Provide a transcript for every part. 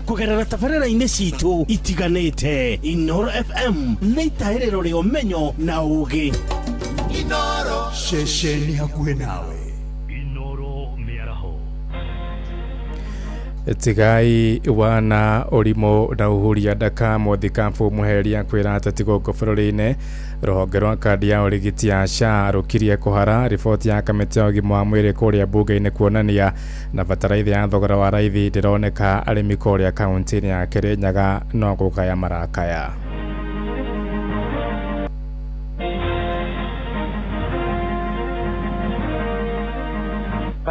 Kũgerera tabarĩra-inĩ citũ itiganĩte. Inooro FM nĩ itahĩrĩro rĩa ũmenyo na ũgĩ. Inooro. Ceceni hakuhĩ nawe. Inooro mĩaraho. Tigai wana ũrimũ na ũhuria ndaka. Mũthikabu Mũheria kwĩra ateti gũkũ bũrũri-inĩ. Rũhonge rwa kandi ya ũrigiti ya SHA rũkirie kũhara riboti ya kamĩtĩ ya ũgima wa mwĩrĩ kũrĩa mbunge-inĩ kuonania na bataraitha ya thogora wa raithi ndĩroneka. Arĩmi kũrĩa kaunti-inĩ ya Kĩrĩnyaga no gũkaya marakaya.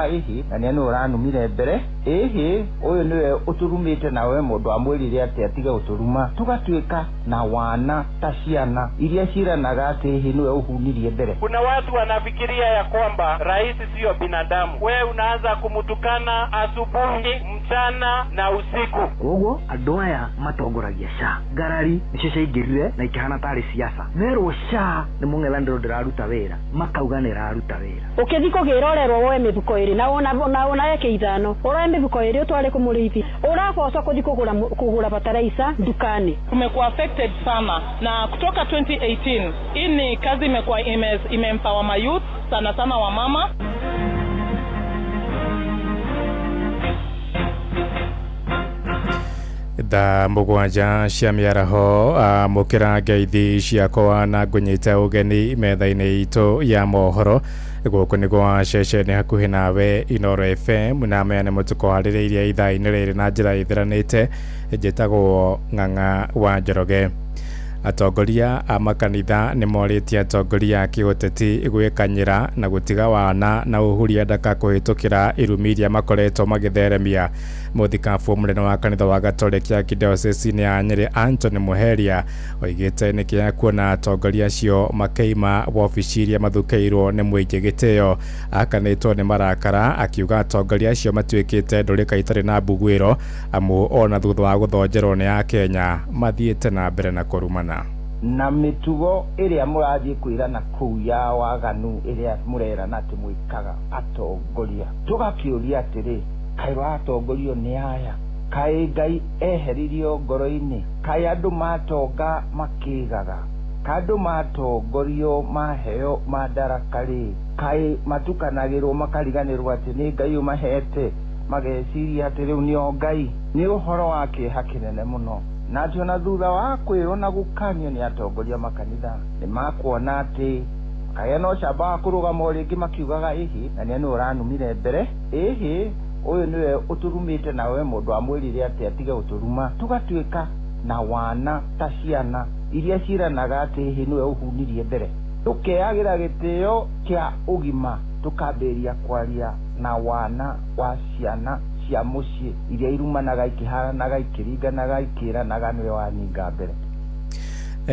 Ĩhĩ na nĩ ũranumire mbere, ĩhĩ ũyũ nĩwe ũtũrumĩte, nawe mũndũ amwĩrire atĩ atige gũtũruma. Tũgatuĩka na wana ta ciana iria ciranaga atĩ ĩhĩ nĩwe ũhunirie mbere. Kuna watu wanafikiria ya kwamba rais siyo binadamu. We unaanza kumtukana asubuhi, mchana na usiku. Koguo andũ aya matongoragia SHA, ngarari nĩcio ciaingĩrire na ikĩhana tarĩ siasa. Merwo SHA nĩ mũng'ethanĩro ndĩraruta wĩra, makauga nĩ ĩraruta wĩra. Ũkĩthi kũgĩra ũrerwo woe mĩhuko ĩrĩ na ona eke ithano, ũroe mĩhuko ĩrĩ ũtware kũmũrĩithi, ũraboco kũthi kũgũra bataraica dukani. Tumekuwa affected sana na kutoka 2018 hii ni kazi imekuwa imeempower ma youth sana sana wa mama. Thaa 7 cia mĩaraho, amũkĩra ngeithi ciakwa na ngũnyite ũgeni metha-inĩ itũ ya mohoro. Gũkũ nĩ gwa ceceni hakuhĩ nawe Inooro FM, na maya nĩ mũtũkwarĩrĩirie ithaa-inĩ rĩrĩ na njĩra ĩtheranĩte. Njĩtagwo Ng'ang'a wa Njoroge. Atongoria a makanitha nĩ morĩtie atongoria a kĩũteti gwĩkanyĩra na gũtiga wana na ũhuria ndaka kũhĩtũkĩra irumi iria makoretwo magĩtheremia. Mũthikabu mũnene wa kanitha wa Gatoreki Archdiocese ya Nyĩrĩ Anthony Muheria oigĩte nĩ kĩeha kuona atongoria acio makĩima wabici iria mathukĩirwo nĩ mũingĩ gĩtĩo. Akanĩtwo nĩ marakara akiuga atongoria acio matuĩkĩte ndũrĩka itarĩ na mbuguĩro, amu ona thutha wa gũthonjerwo nĩ Akenya mathiĩte na mbere na kũrumana. Na mĩtugo ĩrĩa mũrathiĩ kwĩrana kũu ya waganu ĩrĩa mũrerana atĩ mwĩkaga atongoria, tũgakĩũria atĩrĩ, kaĩ watongorio nĩ aya? Kaĩ Ngai eheririo ngoro-inĩ? Kaĩ andũ matonga makĩgaga? Kaĩ andũ matongorio maheo madaraka rĩ, kaĩ matukanagĩrwo makariganĩrwo atĩ nĩ Ngai ũmahete, mageciria atĩ rĩu nĩo Ngai? Nĩ ũhoro wa kĩeha kĩnene mũno. Na atĩ ona thutha wa kwĩrwo na gũkanio nĩ atongoria makanitha, nĩ makuona atĩ makagĩa na ũcamba wa kũrũgama o rĩngĩ makiugaga ĩhĩ na nĩ ũranumire mbere, ĩhĩ ũyũ nĩwe ũtũrumĩte, nawe mũndũ amwĩrire atĩ atige gũtũruma. Tũgatuĩka na wana ta ciana iria ciranaga atĩ ĩhĩ nĩwe ũhunirie mbere. Tũkeagĩra gĩtĩo kĩa ũgima, tũkambĩrĩria kwaria na wana wa ciana cia mũciĩ iria irumanaga ikĩharanaga ikĩringanaga ikĩranaga nĩwe wanyinga mbere.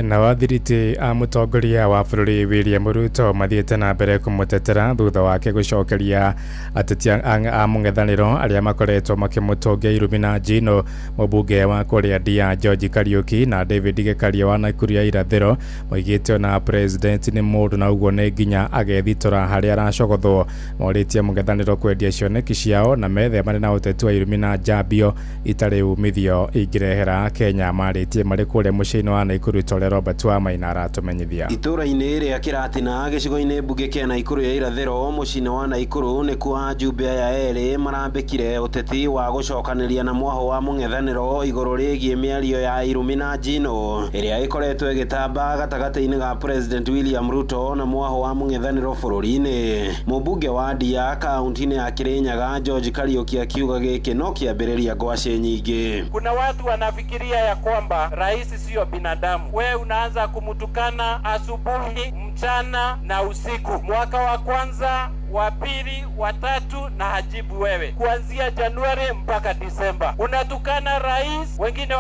Na wathiriti a mũtongoria wa bũrũri William Ruto mathiĩte na mbere kũmũtetera thutha wake gũcokeria ateti a mũng'ethanĩro arĩa makoretwo makĩmũtũngia irumi na njino. Mũmbunge wa kũrĩa Ndia George Kariuki na David Gĩkaria wa Nakuru ya Irathĩro moigĩte ona president nĩ mũndũ na ũguo nĩ nginya agethitũra harĩa aracogothwo. Morĩtie mũng'ethanĩro kwendia cioneki ciao na methemane na ũteti wa irumi na njambio itarĩ umithio ingĩrehera Kenya. Marĩtie marĩ kũrĩa mũciĩ-inĩ wa Nakuru Robert wa Maina aratumenyithia. Itũra-inĩ rĩa Kĩratina gĩcigo-inĩ mbunge kĩa Nakuru ya Irathĩro mũciĩ-inĩ wa Nakuru nĩkuo ajumbe aya erĩ marambĩkire ũteti wa gũcokanĩria na mwaho wa mũng'ethanĩro igũrũ rĩgiĩ mĩario ya irumi na njino ĩrĩa ĩkoretwo ĩgĩtamba gatagatĩ-inĩ ga President William Ruto na mwaho wa mũng'ethanĩro bũrũri-inĩ. Mũmbunge wa Ndia kaunti-inĩ ya Kĩrĩnyaga George Kariuki akiuga gĩkĩ no kĩambĩrĩria ngwacĩ nyingĩ. Kuna watu wanafikiria ya kwamba rais siyo binadamu. We unaanza kumtukana asubuhi, mchana na usiku. Mwaka wa kwanza, wa pili, wa tatu na hajibu wewe. Kuanzia Januari mpaka Disemba unatukana rais, wengine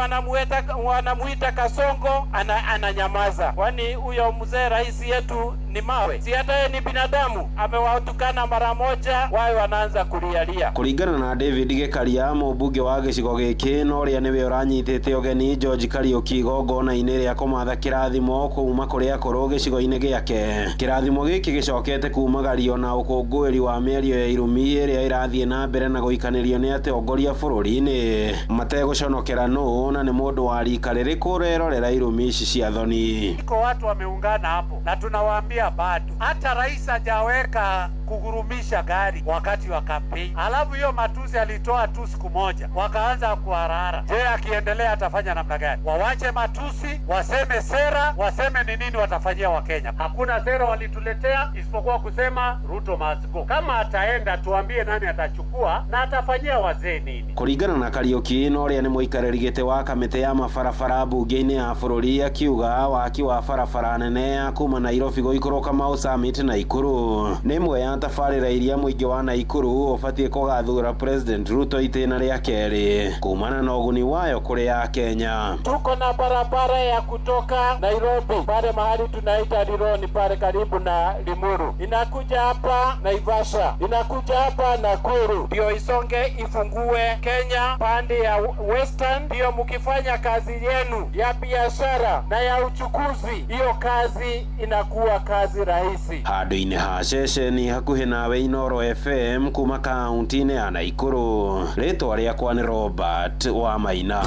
wanamuita Kasongo, ananyamaza. Kwani huyo mzee rais yetu Ni mawe? Si hata yeye ni binadamu? Amewatukana mara moja, wao wanaanza kulialia. Kũringana na David Gĩkaria, mũmbunge wa gĩcigo gĩkĩ na ũrĩa nĩwe ũranyitĩte ũgeni George Kariuki igongona-inĩ rĩa kũmatha kĩrathimo kuma kũrĩ akũrũ gĩcigo-inĩ gĩake. Kĩrathimo gĩkĩ gĩcokete kumagario na ũkũngũĩri wa mĩario ya irumi ĩrĩa ĩrathiĩ na mbere na gũikanĩrio nĩ atongoria bũrũri-inĩ mategũconokera nũ na nĩ mũndũ wa rika rĩrĩkũ ũrerorera irumi ici cia thoni. Iko watu wameungana hapo na tunawaambia bado hata rais hajaweka kugurumisha gari wakati wa kampeni, alafu hiyo matusi alitoa tu siku moja wakaanza kuharara. Je, akiendelea atafanya namna gani? Wawache matusi, waseme sera, waseme ni nini watafanyia Wakenya. Hakuna sera walituletea isipokuwa kusema Ruto must go. Kama ataenda tuambie nani atachukua na atafanyia wazee nini. Kũringana na Kariuki na ũrĩa nĩ mũikarĩri gĩtĩ wa kamĩtĩ ya mabarabara mbunge-inĩ ya bũrũri, akiuga waki wa barabara nene ya kuma Nairobi gũikũrũka Mau Summit Naikuru nĩ ĩmwe ya tabarĩra iria mũingĩ wa Naikuru ũbatiĩ kũgathura President Ruto itĩna rĩa kerĩ kumana na ũguni wayo kũrĩ Akenya. Tuko na barabara ya kutoka Nairobi pale mahali tunaita Rironi pale karibu na Limuru, inakuja hapa Naivasha, inakuja hapa Nakuru, ndio isonge ifungue Kenya pande ya Western. Ndio mkifanya kazi yenu ya biashara na ya uchukuzi, hiyo kazi inakuwa kazi rahisi. Handũ-inĩ ha ceceni hakuhĩ nawe Inooro FM kuma kaunti-inĩ ya Naikuru, rĩtwa rĩakwa nĩ Robert wa Maina.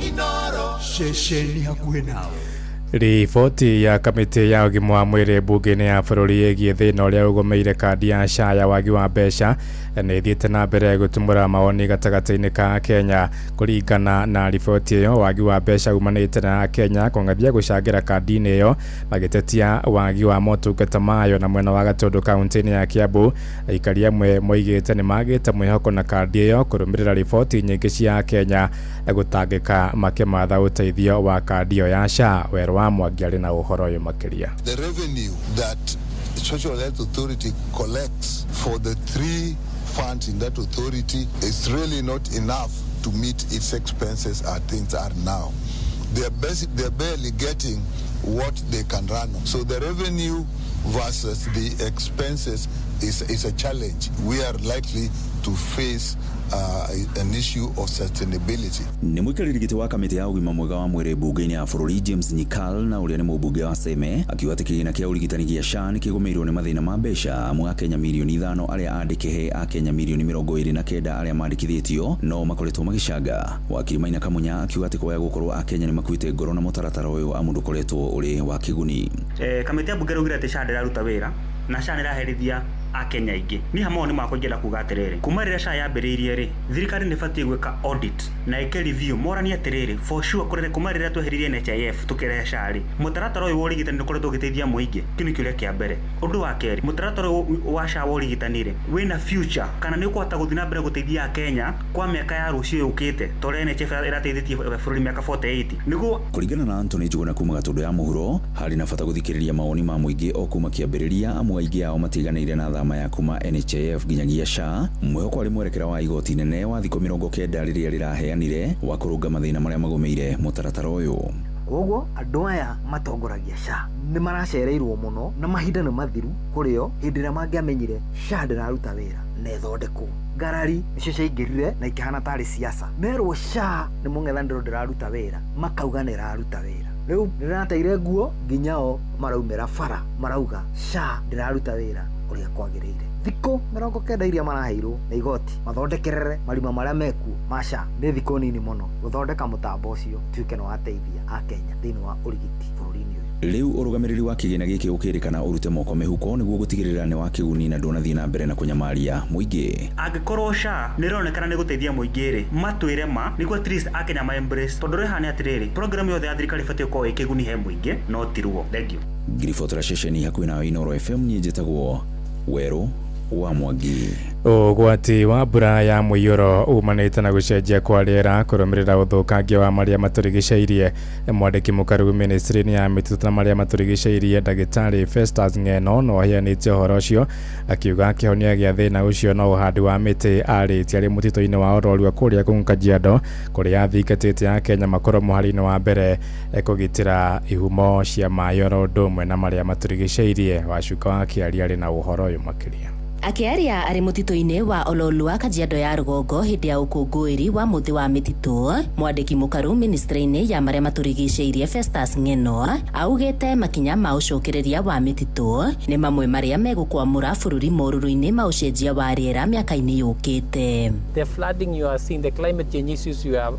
Inooro. Ceceni hakuhĩ nawe. Riboti ya kamĩtĩ ya ũgima wa mwĩrĩ mbunge-inĩ ya bũrũri ĩgiĩ thĩna ũrĩa ũgũmĩire kandi ya SHA ya wagi wa mbeca nĩ ĩthiĩte na mbere gũtumũra mawoni gatagatĩ-inĩ ka Kenya. Kũringana na riboti ĩyo, wagi wa mbeca umanĩte na Kenya kũng'athia gũcangĩra kandi-inĩ ĩyo magĩtetia wagi wa motungata mayo. Na mwena wa Gatũndũ kaunti-inĩ ya Kiambu, aikari amwe moigĩte nĩ magĩte mwĩhoko na kandi ĩyo kũrũmĩrĩra riboti nyingĩ cia Kenya gũtangĩka makĩmatha ũteithio wa kandi ĩyo ya SHA. Werũ wa Mwangi arĩ na ũhoro ũyũ makĩria. The revenue that Social Health Authority collects for the three funds in that authority is really not enough to meet its expenses as things are now. They're barely getting what they can run on. So the revenue versus the expenses is a challenge. We are likely to face an issue of sustainability. Nĩ mũikarĩri gĩtĩ wa kamĩtĩ ya ũgima mwega wa mwĩrĩ mbunge-inĩ ya bũrũri James Nyikal na ũrĩa nĩ mũmbunge wa Seme akiuga atĩ kĩgĩna kĩa ũrigitani gĩa SHA nĩ kĩgũmĩirwo nĩ mathĩna ma mbeca, amu Akenya mirioni 5 arĩa andĩke he Akenya mirioni 29 arĩa mandĩkithĩtio no makoretwo magĩcanga. Wakiri Maina Kamunya akiuga atĩ kwaya gũkorwo Akenya nĩ makuĩte ngoro na mũtaratara ũyũ amu ndũkoretwo ũrĩ wa kĩguni. Kamĩtĩ ya mbunge ĩraugire atĩ SHA ndĩraruta wĩra na SHA nĩraherithia Akenya aingĩ. Niĩ hamwe nĩ makwa ingĩenda kuga atĩrĩrĩ, kuma rĩrĩa SHA yambĩrĩirie rĩ, thirikari nĩ ĩbatiĩ gwĩka audit na ĩke review, moranie atĩrĩrĩ, for sure kũrĩ kuma rĩrĩa tweheririe NHIF tũkĩrehe SHA rĩ, mũtaratara ũyũ wa ũrigitani nĩ ũkoretwo ũgĩteithia mũingĩ. Kĩu nĩ kĩũria kĩa mbere. Ũndũ wa kerĩ, mũtaratara ũyũ wa SHA wa ũrigitani rĩ, wĩna future kana nĩ ũkũhota gũthiĩ na mbere gũteithia Akenya kwa mĩaka ya rũciũ yũkĩte ta ũrĩa NHIF ĩrateithĩtie bũrũri mĩaka 48 nĩguo. Kũringana na Anthony Njuguna kuma Gatũndũ ya mũhuro, harĩ na bata gũthikĩrĩria mawoni ma mũingĩ o kuma kĩambĩrĩria, amu aingĩ ao matiganĩire na thama ya kuma NHIF nginyagia SHA. Mwĩhoko arĩ mwerekera wa igoti nene wa thikũ 90 rĩrĩa rĩraheanire wa kũrũnga mathĩna marĩa magũmĩire mũtaratara ũyũ. Koguo andũ aya matongoragia SHA nĩ maracereirwo mũno na mahinda nĩ mathiru kũrĩo hĩndĩ ĩrĩa mangĩamenyire SHA ndĩraruta wĩra na ĩthondekwo. Ngarari nĩcio ciaingĩrire na ikĩhana tarĩ siasa. Merwo SHA nĩ mũng'ethanĩro ndĩraruta wĩra, makauga nĩ ĩraruta wĩra. Rĩu nĩrateire nguo nginya o maraumĩra bara marauga SHA ndĩraruta wĩra ũrĩa kwagĩrĩire. Thikũ 90 iria maraheirwo nĩ igoti mathondekerere marima marĩa mekuo ma SHA nĩ thikũ nini mũno gũthondeka mũtambo ũcio tuĩke nĩ wateithia Akenya thĩinĩ wa ũrigiti bũrũri-inĩ ũyũ. Rĩu ũrũgamĩrĩri wa kĩgĩna gĩkĩ ũkĩrĩkana ũrute moko mĩhuko nĩguo gũtigĩrĩra nĩ wa kĩguni na ndũnathiĩ na mbere na kũnyamaria mũingĩ. Angĩkorwo SHA nĩ ĩronekana nĩ gũteithia mũingĩ rĩ, matwĩre ma nĩguo at least Akenya ma embrace, tondũ rĩha nĩ atĩrĩrĩ, program yothe ya thirikari ĩbatiĩ gũkorwo ĩ kĩguni he mũingĩ no tiruo. Thank you. Ngiribotera ceceni hakuhĩ nawe Inooro FM, niĩ njĩtagwo Werũ wa Mwangi. Ũgwati wa mbura ya mũiyũro umanĩte na gũcenjia kwa rĩera kũrũmĩrĩra ũthũkangia wa marĩa matũrigicĩirie. Mwandĩki mũkaru ministry-inĩ ya mĩtitũ na marĩa matũrigicĩirie ndagĩtarĩ Festus Ng'eno no aheanĩte ũhoro ũcio akiuga kĩhonia gĩa thĩna ũcio no ũhandi wa mĩtĩ. Arĩtie arĩ mũtitũ-inĩ wa Ororua kũrĩa Kũng'ũ Kajiado kũrĩa athingatĩte Akenya makorwo mũhari-inĩ wa mbere kũgitĩra ihumo cia maĩ oro ũndũ ũmwe na marĩa matũrigicĩirie. Wacuka wa Kĩaria arĩ na ũhoro ũyũ makĩria. Akĩaria arĩ mũtitũ-inĩ wa Ololua Kajiado ya rũgongo hĩndĩ ya ũkũngũĩri wa mũthĩ wa mĩtitũ, mwandĩki mũkaru ministry-inĩ ya marĩa matũrigicĩirie Festus Ng'eno augĩte makinya ma ũcokereria wa mĩtitũ nĩ mamwe marĩa megũkwamũra bũrũri morũrũ-inĩ ma ũcenjia wa rĩera mĩaka-inĩ yũkĩte. The flooding you are seeing, the climate change issues you are,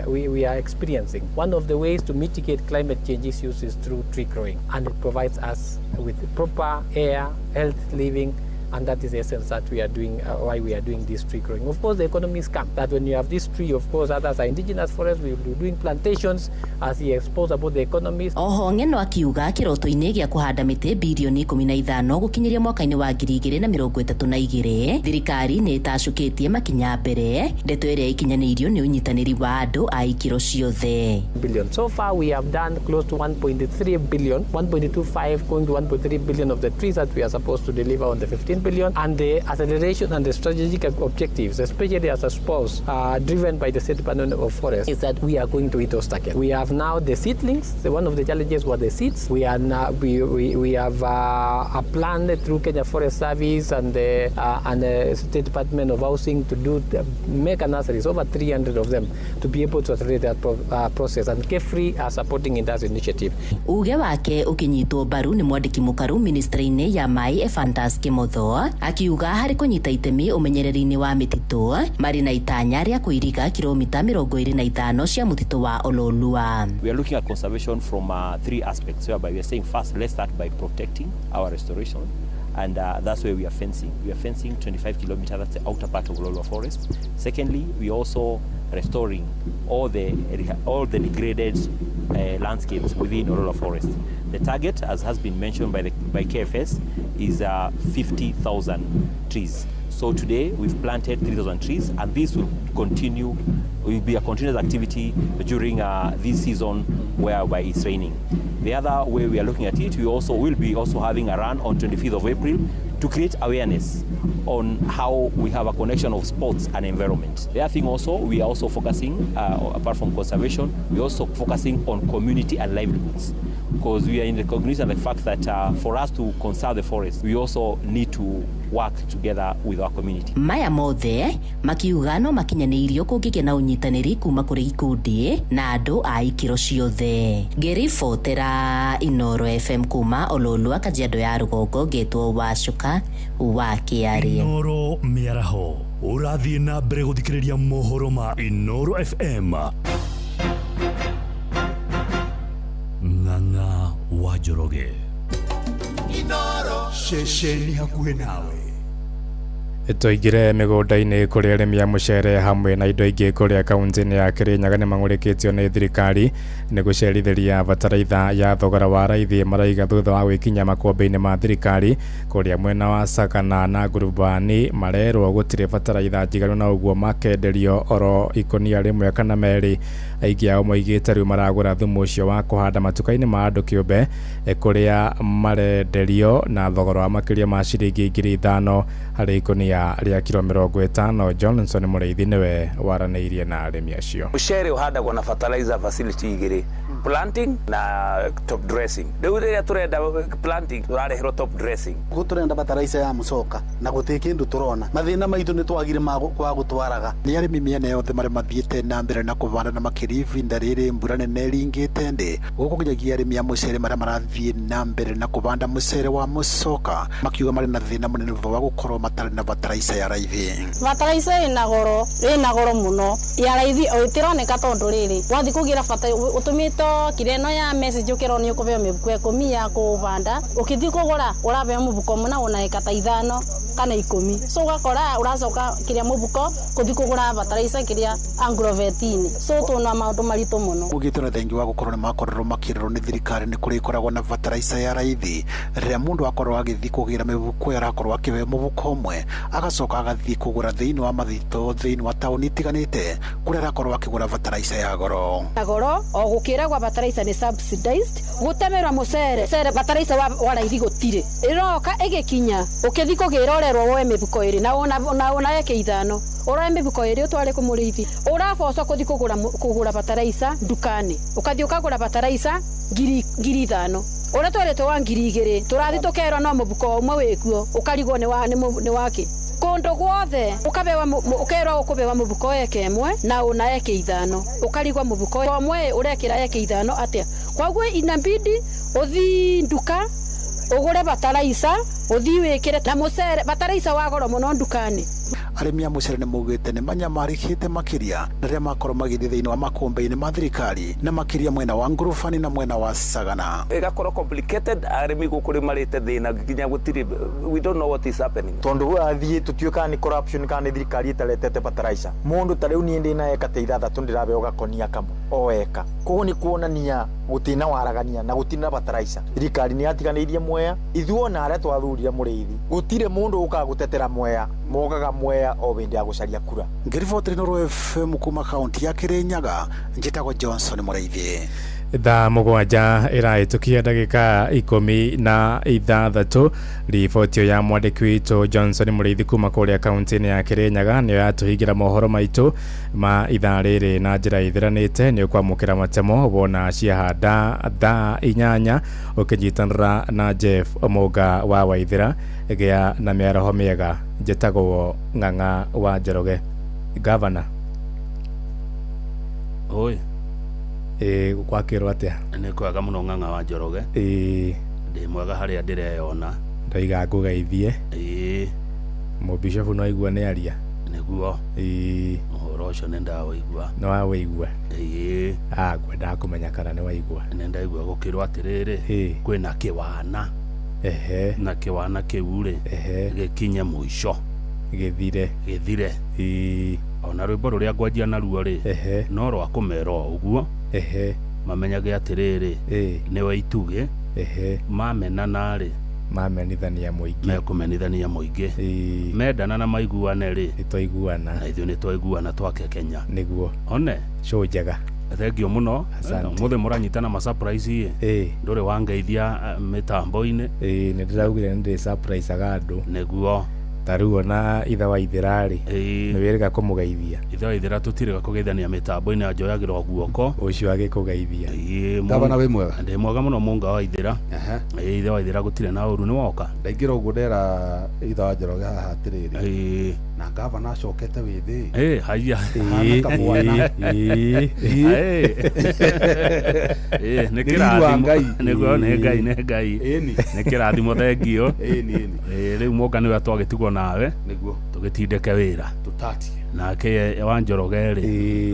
we are experiencing. One of the ways to mitigate climate change issues is through tree growing, and it provides us with proper air, health living, and that is the essence that we are doing, why we are doing this tree growing. Of course, the economies come, that when you have this tree, of course, others are indigenous forests, we will be doing plantations as he exposed about the economies. Oho Ng'eno akiuga kĩroto-inĩ gĩa kũhanda mĩtĩ birioni 15 gũkinyĩria mwaka-inĩ wa 2032 thirikari nĩ ĩtacũkĩtie makinya mbere, ndeto ĩrĩa ikinyanĩirio nĩ ũnyitanĩri wa andũ a ikĩro ciothe. Billion. So far, we have done close to 1.3 billion, 1.25 going to 1.3 billion of the trees that we are supposed to deliver on the 15 billion, and the acceleration and the strategic objectives, especially as a spouse driven by the State Department of Forests, is that we are going to hit those targets. We have now the seedlings. The one of the challenges were the seeds. We are now we have a plan through Kenya Forest Service and the State Department of Housing to do mega nurseries, over 300 of them, to be able to accelerate that process. And KEFRI are supporting in that initiative. Uge wake ukinyitwo mbaru ni mwandĩki mũkaru ministry-inĩ ya maĩ Ephantus Kimotho akiuga harĩ kũnyita itemi ũmenyereri-inĩ wa mĩtitũ marĩ na itanya rĩa kũiriga kilomita 25 cia mũtitũ wa Ololua. We are looking at conservation from three aspects, whereby we are saying first, let's start by protecting our restoration, and that's where we are fencing. We are fencing 25 kilometers, that's the outer part of Ololua Forest. Secondly, we are also restoring all the degraded landscapes within Ololua Forest. The target, as has been mentioned by KFS, is 50,000 trees. So today we've planted 3,000 trees, and this will continue, will be a continuous activity during this season whereby it's raining. The other way we are looking at it, we also will be also having a run on 25th of April to create awareness on how we have a connection of sports and environment. The other thing also, we are also focusing, apart from conservation, we are also focusing on community and livelihoods, because we are in recognition of the fact that for us to conserve the forest, we also need to work together with our community. Maya mothe makiuga no makinyanĩirio kũngĩgĩa na ũnyitanĩri kuma kũrĩ ikundi na andũ a ikĩro ciothe. Ngĩribotera Inoro FM kuma Ololua Kajiado ya rũgongo, ngetwo Wacuka wa Kĩaria. Inoro mĩaraho ũrathiĩ na mbere gũthikĩrĩria mohoro ma Inoro FM. Ng'ang'a wa Njoroge. Inoro ceceni hakuhĩ nawe. Tũingĩre mĩgũnda-inĩ kũrĩa arĩmi a mũcere hamwe na indo ingĩ kũrĩa kaunti-inĩ ya Kirinyaga nĩ mang'ũrĩkĩtio nĩ thirikari nĩ gũcerithĩria bataraitha ya thogora wa raithi maraiga thutha wa gwĩkinya makũmbĩ-inĩ ma thirikari kũrĩa mwena wa Sagana na Ngurubani marerwo gũtirĩ bataraitha njiganu na ũguo makenderio oro ikũnia rĩmwe kana merĩ. Aingĩ ao moigĩte rĩu maragũra thumu ũcio wa kũhanda matuka-inĩ ma andũ kĩũmbe kũrĩa marenderio na thogora wa makĩria ma ciringi 5,000 harĩ ikũnia rĩa kiro 50. Johnson Mũrĩithi nĩwe waranĩirie na arĩmi acio. Mũcere ũhandagwo na fertilizer facility igĩrĩ, planting na top dressing. Rĩu rĩrĩa tũrenda planting tũrareherwo top dressing. Gũkũ tũrenda bataraitha ya mũcoka na gũtirĩ kĩndũ tũrona. Mathĩna maitũ nĩ twagire kwa gũtwaraga. Nĩ arĩmi mĩena yothe marĩa mathiĩte na mbere na kũhanda na makĩria ihinda rĩrĩ mbura nene ĩringĩte ndĩ gũkũ nginyagia arĩmi a mũcere marĩa marathiĩ na mbere na kũhanda mũcere wa mũcoka makiuga marĩ na thĩna mũnene wa gũkorwo matarĩ na bataraitha ya raithi. Bataraitha ĩna goro mũno ya raithi ĩtironeka tondũ rĩrĩ wathiĩ kũgĩra bata ũtũmĩte Irokire no ya message ukirwo ni ukubeo mibuko 10 ya kuvanda ukithi kugura urabeo mubuko muna una eka ta 5 kana 10 so ugakora uracoka kiria mubuko kuthi kugura bataraitha kiria agrovetini so tuna maundu maritu muno. Ugitwo na thengi wa gukorwo ni makorerwo makirerwo ni thirikari ni kuri ikoragwo na bataraitha ya raithi riria mundu akorwo agithi kugira mibuko arakorwo akiwe mubuko umwe agacoka agathi kugura thiini wa mathito thiini wa tauni itiganite kuria arakorwo akigura bataraitha ya goro. Goro o gukiragwa bataraitha ni subsidized gutemerwa mucere cere bataraitha wa raithi gutire iroka igikinya ukithi kugira urerwo woe mibuko iri na una eke 5 uroe mibuko iri utware kumuriithi urabocwo kuthi kugura bataraitha ndukani ukathi ukagura bataraitha ngiri 5 uria tweretwo wa ngiri 2 turathi tukerwo no mubuko umwe wikuo ukarigwo ni waki kundu gwothe ukabewa ukerwo ukubewa mubuko eke imwe na una eke 5 ukarigwa mubuko umwe urekira eke 5 atia kwaguo inabidi uthi nduka ugure bataraitha uthi wikire na mucere bataraitha wa goro muno ndukani. Arĩmi a mũcere nĩ maugĩte nĩ manyamarĩkĩte makĩria na rĩrĩa makorwo magĩthiĩ thĩinĩ wa makũmbĩ-inĩ ma thirikari na makĩria mwena wa Ngurubani na mwena wa Sagana. Ĩgakorwo complicated arĩmi gũkũ nĩ marĩte thĩna nginya gũtirĩ, we don't know what is happening. Tondu athiĩ tũtiũĩ kana nĩ corruption kana nĩ thirikari ĩtaretete bataraitha. Mũndũ ta rĩu niĩ ndĩna eka ta 6 ndĩrabeo gakonia kamwe o eka. Koguo nĩ kuonania gũtirĩ na waragania na gũtirĩ na bataraitha. Thirikari nĩ yatiganĩirie Mwea, ithuĩ ona arĩa twathurire Mũrĩithi gũtirĩ mũndũ ũkaga gũtetera Mwea, mokaga Mwea o hĩndĩ ya gũcaria kura. Ngĩribotera Inooro FM kuma kaunti ya Kirinyaga, njĩtagwo Johnson Mũrĩithi. Thaa 7 ĩrahĩtũkia ndagĩka 16. Riboti ya mwandĩki witũ Johnson Mũrĩithi kuma kũrĩa kaunti-inĩ ya Kirinyaga nĩyo yatũhingĩra mohoro maitũ ma ithaa rĩrĩ na njĩra ĩthiranĩte. Nĩ ũkwamũkĩra matemo wona ciahanda thaa 8 ũkĩnyitanĩra na Jeff Omonga wa Waithĩra. Gĩa na mĩaraho mĩega. Njĩtagwo Ng'ang'a wa Njoroge. Gavana oi gwakĩrwo atĩa? Nĩ kwega mũno Ng'ang'a wa Njoroge. Ndĩ mwega harĩa ndĩreyona. Ndaiga ngũgeithie. Mũbishofu no aigua nĩ aria. Nĩguo. Ũhoro ũcio nĩ ndaũigua. Nĩ waũigua? Ngwendaga kũmenya kana nĩ waigua. Nĩ ndaigua gũkĩrwo atĩrĩrĩ kwĩna kĩwana. Na kĩwana kĩu rĩ gĩkinye mũico. Gĩthire. Gĩthire. Ona rwĩmbo rũrĩa ngwanjia naruo rĩ no rwa kũmera o ũguo. Mamenyage atĩrĩrĩ nĩwe itugĩ. Mamenana rĩ mamenithania mũingĩ. Mekũmenithania mũingĩ. Mendana na maiguane rĩ nĩtwaiguana. Na ithuĩ nĩtwaiguana twake Kenya. Nĩguo. One show njega. Thengio mũno. Mũthĩ mũranyitana ma surprise ĩ. Ndũrĩ wangeithia mĩtambo-inĩ. Nĩ ndĩraugire nĩ ndĩ surprise-aga andũ. Nĩguo. Ta rĩu ona ithe wa Ithĩra rĩ nĩ wĩrĩga kũmũgeithia. Ithe wa Ithĩra tũtirĩga kũgeithania mĩtambo-inĩ anjoyagĩra guoko. Ũcio agĩkũgeithia. Gavana wĩ mwega? Ndĩ mwega mũno Mũnga wa Ithĩra. Ithe wa Ithĩra gũtirĩ na ũru nĩ woka. Ndaingĩra ũguo ndera ithe wa Njoroge haha atĩrĩrĩ na gavana acokete wĩthĩ. Haiya. Hana kamwana. Nĩ kĩrathimo. Nĩguo nĩ Ngai nĩ Ngai. Nĩ kĩrathimo thengio. Rĩu Mũnga nĩwe twagĩtigwo nawe nĩguo tũgĩtindĩke wĩra tũtatie nake wa Njoroge rĩ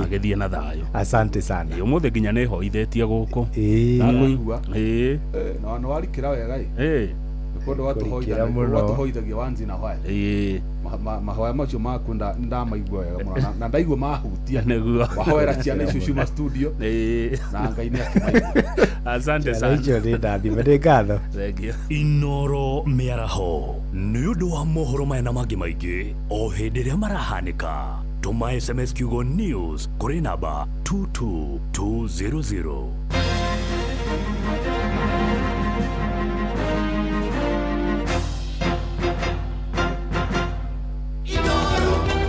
agĩthiĩ na thayũ. Asante sana. Ũmũthĩ nginya nĩ hoithĩtie gũkũ. Ndakũigua. Na nĩ warikĩra wega ĩ. Nĩ watũhoithagia once in a while. Mahoya macio maku ndamaigua wega mũno na ndaigua mahutia. Nĩguo. Wahoera ciana icio ciuma studio na Ngai nĩ akĩmaigua. Asante sana. Icio nĩ ndathime nĩ ngatho. Thengio. Inooro mĩaraho nĩ ũndũ wa mohoro maya na mangĩ maingĩ o hĩndĩ ĩrĩa marahanĩka. Tũma SMS kiugo news kũrĩ namba 22200.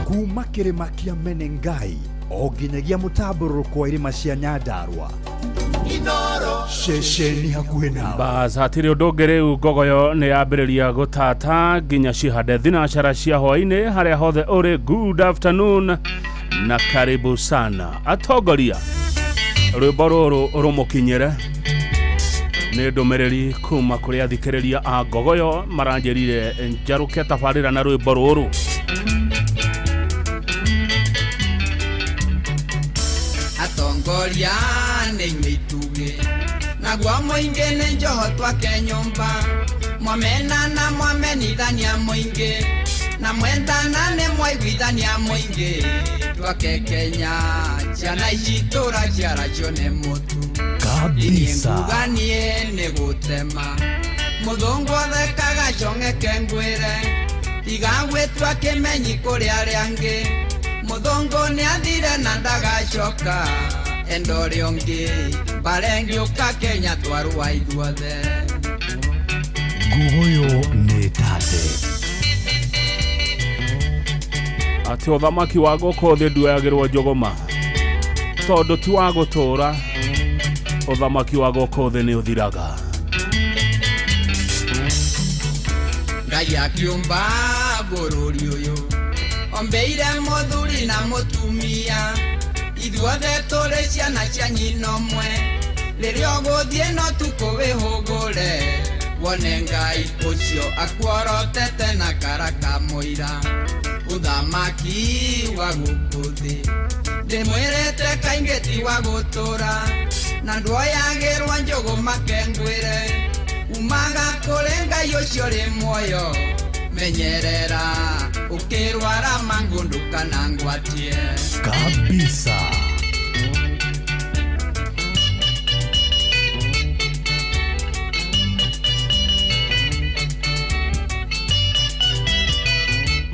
Kuma kĩrĩma kĩa Menengai o nginyagia mũtambũrũko wa irĩma cia Nyandarua. Ceceni hakuhĩ nawe. Bas hatirĩ ũndũ ũngĩ rĩu ngogoyo nĩ yambĩrĩria gũtata nginya cihande thinacara cia hwaĩ-inĩ harĩa hothe ũrĩ. Good afternoon na karibu sana. Atongoria rwĩmbo rũrũ rũmũkinyĩre nĩ ndũmĩrĩri kuma kũrĩ athikĩrĩria a ngogoyo maranjĩrire njarũke tabarĩra na rwĩmbo rũrũ. Atongoria nĩ inyuĩ itugĩ naguo mũingĩ nĩ njoho twake nyũmba mwamenana mwamenithania mũingĩ na mwendana nĩ mwaiguithania mũingĩ twake Kenya ciana ici tũraciara cione mũtu Kabisa. Nguganie nĩ gũtema mũthũngũ athekaga cong'eke ngwĩre tiga gwĩtua kĩmenyi kũrĩ arĩa angĩ mũthũngũ nĩ athire na ndagacoka enda ũrĩa ũngĩ mbara ĩngĩũka Kenya twarũa ithuothe. Ngugoyo nĩ tate. Atĩ ũthamaki wa gũkũ thĩ nduoyagĩrwo njũgũma tondũ ti wa gũtũũra ũthamaki wa gũkũ thĩ nĩ ũthiraga. Ngai akiũmba bũrũri ũyũ ombeire mũthuri na mũtumia ithuothe tũrĩ ciana cia nyina ũmwe rĩrĩa ũgũthiĩ no tukũ wĩhũgũre wone Ngai ũcio akuorotete na karaka mũira ũthamaki wa gũkũ thĩ ndĩmwĩrĩte kaingĩ ti wa gũtũũra na nduoyagĩrwo njũgũma kengwĩre umaga kũrĩ Ngai ũcio ũrĩ muoyo menyerera ũkĩrwara mangũ ndũkanangwatie. Kabisa.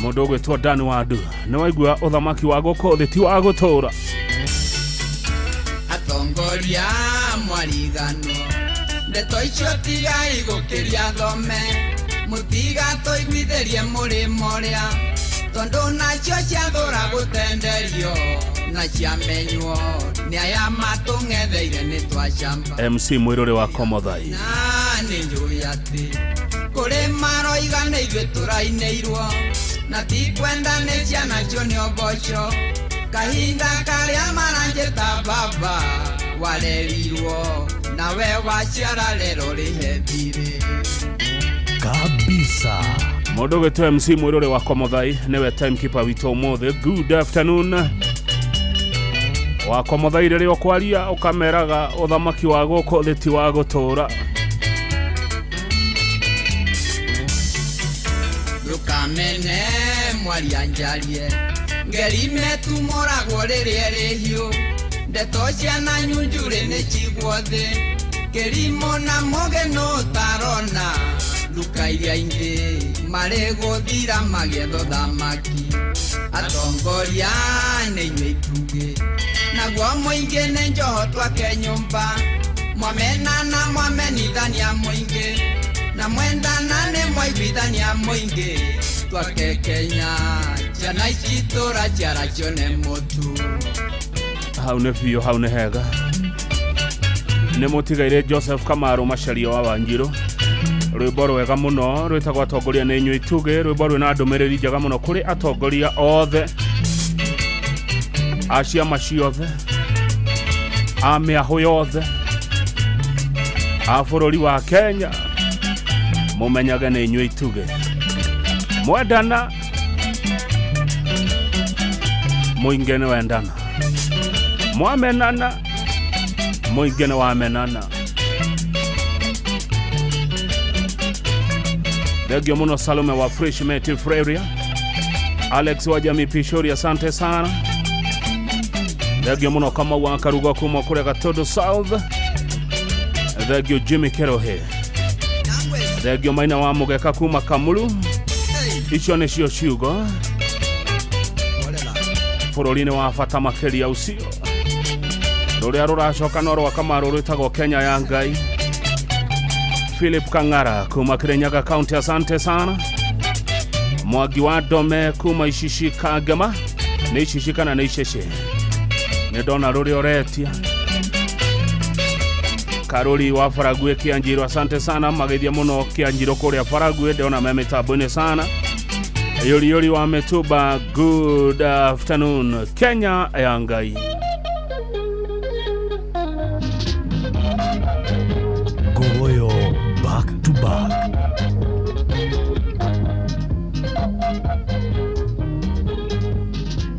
Mũndũ ũgwĩtwo Dan Wadu nĩ waigua ũthamaki wa gũkũ thĩ ti wa gũtũũra. Atongoria mwariganwo ndeto icio tigai gũkĩria thome mũtigatũiguithĩrie mũrĩmo ũrĩa tondũ nacio ciathũra gũtenderio na ciamenywo nĩ aya matũng'etheire nĩ twacamba. MC Mwĩrũrĩ wa Komothai na nĩ njũĩ atĩ kũrĩ maroiga nĩ ithuĩ tũrainĩirwo na ti kwenda nĩ ciana cio nĩ ũboco kahinda karĩa maranjĩta baba warerirwo nawe waciara rero rĩhe thirĩ. Kabisa. Mũndũ ũgwĩtwo MC Mwĩrũrĩ wa Komothai nĩwe timekeeper witũ ũmũthĩ. Good afternoon. Wa Komothai rĩrĩa ũkwaria ũkameraga ũthamaki wa gũkũ thĩ ti wa gũtũũra. Ndũkamene mwaria njarie ngeri metumũragwo rĩrĩa ĩrĩ hiũ ndeto ciana nyunjurĩ nĩ cigwo thĩ kĩrimũ na mũgĩ nũ ũtarona nduka iria ingĩ marĩ gũthira magĩetha ũthamaki atongoria nĩ inyuĩ itugĩ naguo mũingĩ nĩ njoho twake nyũmba mwamenana mwamenithania mũingĩ na mwendana nĩ mwaiguithania mũingĩ twake Kenya ciana ici tũraciara cione mũtu. Hau nĩ biũ, hau nĩ hega. Nĩ mũtigaire Joseph Kamaru Macharia wa Wanjirũ rwĩmbo rwega mũno rwĩtagwo atongoria nĩ inyuĩ itugĩ rwĩmbo rwĩna ndũmĩrĩri njega mũno kũrĩ atongoria othe a ciama ciothe a mĩahũ yothe a bũrũri wa Kenya mũmenyage nĩ inyuĩ itugĩ mwendana mũingĩ nĩ wendana mwamenana mũingĩ nĩ wamenana. Thengio mũno Salome wa Fresh Mate Freria, Alex wa Jamii Pishori, asante sana. Thengio mũno Kamau wa Karuga kuma kũrĩa Gatondo South. Thengio Jimmy Kerohe. Thengio Maina wa Mũgeka kuma Kamulu. Icio nĩcio ciugo bũrũri-inĩ wa bata makĩria ũcio rũrĩa rũracoka no rwa Kamaru rwĩtagwo Kenya ya Ngai. Philip Kang'ara kuma Kirinyaga County, asante sana. Mwangi wa Ndome kuma Icici Kangema, nĩ Icici kana nĩ Icece? Nĩ ndona rũrĩa ũretia. Karori wa Faragwe Kianjiro, asante sana. Mageithia mũno Kianjiro kũrĩa Faragwe, ndĩrona me mĩtambo-inĩ sana. Yori Yori wa Metuba, good afternoon. Kenya ya Ngai. Gogoyo back to back.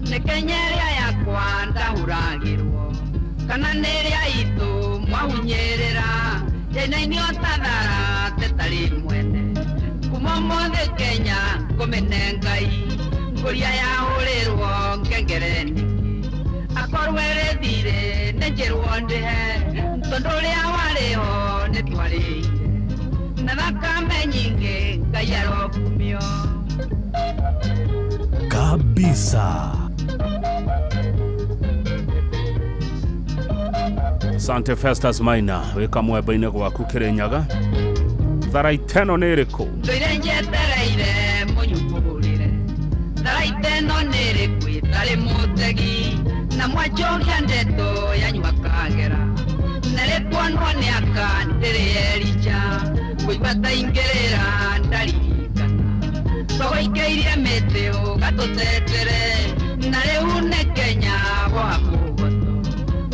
Nĩ Kenya ĩrĩa yakwa ndahũragĩrwo Kana nĩ rĩa itũ mwahunyĩrĩra Njainainio ta thara tetarĩ mwene Kuma ũmũthĩ Kenya ngũmĩne Ngai Ngũria yahũrĩrwo ngengere nĩkĩ Akorwo ĩrĩ thirĩ nĩ njĩrwo ndĩhe Tondũ ũrĩa warĩho nĩ twarĩire Na thakame nyingĩ Ngai arokumio. Kabisa. Asante Festus Maina wĩ kamwembe-inĩ gwaku Kĩrĩnyaga. Tharaiteno nĩ ĩrĩkũ? Ndũire njetereire mũnyumbũrĩre Tharaiteno nĩ ĩrĩkũ ĩtarĩ mũtegi Na mwanjokia ndeto yanyua kagera Na rĩkuonwo nĩ aka ndĩrĩ Elija Kũigua taingĩrĩra ndaririkana Tũgũikĩirie mĩtĩ ũgatũtetere Na rĩu nĩ Kenya gwa mũgoto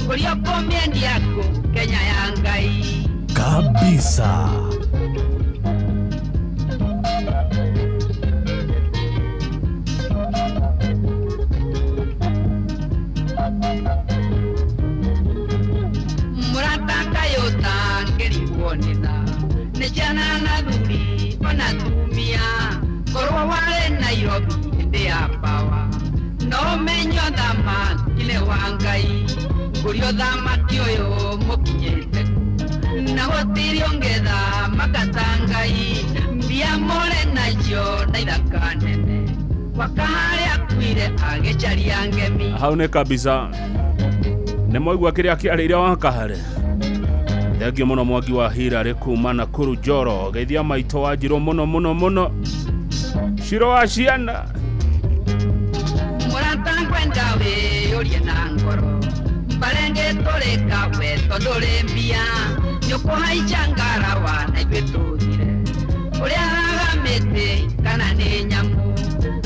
Kũrĩa ũkũmĩendia kũ Kenya ya Ngai. Kabisa. Mũrata kayũta ngĩrigwo nĩ tha Nĩ ciana na thuri ona atumia Korwo warĩ Nairobi hĩndĩ ya pawa No ũmenye ũthamaki nĩ wa Ngai Ngũria ũthamaki ũyũ mũkinyĩte kũ Na gũtirĩ ũngĩthamaka ta Ngai Mbia mũrĩ nacio na ithaka nene Wakaharĩa akuire agĩcaria ngemi. Hau nĩ kabisa. Nĩ mwaigua kĩrĩa kĩarĩire Wakahare. Thengio mũno Mwangi wa Hirarĩ kuma Nakuru Njoro. Geithia maitũ wa Njirũ mũno mũno mũno. Ciro wa ciana. Mũrata ngwenda wĩyũrie na ngoro Mbarenge tũrĩka we tondũ ũrĩ mbia Nĩũkũhaica ngarawa na ithuĩ tũthire Ũrĩa haga mĩtĩ kana nĩ nyamũ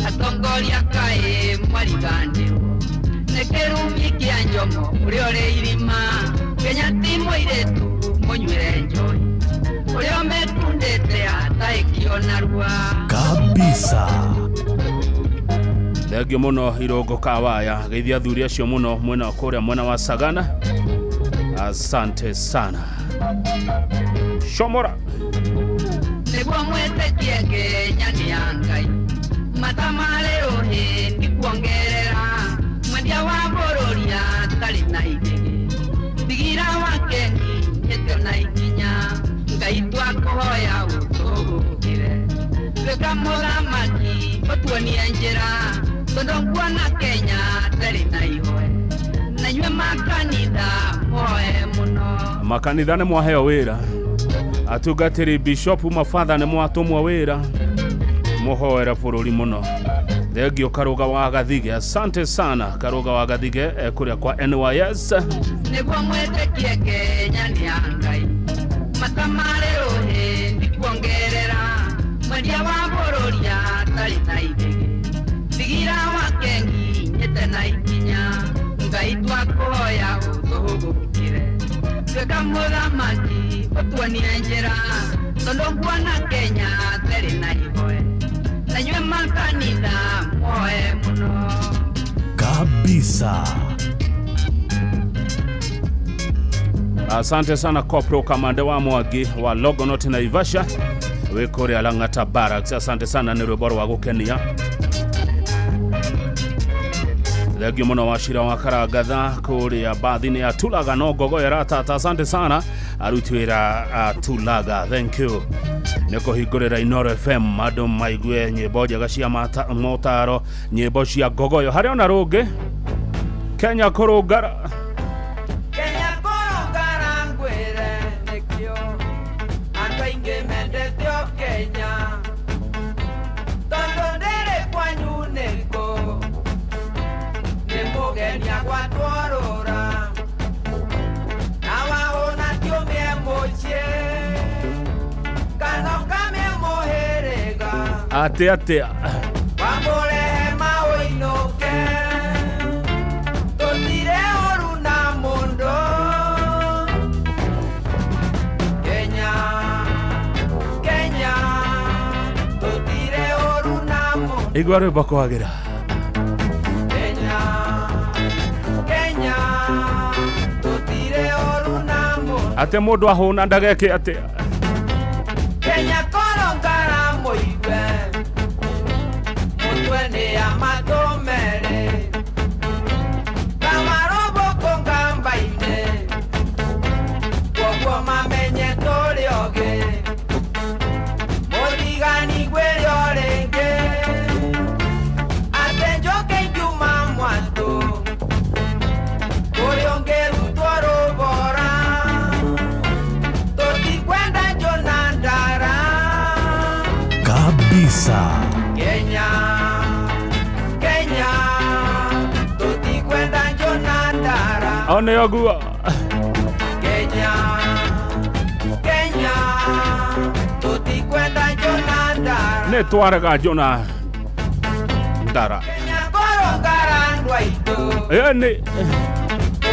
Atongoria kaĩ mwariganĩrwo Nĩ kĩrumi kĩa njomo ũrĩa ũrĩ irima Kenya ti mũirĩtu mũnyuĩre njohi Ũrĩa ũmĩkundĩte ataĩkio narua. Kabisa. Thengio mũno Irũngũ Kawaya. Geithia athuri acio mũno mwena kũrĩa mwena wa Sagana. Asante sana. Shomora. Nĩguo mwĩtĩkie Kenya nĩ ya Ngai Mata marĩ rũhĩ nĩ kuongerera Mwendia wa bũrũri atarĩ na igĩgĩ Thigira wa Kenya na ikinya Ngai twakũhoya ũtũgũkĩre Tuĩka mũthamaki ũtuonie njĩra Tondũ nguona Kenya atarĩ na ihoe Na inyuĩ makanitha mũhoe mũno. Makanitha nĩ mwaheo wĩra. Atungatĩri bishop mabatha nĩ mwatũmwo wĩra. Mũhoere bũrũri mũno. Thengio Karũga wa Gathige. Asante sana Karũga wa Gathige kũrĩa kwa NYS. Nĩguo mwĩtĩkie Kenya nĩ ya Ngai Mata marĩ rũhĩ nĩ kuongerera Mwendia wa bũrũri atarĩ na igĩgĩ Thigira wa Kenginyĩte na ikinya Ngai twakũhoya ũtũhũgũkĩre Tuĩka mũthamaki ũtuonie njĩra Tondũ nguona Kenya atarĩ na ihoe Na inyuĩ makanitha mũhoe mũno. Kabisa. Asante sana Kopro Kamande wa Mwangi wa Longonot Naivasha wĩ kũrĩa Lang'ata Barracks. Asante sana nĩ rwĩmbo rwa gũkenia. Thengio mũno wa Cira wa Karangatha kũrĩa bathi-inĩ ya Tulaga no ngogoyo ĩratata. Asante sana aruti wĩra a Tulaga. Thank you. Nĩ kũhingũrĩra Inooro FM andũ maigue nyĩmbo njega cia motaro, nyĩmbo cia ngogoyo. Harĩ ona rũngĩ Kenya kũrũngara. Kenya kũrũngara ngwĩre nĩkĩo andũ aingĩ mendete o Kenya Tondũ ndĩrĩ kwanyu nĩkũ Nĩ mũgeni agwatwarũra Na wahũna tiũmĩe mũciĩ Kana ũkamĩe mũhĩrĩga Atĩ atĩa Wamũrehe maũinũke Tũtirĩ ũru na mũndũ Kenya Kenya Tũtirĩ ũru na mũndũ Igua rwĩmbo kwagĩra. Kenya Kenya Tũtirĩ Atĩ mũndũ ahũna ndageke atĩa. Kenya koro ngara mũigue mũtwe nĩ ya matũ merĩ kamarũbũkũ ngamba-inĩ kwoguo mamenye tũrĩ ogĩ mũtigani gwĩrĩ o rĩngĩ atĩ njũkĩ ingiuma mwatũ kũrĩ ũngĩrutwo rũbora tũtikwenda njũna ndara Kabisa. Kenya, Kenya, tutikwenda njona ndara. One oguo. Kenya, Kenya, tutikwenda njona ndara. Nĩ twarega njũna ndara. Kenya koro ngara andũ aitũ. Ĩni.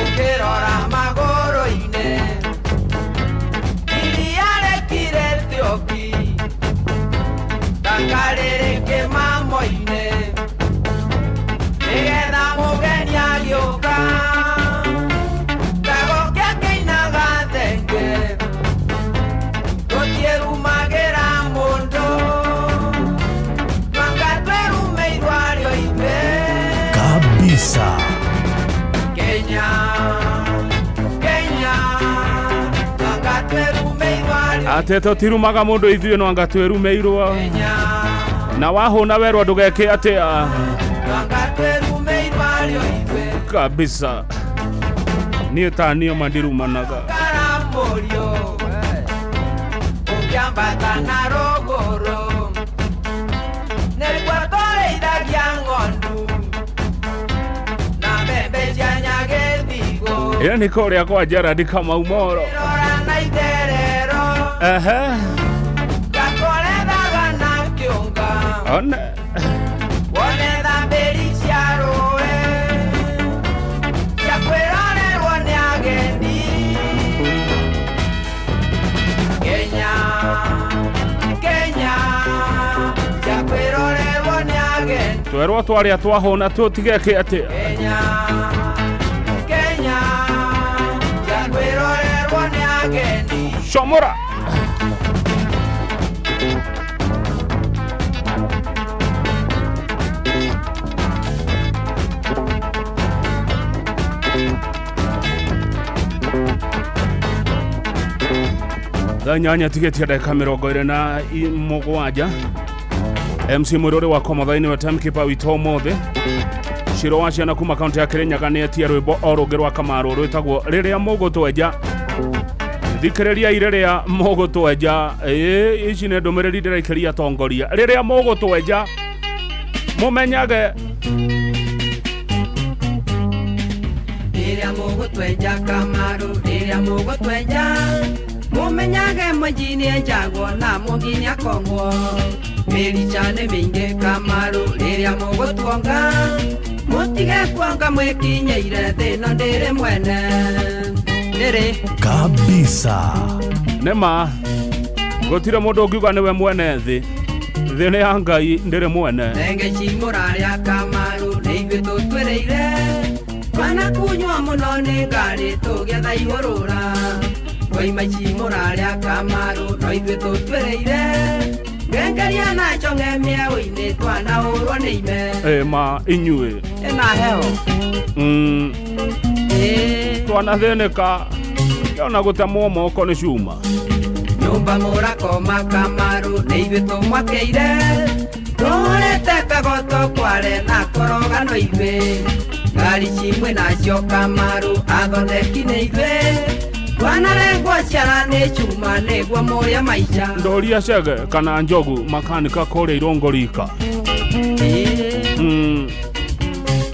Ũkĩrora magũrũ-inĩ, iria rĩkire Ethiopia, takarĩrĩ kĩmamo-inĩ, nĩgetha mũgeni agĩũka, kagoke akĩinaga thenge, tũtiĩrumagĩra mũndũ, twanga twĩrumĩirwo arĩo ithuĩ. Kabisa. Kenya, Kenya, twanga twĩrumĩirwo arĩo Atĩ tũtirumaga mũndũ ithuĩ no anga twĩrumĩirwo. Na wahũna werwo ndũgeke atĩa. twanga twĩrumĩirwo arĩo ithuĩ. Kabisa. Niĩ ta niĩ ma ndirumanaga. Karamũrio ũkĩambata na rũgũrũ nĩguo tũrĩithagia ng'ondu na mbembe cia nyagĩthigo Ĩyo nĩ kũrĩa kwa Gerard Kamau Moro. rora na itherero Ehe. gakorethaga na kĩũnga One. wone thambĩri cia rũĩ cia kwĩrorerwo nĩ agendi Kenya, Kenya, cia kwĩrorerwo nĩ agendi Twerwo twarĩa twahũna tũtigeke atĩa. Kenya, Kenya, cia kwĩrorerwo nĩ agendi Comora. Thaa inyanya tigĩtie ndagĩka 27. MC Mũrũrĩ wa Komotha-inĩ wa timekeeper witũ ũmũthĩ. Ciro wa ciana kuma kaunti ya Kirinyaga nĩ etie rwĩmbo o rũngĩ rwa Kamaru rwĩtagwo rĩrĩa mũgũtwenja. Thikĩrĩriai rĩrĩa mũgũtwenja. Ĩĩ ici nĩ ndũmĩrĩri ndĩraikĩria atongoria. Rĩrĩa mũgũtwenja mũmenyage rĩrĩa mũgũtwenja Kamaru rĩrĩa mũgũtwenja mũmenyage mwenji nĩenjagwo na mwengi nĩakongwo mĩrica nĩ mĩingĩ Kamaru rĩrĩa mũgũtuonga mũtige kuonga mwĩkinyĩire thĩ ĩno ndĩrĩ mwene ndĩrĩ Kabisa. nĩma gũtirĩ mũndũ ũngiuga nĩwe mwene thĩ. Thĩ nĩ ya Ngai ndĩrĩ mwene. Thenge ici mũrarĩa Kamaru nĩ ithuĩ tũtwĩrĩire twanakunywa mũno nĩ ngari tũgĩetha ihũrũra twaima ici mũrarĩa Kamaru no ithuĩ tũtwĩrĩire ngengeria na chong'e mĩeũ-inĩ twanahũrwo nĩ ime Ĩma inyuĩ. Ĩna heho. Twanathĩnĩka ona gũtemwo moko nĩ cuma. Nyũmba mũrakoma Kamaru nĩ ithuĩ tũmwakĩire tũhũrĩte kagoto kware na korogano ithuĩ ngari cimwe nacio Kamaru athondeki nĩ ithuĩ twanarengwo ciara nĩ cuma nĩguo mũrĩe maica. Ndoria Chege kana Njogu makanika kũrĩa Irongorika.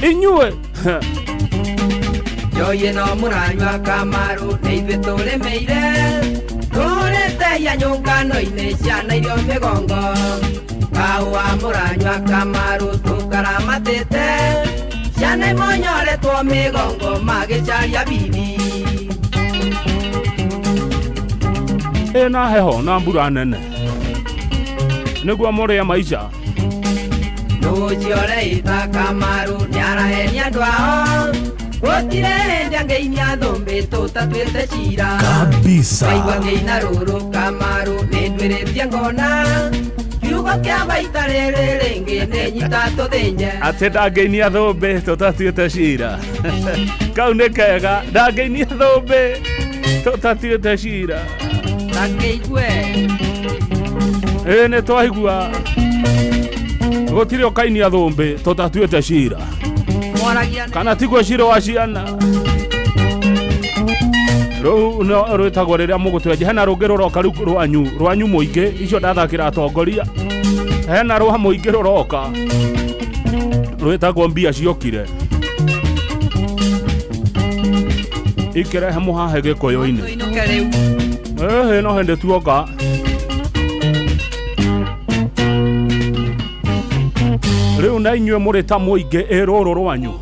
Inyuĩ Njohi ĩno mũranyua Kamaru nĩ ithuĩ tũrĩmĩire tũhũrĩte ya nyũngano-inĩ ciana irio mĩgongo kahũa mũranyua Kamaru tũkaramatĩte ciana imonyoretwo mĩgongo magĩcaria bibi. Ĩna heho na mbura nene nĩguo mũrĩe maica. Nũcio ũreita Kamaru nĩarahenia andũ ao Gũtirĩ hĩndĩ angĩinia thũmbĩ tũtatuĩte cira. Kabisa. Waigua ngĩina rũrũ Kamaru nĩndwĩrĩtie ngona. Kiugo kĩa baita rĩrĩ rĩngĩ nĩ nyita tũthĩnje. Atĩ ndangĩinia thũmbĩ tũtatuĩte cira. Kau nĩ kega, ndangĩinia thũmbĩ tũtatuĩte cira. Ndangĩigue. Ĩĩ nĩ twaigua. Gũtirĩ ũkainia thũmbĩ tũtatuĩte cira. Kana tiguo cira wa ciana. Rũu no rwĩtagwo rĩrĩa mũgũtwenja. Hena rũngĩ rũroka rĩu rwanyu mũingĩ, icio ndathakĩra atongoria. Hena rwa mũingĩ rũroka rwĩtagwo mbia ciokire ikĩrehe mũhahe gĩkũyũ-inĩ. Ĩhĩ no hĩndĩ tuoka. Rĩu na inyuĩ mũrĩ ta mũingĩ ĩ rũrũ rwanyu.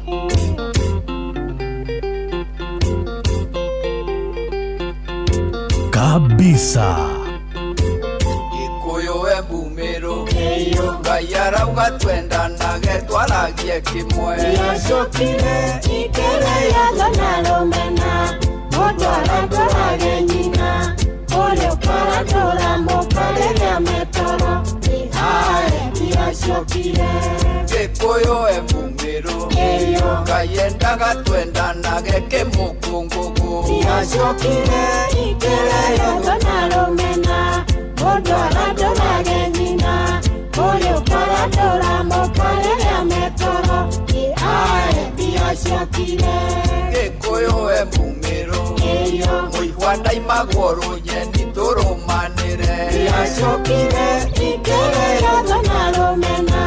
Kabisa. Gĩkũyũ embumĩrũ Ngai arauga twendanage twaragie kĩmwe. Ciacokire ikĩrĩaga na rũmena, mũndũ arandorage nyina, ũrĩa ũkarandũra mũkarĩrĩa metoro, ĩhae ciacokire. Gĩkũyũ embumĩrũ Ngai endaga twendanage kĩmũkũngũgũ. Ciacokire ikĩrĩaga na rũmena, mũndũ arandorage nyina, ũrĩa ũkarandũra mũkarĩrĩa metoro, ĩhae ciacokire. Gĩkũyũ embumĩrũ mũigua ndaimagwo rũnyeni tũrũmanĩre. Ciacokire ikĩrĩaga na rũmena,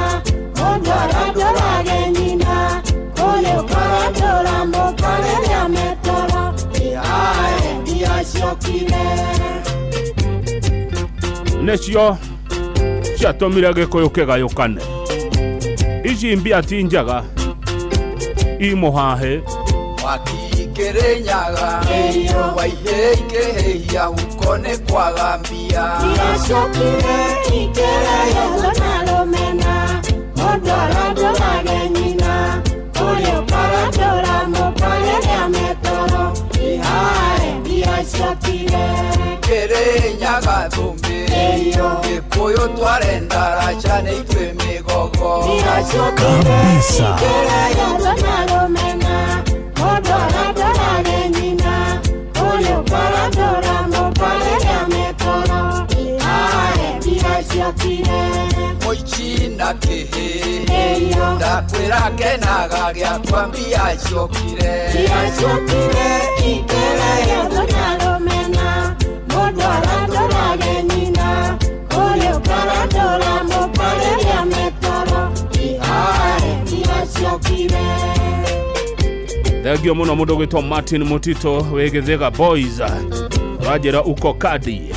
mũndũ arandorage nyina, ũrĩa ũkarandũra mũkarĩrĩa metoro, ĩhae ciacokire. Nĩcio ciatũmire gĩkũyũ kĩgayũkane. Ici mbia ti njega i mũhahe. Mwaki Kĩrĩnyaga waihĩ ikĩhĩhia huko nĩ kwaga mbia. Ciacokire ikĩrĩaga na rũmena, mũndũ arandorage nyina, ũrĩa ũkarandũra mũkarĩrĩa metoro, ĩhae ciacokire. Kĩrĩnyaga thũmbĩ Gĩkũyũ twarenda raca nĩ ithuĩ mĩgogo. Ciacokire ikĩrĩaga na rũmena, mũndũ arandorage nyina, ũrĩa ũkarandũra mũkarĩrĩa metoro, ĩhae ciacokire. Mũici na kĩhĩ ndakwĩra kenaga gĩakwa mbia ciokire. Ciacokire ikĩrĩaga na rũmena, mũndũ arandorage nyina, ũrĩa ũkarandũra mũkarĩrĩa metoro, ĩhae ciacokire. Thengio mũno mũndũ ũgwĩtwo Martin Mutito wĩ Gĩthĩga Boys. Wanjĩra uko kadi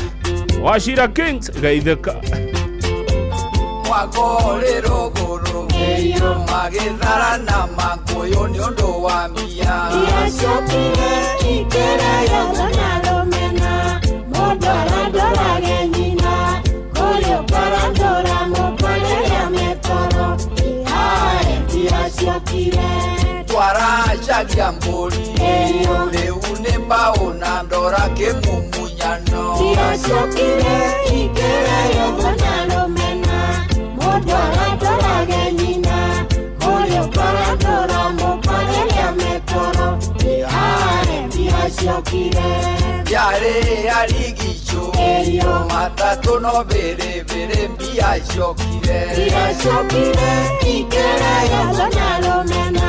Wachira Kings geithĩka. Mwago ũrĩ rũgũrũ magĩtharana makũyũ nĩ ũndũ wa mbia. Ciacokire ikĩrĩaga na rũmena, mũndũ arandorage nyina, ũrĩa ũkarandũra mũkarĩrĩa metoro, ĩhae ciacokire. Twaracagia mbũri rĩu nĩ mbaũ na ndora kĩmumunyano. Ciacokire ikĩrĩaga na rũmena, mũndũ arandorage nyina, ũrĩa ũkarandũra mũkarĩrĩa metoro, ĩhae ciacokire. Yarĩ yarigicũ matatũ no bĩrĩbĩrĩ mbia ciokire. Ciacokire ikĩrĩaga na rũmena,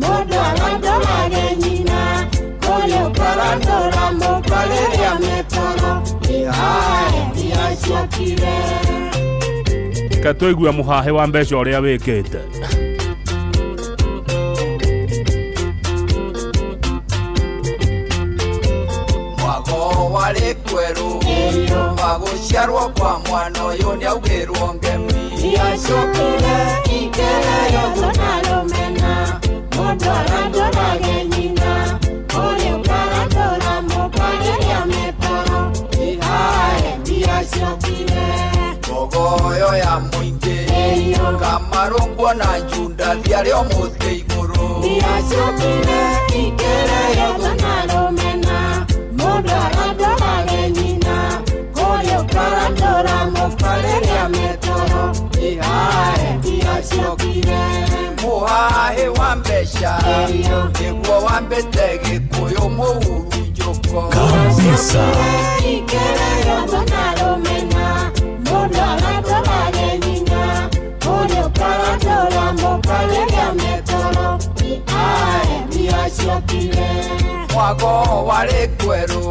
mũndũ arandorage nyina, ũrĩa ũkarandũra mũkarĩrĩa metoro, ĩhae ciacokire. Reke tũigue mũhahe wa mbeca ũrĩa wĩkĩte. Mwago warĩ kwerũ wagũciarwo kwa mwana ũyũ nĩaugĩrwo ngemi. Ciacokire ikĩrĩaga na rũmena, mũndũ arandorage nyina, ũrĩa ũkarandũra mũkarĩrĩa metoro, ĩhae ciacokire. Ngogoyo ya mũingĩ Kamarũ nguona njunda thiarĩ o mũtĩ igũrũ. Ndiacokire ikĩrehwo na rũmena mũndũ arandorage nyina kũrĩa ũkarandũra mũkarĩrĩa mĩtoro ihae ndiacokire Mũhahe wa mbeca nĩguo wambĩte gĩkũyũ mũhurunjũko Kabisa. Ikĩrehwo na rũmena mũndũ arandorage nyina kũrĩa ũkarandũra mũkarĩrĩa mĩtoro ihae ndiacokire Mwago warĩ kwerũ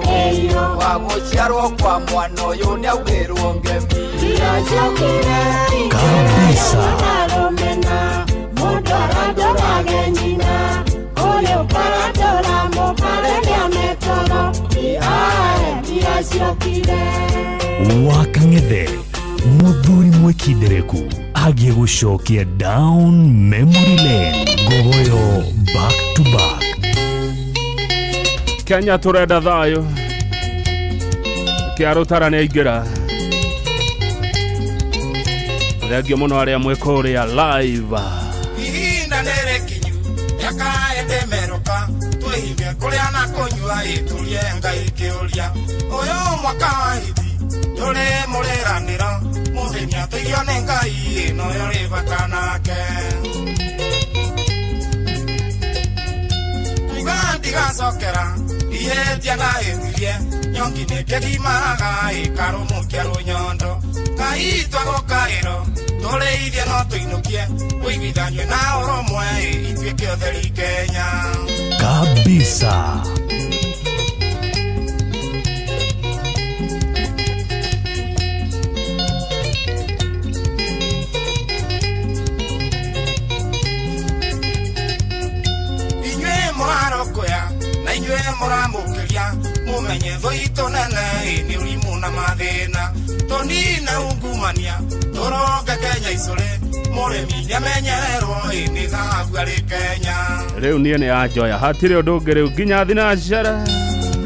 wa gũciarwo kwa mwana ũyũ nĩaugĩrwo ngemi Ndiacokire Kabisa. na rũmena mũndũ arandorage nyina kũrĩa ũkarandũra mũkarĩrĩa mĩtoro ihae ndiacokire Wakang'ethe muthuri mwĩkindereku agiĩ gũcokia down memory lane ngogoyo back to back. Kenya turenda thayo kĩarũtara nĩ aingĩra thengio mũno arĩa mwĩ kũrĩa live ihinda nĩrĩkinyu rĩakae ndĩmerũka twĩhinge kũrĩa na kũnyua ĩtũrie Ngai kĩũria ũyũ mwaka wa hiti tũrĩ mũrĩranĩro mũthenya tũirio nĩ Ngai ĩno yo rĩ bata nake kuga ndigacokera ihĩtia ndahĩtirie nyongi nĩkĩgimaga ĩkarũmũkia rũnyondo Ngai twagũkaĩro tũrĩithie no tũinũkie ũiguithanio na ũrũmwe ituĩke ũtheri Kenya. Kabisa. Inyuĩ mũrarokũya na inyuĩ mũramũkĩria mũmenye thũ itũ nene nĩ ũrimũ na mathĩna tũnine ungumania tũronge Kenya icũrĩ mũrĩmi nĩamenyererwo nĩ thahabu arĩ Kenya. Rĩu niĩ nĩ anjoya hatirĩ ũndũ ũngĩ rĩu nginya thinacara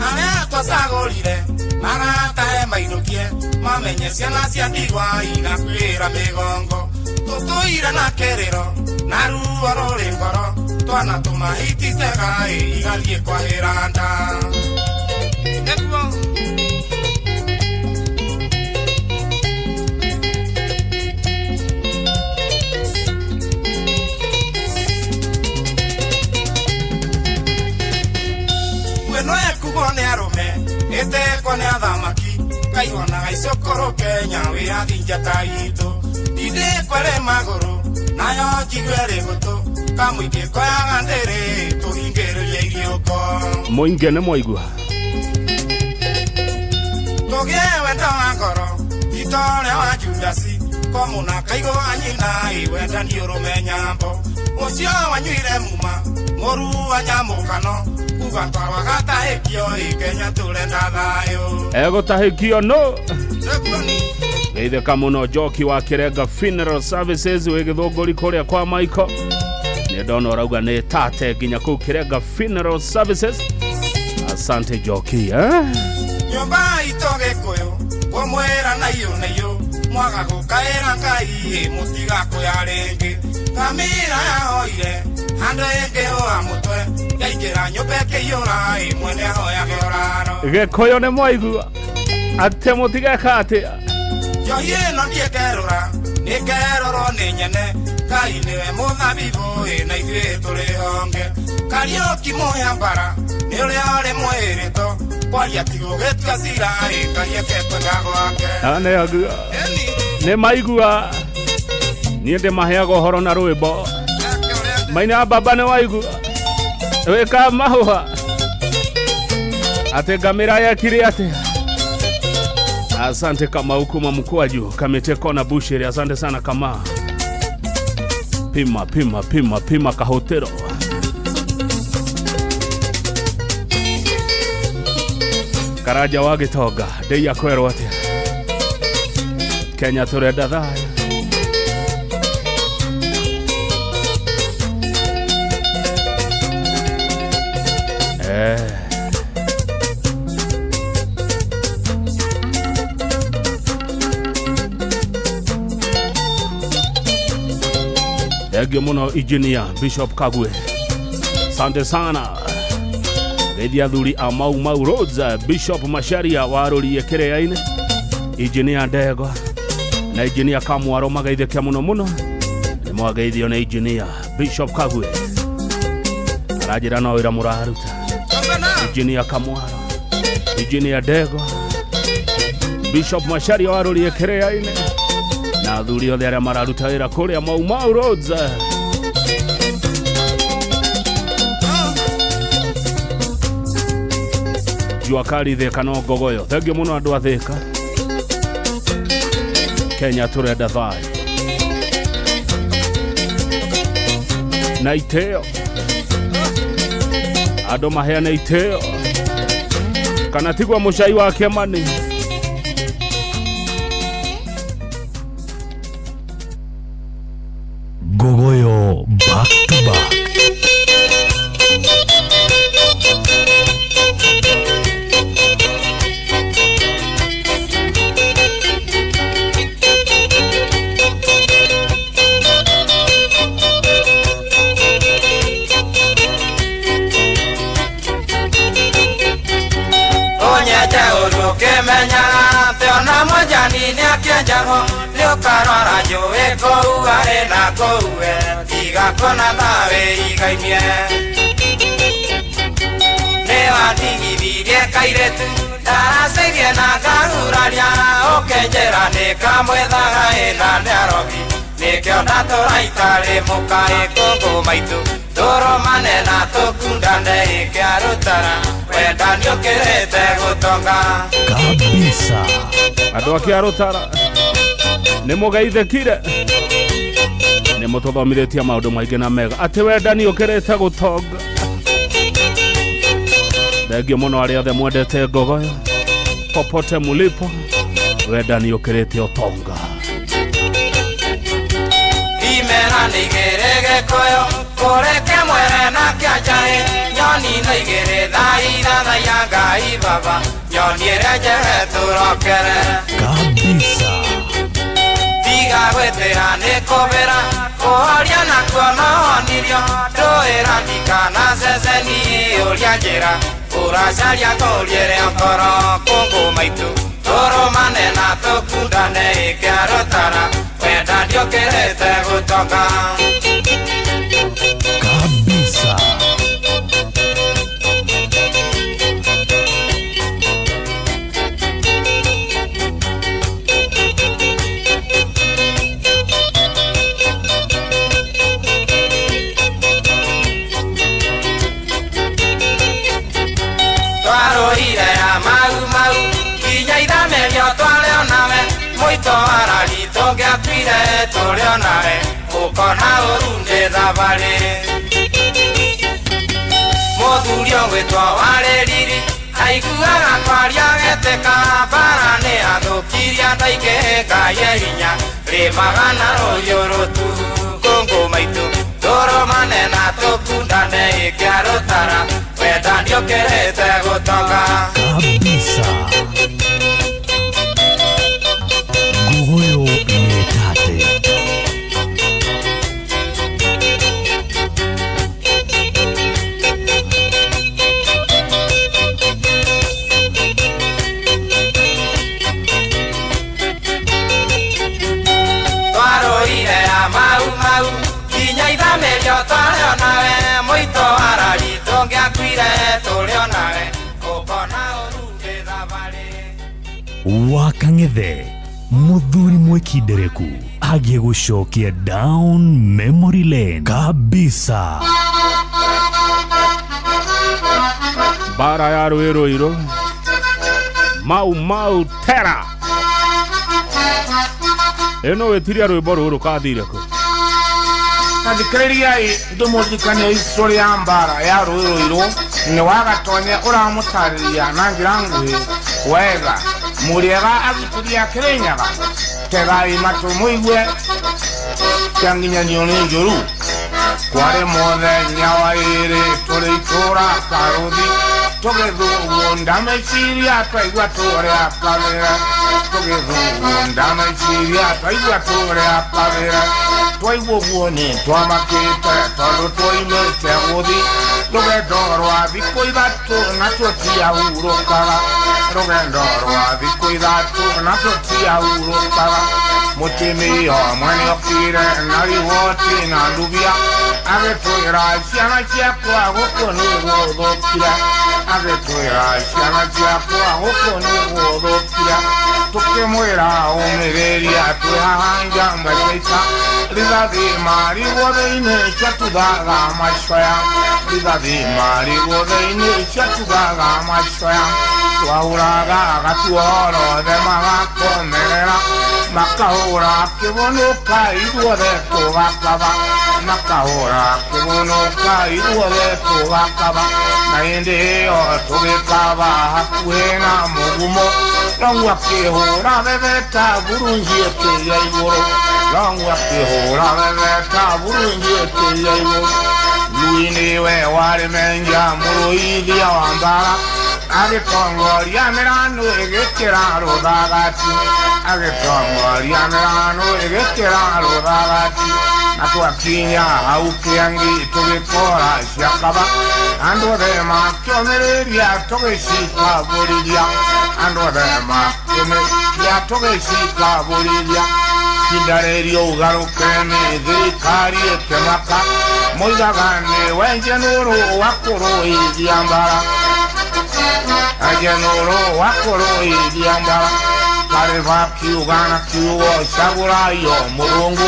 arĩa twacagũrire maratahe mainũkie mamenye ciana cia ndigwa igakuĩra mĩgongo tũtũire na kĩrĩro na ruo rũrĩ ngoro twana tũmahititega igathiĩ kwahĩra nda nĩguo Mweno ekugwo nĩ arũme ĩtekwo nĩ athamaki kaihonaga icũkũrũ Kenya wĩyathi njata itũ ndindĩkwo ĩrĩ magũrũ nayo njigue ĩrĩ gũtũ kamũingĩ koyaga ndĩrĩ tũhingĩrĩrie iriũko mũingĩ nĩ mwaigua tũgĩe wendo wa ngoro ti ta ũrĩa wa Judasi komũna kaigũ wa nyina wendani ũrũme nyambo ũcio wanyuire muma mũru wa nyamũkano kuga twarwagatahĩkio ĩ Kenya tũrenda thayũ egũtahĩkio no geithĩka mũno Njoki wa Kĩrenga Funeral Services wĩ Gĩthũngũri kũrĩa kwa Michael nĩ ndona ũrauga nĩ tate nginya kũu Kĩrenga Funeral Services. Asante Njoki eh? Nyũmba itũ Gĩkũyũ kũmwĩra na iyũ na iyũ mwaga gũkaĩra Ngai mũtigakũya rĩngĩ ngamĩra yahoire handũ ĩngĩhũa mũtwe yaingĩra nyũmba ĩkĩiyũra mwene ahoyage ũraro Gĩkũyũ nĩ mwaigua atĩ mũtigeka atĩa njohi ĩno ndiĩkerũra nĩkerũrwo nĩ nyene Ngai nĩwe mũthabibũ na ithuĩ tũrĩ honge Kariũki mũhĩa mbara nĩ ũrĩa ũrĩ mwĩrĩto kwaria ti gũgĩtua cira Ngai eke kwenda gwake nĩ maigua niĩ ndĩmaheaga ũhoro na rwĩmbo maina baba nĩ waigua wĩka mahũa atĩ ngamĩra yekire atĩa. Asante Kamau kuma mkwaju Kamete kona bushiri asante sana kama pima pima pima pima kahotero Karaja wa Gĩtonga ndĩia kwerwo atĩa Kenya tũrenda thayũ. Thengio mũno Engineer Bishop Kagwe Asante sana. Geithia athuri a Mau Mau Roads, Bishop Macharia warorie Kĩrĩa-inĩ, Engineer Ndegwa na Engineer Kamwaro magaithĩke mũno mũno. Nĩ mwageithio nĩ Engineer Bishop Kagwe, aranjĩra no wĩra mũraruta. Engineer Kamwaro, Engineer Ndegwa, Bishop Macharia warorie Kĩrĩa-inĩ na athuri othe arĩa mararuta wĩra kũrĩa Mau Mau Roads. Jua kali Thika no ngogoyo. Thengio mũno andũ a Thika. Kenya tũrenda thayũ na itĩo, andũ maheane itĩo, kana tigwa mũcai wa Kĩmani. Ngogoyo back to back. Nĩũkarora njũĩ kũu arĩ na kũu we tiga kuona thawe igainie. Nĩwandigithirie kairĩtu ndaracĩirie na ngahuraria ũkĩnjĩra nĩkamwethaga ĩna nĩarogi nĩkĩo ndatũra itarĩ mũkaĩ kũngũ maitũ tũrũmane na tũkundane ĩkĩarutara wenda nĩũkĩrĩte gũtonga kabisa. Andũ a Kĩarũtara nĩ mũgeithĩkire, nĩ mũtũthomithĩtie maũndũ maingĩ na mega, atĩ wendani ũkĩrĩte gũtonga. Thengio mũno arĩa othe mwendete ngogoyo popote mulipo, wendani ũkĩrĩte ũtonga. Imera nĩ igĩrĩ gĩkũyũ kũrĩ kĩmwere na kĩanjaĩ, nyoni nĩ igĩrĩ thaa ithathaiya Ngai baba, nyoni ĩrĩa njehe tũrokere kabisa. Tiga gwĩtĩra nĩ kũbĩra kũhoria nakuo no honirio ndũĩra ndikana ceceni ũria njĩra ũracaria kũriĩre ngoro kũngũ maitũ tũrũmane na tũkundane ĩkĩarũtara wenda ndiũkĩrĩte gũtonga kabisa. Mũito tũngĩatuire tũrĩ onawe ũkona ũru nĩ thabarĩ. Mũthuri ũgwĩtwo warĩ riri aiguaga kwaria getĩka mbara nĩ athũkirie andũ aingĩ Ngai e hinya rĩmaga na rũhiũ rũtu kũngũ maitũ tũrũmane na tũkundane ĩkĩarũtara wenda ndiũkĩrĩte gũtonga kabisa. Ngogoyo nĩtate. Twarũire ya Mau Mau nginya ithamĩrio twarĩ onawe mũito arari tũngĩakuire tũrĩ onawe ũkona ũru ndĩ thabarĩ. Wakang'ethe muthuri mwikindereku agie gucokia down memory lane kabisa. Mbara ya rũĩ rũirũ Mau Mau tera ĩno wĩtiria rwĩmbo rũrũ kathire kũ. Tathikĩrĩriai ndĩmũririkanie history ya mbara ya rũĩ rũirũ nĩ wagatonye ũramũtarĩria na njĩra nguhĩ wega mũrĩega agitĩria Kĩrĩnyaga tegai matũ mũigue kĩanginyanio nĩ njũru kwarĩ mũthenya wa ĩrĩ tũrĩ itũra karũthi tũgĩthugunda meciria twaigua tũrĩa kabĩra tũgĩthugunda meciria twaigua tũrĩa kabĩra twaigua ũguo nĩ twamakĩte tondũ twoimĩte gũthi Rũgendo rwa thikũ ithatũ na tũtiahurũkaga. Rũgendo rwa thikũ ithatũ na tũtiahurũkaga. Mũtumia ũmwe nĩokire na riboti na ndubia, agĩtwĩra ciana ciakwa gũkũ nĩ gũthũkire. Agĩtwĩra ciana ciakwa gũkũ nĩ gũthũkire. Tũkĩmwĩra ũmĩrĩria twĩ haha njamba cia ita. Rithathi marigwo thĩinĩ ciatuthaga macoya. Rithathi marigwo thĩinĩ ciatuthaga macoya. Twahũraga gatuoro othe magakomerera. Makahũra kĩbũnũka ithuothe tũgakaba. Makahũra kĩbũnũka ithuothe tũgakaba. Na hĩndĩ ĩyo tũgĩkaba hakuhĩ na mũgumo. Longu akĩhũra bebeta burunji ĩkĩgĩa igũrũ. Longu akĩhũra bebeta burunji ĩkĩgĩa igũrũ. Lui nĩwe warĩ menja mũrũithia wa mbara. Agĩtongoria mĩrano ĩgĩkĩra rũthagati. Agĩtongoria mĩrano ĩgĩkĩra rũthagati. Na twakinya hau kĩangi tũgĩkora ciakaba. Andũ othe makĩũmĩrĩria tũgĩcikabũrithia. Andũ othe makĩũmĩrĩria tũgĩcikabũrithia. Ihinda rĩrĩ ũgarũke nĩ thirikari ĩkĩmaka. Moigaga nĩ wenje nũrũ wa kũrũithia mbara. Ajenũrũ wa kũrũithia mbara. Karĩba kiuga na kiugo cagũraio mũrungu.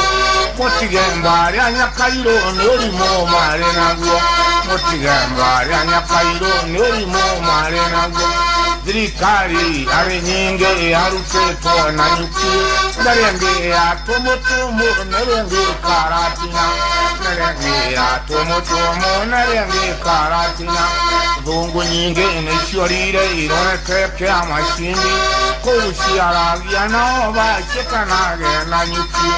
Mũtige mbarĩa nyakairũ nĩ ũrimũ marĩ naguo. Mũtige mbarĩa nyakairũ nĩ ũrimũ marĩ naguo. Thirikari arĩ nyingĩ yarutĩtwo na nyuki. Ndarĩ ĩngĩ ya tũmũtũmũ nĩrĩ ĩngĩ karatina. Ndarĩ ĩngĩ ya tũmũtũmũ nĩrĩ ĩngĩ karatina. Thũngũ nyingĩ nĩciorire irorete kĩa macini. Kũu ciaragia nao baciĩtanage na nyuki.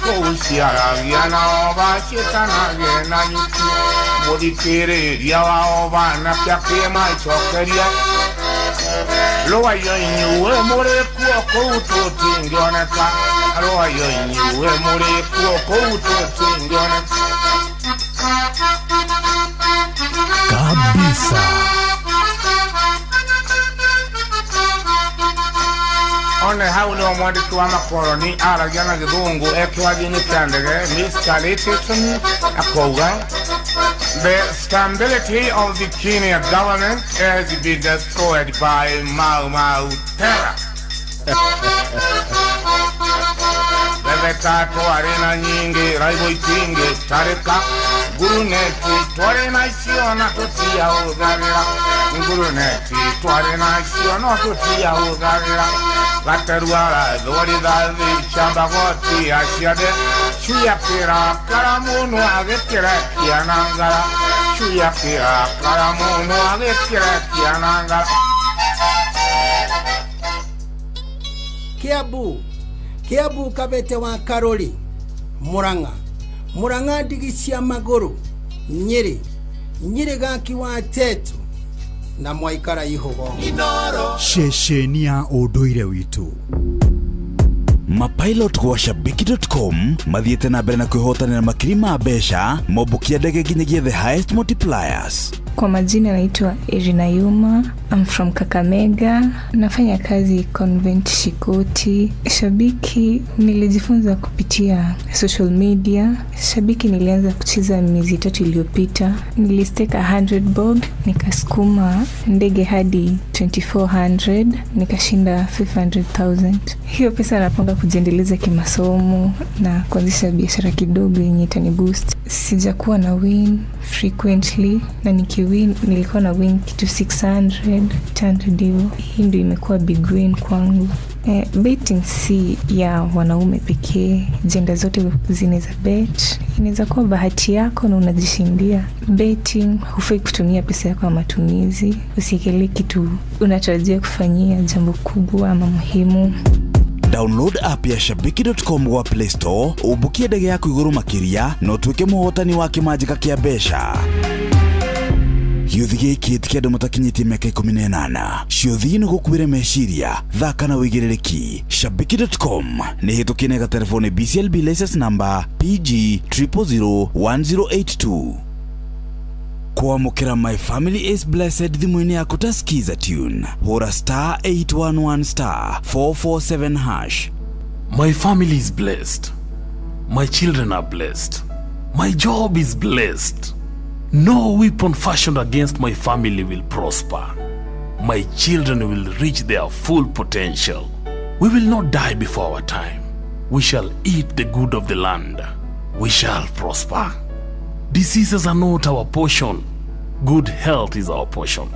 Kũu ciaragia nao baciĩtanage na nyuki. Mũthikĩrĩria wao banake akĩmacokeria. Rũayo inyuĩ mũrĩ kuo kũu tũtingĩoneka. Rũayo inyuĩ mũrĩ kuo kũu tũtingĩoneka. Kabisa. One hau nĩho mwandĩki wa makoroni aragia na gĩthũngũ e kĩwathi-inĩ kĩa ndege Mr. Littleton akauga The stability of the Kenya government has been destroyed by Mau Mau terror. Bebeta twarĩ na nyingĩ raibo itingĩtarĩka. Nguruneti twarĩ nacio na tũtiahũthagĩra. Nguruneti twarĩ nacio no tũtiahũthagĩra. Gateru arathwo rithathi ciambagoti aciande. Cui akĩrakara mũno agĩkĩrekia na ngara. Cui akĩrakara mũno agĩkĩrekia na ngara. Kiambu Kiambu Kabete wa Karori. Murang'a Murang'a ndigi cia magũrũ. Nyĩrĩ Nyĩrĩ gaki wa Tetu na mwaikara ihugo. Ceceni ya ũndũire witũ. Mapilot gwa shabiki.com mathiĩte na mbere na kwĩhotanĩra makiri ma mbeca mombũkia ndege nginyagia the highest multipliers. Kwa majina naitwa Irina Yuma. I'm from Kakamega. Nafanya kazi Convent Shikoti. Shabiki nilijifunza kupitia social media. Shabiki nilianza kucheza miezi 3 iliyopita. Nilistake 100 bob, nikasukuma ndege hadi 2400, nikashinda 500,000. Hiyo pesa napanga kujiendeleza kimasomo na kuanzisha biashara kidogo yenye itaniboost. Sijakuwa na win frequently, na nikiwin nilikuwa na win kitu 600, 800 hivyo. Hii ndio imekuwa big win kwangu. Betting si ya wanaume pekee, jenda zote zinaweza bet. Inaweza kuwa bahati yako na unajishindia. Betting hufai kutumia pesa yako ya matumizi. Usiekelee kitu unatarajia kufanyia jambo kubwa ama muhimu. Download app ya shabiki.com gwa Play Store, ubukie ndege yaku iguru makiria na utuike muhotani wa kimanjika kia mbeca. Gĩũthi gĩkĩ ti kĩa andũ matakinyĩtie mĩaka 18. Ciũthi nĩ gũkuĩre meciria, thaka na wĩigĩrĩrĩki. Shabiki.com nĩ hĩtũkie na ĩgaterefone BCLB license number PG 0001082. Kwamũkĩra My Family is Blessed thimũ-inĩ yaku ta Skiza tune, hũra star 811 star 447 hash. My family is blessed. My children are blessed. My job is blessed. No weapon fashioned against my family will prosper. My children will reach their full potential. We will not die before our time. We shall eat the good of the land. We shall prosper. Diseases are not our portion. Good health is our portion.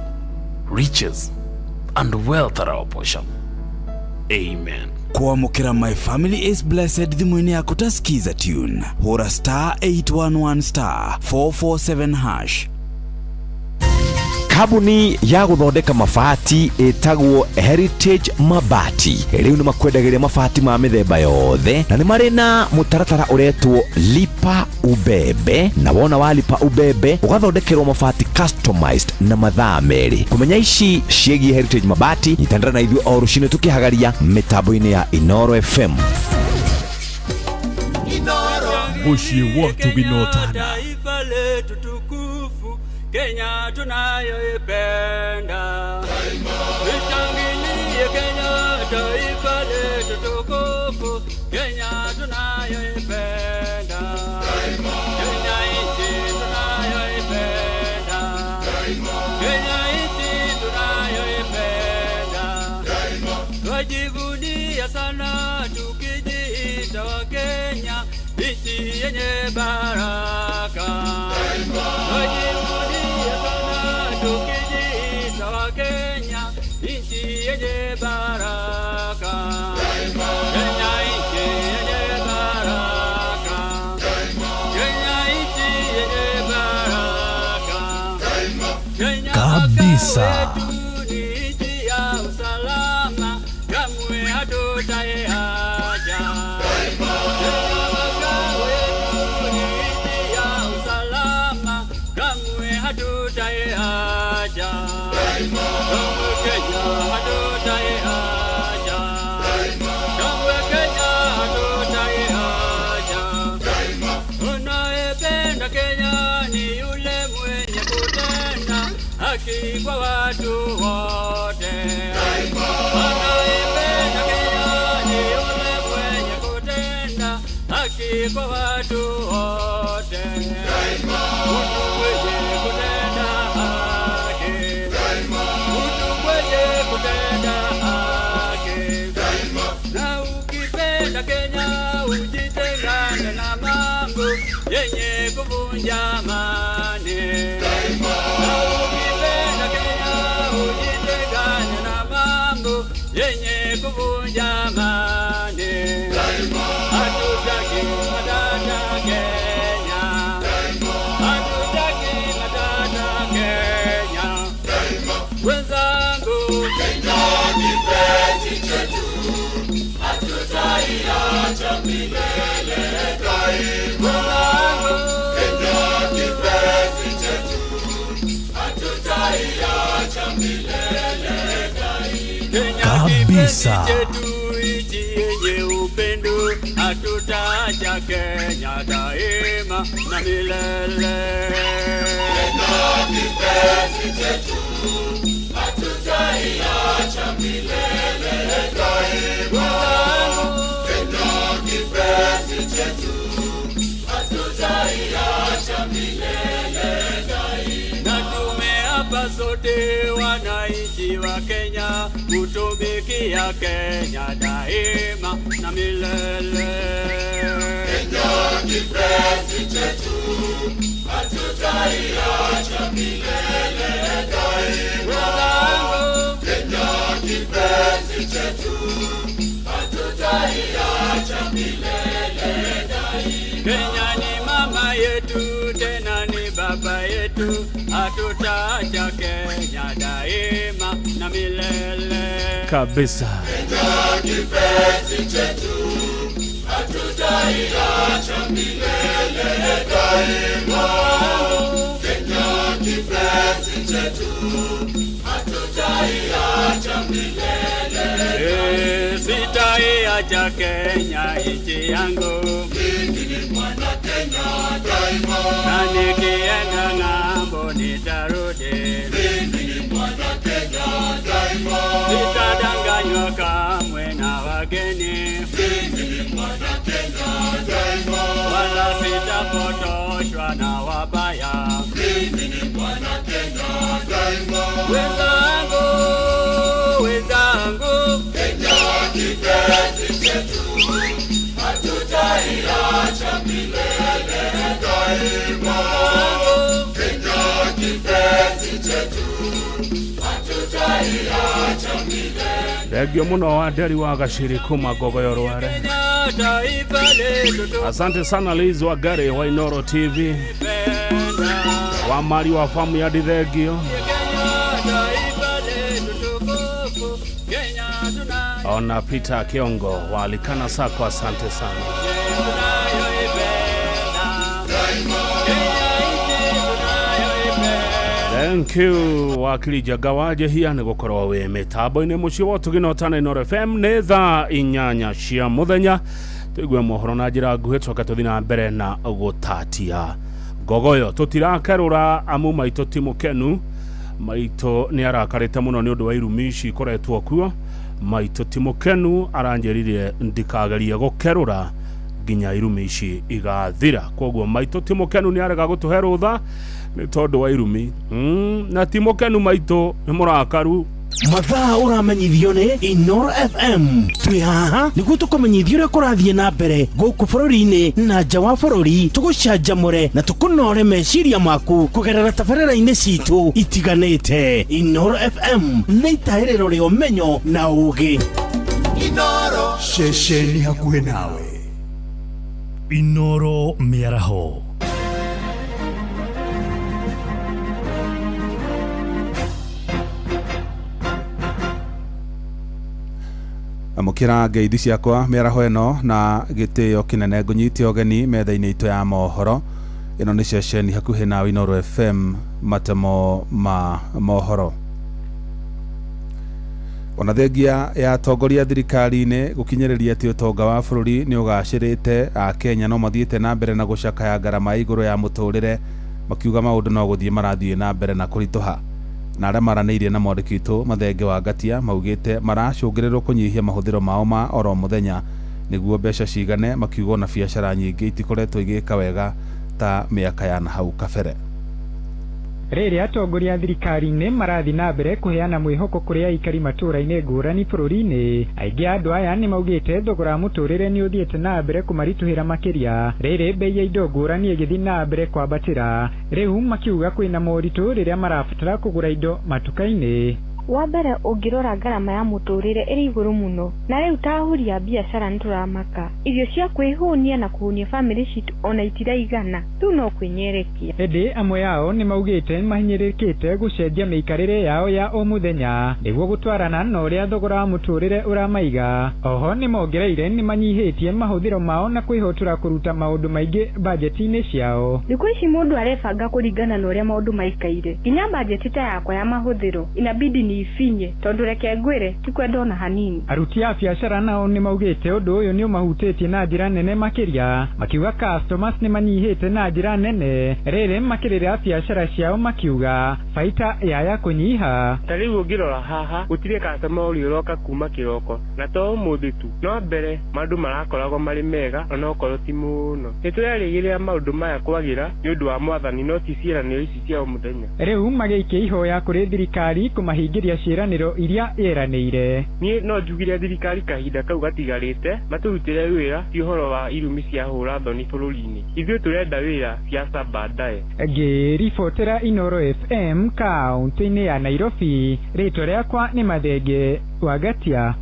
Riches and wealth are our portion. Amen. Kwamũkĩra My Family is Blessed thimũ-inĩ yaku ta Skiza tune, hũra star 811 star 447 hash. Kambuni ya gũthondeka mabati ĩtagwo Heritage Mabati rĩu nĩ makwendagĩria mabati ma mĩthemba yothe, na nĩ marĩ na mũtaratara ũretwo Lipa Ubebe, na wona wa Lipa Ubebe ũgathondekerwo mabati customized na mathaa 2. Kũmenya ici ciĩgiĩ Heritage Mabati, nyitanĩra na ithuĩ o rũcinĩ tũkĩhagaria mĩtambo-inĩ ya Inoro FM. Mũciĩ wa Tuginotana. Taifa letu tukufu Kenya tunayoipenda. Tushangilie Kenya, taifa letu tukufu Kenya tunayoipenda. Kenya nchi tunayoipenda. Kenya nchi tunayoipenda. Twajivunia sana tukijiita wa Kenya, nchi yenye baraka. Twajivunia sana tukijiita wa Kenya, nchi yenye baraka. Kenya nchi yenye baraka. Kenya nchi yenye baraka. Kenya kabisa ni nchi ya usalama, kamwe hatutaiacha. Kenya makao yetu ni nchi ya usalama, kamwe hatutaiacha. Kamwe Kenya hatutaiacha. Kamwe Kenya hatutaiacha. Unayependa Kenya ni yule mwenye kutenda haki kwa watu wote. Anayependa Kenya ni yule mwenye kutenda haki kwa watu wote. Mtu mwenye kutenda haki. Mtu mwenye kutenda haki. Na ukipenda Kenya ujitengane na mambo yenye kuvunja amani. Na ukipenda Kenya ujitengane na mambo yenye kuvunja amani. Hatutaki matata Kenya. Hatutaki matata Kenya. Wenzangu, Kenya kipenzi chetu, hatutaiacha milele daima. Kenya kipenzi chetu, hatutaiacha milele daima. Kabisa. Chetu nchi yenye upendo, hatutaacha Kenya daima na milele. Kenya kipenzi chetu, hatutaiacha milele daima. Kenya kipenzi chetu, hatutaiacha milele daima. Na tumeapa sote wananchi wa Kenya kutumikia Kenya daima na milele. Kenya kipenzi chetu, hatutaiacha milele daima. Kenya kipenzi chetu, hatutaiacha milele daima. Kenya ni mama yetu, tena ni baba yetu, hatutaacha Kenya daima na milele. Kabisa. Kenya kipenzi chetu, hatutaiacha milele daima. Kenya kipenzi chetu, hatutaiacha milele. Sitaiacha Naipenda Kenya nchi yangu. Mimi ni mwana Kenya daima. Na nikienda ng'ambo nitarudi. Mimi ni mwana Kenya daima. Sitadanganywa kamwe na wageni. Mimi ni mwana Kenya daima. Wala sitapotoshwa na wabaya. Mimi ni mwana Kenya daima. Wenzangu, wenzangu, Kenya kipenzi chetu, hatutaiacha milele daima. Kenya kipenzi chetu, hatutaiacha milele. Thengio muno wa Nderi wa Gaciri kuma Ngogoyo Rware. Taifa letu Asante sana Liz Wangari wa Inoro TV, wa mari wa famu ya Ndithengio, taifa letu tukufu, Kenya ona Peter Kiongo wa Alikana Sako, asante sana. Thank you wakili Jagawaje hia nĩ gũkorwo wĩ mĩtambo-inĩ mũciĩ wa ũtugi na ũtana Inoro FM. Nĩ thaa 8 cia mũthenya, tũigue mohoro na njĩra nguhĩ, tũcoke tũthiĩ na mbere na gũtatia ngogoyo. Tũtirakerũra amu maitũ ti mũkenu, maitũ nĩ arakarĩte mũno nĩ ũndũ wa irumi ici ikoretwo kuo. Maitũ ti mũkenu aranjĩrire ndikagerie gũkerũra nginya irumi ici igathira. Koguo maitũ ti mũkenu nĩ arega gũtũhe rũtha nĩ tondũ wa irumi. Na ti mũkenu maitũ nĩ mũrakaru. Mathaa ũramenyithio nĩ Inoro FM. Twĩ haha nĩguo tũkũmenyithia ũrĩa kũrathiĩ na mbere gũkũ bũrũri-inĩ na nja wa bũrũri, tũgũcanjamũre na tũkũnore meciria maku kũgerera tabarĩra-inĩ citũ itiganĩte. Inoro FM nĩ itahĩrĩro rĩa ũmenyo na ũũgĩ. Inoro ceceni hakuhĩ nawe. Inoro mĩaraho. Amũkĩra ngeithi ciakwa mĩaraho ĩno na gĩtĩo kĩnene, ngũnyite ũgeni metha-inĩ itũ ya mohoro. Ĩno nĩ ceceni hakuhĩ nawe Inoro FM, matemo ma mohoro. Ona thengia ya atongoria thirikari-inĩ gũkinyĩrĩria atĩ ũtonga wa bũrũri nĩ ũgacĩrĩte, Akenya no mathiĩte na mbere na gũcakaya ngarama ya igũrũ ya mũtũrĩre, makiuga maũndũ no gũthiĩ marathiĩ na mbere na kũritũha. Na arĩa maranĩirie na mwandĩki witũ Mathenge wa Ngatia maugĩte maracũngĩrĩrwo kũnyihia mahũthĩro mao ma oro mũthenya nĩguo mbeca cigane, makiuga ona biacara nyingĩ itikoretwo igĩka wega ta mĩaka ya nahau kabere. Rĩrĩa atongoria thirikari-inĩ marathiĩ na mbere kũheana mwĩhoko kũrĩ aikari matũũra-inĩ ngũrani bũrũri-inĩ, aingĩ a andũ aya nĩ maugĩte thogora wa mũtũrĩre nĩ ũthiĩte na mbere kũmaritũhĩra makĩria, rĩrĩ bei ya indo ngũrani ĩgĩthiĩ na mbere kwambatĩra. Rĩu makiuga kwĩna moritũ rĩrĩa marabatara kũgũra indo matuka-inĩ. Wa mbere ũngĩrora ngarama ya mũtũrĩre ĩrĩ igũrũ mũno, na rĩu ta ahũri a biacara nĩtũramaka. Irio cia kwĩhũnia na kũhũnia bamĩrĩ citũ ona itiraigana, rĩu no kwĩnyerekia. Ĩndĩ amwe ao nĩ maugĩte mahinyĩrĩrĩkĩte gũcenjia mĩikarĩre yao ya o mũthenya nĩguo gũtwarana na ũrĩa thogora wa mũtũrĩre ũramaiga. Oho nĩ mongereire nĩ manyihĩtie mahũthĩro mao na kwĩhotora kũruta maũndũ maingĩ bajeti-inĩ ciao. Thikũ ici mũndũ arebanga kũringana na ũrĩa maũndũ maikaire, nginya bajeti ta yakwa ya mahũthĩro inabidi ni ifinye, tondũ reke ngwĩre ti kwenda ona hanini. Aruti a biacara nao nĩ maugĩte ũndũ ũyũ nĩ ũmahutĩtie na njĩra nene makĩria, makiuga customers nĩ manyihĩte na njĩra nene rĩrĩ makĩrĩra biacara ciao, makiuga baita yaya kũnyiha. Ta rĩu ũngĩrora haha gũtirĩ customer ũrĩa ũroka kuma kĩroko, na to ũmũthĩ tu, no mbere maũndũ marakoragwo marĩ mega onokorwo ti mũno. Nĩtũrerĩgĩrĩra maũndũ maya kwagĩra nĩ ũndũ wa mwathani, no ti ciĩranĩro ici cia o mũthenya. Rĩu magĩikia ihoya kũrĩ thirikari kũmahingĩria ciĩranĩro iria ĩranĩire. Niĩ no njugire thirikari kahinda kau gatigarĩte matũrutĩre wĩra, ti ũhoro wa irumi cia hũra thoni bũrũri-inĩ. Ithuĩ tũrenda wĩra, siasa baadaye. Ngĩribotera Inoro FM kaunti-inĩ ya Nairobi, rĩtwa rĩakwa nĩ Mathenge wa Ngatia.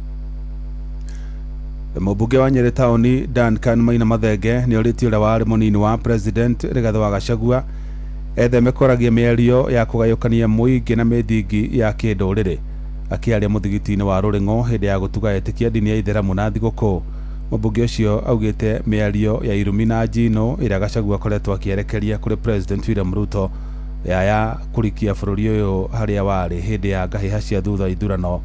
Mũmbunge wa Nyĩrĩ taũni Duncan Maina Mathenge nĩ orĩtie ũrĩa warĩ mũnini wa president Rigathĩ wa Gachagua etheme kwaragia mĩario ya kũgayũkania mũingĩ na mĩthingi ya kĩndũrĩrĩ. Akĩaria mũthigiti-inĩ wa Rũrĩng'o hĩndĩ ya gũtuga etĩkia ndini ya Ithĩramu na thigũkũ, mũmbunge ũcio augĩte mĩario ya irumi na njino ĩrĩa Gachagua akoretwo akĩerekeria kũrĩ President William Ruto yaya kũrikia bũrũri ũyũ harĩa warĩ hĩndĩ ya ngahĩha cia thutha wa ithurano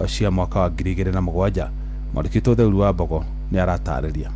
cia mwaka wa 2007. Mwandĩki witũ Theuru wa Mbogo Nĩ aratarĩria.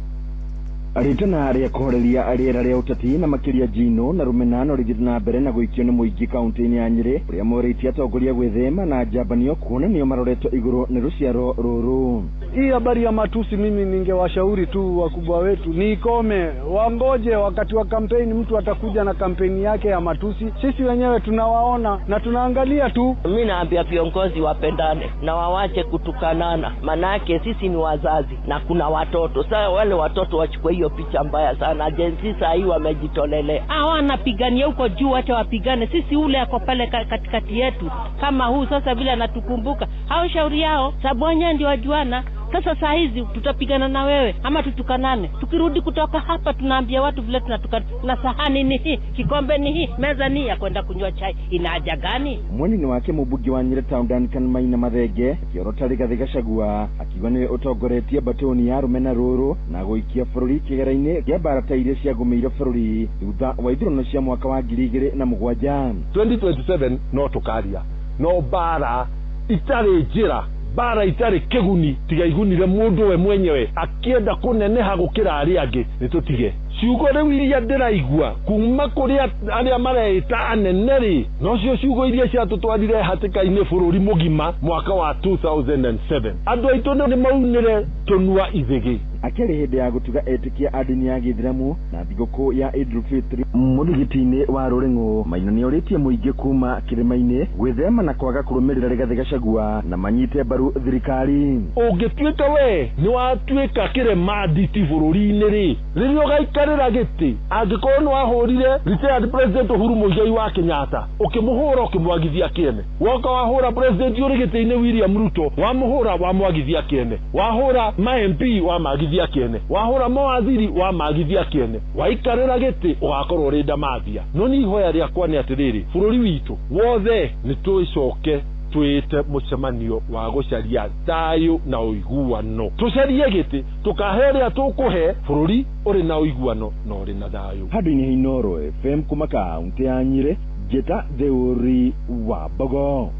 Rĩtana rĩa kũhoreria rĩera rĩa ũteti na makĩria njino na rũmena no rĩthiĩte na mbere na gũikio nĩ mũingĩ kaunti-inĩ ya Nyĩrĩ, ũrĩa morĩtie atongoria gwĩthema na njambanio kuona nĩo maroretwo igũrũ nĩ rũciaro rũrũ. Hii habari ya matusi, mimi ningewashauri tu wakubwa wetu ni ikome, wangoje wakati wa kampeni, mtu atakuja na kampeni yake ya matusi. Sisi wenyewe tunawaona na tunaangalia tu. Mimi naambia viongozi wapendane na wawache kutukanana, manake sisi ni wazazi na kuna watoto. Sasa wale watoto wachukue hiyo picha mbaya sana. Gen Z saa hii wamejitolelea. Hawa wanapigania huko juu, acha wapigane. Sisi ule ako pale katikati yetu kama huu sasa vile anatukumbuka. Hao shauri yao, sababu wenyewe ndio wajuana. Sasa saa hizi tutapigana na wewe ama tutukanane. Tukirudi kutoka hapa tunaambia watu vile tunatukana, na sahani ni hii, kikombe ni hii, meza ni ya kwenda kunywa chai, ina haja gani? Mwena-inĩ wake mũmbunge wa Nyĩrĩ Town Duncan Maina Mathenge akĩorota Rigathĩ Gachagua akiuga nĩwe ũtongoretie mbatũni ya rũmena rũrũ na gũikia bũrũri kĩgera-inĩ kĩa mbara ta iria ciagũmĩire bũrũri thutha wa ithurano cia mwaka wa 2007. 2027 no tũkaria no mbara itarĩ njĩra, bara itarĩ kĩguni, tiga igunire mũndũ we mwenyewe akĩenda kũneneha gũkĩra arĩa angĩ, nĩ tũtige ciugo rĩu iria ndĩraigua kuma kũrĩ arĩa mareĩta anene rĩ, nocio ciugo iria ciatũtwarire hatĩka-inĩ bũrũri mũgima mwaka wa 2007. Andũ aitũ nĩ maunire tũnua ithĩgĩ. Akĩarĩ hĩndĩ ya gũtuga etĩkia a ndini ya gĩithĩramu na thigũkũ ya Idul Fitri mũthigiti-inĩ wa Rũrĩng'ũ, Maina nĩorĩtie mũingĩ kuma kĩrĩma-inĩ gwĩthema na kwaga kũrũmĩrĩra Rigathĩ Gachagua na manyite mbaru thirikari. Ũngĩtuĩka we nĩ watuĩka kĩrema nditi bũrũri-inĩ rĩ, rĩrĩa ũgaikarĩra gĩtĩ, angĩkorwo nĩ wahũrire retired President Uhuru Muigai wa Kenyatta, ũkĩmũhũra ũkĩmwagithia kĩene, woka wahũra President ũrĩ gĩtĩ-inĩ William Ruto, wamũhũra wamwagithia kĩene, wahũra ma MP wamagithia kĩene, wahũra mawaziri wamagithia kĩene, waikarĩra gĩtĩ ũgakorwo ũrĩ ndamathia. No nĩ ihoya rĩakwa nĩ atĩrĩrĩ, bũrũri witũ wothe nĩ tũcoke twĩte mũcemanio wa gũcaria thayũ na ũiguano, tũcarie gĩtĩ tũkahe ũrĩa tũkũhe bũrũri ũrĩ na ũiguano na ũrĩ na thayũ. Handũ-inĩ ha Inooro FM kuma kaunti ya Nyĩrĩ, Njĩta Theũri wa Mbogo.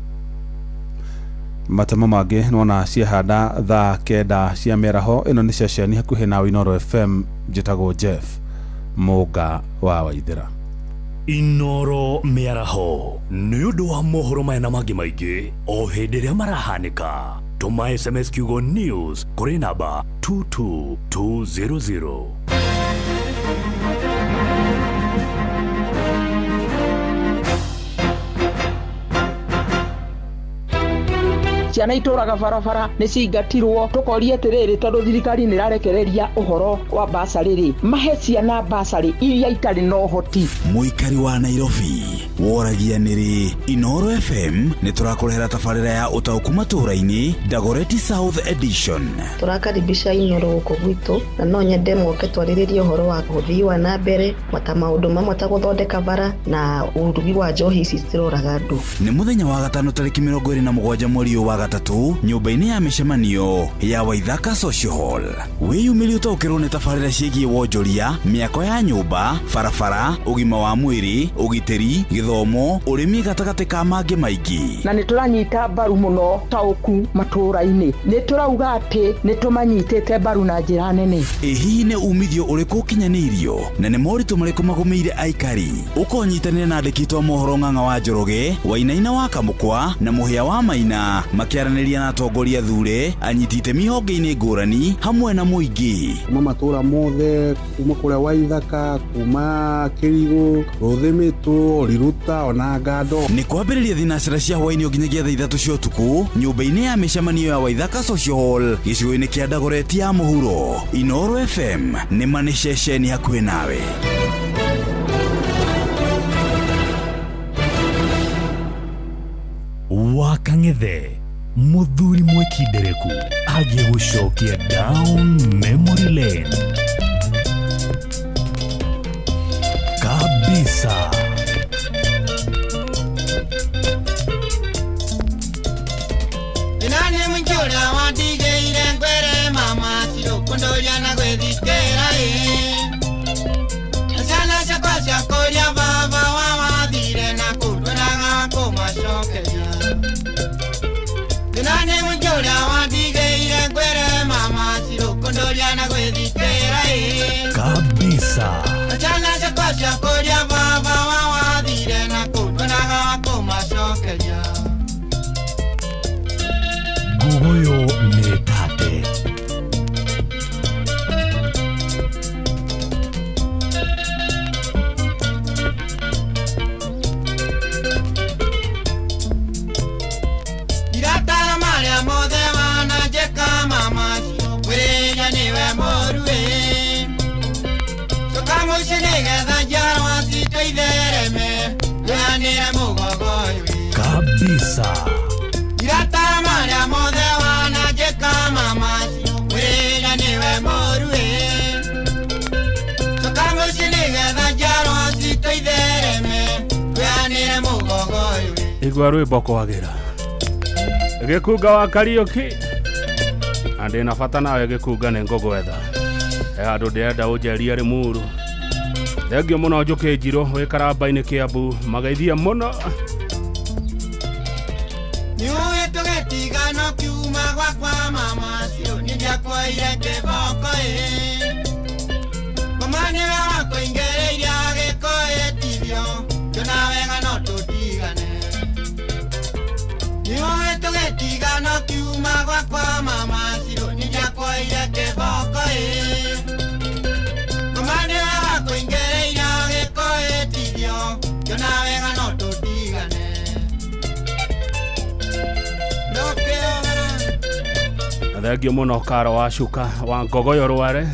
Matemo mangĩ nĩwona ciahanda thaa 9 cia mĩaraho. Ĩno nĩ ceceni hakuhĩ na Inooro FM, njĩtagwo Jeff Mũnga wa Waithĩra. Inooro mĩaraho nĩ ũndũ wa mohoro maya na mangĩ maingĩ o hĩndĩ ĩrĩa marahanĩka. Tũma SMS kiugo news kũrĩ namba 22200. Ciana itũraga barabara nĩ ciingatirwo, tũkoria atĩrĩrĩ, tondũ thirikari nĩ ĩrarekereria ũhoro wa basarĩ rĩ, mahe ciana basarĩ iria itarĩ na ũhoti. Mũikari wa Nairobi woragia nĩrĩ Inooro FM nĩ tũrakũrehera tabarĩra ya ũtaũku matũũra-inĩ Dagoretti South Edition. Tũrakaribisha Inooro gũkũ gwitũ na no nyende moke twarĩrĩrie ũhoro wa ũthii wa na mbere mata maũndũ mamwe ta gũthondeka bara na ũrugi wa njohi ici ciroraga andũ. Nĩ mũthenya wa gatano tarĩki 27 mweri wa gatatũ nyũmba-inĩ ya mĩcemanio ya Waithaka Social Hall. Wĩyumĩrie ũtaũkĩrwo nĩ tabarĩra ciĩgiĩ wonjoria, mĩako ya nyũmba, barabara, ũgima wa mwĩrĩ, ũgitĩri, gĩthomo, ũrĩmi gatagatĩ ka mangĩ maingĩ. Na nĩ tũranyita mbaru mũno taũku matũũra-inĩ, nĩ tũrauga atĩ nĩ tũmanyitĩte mbaru na njĩra nene. Ĩ hihi nĩ umithio ũrĩkũ ũkinyanĩirio na nĩ moritũ marĩkũ magũmĩire aikari? Ũkonyitanĩra na andĩki a mohoro Ng'ang'a wa Njoroge, Wainaina wa Kamũkwa na Mũhĩa wa Maina makĩaranĩria na atongoria thure, anyiti itemi honge-inĩ ngũrani hamwe na mũingĩ. Kuma matũũra mothe, kuma kũrĩa Waithaka, kuma Kĩrigũ, Rũthĩmĩtũ, Riruta ona Ngando. Nĩ kwambĩrĩria thinacara cia hwaĩ-inĩ nginyagia thaa 3 cia ũtukũ nyũmba-inĩ ya mĩcemanio ya Waithaka Social Hall gĩcigo-inĩ kĩa Dagoretti ya mũhuro. Inooro FM nĩ ma nĩ ceceni hakuhĩ nawe. Wakang'ethe muthuri mwekindereku agĩgũcokia down memory lane kabisa. Nani mjura wadigeire ngwere mama sirokundoria na gwethikera sana chakwa chakoria baba wawathire na kundweraga kũmacokeria. Nani mjura wadigeire ngwere mama sirokundoria na Ndaigua rwĩmbo kwagĩra. Gĩkunga wa Kariũki. Na ndĩna bata nawe gĩkunga nĩ ngũgwetha. He handũ ndĩrenda ũnjerie Limuru. Thengio mũno Njũkĩ Njirũ wĩ Karamba-inĩ Kĩambu. Mageithie mũno. Niũĩ tũgĩtigana ũkiuma gwakwa mama cio nĩndiakuoire kĩboko ĩ ngoma nĩwe wakũingĩrĩirie gĩko ĩtithio ngĩona wega no tũtigane. Niũĩ tũgĩtigana ũkiuma gwakwa mama cio nĩndiakuoire kĩboko ĩ ngoma nĩwe wakũingĩrĩirie gĩko ĩtithio ngĩona wega no tũtigane. Thengio mũno Karo wa Cuka wa Ngogoyo Rware.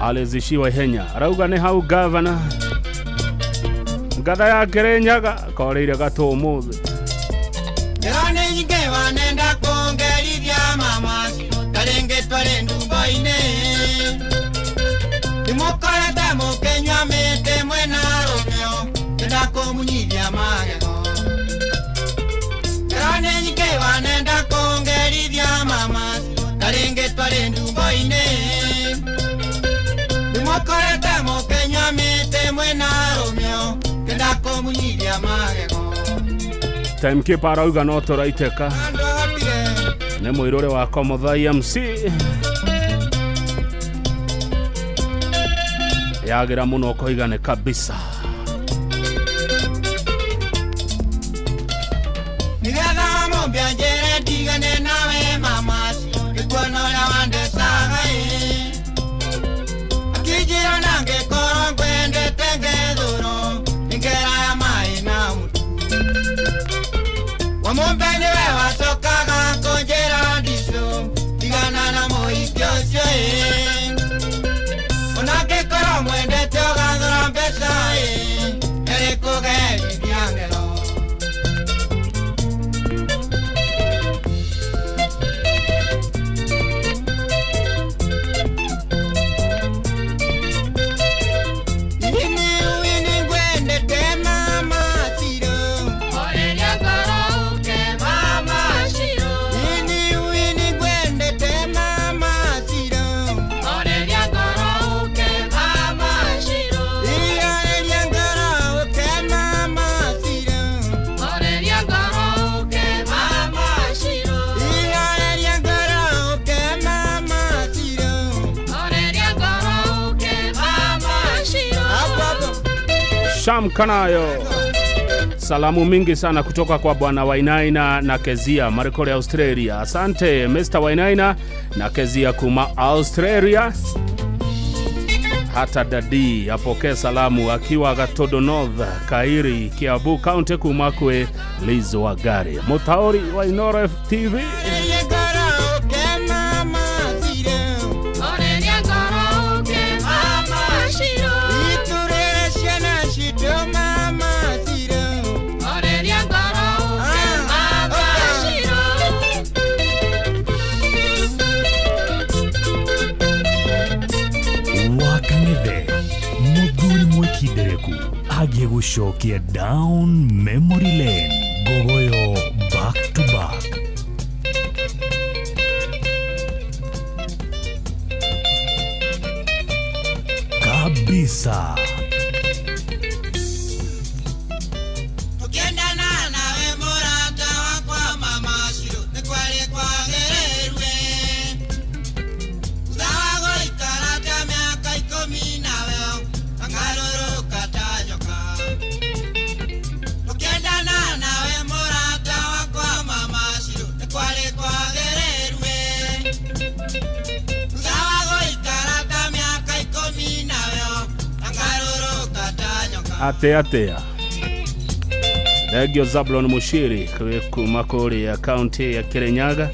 Alizishiwa ihenya. Arauga nĩ hau gavana. Ngatha ya Kĩrĩnyaga koreire gatũ ũmũthĩ. Ngero nĩ nyingĩ wanenda kũngerithia mama ta rĩngĩ twarĩ ndumbo-inĩ. Nĩmũkorete mũkĩnyua mĩtĩ mwĩna rũmĩo ngĩenda kũmunyithia magego. Ngero nĩ nyingĩ wanenda kũngerithia mama ta rĩngĩ twarĩ ndumbo-inĩ. Nĩmũkorete mũkĩnyua mĩtĩ mwĩna rũmĩo ngĩenda kũmunyithia magego. Timekeeper arauga no tũraitĩka. Nĩ mũirũrĩ wakwa Mũthai MC. Yagĩra mũno ũkoiga nĩ kabisa. Nĩgetha mũmbia njĩre ndigane nawe mama ngĩkuona ũrĩa wandecaga ĩ akĩnjĩra na ngĩkorwo ngwendete ngethũrwo nĩngera ya maĩ na mũtu. Wamũmbe nĩwe wacokaga kũnjĩra ndicũ tigana na mũhiki ũcio ĩ ona ngĩkorwo mwendete ũgathũra mbeca ĩ nĩrĩ kũgerithia ngero. Sham Kanayo. Salamu mingi sana kutoka kwa Bwana Wainaina na Kezia Marikore Australia. Asante Mr. Wainaina na Kezia kuma Australia. Hata dadi apokee salamu akiwa Gatodo North, Kairi, Kiambu County kumakwe Liz Wagari. Mutaori wa Inooro TV. Agie gũcokia down memory lane. Ngogoyo back to back. Kabisa. Tukiendana nawe mũrata wakwa mama Shiro nĩ kwarĩ kwagĩrĩirwe. Thutha wa gũikara ta mĩaka 10 nawe ngarũrũka ta nyoka. Tukiendana nawe mũrata wakwa mama Shiro nĩ kwarĩ kwagĩrĩirwe. Thutha wa gũikara ta mĩaka 10 nawe ngarũrũka ta nyoka. Atea atea. Thengio Zablon Mushiri kuma kũrĩa kaunti ya Kirinyaga.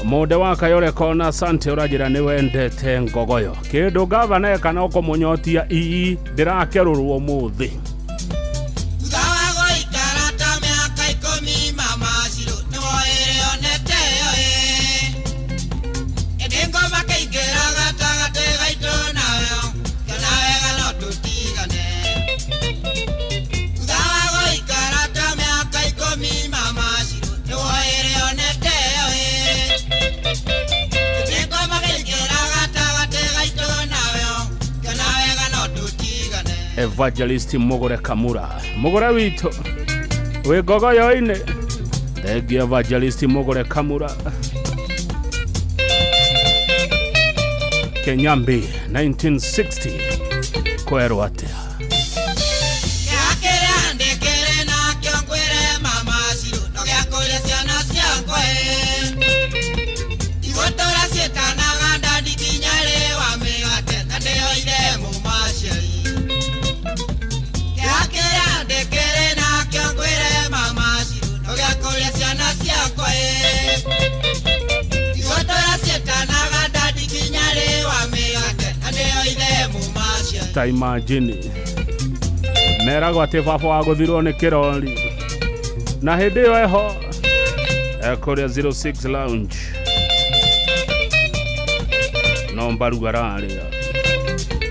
Mũnde wa Kayore kona asante ũranjĩra nĩ wendete Ngogoyo. Kĩndũ gavana eka no kũmũnyotia ii ndĩrakerũrwo ũmũthĩ. Thutha wa gũikara ta mĩaka 10 mama Shiro nĩwoĩre onete yo ĩ ĩndĩ ngoma kĩingĩra gatagatĩ gaitũ nawe ngĩona wega no tũtigane. Thutha wa gũikara ta mĩaka 10 Evangelist Mugure Kamura Mugure witũ wĩ ngogoyo-inĩ. Thengiũ Evangelist Mugure Kamura. Kenyambi 1960 kwerwo atĩa? Ta imagine meragwo atĩ baba wa gũthirwo nĩ kĩrori na hĩndĩ ĩyo eho ekũrĩa 06 lounge no mbaru ararĩa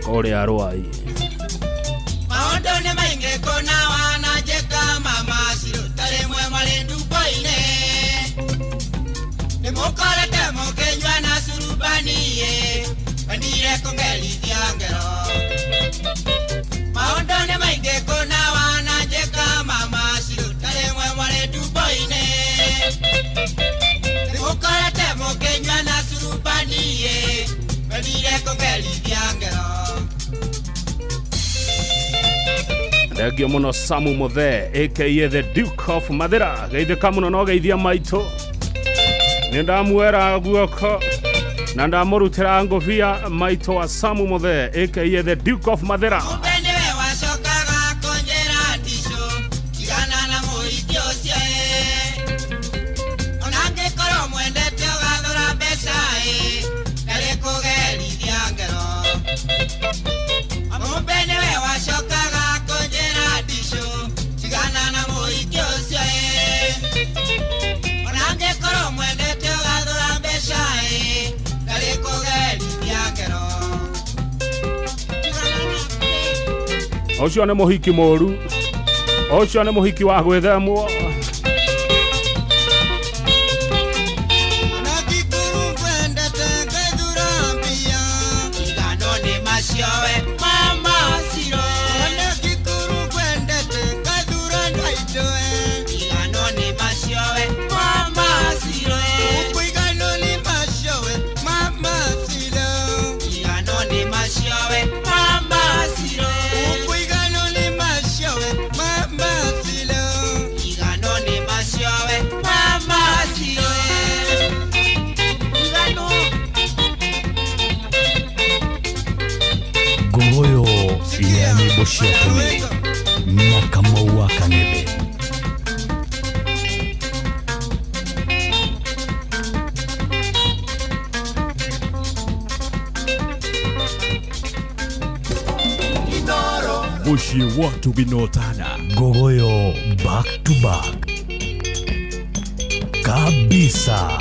kũrĩa Rwai. Maũndũ nĩ maingĩ kũna wananjĩka mama Ciro tarĩ mwe marĩ ndumbo-inĩ nĩ mũkorete mũkĩnyua na curubani-ĩ wendire kũngerithia ngero. Maũndũ nĩ maingĩ kũna wananjĩka mama Ciro tarĩ mwe marĩ ndumbo-inĩ nĩ mũkorete mũkĩnyua na curubani-ĩ wendire kũngerithia ngero. Thengio mũno Samu Muthee aka the Duke of Mathira. Geithĩka mũno no geithia maitũ. Nĩ ndamuera guoko na ndamũrutĩra ngũbia maitũ wa Samu Muthee aka the Duke of Mathira. Ũcio nĩ mũhiki mũru, ũcio nĩ mũhiki wa gwĩthemwo. Cia tene na Kamau wa Kang'ethe. Muciĩ wa Tũginotana. Ngogoyo back to back kabisa.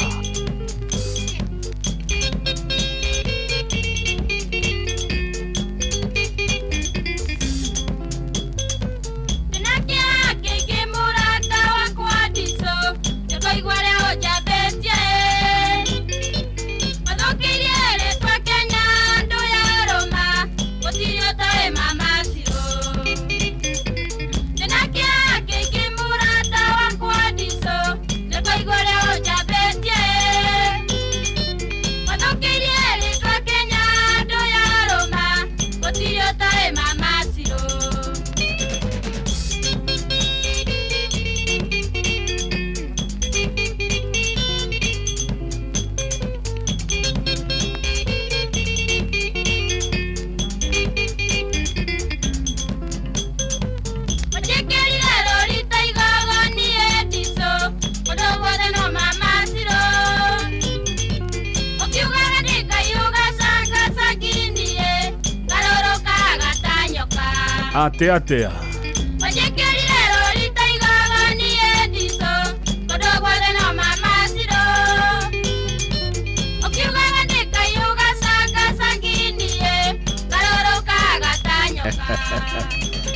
Atea atea.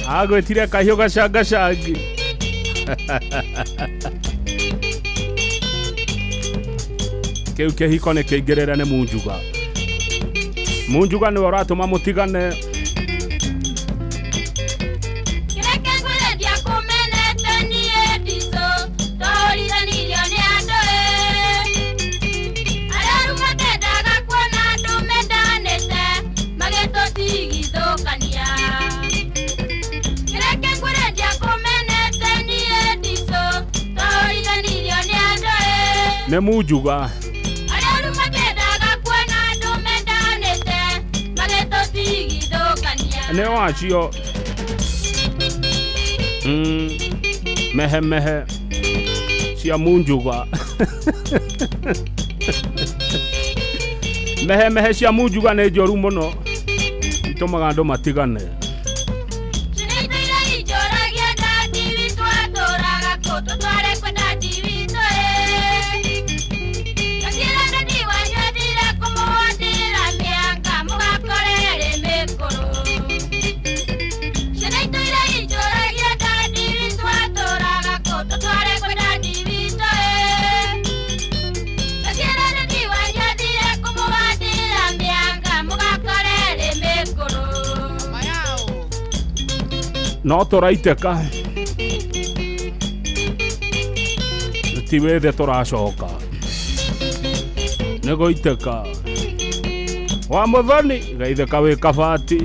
Agwĩtire kahiũ gacangacangi. Kĩu kĩhiko nĩ kĩingĩrĩre nĩ Munjuga. Munjuga nĩwe ũratũma mũtigane. Nĩ munjuga. Nĩ wacio. Mehe mehe cia munjuga. Mehe mehe cia munjuga nĩ njoru mũno. Itũmaga andũ matigane. No tũraitĩka ti wĩthĩ tũracoka nĩ gũitĩka wa mũthoni geithĩka wĩ kabati.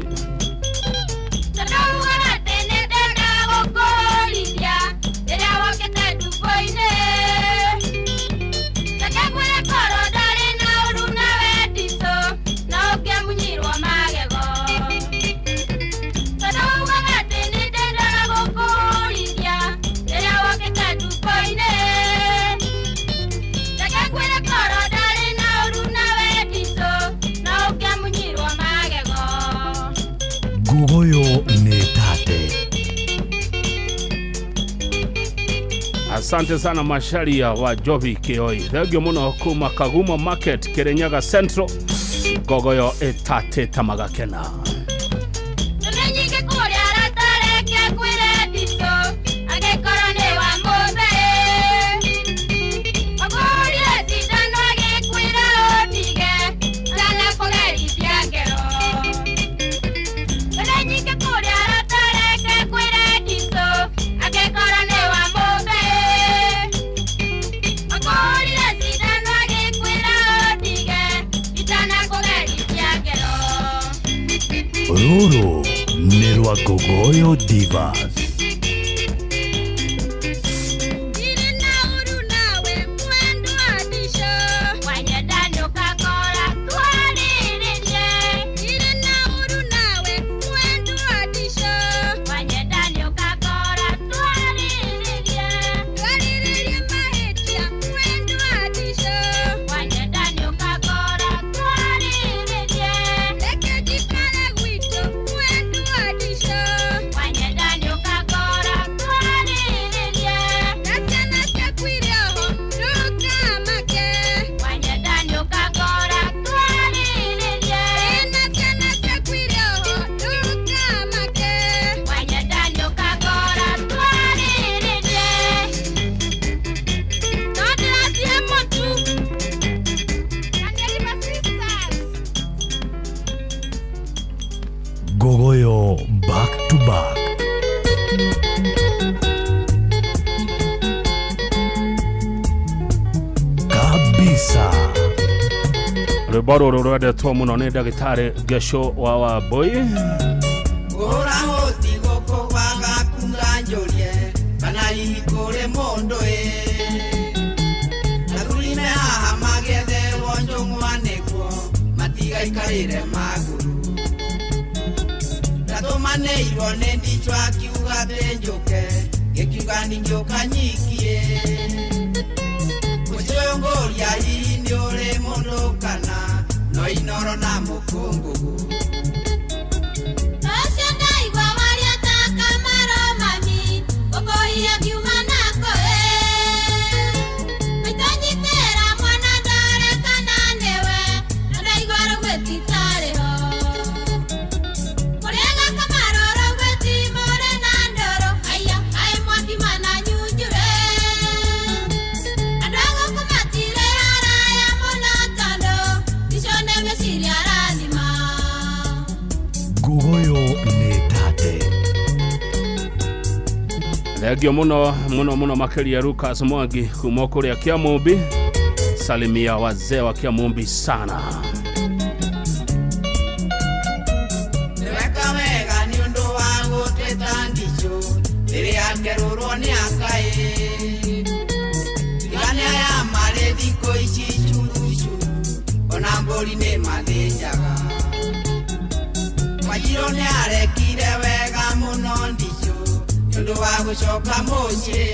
Asante sana Masharia wa Jovi Kioi. Thengio muno kuma Kagumo Market Kirinyaga Central. Gogoyo etate tamagakena. Rũrũ nĩ rwa Ngogoyo Divas. Gogoyo back to back. Kabisa. Rwĩmbo rũrũ rwendetwo mũno nĩ ndagĩtarĩ Gesho wa Wambui. Ũrahũti gũkũ gwagaku nganjũrie kana hihi kũrĩ mũndũ ĩ athuri me haha magetherwo njũng'wa nĩguo matigaikarĩre magũrũ. Ndatũmanĩirwo nĩ ndichwa akiuga atĩ njũke ngĩkiuga ningĩũka nyikie ũcio ngũria hihi nĩ ũrĩ mũndũ kana no inoro na mũkũngũgũ. Thengio muno muno muno makiria Lucas Mwangi kuma kuria Kiamumbi. Salimia wazee wa Kiamumbi sana. Nĩweka wega nĩ ũndũ wa gũteta ndichũ rĩrĩa ngerũrwo nĩ akaĩ. Tigane aya marĩ thikũ Ona mbũri nĩ mathĩnjaga. Wanjirũ nĩ arekire wega mũno ndicũ nĩ ũndũ wa gũcoka mũciĩ.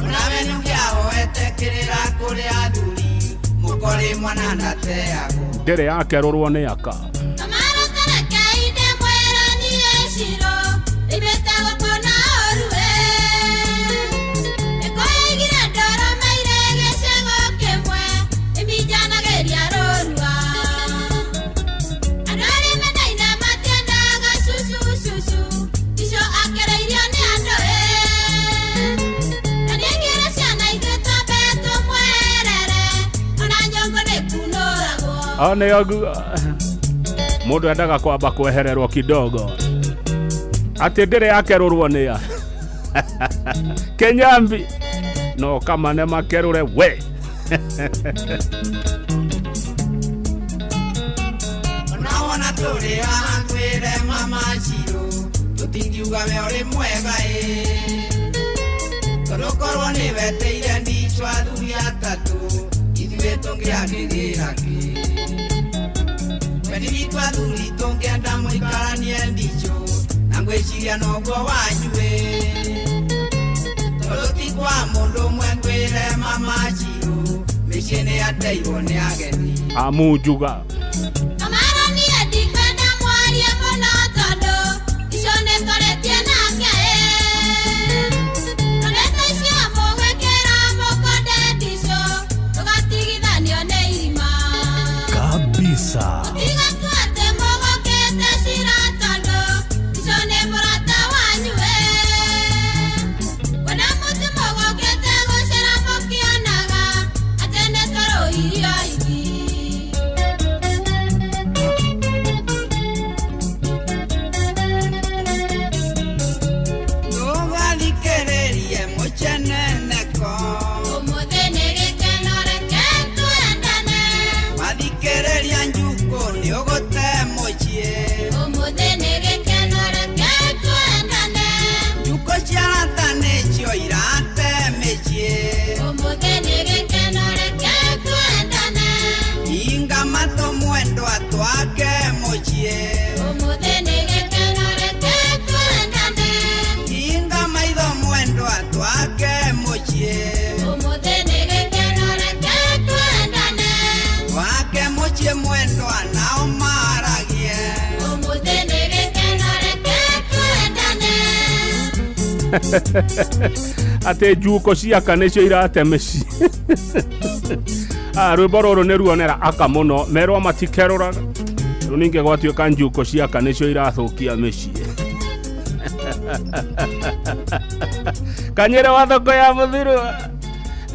Onawe nĩũngĩahoete kĩrĩra kũrĩ athuri mũkorĩ mwana ndateagwo. Ndĩrĩ yakerũrwo nĩ aka. Nĩ mũndũ endaga kwamba kwehererwo kidogo atĩ ndĩrĩ yakerũrwo nĩ ya Kenyambi no kama nĩ makerũre we. Ona wona tũrĩ haha twĩre mama Shiro tũtingiuga we ũrĩ mwega ĩ tondũ korwo nĩ weteire ndicũ athuri atatũ ithuĩ tũngĩakĩgĩra kĩ. Wendi witũ athuri tũngĩenda mũikaranie ndicũ na ngwĩciria noguo wanyu ĩ tondũ ti kwa mũndũ ũmwe ngwĩre mama Shiro mĩciĩ nĩ yateirwo nĩ ageni. Amunjuga kabisa. Atĩ njuko ciaka nĩcio irate mĩciĩ. Rwĩmbo rũrũ nĩ ruonera aka mũno merwo matikerũraga rĩu ningĩ gwatuĩka njuko ciaka nĩcio irathũkia mĩciĩ. Kanyere wa thoko ya Muthirwa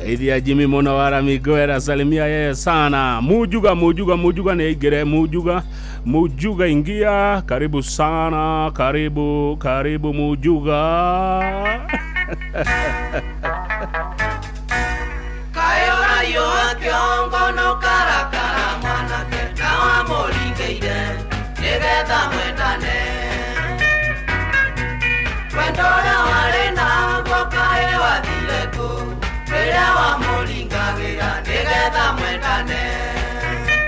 ithia Jimmy mũno wa Ramigwera salimia yeye sana. Mujuga mujuga mujuga nĩ aingĩre. Mujuga Mujuga ingia, karibu sana, karibu karibu Mujuga. Kayora yo akiongo no karakara mwanake na wamuringeire nigetha mwendane wendo ũrĩa warĩ naguo kaĩ wathire kũ rĩrĩa wamũringagĩra nigetha mwendane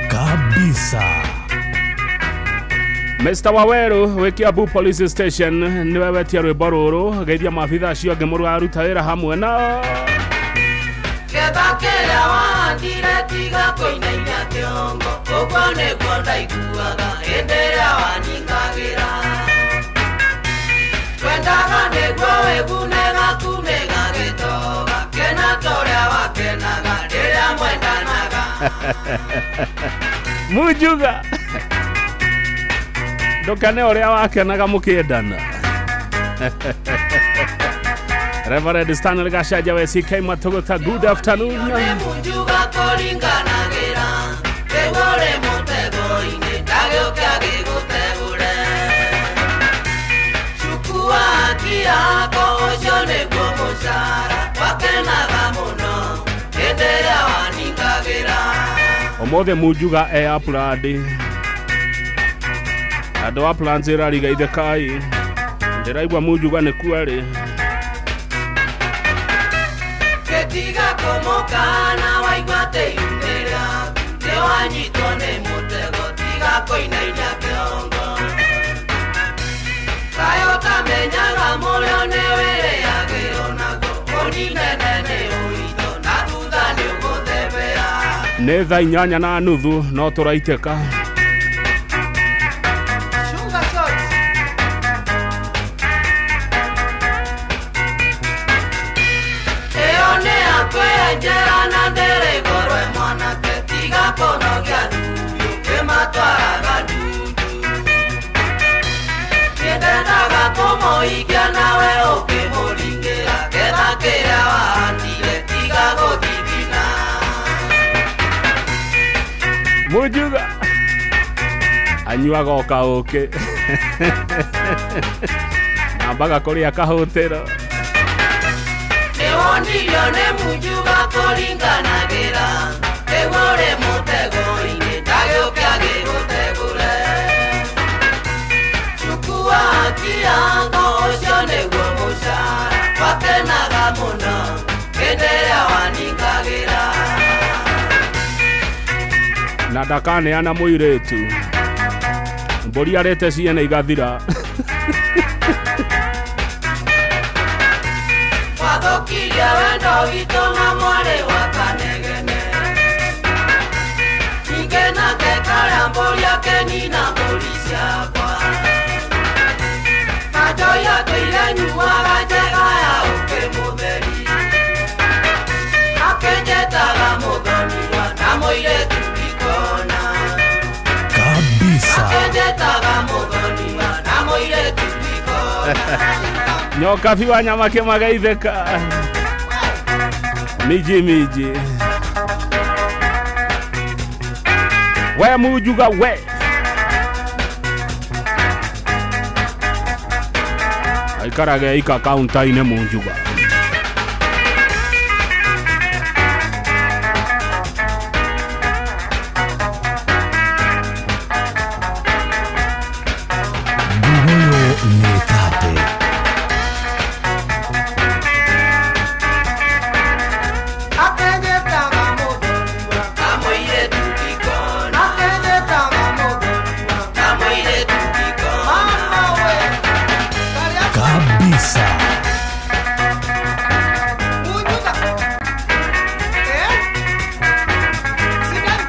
kabisa. Mr. Waweru wĩ Kiambu Police Station nĩwe wetia rwĩmbo rũrũ geithia maabitha acio angĩ mũraruta wĩra hamwe nao. Ketha kĩrĩa wahandire tiga kũinainia kĩongo ũguo nĩguo ndaiguaga hĩndĩ ĩrĩa wanyingagĩra twendaga nĩguo wĩgune gaku nĩgagĩtoga kena ta ũrĩa wakenaga rĩrĩa mwendanaga. Mujuga ndũkene ũrĩa wakenaga mũkĩendana. Reverend Stanley Gashaja wa CK Matogota, good afternoon. Mujuga kũringanagĩra rĩu ũrĩ mũtego-inĩ ndagĩũke agĩgũtegũre cukua haki yako ũcio nĩguo mũcara wakenaga mũno hĩndĩ ĩrĩa waningagĩra. Ũmũthĩ Mujuga e upload andũ a plans ĩrariga kai ndĩraigua Mujuga nĩ kuarĩ Kĩtiga kũmũkana waigua atĩ yumĩra Nĩ thaa 8:30 no tũraitĩka. Sugar shot. Ĩyo nĩ yakwenjera na ndĩrĩ goro mwanake tiga kũnogia thuri ũkĩmatwaraga ndundu. Nĩndendaga kũmũhikia nawe ũkĩmũringĩra ketha kĩrĩa wahandire tiga gũthithina. Mujuga anyuaga o kaũkĩ nambaga kũrĩa kahũtĩro. Nĩwonirio nĩ Mujuga kũringanagĩra rĩu ũrĩ mũtego-inĩ ndagĩũke agĩgũtegũre. Chukua haki yako ũcio nĩguo mũcara wakenaga mũno hĩndĩ ĩrĩa waningagĩra. Na ndakaneana mũirĩtu mbũri arĩte ciene igathira. Wathũkirie wendo witũ na mwarĩ wa Kanegene. Ningĩ nake karĩa mbũri akenina mbũri ciakwa. Na njohi atũire nyuaga njega ya ũkĩ mũtheri. Akĩnjĩtaga mũthoniwa na mũirĩtu ndikona. Kabisa. Akĩnjĩtaga mũthoniwa na mũirĩtu ndikona. Nyokabi wa nyama kĩmagaithĩka miji miji we Mujuga we aikarage ika kaunta-inĩ Mujuga. Nguguyo nĩ tate. Akĩnjĩtaga mũthoniwa na mũirĩtu ndikona. Akĩnjĩtaga mũthoniwa na mũirĩtu ndikona. Mama we Kabisa. Mujuga. Sidai.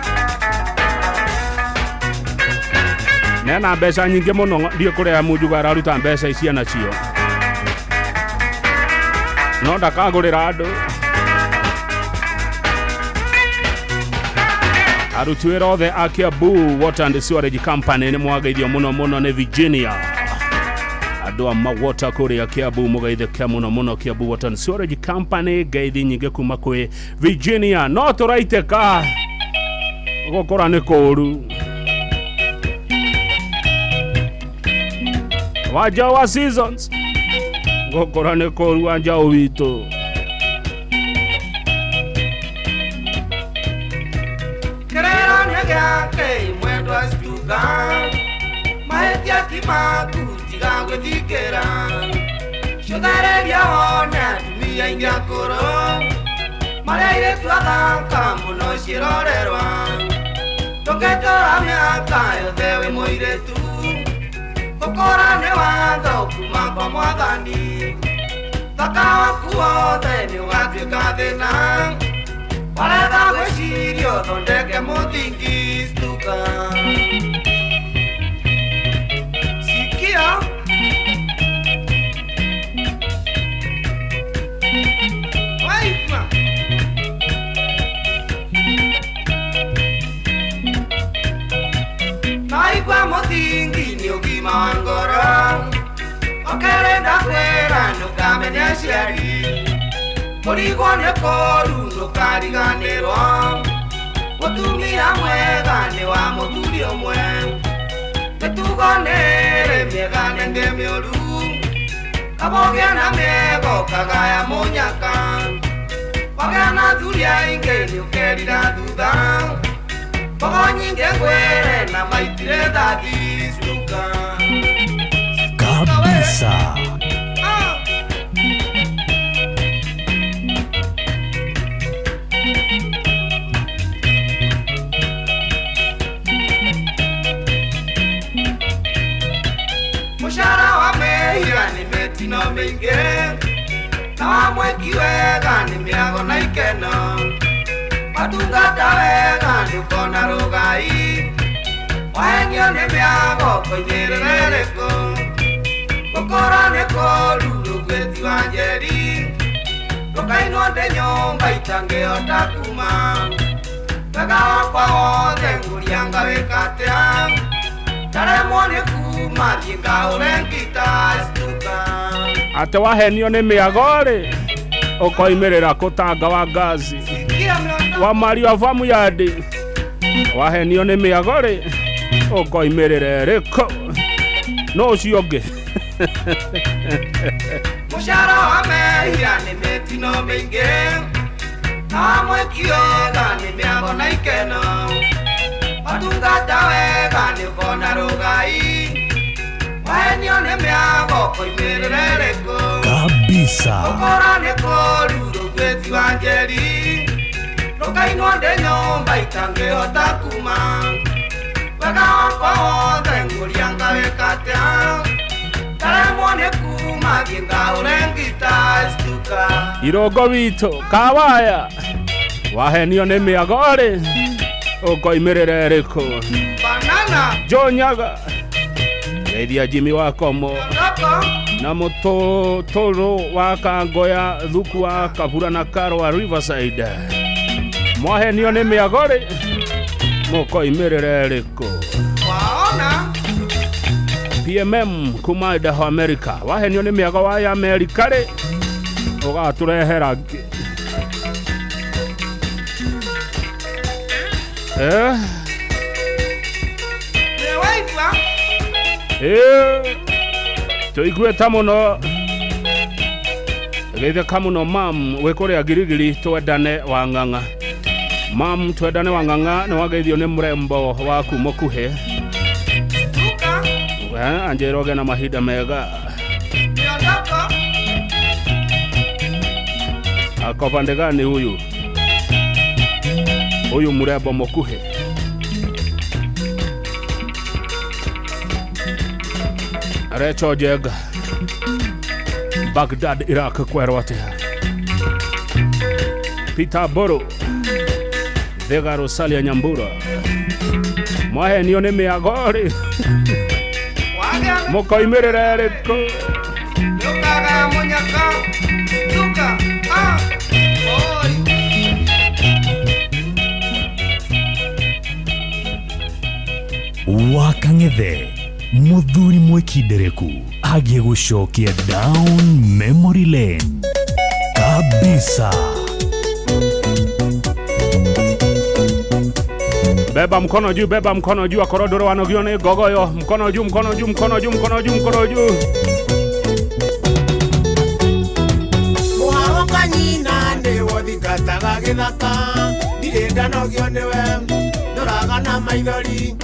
Nena mbeca nyingĩ mũno ndiĩ kũrĩa Mujuga araruta mbeca ici nacio no ndakagũrĩra andũ. Aruti wĩra othe a Kiambu Water and Sewerage Company nĩ mwageithio mũno mũno nĩ Virginia. Andũ a Mawota kũrĩa Kiambu mũgeithĩke mũno mũno Kiambu Water and Sewerage Company ngeithi nyingĩ kuma kwĩ Virginia. No tũraitĩka gũkũra nĩ kũũru. Wanja wa seasons gũkũra nĩ kũũru wanjaũ witũ. Kĩrĩro nĩ gĩake mwendwa Stuka mahĩtia ti maku tiga gwĩthikĩra cũtharĩria wone atumia aingĩ akũrũ marĩa airĩtu athaka mũno ciĩrorerwa ndũngĩtũra mĩaka yothe wĩ mũirĩtu gũkũra nĩ watho kuma kwa mwathani thaka waku wothe nĩ ũgatuĩka thĩna warega gwĩciria ũthondeke mũthingi Stuka. Sikia waigua naigua mũthingi nĩ ũgima wa ngoro ũkerenda ndakwĩra ndũkamene aciari kũrigwo nĩ kũũru ndũkariganĩrwo mũtumia mwega nĩ wa mũthuri ũmwe mĩtugo nĩrĩ mĩega nĩngĩ mĩũru kabũgĩa na mĩega ũkagaya mũnyaka wagĩa na athuri aingĩ nĩ ũkerira thutha mbogo nyingĩ ngwĩre na maitire thathi cuka. Kabisa. Mũcara wa mehia nĩ mĩtino mĩingĩ na wa mwĩki wega nĩ mĩago na ikeno. Watungata wega ndũkona rũgai. Wahenio nĩ mĩago koimĩrĩre rĩkũ. Gũkũra nĩ kũũru rũgwĩti wa njeri. Ndũkainwo ndĩ nyũmba itangĩhota kuma. Wega wakwa wothe ngũria ngawĩka atĩa. Ndaremwo nĩ kuma thiĩ ngaũre ngita stuka. Atĩ wahenio nĩ mĩago rĩ ũkoimĩrĩra kũtanga wa ngazi wa Mario Vamu yadi. Wahenio nĩ mĩago rĩ ũkoimĩrĩra rĩkũ no ũcio ũngĩ. Mũcara wa mehia nĩ mĩtino mĩingĩ. Na mwĩki wega nĩ mĩago na ikeno. Watungata wega nĩ ũkona rũgai. Wahenio nĩ mĩago ũkoimĩrĩra rĩkũ. Kabisa. Gũkũra nĩ kũũru rũgwĩti wa njeri. Ndũkainwo ndĩ nyũmba itangĩhota kuma. Wega wakwa wothe ngũria ngawĩka atĩa. Ndaremwo nĩ kuma thiĩ ngaũre ngita stuka. Irongo witũ kawaya. Wahenio nĩ mĩago rĩ ũkoimĩrĩra rĩkũ. Banana. Jonyaga. Geithia Jimmy wa Komo. Na mũtũtũrũ wa Kangoya thuku wa Kabura na Karo wa Riverside. Mwahenio nĩ mĩago rĩ mũkoimĩrĩra rĩkũ. Waona. PMM kuma Idaho America. Wahenio nĩ mĩago wa America rĩ ũgatũrehera ngĩ. Tũiguĩte mũno geithĩka mũno mam wĩ kũrĩa Girigiri twendane wa ng'ang'a. Mam twendane wa ng'ang'a nĩ wageithio nĩ mũrembo waku mũkuhĩ. Anjĩra ũgĩe na mahinda mega. Ako pande gani huyu? Huyu mrembo mũkuhĩ. Recho Jega Baghdad Iraq kwerwo atĩa. Peter Boro Thega Rosalia Nyambura. Mwahenio nĩ mĩago rĩ mũkoimĩrĩra rĩkũ. Ndũkaga mũnyaka stuka. Wakang'ethe muthuri mwĩkindereku agiĩ gũcokia down memory lane kabisa. Beba mkono juu, beba mkono juu, akorwo ndũrĩ wanogio nĩ ngogoyo. Mkono juu, mkono juu, mkono juu, mkono juu, mkono juu. Mũharo kanyina nĩwo thingataga gĩthaka. Ndirĩ ndanogio nĩwe ndoraga na maithori.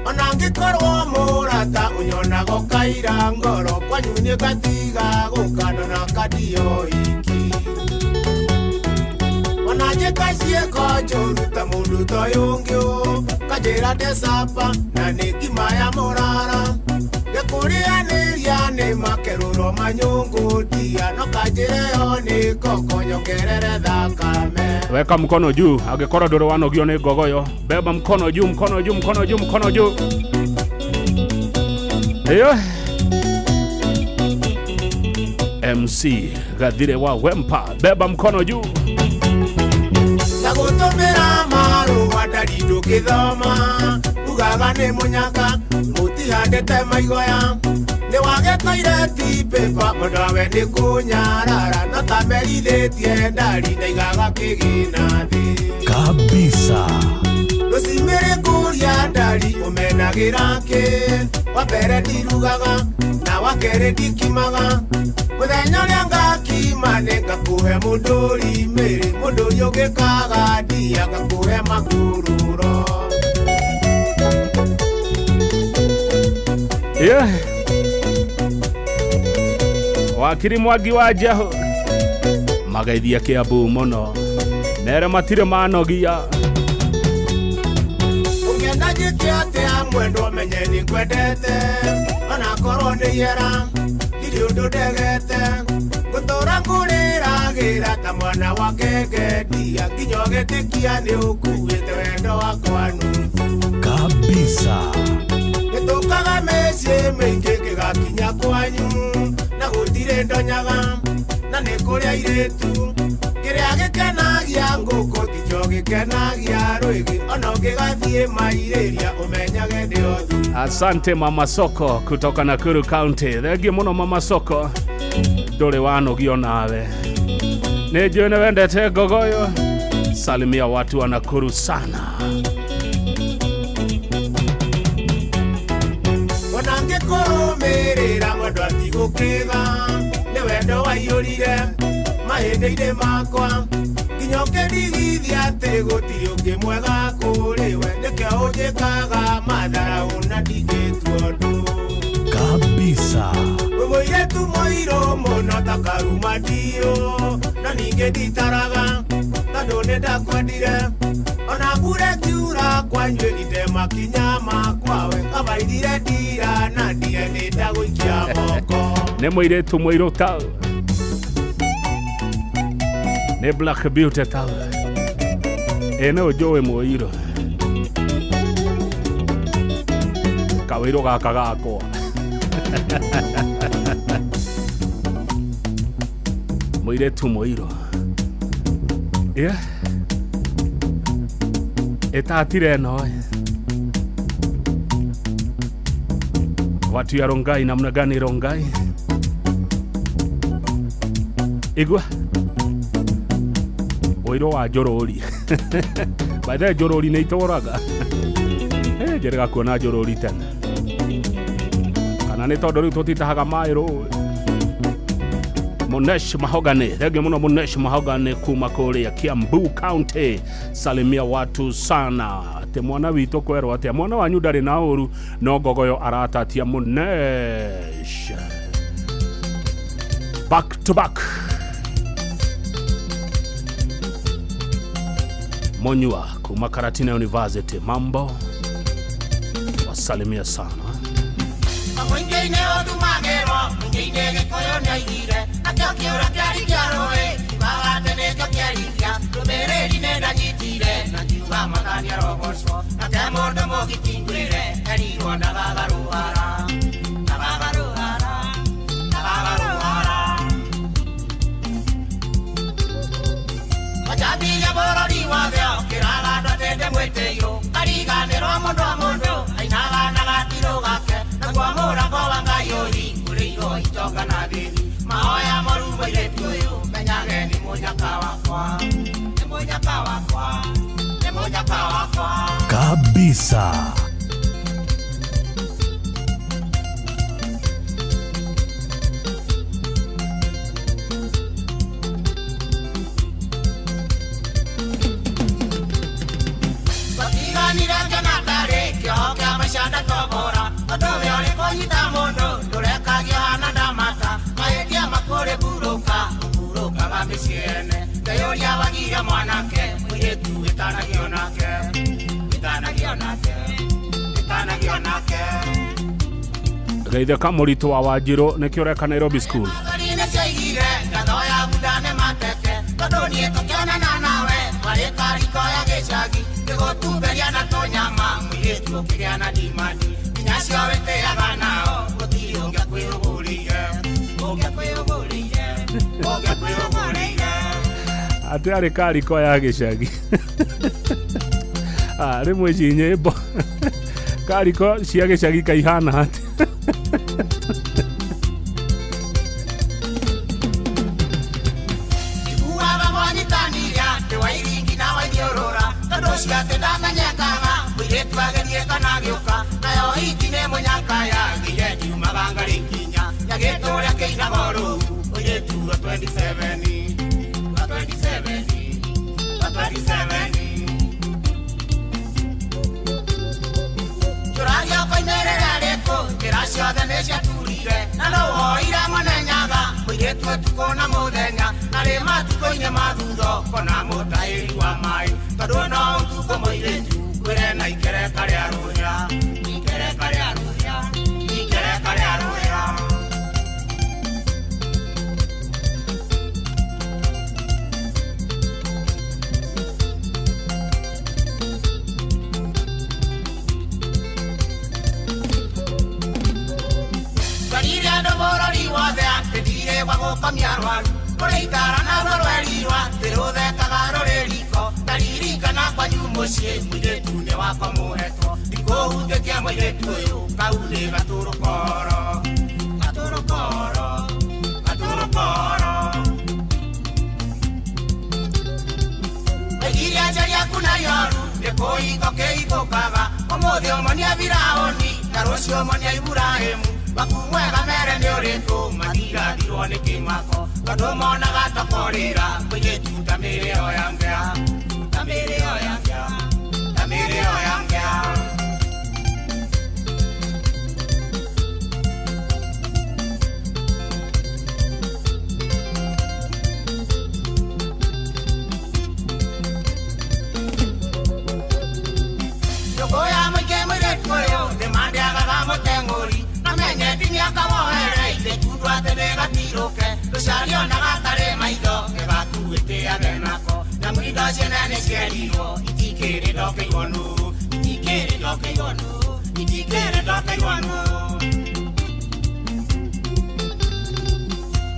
Ona ngĩkorwo mũrata ũnyonaga ũkaira ngoro. Kwanyu nĩ ngatiga gũka ndona kandio iki. Ona njĩka ciĩko njũru ta mũndũ ta ũyũ ũngĩ ũ. Kanjĩra ndecapa na nĩ ngima ya mũrara. Ngĩkũrĩanĩria nĩ makerũro manyũngũ ndia. No kanjĩre yo nĩ koko nyongerere thakame. Weka mkono juu angĩkorwo ndũrĩ wanogio nĩ ngogoyo. Beba mkono juu, mkono juu, mkono juu, mkono juu. Iyo MC Gathire wa Wempa, beba mkono juu. Ndagũtũmĩra marũa ndari ndũngĩthoma. Ugaga nĩ mũnyaka mũtihandĩte maigoya. Nĩ wage toilet paper mũndũ nĩ kũnyarara. No ta merithĩtie ndari ndaigaga kĩgĩna thĩ. Kabisa. Rũcimĩrĩ kũria ndari ũmenagĩra kĩ. Wa mbere ndirugaga na wa kerĩ ndikimaga. Mũthenya ũrĩa ngakima nĩ ngakũhe mũndũri mĩrĩ. Mũndũ ũyũ ũngĩkaga ndia ngakũhe makururo. Yeah. Wakiri Mwangi wa Njahu mageithia Kiambu mũno. Mere matirĩ manogia. Ũngĩenda njĩke atĩa mwendwa menye nĩ ngwendete. Onakorwo nĩ ihera ndirĩ ũndũ ndegete ngũtũra ngũrĩragĩra ta mwana wa ngengendia nginya ũgetĩkia nĩ ũkuĩte wendo wakwa nuthu Kabisa. Gĩtũkaga mĩciĩ mĩingĩ gĩgakinya kwanyu na gũtirĩ ndonyaga na nĩ kũrĩ airĩtu kĩrĩa gĩkenagia ngũkũ tikĩo gĩkenagia rwĩgĩ ona ũngĩgathiĩ mairĩria ũmenyage ndĩ othu. Asante Mama Soko kutoka Nakuru County. Thengiũ mũno Mama Soko, ndũrĩ wanogio nawe. Nĩ njũĩ nĩ wendete ngogoyo. Salimia watu wa Nakuru sana. Ona ngĩkũrũmĩrĩra mwendwa tigũkĩga nĩ wendo waiyũrire mahĩndĩ-inĩ makwa nginya ũkĩndigithia atĩ gũtirĩ ũngĩ mwega kũrĩ we nĩkĩo ũnjĩkaga matharaũ na ndingĩtua ũndũ. Kabisa. Wĩ mũirĩtu mũirũ mũno ta karuma ndiũ na ningĩ nditaraga tondũ nĩ ndakwendire ona mbura ĩkiura kwanyu ĩrinde makinya makwa we kabaithire ndira na ndiendete gũikia moko. Nĩ mũirĩtu mũirũ ta nĩ Black Beauty ta ĩ nĩ ũnjũĩ mũirũ kawĩirũ gaka gakwa. Mũirĩtu mũirũ yeah. Ĩtatire ĩno watu ya Rongai namna gani Rongai igua ũirũ wa njũrũri. By the way njũrũri nĩ itũraga njĩrĩga kuona njũrũri tene kana nĩ tondũ rĩu tũtitahaga maĩ rũĩ. Monesh Mahogany, thengiũ mũno Monesh Mahogany kuma kũrĩa Kiambu County. Salimia watu sana. Atĩ mwana witũ kwerwo atĩa mwana wanyu ndarĩ na ũru no ngogoyo aratatia Monesh. Back to back. Monyua kuma Karatina University. Mambo wasalimia sana. Mũingĩ-inĩ ũndumagĩrwo mũingĩ-inĩ Gĩkũyũ nĩoigire nakĩo kĩũra kĩarĩ kĩa rũĩ kiugaga atĩ nĩkĩo kĩarithia ndũmĩrĩri nĩ ndanyitire na ngiuga Mwathani arogocwo nake mũndũ mũgiti ngwĩre erirwo ndagagarũhara ndagagarũhara ndagagarũhara. Majambiria bũrũri wothe ũkĩraga andũ atĩ ndĩ mwĩtĩirũ kariganĩrwo mũndũ o mũndũ ainaga na gatirũ gake naguo mũrango wa Ngai ũhingũrĩirwo itonga na thĩni mahoya moru mũirĩtu ũyũ menyage nĩ mũnyaka wakwa nĩ mũnyaka wakwa nĩ mũnyaka wakwa. Kabisa. Twatiganire ngĩona ndarĩ kĩoho kĩa maica ndatobora ũndũ ũyũ ũrĩ kũnyita mũndũ ndũrekagio hana ndamata mahĩtia makũrĩ mburũka ũmburũkaga mĩciĩ ene ngeyũria wagire mwanake mũirĩtu wĩtanagio nake wĩtanagio nake wĩtanagio nake. Geithĩka mũritũ wa Wanjirũ nĩkĩo ũreka Nairobi School. Thori-inĩ ciaigire ngatho ya bunda nĩ mateke tondũ niĩ tũkĩonana nawe warĩ kariko ya gĩcagi ngĩgũtumberia na tũnyama mũirĩtu ũkĩgĩa na ndimandi nginya acio wĩtĩaga nao gũtirĩ ũngĩakwĩrũgũrĩire ũngĩakwĩrũgũrĩire ũngĩakwĩrũgũrĩire. Atĩ arĩ kariko ya gĩcagi. Rĩmwe ici nyĩmbo kariko cia gĩcagi kaihana atĩ. Iguaga mwanyitanire atĩ wairingi na waithiũrũra tondũ ũcio atĩ ndamenyekaga mũirĩtu agerie kana agĩũka nayo hiti nĩ mũnyaka yagĩire ngiumaga ngarĩ nginya nyagĩtũrĩa kĩinaga rũu mũirĩtu wa 27 wa 27 wa 27. Njũragia ũkoimĩrĩra rĩkũ njĩra ciothe nĩ ciaturire na no woire mũnenyaga mũirĩtu ũtukũ na mũthenya na rĩ matukũ-inĩ ma thutha ũkona mũtahĩri wa maĩ tondũ no ũtukũ mũirĩtu ngwĩre na ikereka rĩa rũhĩa ikereka rĩa rũhĩa ikereka rĩa rũhĩa. gwa gũkomia arwaru rũrĩ itara naruo rwerirwo atĩ rũthekaga rũrĩ riko na ririkana kwanyu mũciĩ mũirĩtu nĩ wakwa mũhetwo ndikũhutĩkia mũirĩtu ũyũ kau nĩ gatũrũkoro gatũrũkoro gatũrũkoro Iria njaria kuna yoru nĩ kũhingo kĩhingũkaga ũmũthĩ ũmonia Firaũni na rũciũ ũmonia Iburahĩmu waku mwega mere nĩ ũrĩkũ matirathirwo nĩ kĩmako tondũ monaga tokorĩra mũirĩtu ta mĩrĩo ya ngĩa ta mĩrĩo ya ngĩa ta mĩrĩo ya ngĩa. Yokoya mũingĩ mũirĩtu ũyũ nĩmandeagaga mũteng'ũri namenyeti mĩaka woereire kundu atĩ nĩgatirũke rũcarionaga tarĩ maitho gĩgakuĩtĩage nako na mwindo ciene nĩcierirwo itikĩrĩ ndokeirwo nũ itikĩrĩ ndokeirwo nũ itikĩrĩ ndokeirwo nũ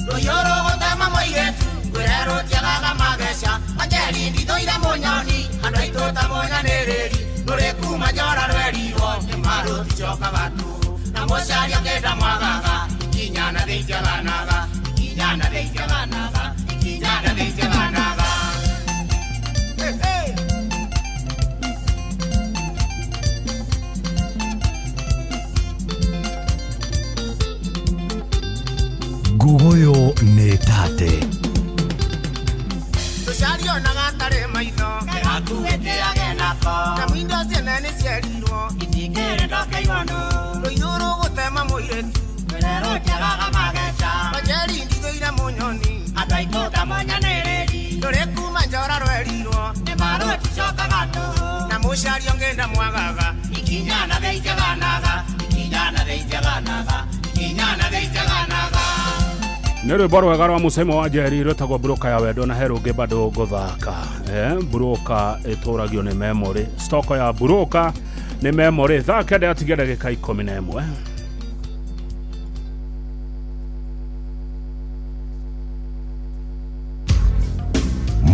rũhiũ rũgũtema mũirĩtu ngwĩre rũtiagaga mageca Wanjeri ndithũire mũnyoni andũ aitũ ta mũnyanĩrĩri rũrĩ kuma njora rwerirwo nĩ marũticokaga tu na mũcaria kĩnda mwagaga ikinya na thĩ itiaganaga ikinya na thĩ itiaganaga ikinya na thĩ itiaganaga. Ngugoyo nĩ tate Rũcarionaga tarĩ maitho gĩgakuĩtĩage nako na mwindo ciene nĩcierirwo itikĩrĩ ndokeirwo nũ rũhiũ rũgũtema mũirĩtu ngwĩre rũtiagaga mageca Wanjeri ndithũire mũnyoni andũ aitũ ta mũnyanĩrĩri rũrĩ kuma njora rwerirwo nĩ marũticokaga tũhũ na mũcaria ngĩnda mwagaga ikinya na thĩ itiaganaga ikinya na thĩ itiaganaga ikinya na thĩ itiaganaga. Nĩ rwĩmbo rwega rwa Mũcemo wa Njeri rwĩtagwo Mburũka ya Wendo na he rũngĩ bado ngũthaka. Mburũka ĩtũragio nĩ memory stoko ya mburũka nĩ memory. Thaa kenda yatigia ndagĩka 11.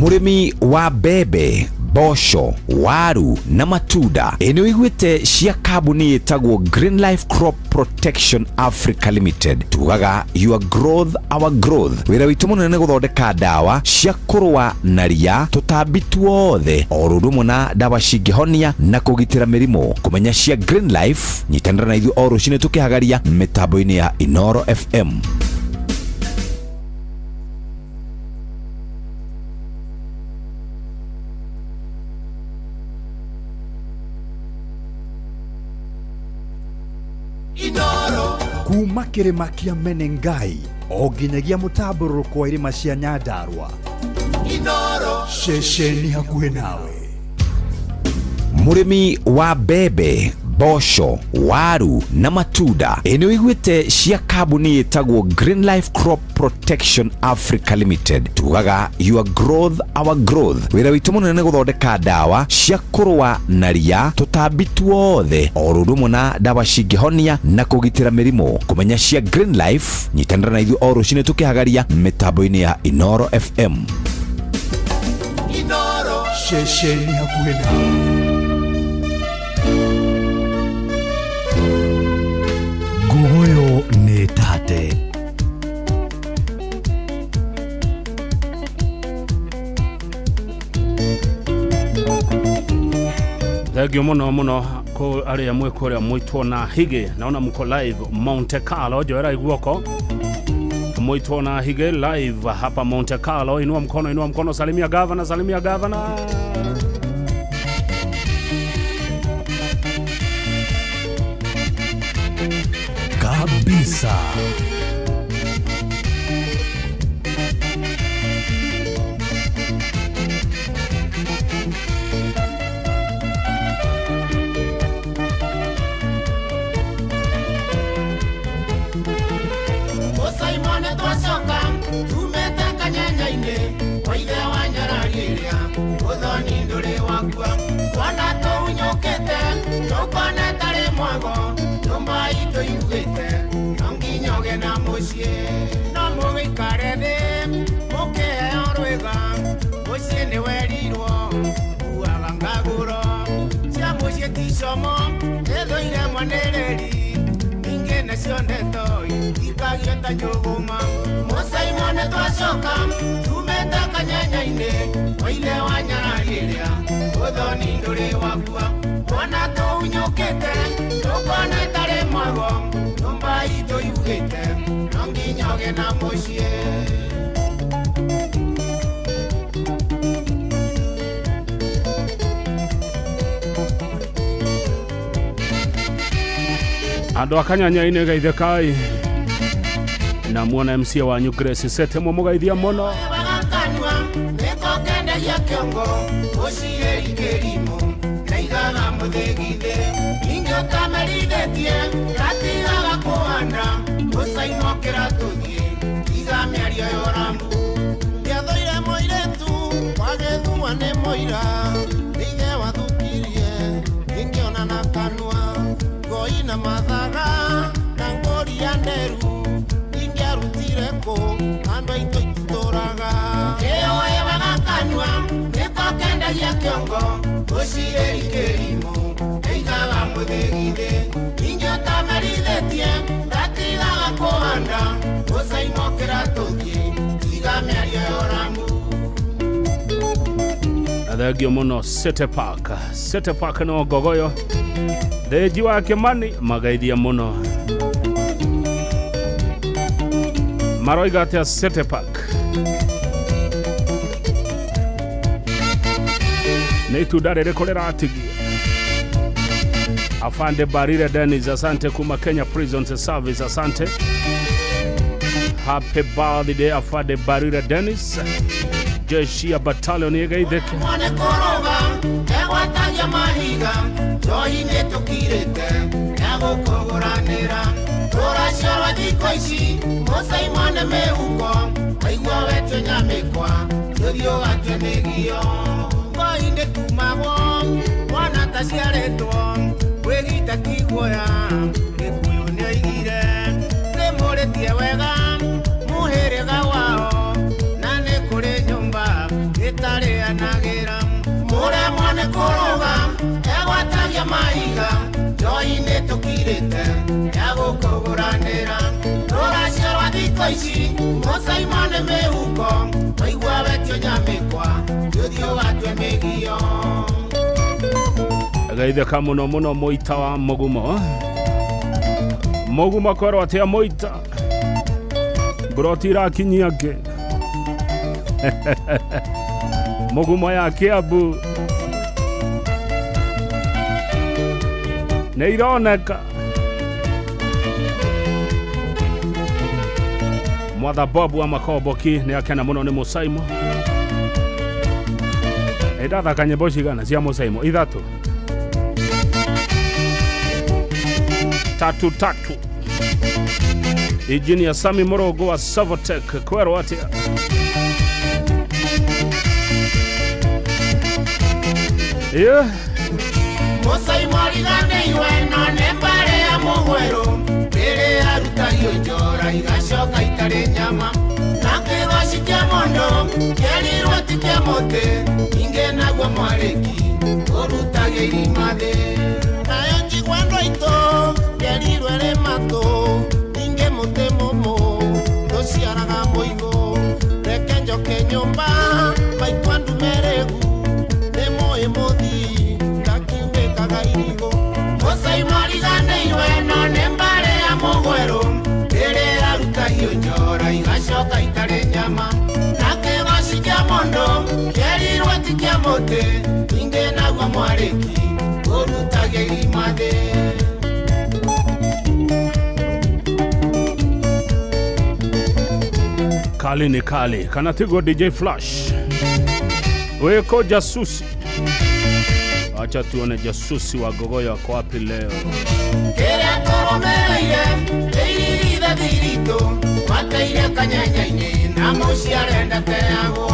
Mũrĩmi wa mbembe, mboco, waru na matunda ĩ nĩ ũiguĩte cia kambuni ĩtagwo Green Life Crop Protection Africa Limited. Tugaga your growth our growth. Wĩra witũ mũnene nĩ gũthondeka ndawa cia kũrũa na ria, tũtambi tuothe o ũndũ ũmwe na ndawa cingĩhonia na kũgitĩra mĩrimũ. Kũmenya cia Green Life, nyitanĩra na ithuĩ o rũcinĩ tũkĩhagaria mĩtambo-inĩ ya Inoro FM. Kuma kĩrĩma kĩa Menengai o nginyagia mũtambũrũko wa irĩma cia Nyandarua. Inoro ceceni hakuhĩ nawe. Mũrĩmi wa mbembe, mboco, waru na matunda ĩ nĩ ũiguĩte cia kambuni ĩtagwo Green Life Crop Protection Africa Limited. Tugaga your growth our growth. Wĩra witũ mũnene nĩ gũthondeka ndawa cia kũrũa na ria, tũtambi tuothe o ũndũ ũmwe na ndawa cingĩhonia na kũgitĩra mĩrimũ. Kũmenya cia Green Life, nyitanĩra na ithuĩ o rũcinĩ tũkĩhagaria mĩtambo-inĩ ya Inoro FM. Inoro ceceni hakuhĩ nawe. Ngugoyo nĩ tate Thengio mũno mũno kũ arĩa mwĩ kũrĩa mwĩtwo na Higĩ. Naona mko live Monte Carlo, joera guoko. Mwĩtwo na Higĩ live hapa Monte Carlo. Inua mkono, inua mkono, salimia gavana, salimia gavana. Kabisa. No nginya ũgĩe na mũciĩ no mũgĩikare Nĩwerirwo uaga ngagũro cia mũciĩ ti como ĩthũire mwanĩrĩri ningĩ nacio ndeto ikagio ta njũgũma. Mũcaimone twacoka tumĩte kanyenya-inĩ oile wa nyarari ĩrĩa ũthoni ndũrĩ wakua mwana tũhunyũkĩte tũkona ĩtarĩ mwago nyũmba itũ yugĩte no nginya ũgĩe na mũciĩ. Andũ a kanyanya-inĩ geithĩkai na muona MC wanyu Grace Sete mũmũgeithia mũno. Kanua nĩko kendagia kĩongo ũciĩri kĩrimũ naigaga mũthĩgithĩ ningĩ ũtamerithĩtie gatigaga kũhanda ũcaimokĩra tũthiĩ tiga mĩario ya ũrambu. Ndiathũire mũirĩtu wagĩthua nĩ mũira nĩithe wathukirie ingĩona na kanua ngoi na mathaga na ngũri ya nderu ingĩarutire kũ andũ aitũ ititũraga. Kĩoe wagakanua nĩko kendagia kĩongo ũciĩri kĩrimũ ĩigaga mũthĩgithĩ ningĩ ũtamerithĩtie gatigaga kũhanda ũcaimokĩra tũthiĩ tiga mĩario ya ũrambu. Thengio mũno City Park. City Park no ngogoyo Thĩnji wa Kĩmani mageithia mũno. Maroiga atĩa City Park? Nĩ itunda rĩrĩkũ rĩratigia? Afande Barire Dennis, asante kuma Kenya Prisons Service, asante. Happy birthday Afande Barire Dennis. Jeshi ya battalion ĩgeithĩke. Mwane kũrũga egwatagia mahiga njohi nĩtũkirĩte ya gũkũgũranĩra rũracio rwa thikũ ici mũcaimone mĩhuko waigua wetio nyamĩkwa tũthiĩ ũgatue mĩgio. Ngoi nĩkumagwo mwana taciarĩtwo kwĩgita ti guoya Gĩkũyũ nĩoigire nĩmũrĩtie wega mũhĩrĩga wao na nĩ kũrĩ nyũmba ĩtarĩanagĩra. Mũremwo nĩ kũrũga egwatagia mahiga njohi nĩtũkirĩte ya gũkũgũranĩra rũracio rwa thikũ ici mũcaimone mĩhuko waigua wetio nyamĩkwa tũthiĩ ũgatue mĩgio. Geithĩka mũno mũno mũita wa mũgumo. Mũgumo kwerwo atĩa mũita? Mburoti irakinyia ngĩ. Mũgumo ya Kiambu nĩ ironeka. Mwatha Bob wa Makomboki nĩ akena mũno nĩ mũcaimo. Ĩndathaka nyĩmbo cigana cia mũcaimo? Ithatũ. Tatu tatu. Engineer Sami Morogo wa Savotech kwerwo atĩa? Yeah. Mũcaimoriganĩiwe no nĩ mbarĩ ya mũgwerũ rĩrĩa arutagio njora igacoka itarĩ nyama na kĩgoci kĩa mũndũ kĩerirwo ti kĩa mũtĩ ningĩ naguo mwarĩki ũrutagia irima thĩ. Nayo njigua andũ aitũ kĩerirwo ĩrĩ matũ ningĩ mũtĩ mũmũ ndũciaraga mũigũ reke njoke nyũmba maitũ andume rĩgu nĩ mũĩ mũthii ngakiunĩkaga irigũ. Mũcaimoriganĩiwe no nĩ mbarĩ ya mũgwerũ rĩrĩa arutagio njora igacoka itarĩ nyama na kĩgoci kĩa mũndũ kĩerirwo ti kĩa mũtĩ ningĩ naguo mwarĩki ũrutagia irima thĩ. Kali ni kali kana tigo DJ Flash weko jasusi. Acha tuone jasusi wa Gogoyo ako wapi leo. Kĩrĩa tũrũmĩrĩire ĩirigithe thiritũ mateire kanyenya-inĩ na mũciĩ arenda teagwo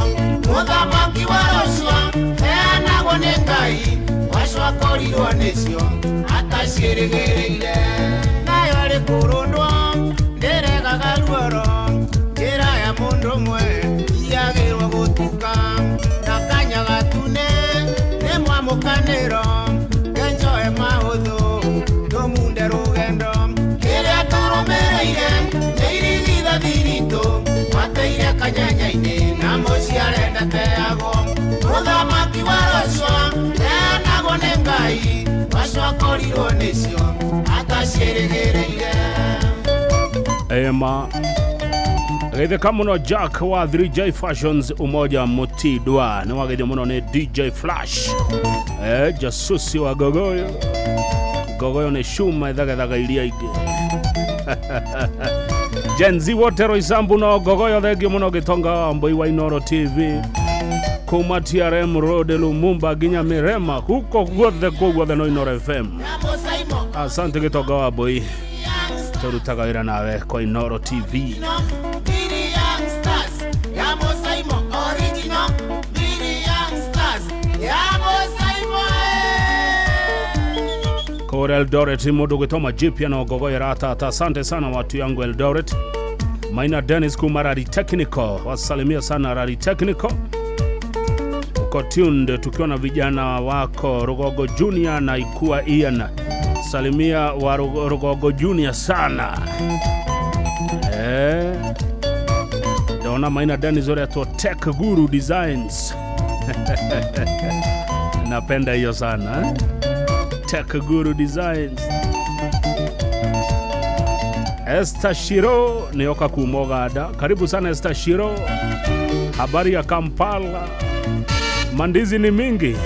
mũthamaki wa rũcua heanagwo nĩ Ngai wacu akorirwo nĩcio ataciĩrĩgĩrĩire nayo arĩ kũrũndwo ndĩregaga ruoro njĩra ya mũndũ ũmwe iyagĩrwo gũtuka na kanya Nĩcio atacĩrĩgĩrĩire. Ema geithĩka mũno Jack wa 3J Fashions Umoja Mutidwa nĩ wageithio mũno nĩ DJ Flash, jasusi wa Gogoyo. Gogoyo nĩ cuma ĩthegethaga iria ingĩ. Gen Z wote Roysambu no Gogoyo, thengio mũno Gĩtonga wa Mbui wa Inoro TV kuma TRM Road Lumumba nginya Mirema huko guothe kũu guothe no Inoro FM. Asante Gĩtonga wa Mbui, tũrutaga wĩra nawe kwa Inoro TV. Kore Eldoret mũndũ gwĩtwo Majipia na Ngogoyo ratata. Asante sana watu yangu Eldoret. Maina Dennis kuma Rari Technical, wasalimia sana Rari Technical. Uko tuned tukiwa na vijana wako Rugogo Junior na Ikua Ian. Salimia wa Rugogo Junior sana. Ndaona Maina Dennis ore atwo Tech Guru Designs. Napenda hiyo sana, eh? Tech Guru Designs. Esther Shiro nioka kumogada. Karibu sana Esther Shiro. Habari ya Kampala. Mandizi ni mingi.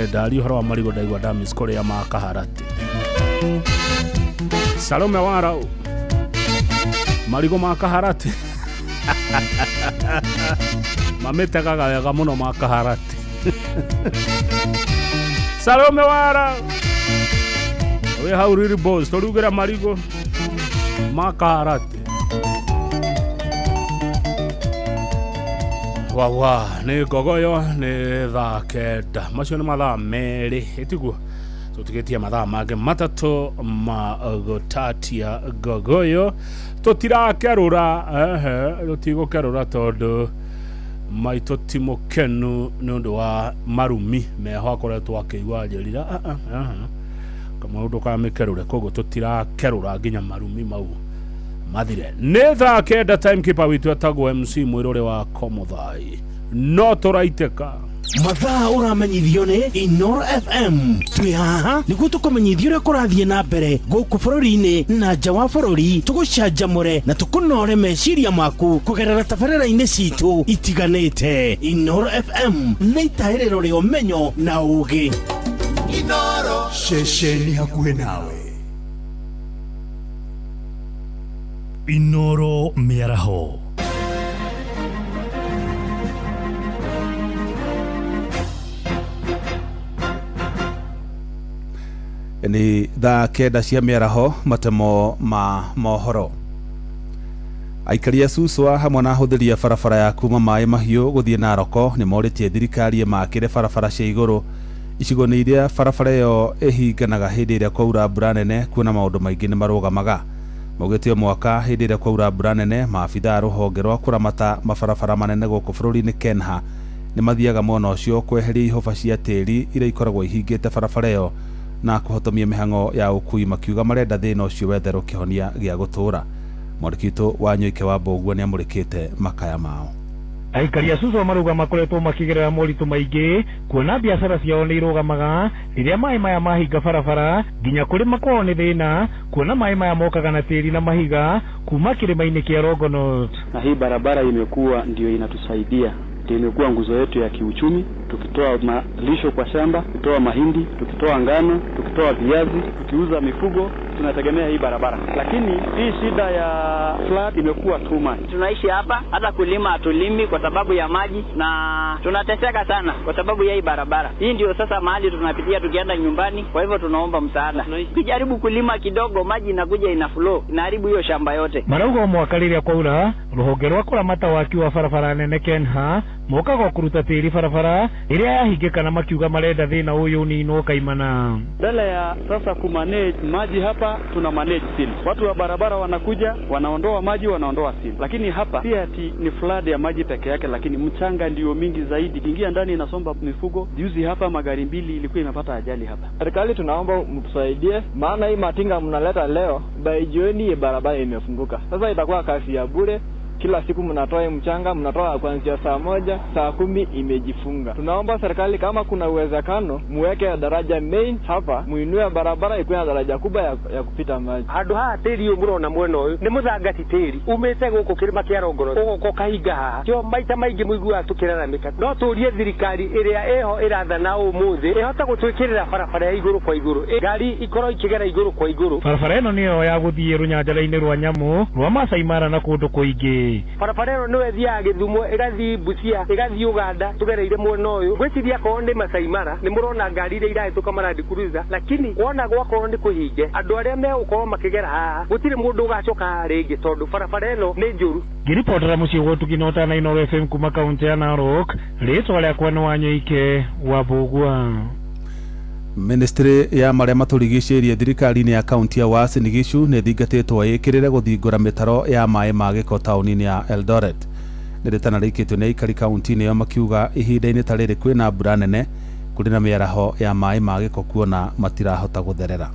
Ndari ũhoro wa marigũ ndaigua ndamis kũrĩa ma kaharati. Salome Warau. Marigũ ma kaharati. Mamĩtegaga wega mũno ma kaharati. Salome Warau. Wĩ hau Riri Boys tũrugĩre marigũ ma kaharati. Wawa nĩ Ngogoyo nĩ thaa 9 macio nĩ mathaa 2 ĩtiguo tũtigĩtie mathaa mangĩ 3 ma gũtatia Ngogoyo. Tũtirakerũra, tũtigũkerũra tondũ maitũ ti mũkenu nĩ ũndũ wa marumi meho akoretwo akĩigua njĩrira kamũndũ kamĩkerũre, koguo tũtirakerũra nginya marumi mau mathire. Nĩ thaa 9 timekeeper witũ etagwo MC Mwĩrũrĩ wa Komuthai. No tũraitĩka mathaa ũramenyithio nĩ Inoro FM. Twĩ haha nĩguo tũkũmenyithia ũrĩa kũrathiĩ na mbere gũkũ bũrũri-inĩ na nja wa bũrũri, tũgũcanjamũre na tũkũnore meciria maku kũgerera tabarĩra-inĩ citũ itiganĩte. Inoro FM nĩ itahĩrĩro rĩa ũmenyo na ũũgĩ. Inoro ceceni hakuhĩ nawe. Inoro mĩaraho. Nĩ thaa 9 cia mĩaraho matemo ma mohoro. Aikari a Suswa hamwe na ahũthĩri a barabara ya kuma maĩ mahiũ gũthiĩ Naroko nĩ morĩtie thirikari ĩmakĩre barabara cia igũrũ icigo-inĩ iria barabara ĩyo ĩhinganaga hĩndĩ ĩrĩa kwaura mbura nene, kuona maũndũ maingĩ nĩ marũgamaga. Maugĩte o mwaka hĩndĩ ĩrĩa kwaura mbura nene maabithaa a rũhonge rwa kũramata mabarabara manene gũkũ bũrũri-inĩ KENHA nĩ mathiaga mwena ũcio kweheria ihoba cia tĩri iria ikoragwo ihingĩte barabara ĩyo na kũhotomia mĩhang'o ya ũkui, makiuga marenda thĩna ũcio wetherwo kĩhonia gĩa gũtũũra. Mwandĩki witũ wa Nyoike wa Mbũgua nĩamũrĩkĩte makaya mao. Aikari a Suswa marauga makoretwo makĩgerera moritũ maingĩ kuona biacara ciao nĩ irũgamaga rĩrĩa maĩ maya mahinga barabara, nginya kũrĩma kwao nĩ thĩna kuona maĩ maya mokaga na tĩri na mahiga kuma kĩrĩma-inĩ kĩa Longonot. Na hii barabara imekuwa ndio inatusaidia, ndio imekuwa nguzo yetu ya kiuchumi, tukitoa malisho kwa shamba, tukitoa mahindi, tukitoa ngano, tukitoa viazi, tukiuza mifugo, tunategemea hii barabara. Lakini hii shida ya flood imekuwa too much. Tunaishi hapa, hata kulima hatulimi kwa sababu ya maji na tunateseka sana kwa sababu ya hii barabara. Hii ndio sasa mahali tunapitia tukienda nyumbani, kwa hivyo tunaomba msaada. Tukijaribu kulima kidogo maji inakuja ina flow, inaharibu hiyo shamba yote. Marauga mwaka rĩrĩa kwaura rũhonge rwa kũramata waki wa barabara nene KENHA mokaga kũruta tĩri barabara ĩrĩa yahingĩka na makiuga marenda thĩna ũyũ ũninwo kaimana. Badala ya sasa kumanage maji hapa, tuna manage seal. Watu wa barabara wanakuja, wanaondoa maji, wanaondoa seal. Lakini hapa si ati ni flood ya maji peke yake, lakini mchanga ndio mingi zaidi. Ingia ndani inasomba mifugo. Juzi hapa magari 2 ilikuwa imepata ajali hapa. Serikali tunaomba mtusaidie, maana hii matinga mnaleta leo, by jioni barabara imefunguka. Sasa itakuwa kazi ya bure. Kila siku mnatoa hii mchanga, mnatoa kuanzia saa 1, saa 10 imejifunga. Tunaomba serikali kama kuna uwezekano muweke daraja main hapa, muinue barabara ikuwe na daraja kubwa ya kupita maji. Handũ haha tĩri ũyũ mũrona mwena ũyũ nĩ mũthangati tĩri umĩte gũkũ kĩrĩma kĩa Rongoros ũgoka ũkahinga haha kĩo maita maingĩ mũiguaga tũkĩraramĩka. No tũrie thirikari ĩrĩa ĩho ĩrathana ũmũthĩ ĩhote gũtwĩkĩrĩra barabara ya igũrũ kwa igũrũ, ngari ikorwo ikĩgera igũrũ kwa igũrũ. Barabara ĩno nĩyo ya gũthiĩ rũnyanjara-inĩ rwa nyamũ rwa Masai Mara na kũndũ kũingĩ. Barabara ĩno nĩyo ĩthiaga Gĩthumo, ĩgathiĩ Busia, ĩgathiĩ Uganda tũgereire mwena ũyũ. Ngwĩciria akorwo nĩ Masai Mara nĩ mũrona ngari iria irahĩtũka ma Land Cruiser, lakini wona gwakorwo nĩ kũhinge andũ arĩa megũkorwo makĩgera haha gũtirĩ mũndũ ũgacoka haha rĩngĩ tondũ barabara ĩno nĩ njũru. Ngĩribotera mũciĩ wa ũtugi na ũtana Inooro FM kuma kaũntĩ ya Narok, rĩtwa rĩakwa nĩ Wanyoike wa Mbũgua. Ministry ya marĩa matũrigicĩirie thirikari-inĩ ya kaunti ya Uasin Gishu nĩ ĩthingatĩtwo ĩkĩrĩre gũthingũra mĩtaro ya maĩ ma gĩko taũni-inĩ ya Eldoret. Nĩ rĩtana rĩikĩtio nĩ aikari kaunti-inĩ ĩyo makiuga ihinda-inĩ ta rĩrĩ kwĩna mbura nene kũrĩ na mĩaraho ya maĩ ma gĩko kuona matirahota gũtherera.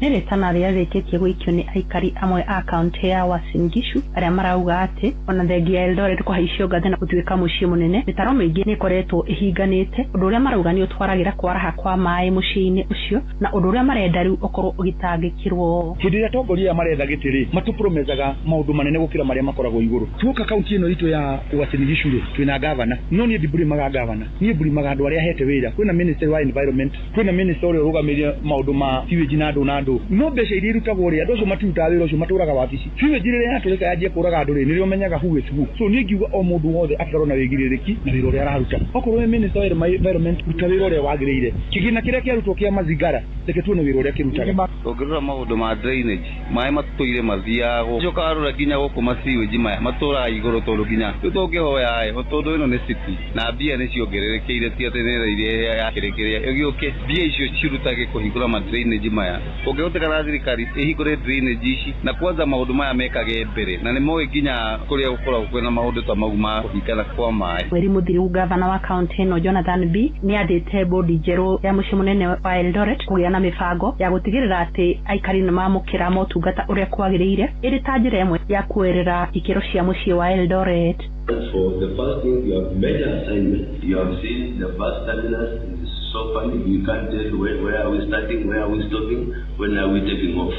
Nĩ rĩtana rĩrĩa rĩkĩtie gũikio nĩ aikari amwe a kaunti ya Uasin Gishu arĩa marauga atĩ ona thengia ya Eldoret kũhaicio ngathĩ na gũtuĩka mũciĩ mũnene, mĩtaro mĩingĩ nĩ ĩkoretwo ĩhinganĩte, ũndũ ũrĩa marauga nĩ ũtwaragĩra kwaraha kwa maĩ mũciĩ-inĩ ũcio na ũndũ ũrĩa marenda rĩu ũkorwo ũgĩtangĩkĩrwo. Hĩndĩ ĩrĩa atongoria aya maretha gĩtĩ rĩ, matũpromesaga maũndũ manene gũkĩra marĩa makoragwo igũrũ. Tuoka kaunti ĩno itũ ya Uasin Gishu rĩ, twĩna gavana, no niĩ ndiburimaga gavana, niĩ mburimaga andũ arĩa hete wĩra. Kwĩna minister wa environment, kwĩna minister ũrĩa ũrũgamĩrĩire maũndũ ma sewage na andũ na andũ, no mbeca iria irutagwo rĩ, andũ acio matirutaga wĩra ũcio, matũraga wabici. Sewage rĩrĩa yatũrĩka yanjie kũraga andũ rĩ, nĩrĩo menyaga who is who. So niĩ ngiuga o mũndũ wothe akorwo na wĩigĩrĩrĩki na wĩra ũrĩa araruta. Okorwo wĩ minister wa environment, ruta wĩra ũrĩa wagĩrĩire. Kĩgĩna kĩrĩa kĩarutwo kĩa mazingara, reke tuone wĩra ũrĩa kĩrutaga. Ũngĩrora maũndũ ma drainage, maĩ matũire mathiaga ũcoka warora nginya gũkũ ma sewage maya matũraga igũrũ, tondũ nginya rĩu tũngĩhoya ĩ, tondũ ĩno nĩ city na mbia nĩ ciongererekeire, ti atĩ nĩ iria yakĩrĩ kĩrĩa ĩgĩũke, mbia icio cirutage kũhingũra ma drainage maya. Kũngĩhoteka na thirikari ĩhingũre drainage ici na kwanza maũndũ maya mekage mbere, na nĩ moĩ nginya kũrĩa gũkoragwo kwĩna maũndũ ta mau ma kũhingana kwa maĩ. Mweri mũthiru gavana wa kaunti ĩno Jonathan B nĩ athĩte bodi njerũ ya mũciĩ mũnene wa Eldoret kũgĩa na mĩbango ya gũtigĩrĩra atĩ aikari nĩ mamũkĩra motungata ũrĩa kwagĩrĩire, ĩrĩ ta njĩra ĩmwe ya kuoerera ikĩro cia mũciĩ wa Eldoret. For the first thing, you have major assignment. You have seen the bus terminus is so funny. You can't tell where are we starting, where are we stopping, when are we taking off.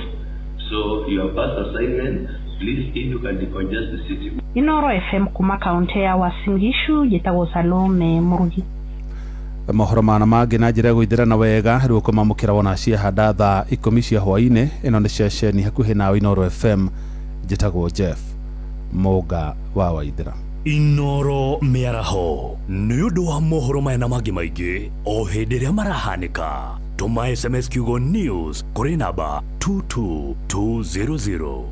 So your first assignment, please, if you can decongest the city. Inooro FM kuma kaunti ya Uasin Gishu, njĩtagwo Salome Murugi. Mohoro mana mangĩ na njĩra ya gũithĩrana wega rĩu ũkũmamũkĩra wona ciahanda thaa 10 cia hwaĩ-inĩ. Ĩno nĩ ceceni hakuhĩ nawe Inooro FM, njĩtagwo Jeff Mũnga wa Waithĩra. Inooro mĩaraho nĩ ũndũ wa mohoro maya na mangĩ maingĩ o hĩndĩ ĩrĩa marahanĩka, tũma SMS kiugo news kũrĩ namba 22200.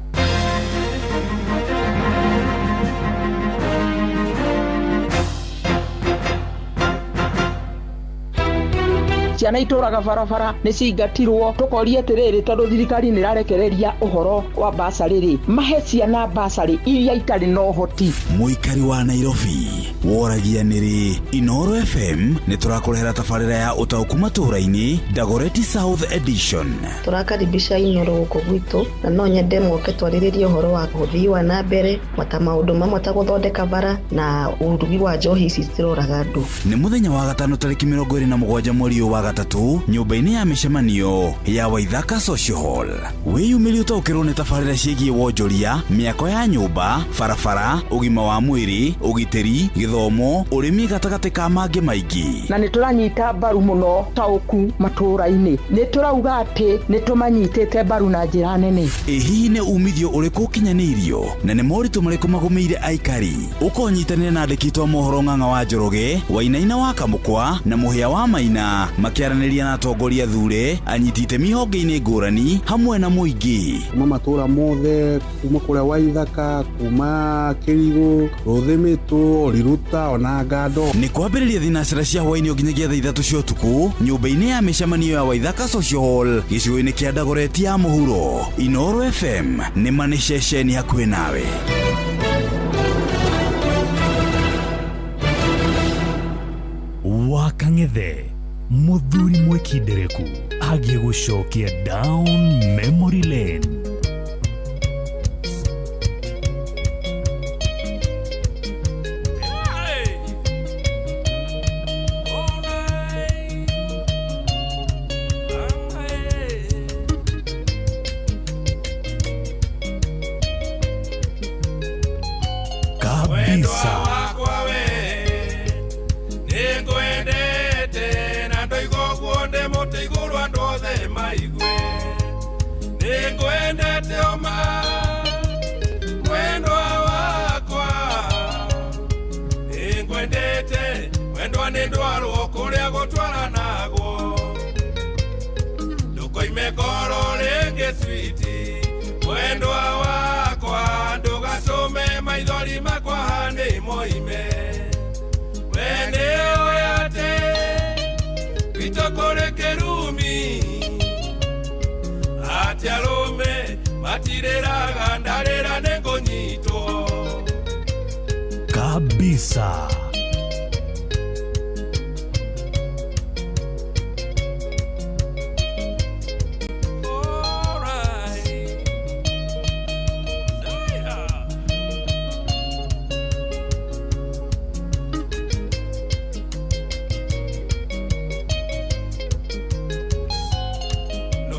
Ciana itũraga barabara nĩ ciingatirwo, tũkoria atĩrĩrĩ, tondũ thirikari nĩ ĩrarekereria ũhoro wa basarĩ rĩ, mahe ciana basarĩ iria itarĩ na ũhoti. Mũikari wa Nairobi woragia nĩrĩ Inooro FM nĩ tũrakũrehera tabarĩra ya ũtaũku matũũra-inĩ Dagoretti South Edition. Tũrakaribisha Inooro gũkũ gwitũ na no nyende moke twarĩrĩrie ũhoro wa ũthii wa na mbere ta maũndũ mamwe ta gũthondeka bara na ũrugi wa njohi ici ciroraga andũ. Nĩ mũthenya wa gatano tarĩki 27 mweri ũyũ wa gatatũ nyũmba-inĩ ya mĩcemanio ya Waithaka Social Hall. Wĩyumĩrie ũtaũkĩrwo nĩ tabarĩra ciĩgiĩ wonjoria, mĩako ya nyũmba, barabara, ũgima wa mwĩrĩ, ũgitĩri, gĩthomo, ũrĩmi gatagatĩ ka mangĩ maingĩ. Na nĩ tũranyita mbaru mũno taũku matũũra-inĩ, nĩ tũrauga atĩ nĩ tũmanyitĩte mbaru na njĩra nene. Ĩ hihi nĩ umithio ũrĩkũ ũkinyanĩirio na nĩ moritũ marĩkũ magũmĩire aikari? Ũkonyitanĩra na andĩki a mohoro Ng'ang'a wa Njoroge, Wainaina wa Kamũkwa na Mũhĩa wa Maina makĩaranĩria na atongoria thure, anyiti itemi honge-inĩ ngũrani hamwe na mũingĩ. Kuma matũũra mothe, kuma kũrĩa Waithaka, kuma Kĩrigũ, Rũthĩmĩtũ, Riruta ona Ngando. Nĩ kwambĩrĩria thinacara cia hwaĩ-inĩ nginyagia thaa 3 cia ũtukũ nyũmba-inĩ ya mĩcemanio ya Waithaka Social Hall gĩcigo-inĩ kĩa Dagoretti ya mũhuro. Inooro FM nĩ ma nĩ ceceni hakuhĩ nawe. Wakang'ethe mũthuri mwĩkindereku agiĩ gũcokia down memory lane. Nĩngwendete oma mwendwa wakwa nĩngwendete mwendwa nĩ ndwarwo kũrĩa gũtwaranagwo ndũkoime ngoro rĩngĩ switi mwendwa wakwa ndũgatũme maithori makwa nĩ moime we nĩũĩ atĩ gwitũ kũrĩ kĩrumi atĩ arũme matirĩraga ndarĩra nĩngũnyitwo kabisa.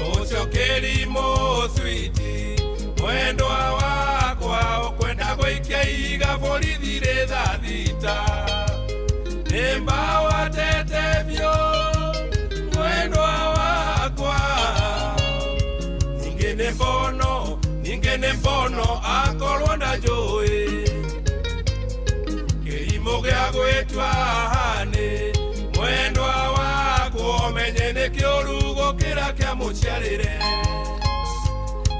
Nũcokĩrimo switi mwendwa wakwa ũkwenda gũikia iga borithi rĩ thaa thita nĩ mbawa tete biũ mwendwa wakwa ningĩ nĩ mbono ningĩ nĩ mbono akorwo ndanjũĩ kĩrimũ gĩa gwĩtua hanĩ mwendwa wakwa ũmenye nĩ kĩũru gũkĩra kĩa mũciarĩre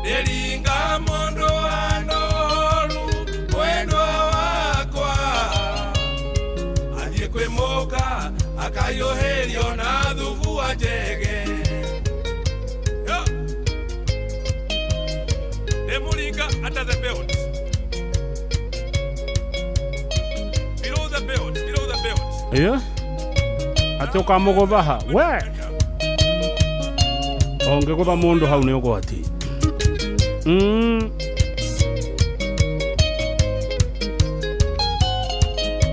ndĩringa mũndũ anoru mwendwa wakwa athiĩ kwĩ mũka akahiũhĩrio na thubu wa njege. Ndĩmũringa under the belt. Below the belt, below the belt. Ĩyo atĩ ũkamũgũtha ha we ũngĩgũtha mũndũ hau nĩ ũgwati.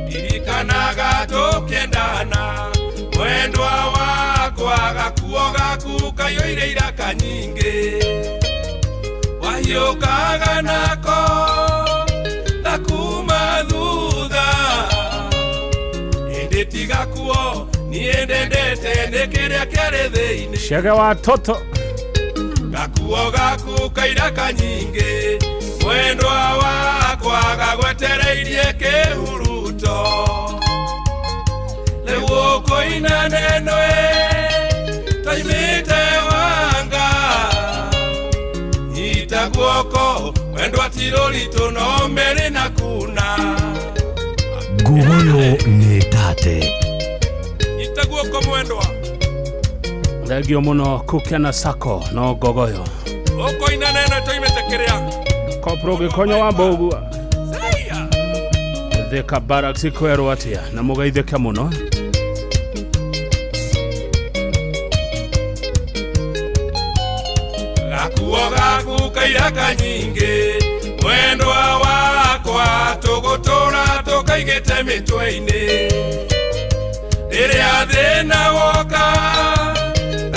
Ndirikanaga tũkĩendana mwendwa wakwa gakuo gaku kaiyũire iraka nyingĩ wahiũkaga nako na kuma thutha ĩndĩ ti gakuo niĩ ndendete nĩ kĩrĩa kĩarĩ thĩinĩ Cege wa toto gakuo gaku kairaka nyingĩ mwendwa wakwa gagwetereirie kĩhuruto rĩu ũkũina neno twaimĩte wanga nyita guoko mwendwa ti rũritũ no merĩ na kuna Nguoyo nĩ tate. Nyita guoko mwendwa. Thengio mũno Kukena Sacco no ngogoyo Ũkũina neno twaimĩte kĩrĩa Kopro gĩkonyo wa mbũgua Thika Barracks kwerwo atĩa na mũgeithĩke mũno. Gakuo gaku kairaka nyingĩ mwendwa wakwa tũgũtũra tũkaigĩte mĩtwe-inĩ rĩrĩa thĩna woka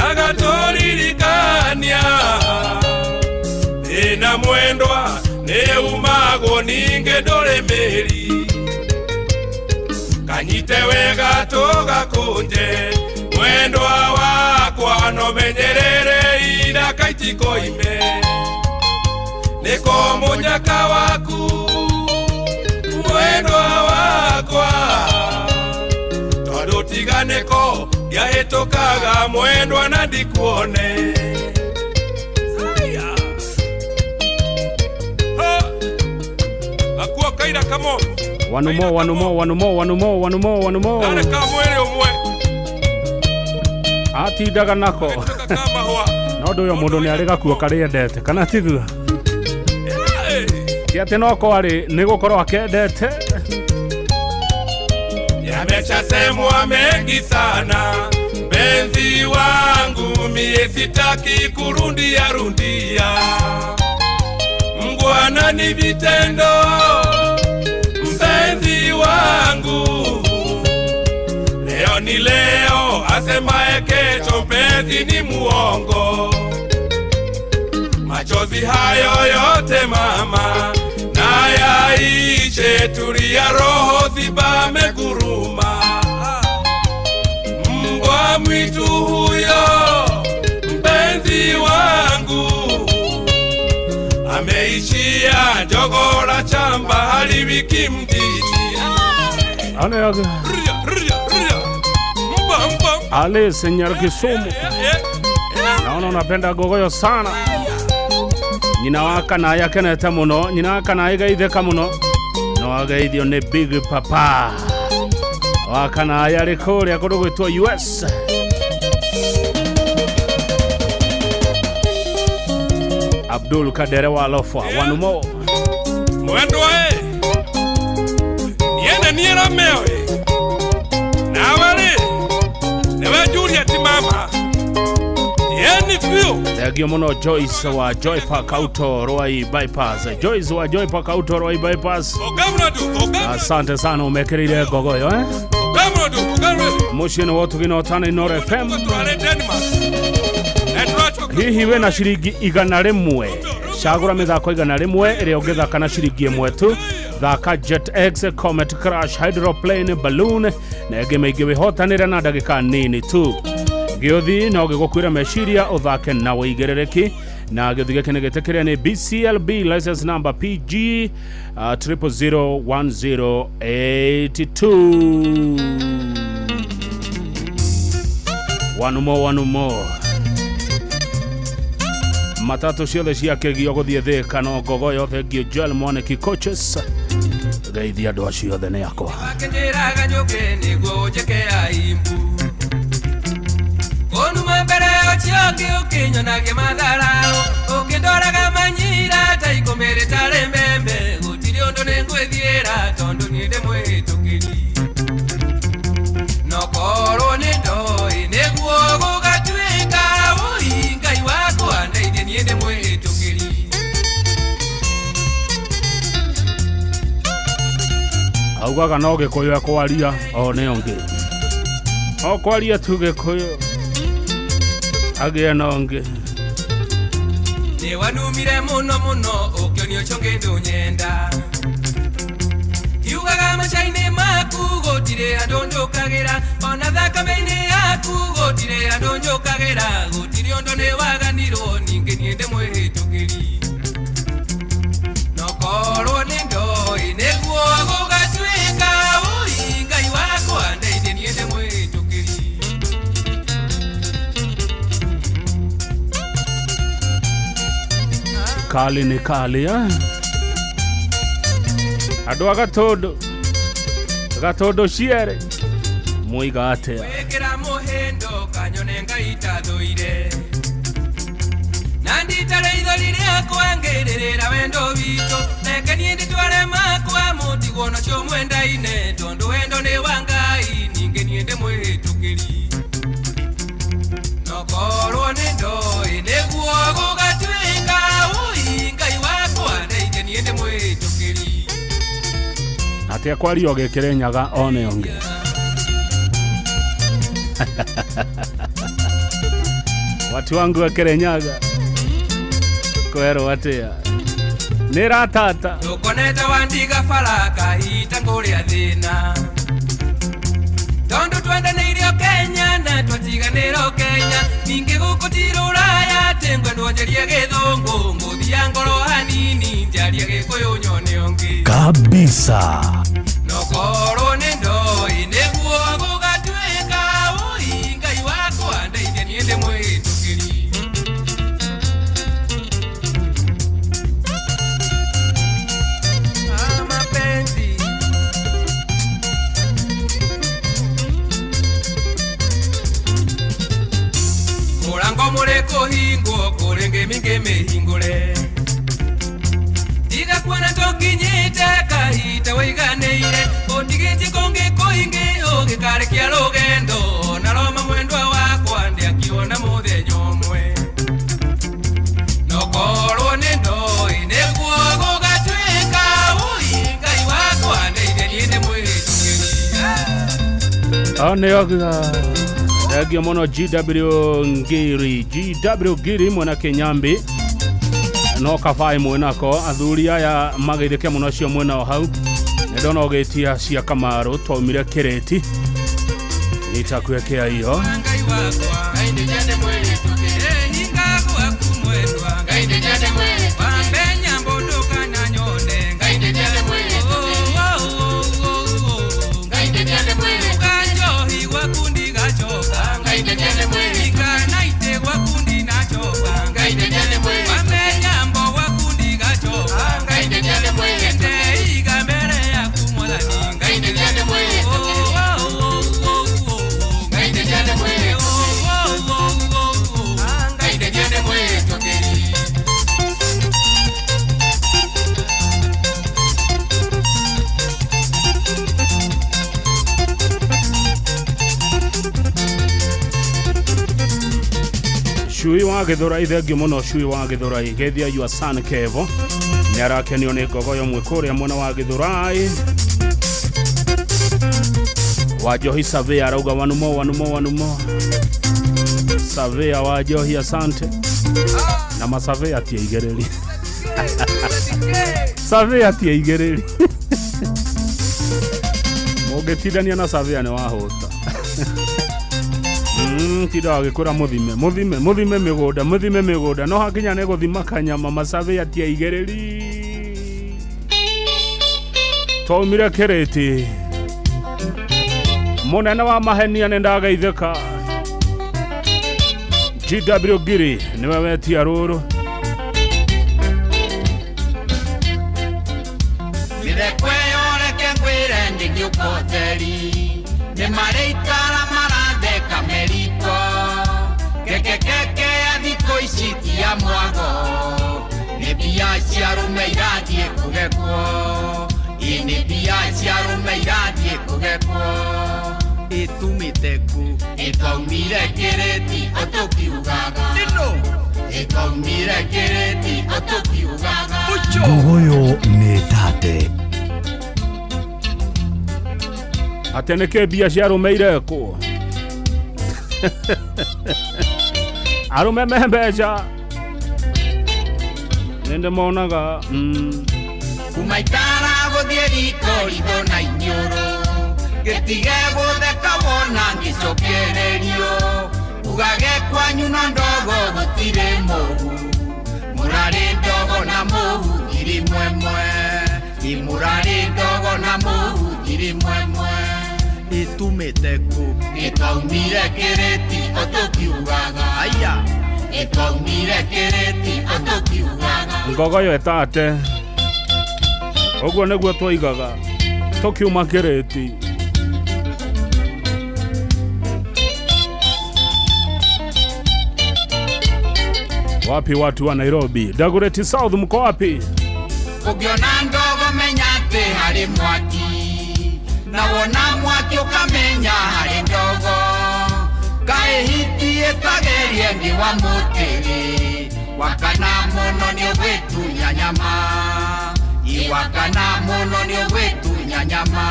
agatũririkania thĩna mwendwa nĩ umagwo ningĩ ndũrĩ mĩri kanyite wega tũgakũnje mwendwa wakwa no menyerere iraka itikoime nĩko mũnyaka waku mwendwa wakwa tondũ tiga nĩko ngĩahĩtũkaga mwendwa na ndikuone. Gakuo kaira kamo One more, one more, one more, one more, one more, one more. Karĩ ka mwĩrĩ ũmwe atindaga nako no ndũ ũyũ mũndũ nĩ arĩ gakuo karĩa endete kana tiguo ti atĩ no kwarĩ nĩ gũkorwo akendete. Yameshasemwa mengi sana mpenzi wangu mie sitaki kurundia rundia mngwana ni vitendo mpenzi wangu leo ni leo asemaye kesho mpenzi ni muongo machozi hayo yote mama na yaishe tulia roho zibame guruma mbwa mwitu huyo mpenzi wangu Tena jogora chamba haliwiki mjini. Ane Ale señor Kisumu, naona unapenda gogoyo sana. Nyina wa kana akenete muno, nyina wa kana igaithĩka muno, no ageithio nĩ Big Papa wa kana arĩ kũrĩa kũndũ gwĩtwo US. Abdul Kadere wa Lofa wanumo mwendwa e niene niera meo e nawe rĩ nĩwe Juliet mama yeni biũ. Thengio muno Joyce wa Joy Park Auto Ruai Bypass. Joyce wa Joy Park Auto Ruai Bypass, asante sana, umekirire gogoyo eh. Muciĩ nĩ wotugina ũtana Inooro FM. Hihi wĩna ciringi 100, cagũra mĩthako 100 ĩrĩa ũngĩthaka na ciringi 1 tu. Thaka Jet X, Comet Crash, Hydroplane, Balloon na ĩngĩ mĩingĩ wĩhotanĩre na ndagĩka nini tu. Gĩũthi no gĩgũkuĩra meciria ũthake na wĩigĩrĩrĩki, na gĩũthi gĩkĩ nĩ gĩtĩkĩre nĩ BCLB license number PG 0001082. One more, one more. Matatu ciothe cia kĩgio gũthiĩ Thĩka no ngogoyo. Thengio Joel Mwaniki coaches, geithia andũ acio othe nĩ akwa. Wakĩnjĩraga njũke nĩguo ũnjĩke aimbu ũnuma mbere ũcio ũngĩ ũkĩnyonagia matharau ũkĩndoraga manyira ta ikũmĩrĩ tarĩ mbembe gũtirĩ ũndũ nĩngwĩthiĩra tondũ niĩ ndĩ mwĩhĩtũkĩri no korwo nĩ ndoĩ nĩguo gũgatuĩka wũi Ngai wakwa ndeithie niĩ ndĩ mwĩhĩtũkĩri. Augaga no gĩkũyũ ekwaria o nĩ ũngĩ, o kwaria tu gĩkũyũ agĩe na ũngĩ. Nĩ wanumire mũno mũno ũkĩonio ũcio ũngĩ ndũnyenda kiugaga maca-inĩ maku gũtirĩ andũ njũkagĩra ona thakame-inĩ yaku gũtirĩ andũ njũkagĩra gũtirĩ ũndũ nĩ waganirwo ningĩ niĩ ndĩ mwĩhĩtũkĩri no korwo nĩ ndoĩ nĩguo gũgatuĩka wũi Ngai wakwa ndeithie niĩ ndĩ mwĩhĩtũkĩri. Kali nĩ kali eh? Andũ a Gatũndũ, Gatũndũ cierĩ mwoiga atĩa? Wĩkĩra mũhĩndo kanyone Ngai tathũire na nditare ithori rĩakwa ngĩrĩrĩra wendo witũ reke niĩ ndĩtware makwa mũtigwo nacio mwendaine tondũ wendo nĩ wa Ngai ningĩ niĩ ndĩ mwĩhĩtũkĩri no korwo nĩ ndoĩ nĩguo gũgatuĩka wũi Ngai wakwa ndeithie niĩ ndĩ mwĩhĩtũkĩri. Atĩa kwaria ũgĩkĩre nyaga one ũngĩ. Watu wangu wa Kirinyaga kwerwo atĩa? Nĩ ratata Ndũkonete wandiga bara kahita ngũrĩa thĩna tondũ twendanĩirio Kenya na twatiganĩrwo Kenya ningĩ gũkũ ti rũraya atĩ ngwendwo njarie gĩthũngũ ngũthia ngoro hanini njarie gĩkũyũ nyone ũngĩ kabisa. No korwo nĩ ndoĩ nĩguo gũgatuĩka wũi Ngai wakwa ndeithie niĩ ndĩ mwĩhĩtũkĩri. Mapenzi mũrango mũrĩ kũhingwo kũrĩ ngĩmĩ ngĩmĩhingũre tiga kuona tũkinyĩte kahinda wĩiganĩire ũtigĩtie kũngĩ kũingĩ ũgĩkarĩkia rũgendo na Roma mwendwa wakwa ndĩakiona mũthenya ũmwe no korwo nĩ ndoĩ nĩguo gũgatuĩka wũi Ngai wakwa ndeithie niĩ ndĩ mwĩhĩtũkĩri. One ũngĩ. Thengio mũno GW Ngiri, GW Ngiri mwena Kĩnyambi no kabaĩ mwenako athuri aya mageithĩke mũno acio mwena o hau nĩ ndona ũgĩtia cia Kamaru twaumire kĩrĩti nitakuekea iyo. Ngai wakwa Ngai ndeithie ndĩ mwĩhĩtũkĩri hinga gwaku mwendwa Ngai ndeithie ndĩ mwĩhĩtũkĩri wambe nyambo ndũkananyo Cui wa Githurai, thengiũ mũno Cui wa Githurai. Geithia your son Kevo, nĩ arakenio nĩ ngogoyo mwe kũrĩa mwena wa Githurai. Wanjohi Savea arauga wanumo wanumo wanumo. Savea Wanjohi, asante. Na masavea ti aigĩrĩri. Savea ti aigĩrĩri. Mũngĩtindania na Savea nĩ wahũta. Tinda wagĩkwĩra mũthime mũthime mũthime mĩgũnda mũthime mĩgũnda, no hakinya nĩ gũthima kanyama masavea ti aigĩrĩri. Twaumire kĩrĩti. Mũnene wa mahenia nĩ ndageithĩka. GW Giri nĩwe wetia rũrũ. Mĩtheko ĩyo reke ngwĩre nĩ gĩũkoteri, nĩ marĩikara maratheka meriko. Keke keke ya thikũ ici ti ya mwago, nĩ mbia cia arũme irathiĩ kũgekwo. Ĩ nĩ mbia cia arũme irathiĩ kũgekwo. Ĩtumĩte kũ? Ĩtwaumire kĩrĩti ũtũkiugaga. Ĩtwaumire kĩrĩti ũtũkiugaga. Ngogoyo nĩ tate. Atĩ nĩkĩ mbia cia arũme irekwo? Arũme me mbeca nĩ ndĩmonaga. Kuma itara gũthiĩ riko ritho na iniũrũ, gĩtige gũtheka wona ngĩcokererio. Ugage kwanyu na ndogo gũtirĩ mũhu, mũrarĩ ndogo na mũhu ngiri mwemwe. Ĩ mũrarĩ ndogo na mũhu ngiri mwemwe. Ĩtumĩte kũ? Ĩtwaumire kĩrĩti ũtũkiugaga. Aya, ĩtwaumire kĩrĩti ũtũkiugaga. Ngogoyo ĩtate. Ũguo nĩguo twoigaga tũkiuma kĩrĩti. Wapi watu wa Nairobi? Dagoretti South mko wapi? Ũngĩona ndogo menya atĩ harĩ mwaki, na wona mwaki ũkamenya harĩ ndogo. Kaĩ hiti ĩtagerie nĩ wa mũtĩrĩ, wakana mũno nĩ ũgwĩtunya nyama. Iwakana mũno nĩ ũgwĩtunya nyama.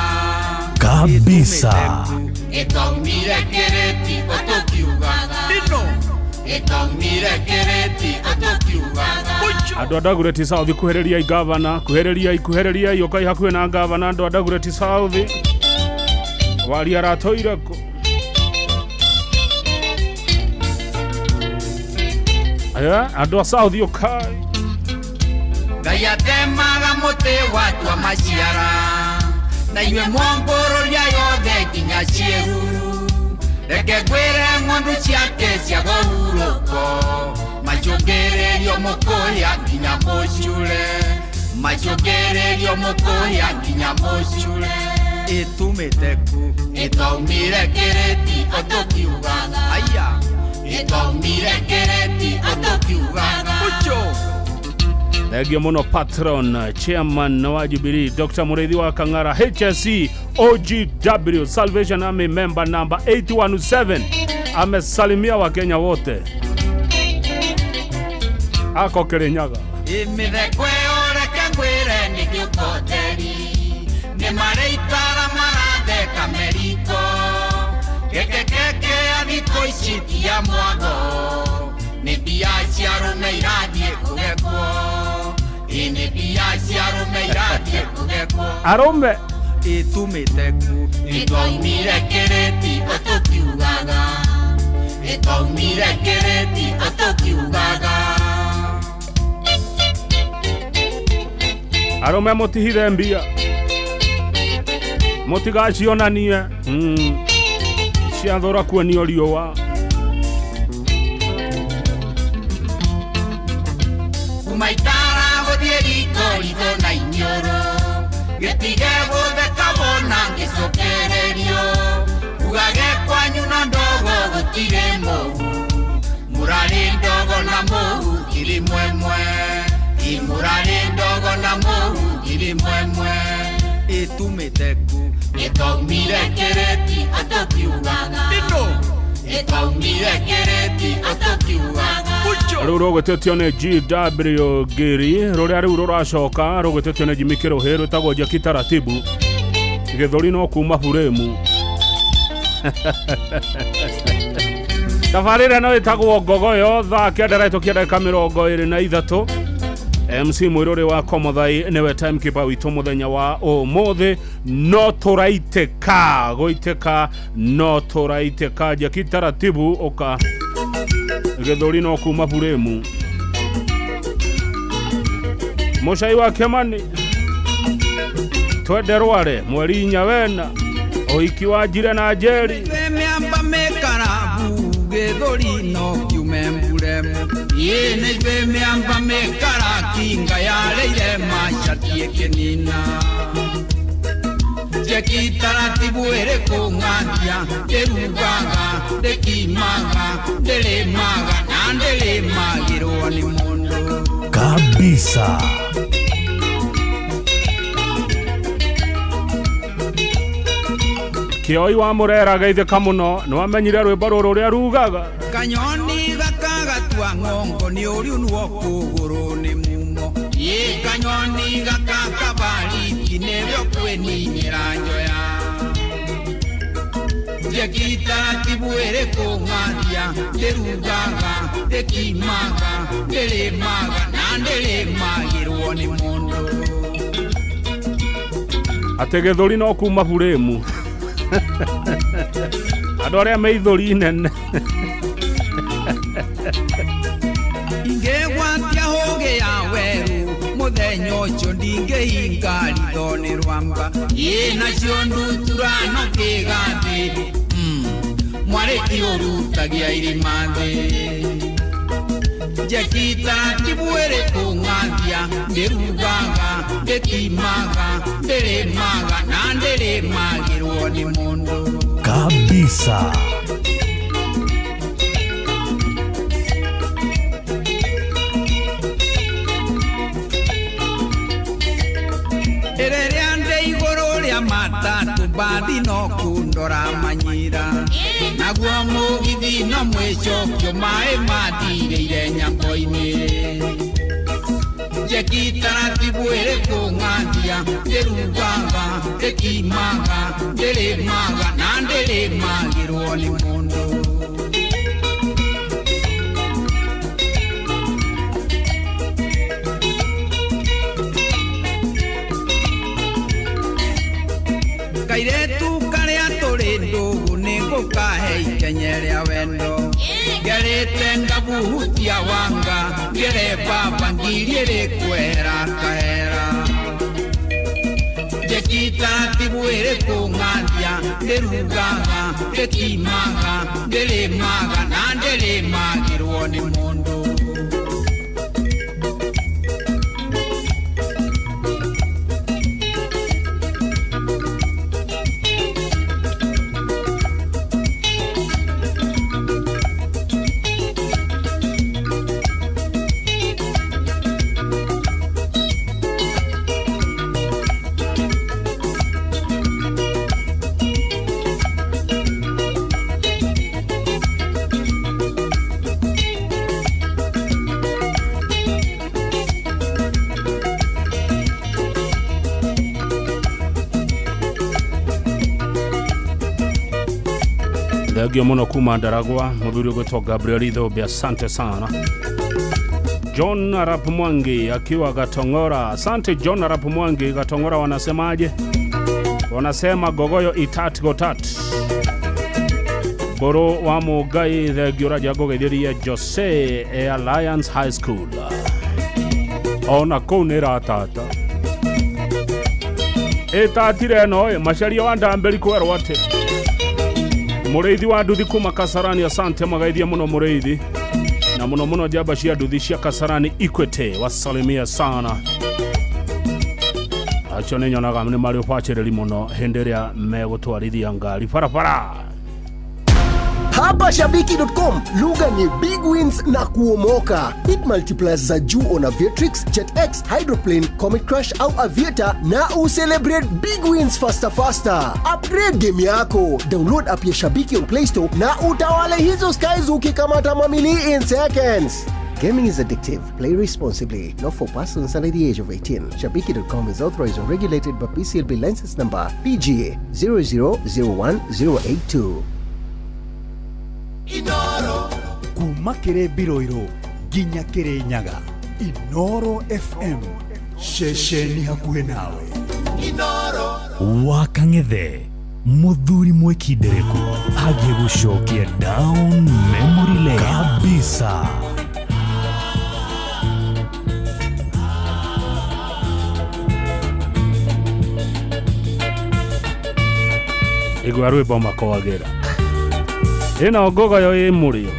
Kabisa. Ĩtwaumire kĩrĩti ũtũkiugaga. Ĩtwaumire kĩrĩti ũtũkiugaga. Andũ a Dagoretti South kuhĩrĩriai gavana, kuhĩrĩriai kuhĩrĩriai, ũkai hakuhĩ na gavana. Andũ a Dagoretti South, waria aratũire kũ? Andũ a South ũkai. Ngai atemaga mũtĩ watua maciara, na inyuĩ mwongũrũria yothe nginya ciĩruru. Reke ngwĩre ng'ondu ciake cia kũhurũko, macũngĩrĩrio mũkũya nginya mũcure. Macũngĩrĩrio mũkũya nginya mũcure. Ĩtumĩte kũ? Ĩtwaumire kĩrĩti ũtũkiugaga. Aya, ĩtwaumire kĩrĩti ũtũkiugaga. Thengiũ mũno patron chairman wa Jubilee Dr. Mũrĩithi wa Kang'ara HSC OGW Salvation Army member number 817 amesalimia Wakenya wote. Ako Kirinyaga. Ĩ mĩtheko ĩyo reke ngwĩre nĩ gĩũkoteri, nĩ marĩikara maratheka meriko. Keke keke ya thikũ ici ti ya mwago, nĩ mbia cia arũme irathiĩ kũgekwo. Ĩ nĩ mbia cia arũme irathiĩ kũgekwo. Arũme. Ĩtumĩte kũ? Ĩtwaumire kĩrĩti ũtũkiugaga. Ĩtwaumire kĩrĩti ũtũkiugaga. Arũme mũtihithe mbia, mũtigacionanie. Ciathũra kuonio riũa. Kuma itara gũthiĩ riko ritho na iniũrũ, gĩtige gũtheka wona ngĩcokererio. Ugage kwanyu na ndogo gũtirĩ mũhu, mũrarĩ ndogo na mũhu ngiri mwemwe. Ĩ mũrarĩ ndogo na mũhu ngiri mwemwe. Ĩtumĩte kũ? Ĩtwaumire kĩrĩti ũtũkiugaga. Ĩtwaumire kĩrĩti wendo tũkiugaga. Rĩu rũgwĩtĩtio nĩ GW Ngiri, rũrĩa rĩu rũracoka rũgwĩtĩtio nĩ Jimmy Kĩrũhĩ, rwĩtagwo Jackie Taratibu, gĩthũri no kuma buremu. Tabarĩra ĩno ĩtagwo Ngogoyo, thaa 9 rahetũkia ndagĩka 23. MC Mwĩrũrĩ wa Komothai nĩwe timekeeper witũ mũthenya wa ũmũthĩ. No tũraitĩka gũitĩka, no tũraitĩka. Jackie Taratibu ũka, gĩthũri no kuma buremu. Mũcai wa Kĩmani twende rware mweri inya wena ũhiki wa Njire na Njeri. Mĩamba mĩkarabu gĩthũri no kiume mburemu. Ĩ nĩ ithuĩ mĩamba mĩkara kinga yarĩire macati ĩkĩnina. Jackie Taratibu ĩrĩ kũng'athia, ndĩrugaga, ndĩkimaga, ndĩrĩmaga na ndĩrĩmagĩrwo nĩ mũndũ. Kabisa. Kĩoi wa Mũrera geithĩka mũno, nĩwamenyire rwĩmbo rũrũ rũrĩa rugaga. Kanyoni gakagatua ng'ongo nĩ ũriunwo kũgũrũ nĩ mumo. Ĩ kanyoni gakakabariki nĩrĩo kwĩninĩra njoya. Jackie Taratibu ĩrĩ kũng'athia, ndĩrugaga, ndĩkimaga, ndĩrĩmaga na ndĩrĩmagĩrwo nĩ mũndũ. Atĩ gĩthũri no kuma buremu. Andũ arĩa me ithũri nene. Ingĩgwatia hũgĩ ya werũ mũthenya ũcio ndingĩhinga ritho nĩ rwamba. Ĩ nacio ndutura no kĩgathĩ, mwarĩ ti ũrutagia irima thĩ. Jackie Taratibu ĩrĩ kũng'athia, ndĩrugaga, ndĩkimaga, ndĩrĩmaga na ndĩrĩmagĩrwo nĩ mũndũ. Kabisa. Rĩrĩa ndĩ igũrũ rĩa matatũ mbathi no kũndora manyira, naguo mũgithi no mwĩcokio maĩ mathirĩire nyambo-inĩ. Jackie Taratibu ĩrĩ kũng'athia, ndĩrugaga, ndĩkimaga, ndĩrĩmaga na ndĩrĩmagĩrwo nĩ mũndũ. Kairetu karĩa tũrĩ ndũgũ nĩngũkahe ikenye rĩa wendo. Ngerĩte ngabuhutia wanga, ngere baba ngirie rĩkwehera kahera. Jackie Taratibu ĩrĩ kũng'athia, ndĩrugaga, ndĩkimaga, ndĩrĩmaga na ndĩrĩmagĩrwo nĩ mũndũ. Thengio mũno kuma Ndaragwa, mũthuri ũgwĩtwo Gabriel Ithũmbi, asante sana. John Arap Mwangi akiwa Gatong'ora, asante John Arap Mwangi Gatong'ora. Wanasemaje? Wanasema gogoyo itat gotat. Mbũrũ wa Mũngai, thengio ũraja ngũgeithĩrie Jose e Alliance High School. Ona kũu nĩ ĩratata. Ĩtatire ĩno ĩ, macaria wa Ndambĩri kwerwo atĩ mũrĩithi wa nduthi kuma Kasarani, asante magaithia mũno mũrĩithi, na mũno mũno njamba cia nduthi cia Kasarani Equity, wasalimia sana. Acio nĩ nyonaga nĩ marĩ ũbacĩrĩri mũno hĩndĩ ĩrĩa megũtwarithia ngari barabara. Hapa shabiki.com lugha ni big wins na kuomoka. Hit multipliers za juu on Aviatrix, JetX, Hydroplane, Comet Crash au Aviator na ucelebrate big wins faster faster. Upgrade game yako. Download app ya Shabiki on Play Store na utawale hizo skies ukikamata mamili in seconds. Gaming is addictive. Play responsibly. Not for persons under the age of 18. Shabiki.com is authorized and regulated by PCLB license number PGA 0001082. Kuma kĩrĩ Mbiroiro nginya kĩrĩ Nyaga, Inoro FM, ceceni hakuhĩ nawe. Wa Kang'ethe, muthuri mwikindereku agiĩ gũcokia down memory lane kabisa. Igua rwĩmbo makoagĩra ĩno ngogoyo ĩ mũrĩo,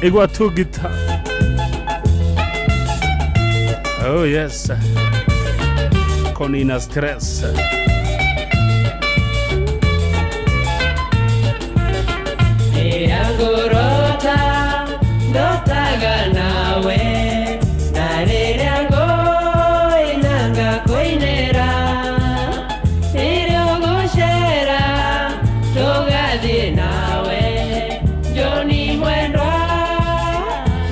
igua tu gita. Oh yes, konina stress. Rĩrĩa ngũrota ndotaga nawe, na rĩrĩa ngũina ngakũinĩra, rĩrĩa ũgũcera tũgathiĩ nawe, Joni mwendwa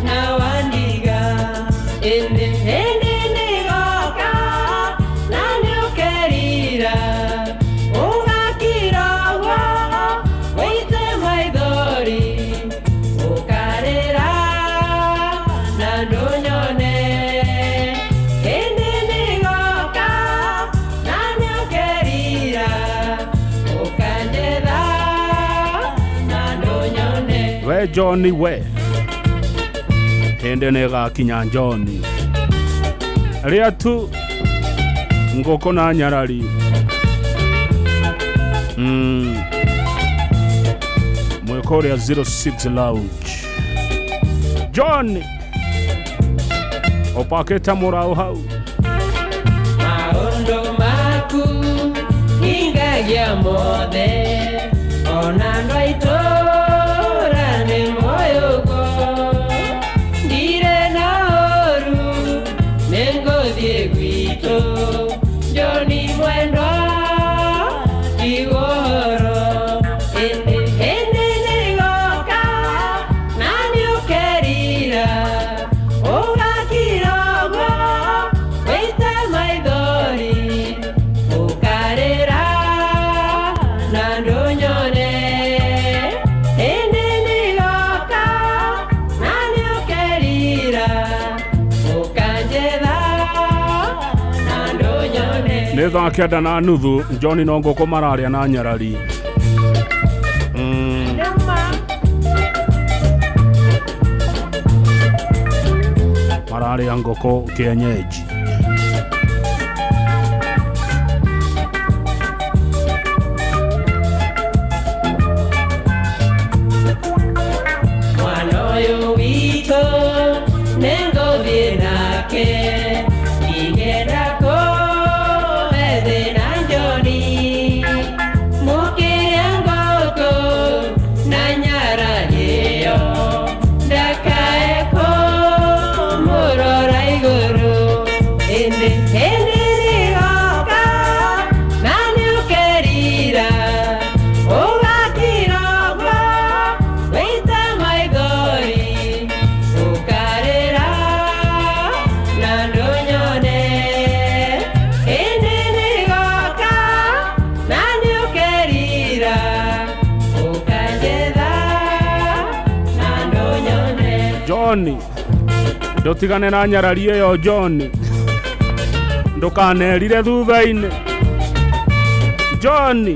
na wandiga. Ĩndĩ hĩndĩ nĩgoka na nĩũkerira, ũgakira ũguo wĩite maithori, ũkarĩra na ndũnyone. Hĩndĩ nĩgoka na nĩũkerira, ũkanjetha na ndũnyone. We Johnny, we hĩndĩ nĩgakinya Johnny, rĩa tu ngũkũ na nyarari. Mwĩkũrĩa 06 Lounge. Johnny ũpakĩte mũraũ hau. Maũndũ maku hingagia mothe, ona andũ a itũũra nĩ moĩ ũguo. Ndirĩ na ũũru, nĩngũthiĩ gwitũ, Joni mwendwa tigwo ũhoro. Ĩndĩ hĩndĩ nĩgoka na nĩũkerira, ũgakira ũguo wĩite maithori, ũkarĩra na ndũnyone. Hĩndĩ nĩgoka na nĩũkerira, ũkanjetha na ndũnyone. Nĩ thaa 9:30, Johnny no ngũkũ mararĩa na nyarari. Mararĩa ngũkũ kienyeji. Mwana ũyũ witũ nĩngũthiĩ nake, ndigenda kũhe thĩna Joni. Mũkĩrĩa ngũkũ na nyarari ĩyo, ndakae kũmũrora igũrũ. Ĩndĩ hĩndĩ nĩgoka na nĩũkerira, ũgakira ũguo wĩite maithori, ũkarĩra na ndũnyone. Hĩndĩ nĩgoka na nĩũkerira, ũkanjetha na ndũnyone. Johnny ndũtigane na nyarari ĩyo Johnny, ndũkanerire thutha-inĩ. Johnny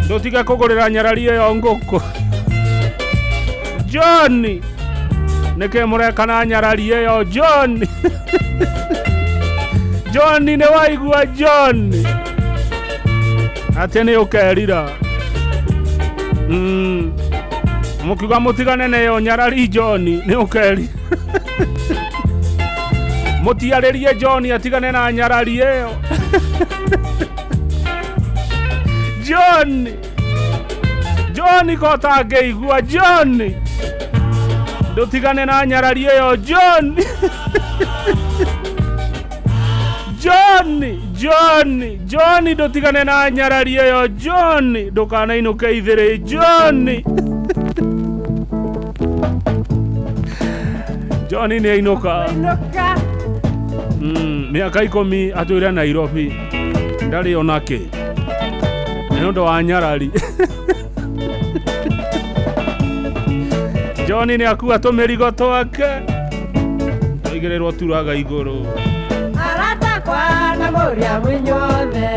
ndũtige kũgũrĩra nyarari ĩyo ngũkũ. Johnny nĩkĩ mũreka na nyarari ĩyo Johnny? Johnny nĩ waigua Johnny atĩ nĩ ũkerira. Mũkiuga mũtigane na ĩyo nyarari Johnny nĩ ũkerira. Mũtiarĩrie Johnny atigane na nyarari ĩyo. John. John ko ũtangĩigua John ndũtigane na nyarari ĩyo John John John John ndũtigane na nyarari ĩyo John ndũkanainũke ithĩrĩ John John nĩ ainũka mĩaka 10 atũire Nairobi ndarĩ onake nĩ ũndũ wa nyarari John nĩ akua tũmĩrigo twake tũigĩrĩrwo turaga igũrũ aratakwa na mũrĩa mwĩnyothe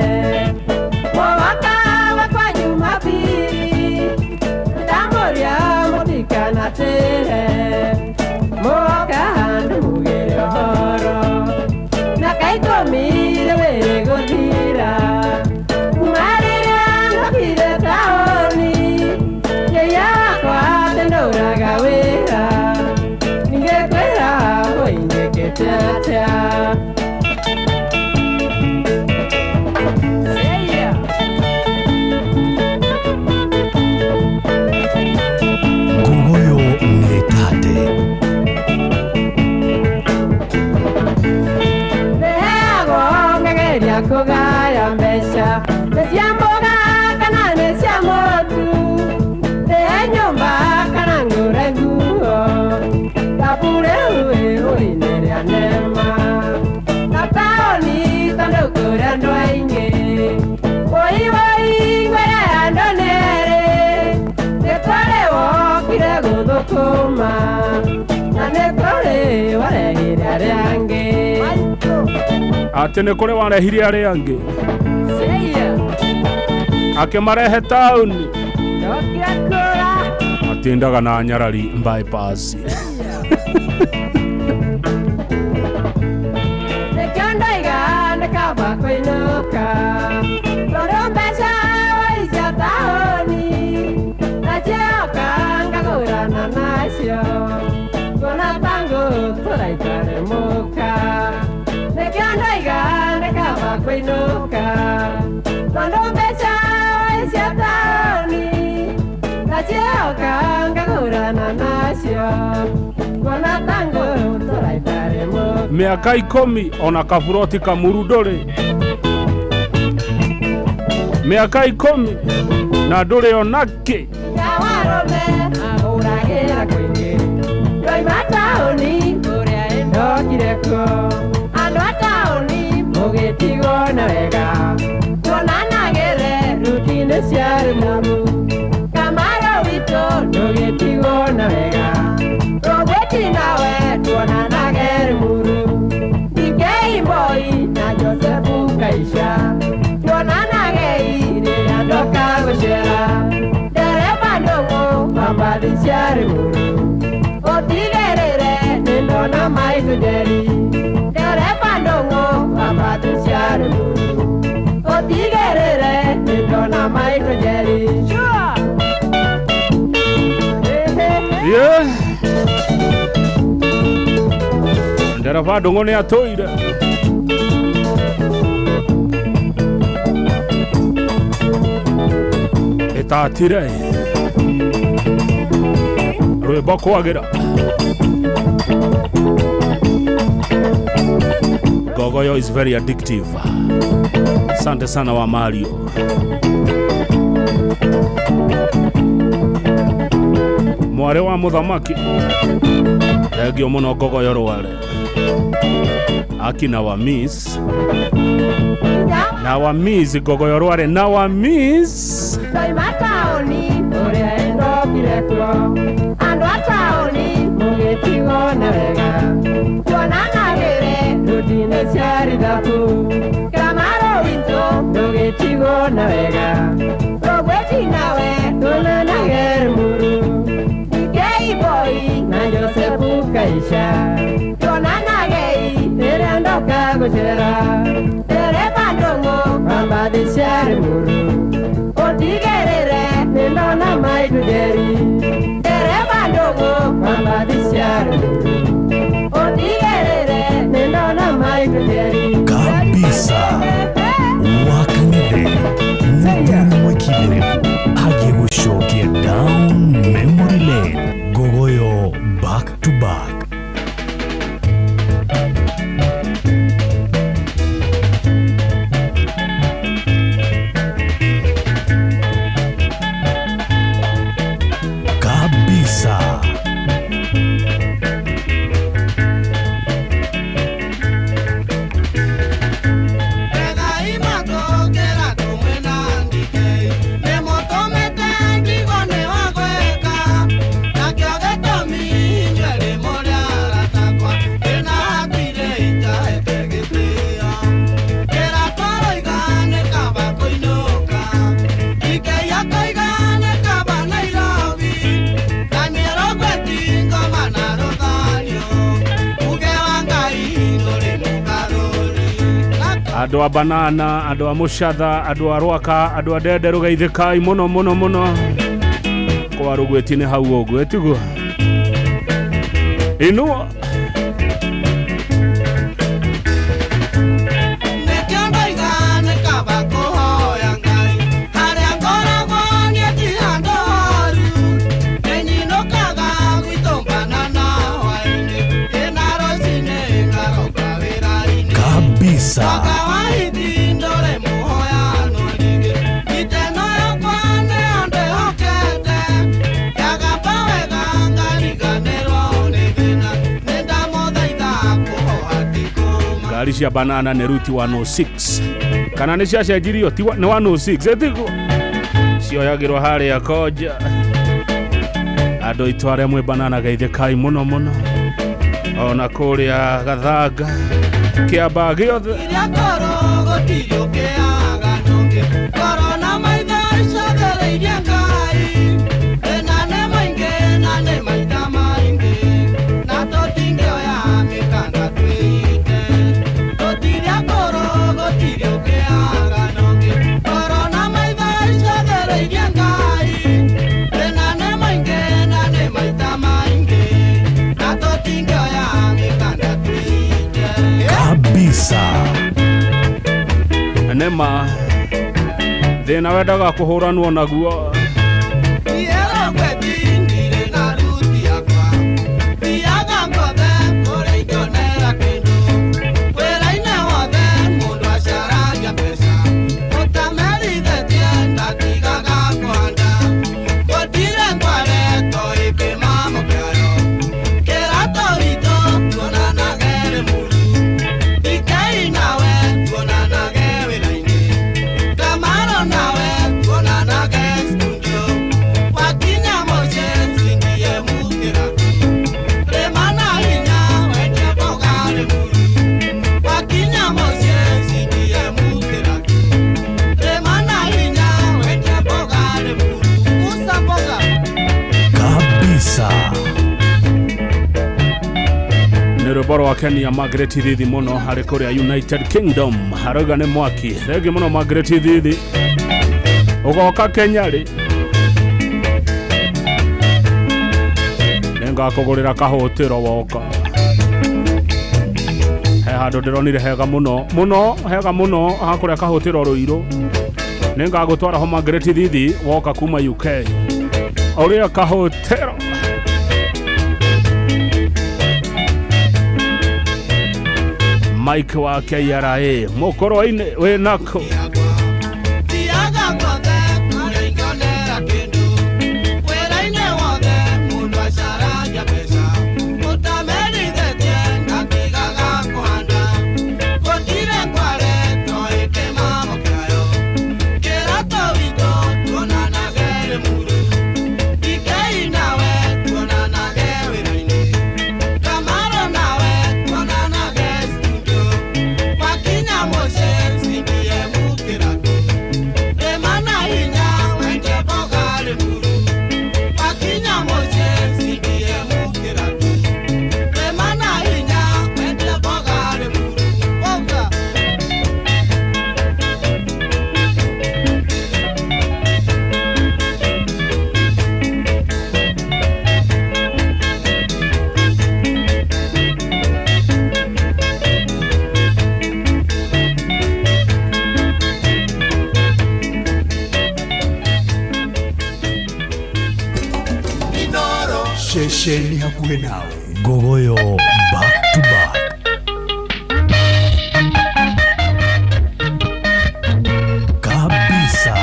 mũwaka wakwa Jumapili ndamũrĩa mũtikanatĩre mũoka handũ mugĩre ũhoro mĩaka 10 rĩu ĩgũthira kuma rĩrĩa ndokire taũni nyĩia wakwa tĩndũraga wĩra ningĩkwĩra ũinyĩkĩte atĩa. Ngogoyo nĩtate Nĩheagwo ngageria kũgaya mbeca nĩ cia mboga kana nĩ cia mũtu nĩhe nyũmba kana ngũre nguo thabu rĩu ĩhũinĩ rĩa nema na taũni tondũ kũrĩ andũ aingĩ woi woi ngwĩre andũ nĩerĩ nĩ kũrĩ wokire gũthũkũma na nĩ kũrĩ warehire arĩa angĩ. Atĩ nĩ kũrĩ warehire arĩa angĩ akĩmarehe taũni atindaga na nyarari bypass. Nĩkĩo ndoiga nĩ kaba kũinũka tondũ mbeca waicia taũni na cioka ngagũrana nacio kuona ta ngũtũra itarĩ mũka. Nĩkĩo ndoiga nĩ kaba kũinũka tondũ mbeca waicia taũni na cioka ngagũrana nacio kuona ta ngũtũra itarĩ mũka. Mĩaka 10 ona kaburoti kamuru ndũrĩ mĩaka 10 na ndũrĩ onakĩ. Nyawarũme ahũragĩra kũingĩ ndoima taũni kũrĩa ndokire kuo andũ a taũni mũgĩtigwo na wega tuonanagĩre ruti-inĩ cia Rĩmuru Kamaro witũ ndũgĩtigwo na wega Rũgwĩti nawe tuonanage Rĩmuru DK Mboi na Josefu Kaisha tuonanage rĩrĩa ndoka gũcera ndereba Ndũng'ũ mambathi cia Rĩmuru ũtigĩrĩre nĩ ndona maitũ Njeri ndereba Ndũng'ũ mambathi cia Rĩmuru ũtigĩrĩre nĩ ndona maitũ Njeri. Yeah. Ndereba Ndũng'ũ nĩ atũire ĩtatire rwĩmbo kwagĩra Ngogoyo is very addictive. Asante sana wa Mario. Mwarĩ wa mũthamaki thengio mũno Ngogoyo Rware akina wa miss na wa miss Ngogoyo Rware na wa miss Ndoima taũni kũrĩa ndokire kuo andũ a taũni mũgĩtigwo na wega tuonanagĩre ruti-inĩ cia rithabu Kamaro witũ ndũgĩtigwo na wega Rũgwĩti nawe tuonanage Rĩmuru DK Mboi na Josefu Kaisha tuonanage rĩrĩa ndoka gũcera ndereba Ndũng'ũ mambathi cia Rĩmuru ũtigĩrĩre nĩ ndona maitũ Njeri ndereba Ndũng'ũ mambathi cia Rĩmuru ũtigĩrĩre nĩ ndona maitũ Njeri kabisa wakanithe mũthuri. Andũ a Banana, andũ a Mũcatha, andũ a Rwaka, andũ a Ndende, rũgeithĩkai mũno mũno mũno. Kwa rũgwĩti nĩ hau ũguo, ĩtiguo inua. Nĩkĩo ndoiga nĩ kaba kũhoya Ngai, harĩa ngoragwo niĩ ti handũ horu. Nĩnyinũkaga gwitũ Banana hwaĩ-inĩ, ĩna rũcinĩ ngaroka wĩra-inĩ. Kabisa. Mwaka wa ithi ndũrĩ mũhoyano rĩngĩ, iteno yakwa nĩyo ndĩhokete. Yagamba wega ngariganĩrwo nĩ thĩna, nĩndamũthaitha kũhoa ti kũma. Ngari cia Banana nĩ ruti 106 kana nĩ ciacenjirio, ti nĩ 106, ĩtiguo cioyagĩrwo harĩa Koja. Andũ aitũ arĩa mwĩ Banana, geithĩkai mũno mũno, ona kũrĩa Gathanga, Kĩambaa gĩothe. Iria ngoro gũtirĩ ũkĩaga nũngĩ, ngoro na maitho icothereirie Ngai. Thĩna nĩ maingĩ na nĩ maita maingĩ, na tũtingĩoya mĩkanda twĩite. Tũtirĩ ngoro gũtirĩ ũkĩaga nũngĩ, ngoro na maitho icothereirie Ngai. Thĩna nĩ maingĩ na nĩ maita maingĩ, na tũtingĩoya mĩkanda twĩite. Kabisa. Nĩma thĩna wendaga kũhũranwo naguo. Kabisa. Nĩ rwĩmbo rwa Kenia Margaret Thithi mũno harĩ kũrĩa United Kingdom, arauga nĩ mwaki. Thengi mũno Margaret Thithi, ũgoka Kenya rĩ? Nĩngakũgũrĩra kahũtĩro woka. He handũ ndĩronire hega mũno mũno, hega mũno hakũrĩa kahũtĩro Rũirũ. Nĩngagũtwara ho Margaret Thithi woka kuma UK, ũrĩa kahũtĩro. Mike wa KRA mũkũrũ-inĩ wĩ nako. Thiaga guothe kũrĩa ingĩonera kĩndũ, wĩra-inĩ wothe mũndũ acaragia mbeca. Ũtamerithĩtie ndatigaga kũhanda, gũtirĩ ngware toĩ kĩmamo kĩayo. Kĩroto witũ tuonanage Rĩmuru, Ikei nawe tuonanage wĩra-inĩ, Kamaro nawe tuonanage studio, Wakinya mũciĩ cindiĩ mũkĩraku. Rĩma na hinya wendie mboga Rĩmuru, Wakinya mũciĩ cindiĩ mũkĩraku. Rĩma na hinya wendie mboga Rĩmuru, mboga. Ceceni hakuhĩ nawe. Ngogoyo back to back. Kabisa.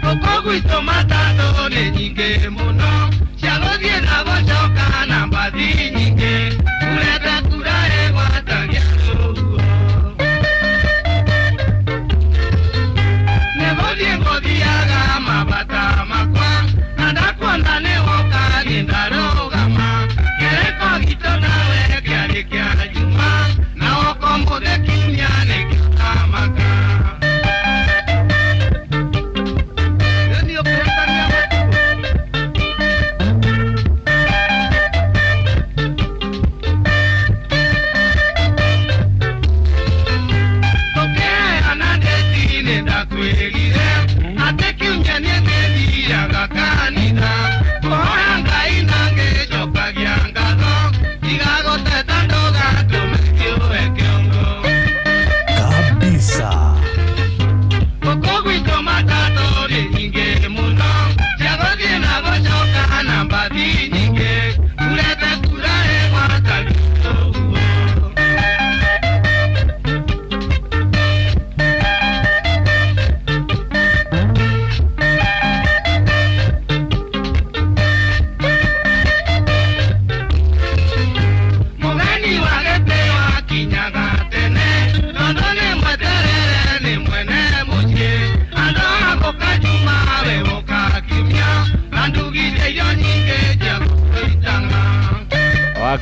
Gũkũ gwitũ matatũ nĩ nyingĩ mũno, cia gũthiĩ na gũcoka na mbathi nyingĩ, kurete kura ĩgwatagia rũhuho. Nĩ gũthiĩ ngũthiaga mabata makwa, na ndakuona nĩ woka niĩ ndarũgama. Kĩrĩko gitũ nawe kĩarĩ kĩa Juma, na woka ũmũthĩ kiumia nĩkĩo ndamaka.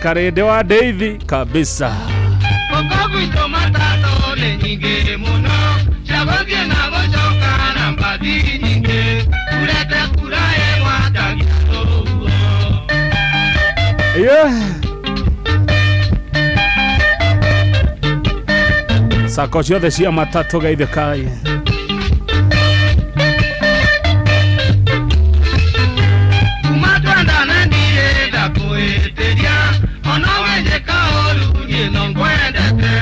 Karĩndĩ wa Ndeithi kabisa. Gũkũ gwitũ matatũ nĩ nyingĩ mũno cia gũthiĩ na gũcoka na mbathi nyingĩ urete kura ĩgwatagia ũguo. Yeah. Sako ciothe cia matatũ geithĩkai. Kuma twendana ndirenda kwĩtĩria ona wenjĩka ũru niĩ no ngwendete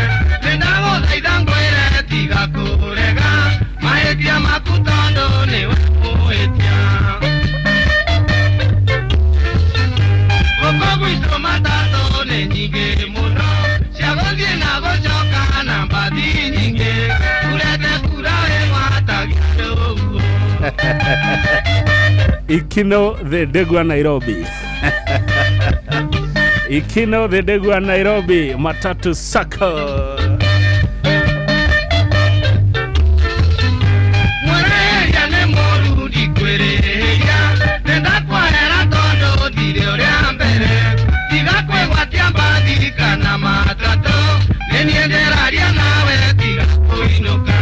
nĩndagũthaitha ngwĩre tiga kũrega mahĩtia maku tondũ nĩwe mũhĩtia. Gũkũ gwitũ matatũ nĩ nyingĩ mũno cia gũthiĩ na gũcoka na mbathi nyingĩ urete kura ĩgwatagia ũguo. Ikino the Ndegwa Nairobi. Ikino the Ndegwa Nairobi Matatu Sacco. Mwereria nĩ mũru ndikwĩrĩhĩria nĩndakwahera tondũ ndirĩ ũrĩa mbere tiga kwĩgwatia mbathi kana matatũ nĩ niĩ ndĩraria nawe tiga kũinũka.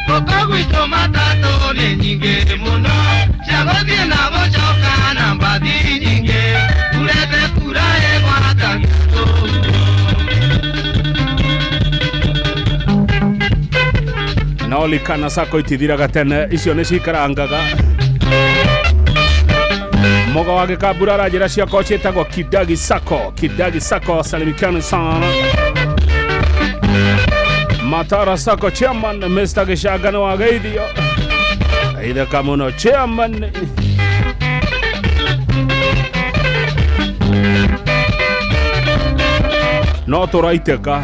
Gũkũ gwitũ matatũ nĩ nyingĩ mũno cia gũthiĩ na gũcoka na mbathi nyingĩ urete kura ĩgwatagia ũguo. No likana sako itithiraga tene icio nĩ cikarangaga. Moga wa gĩkambura aranjĩra ciakwa ciĩtagwo Kidagi Sacco. Kidagi Sacco salimikani sana. Matara Sacco chairman Mr. Gĩcanga nĩ wageithio. Geithĩka mũno chairman. No tũraitĩka.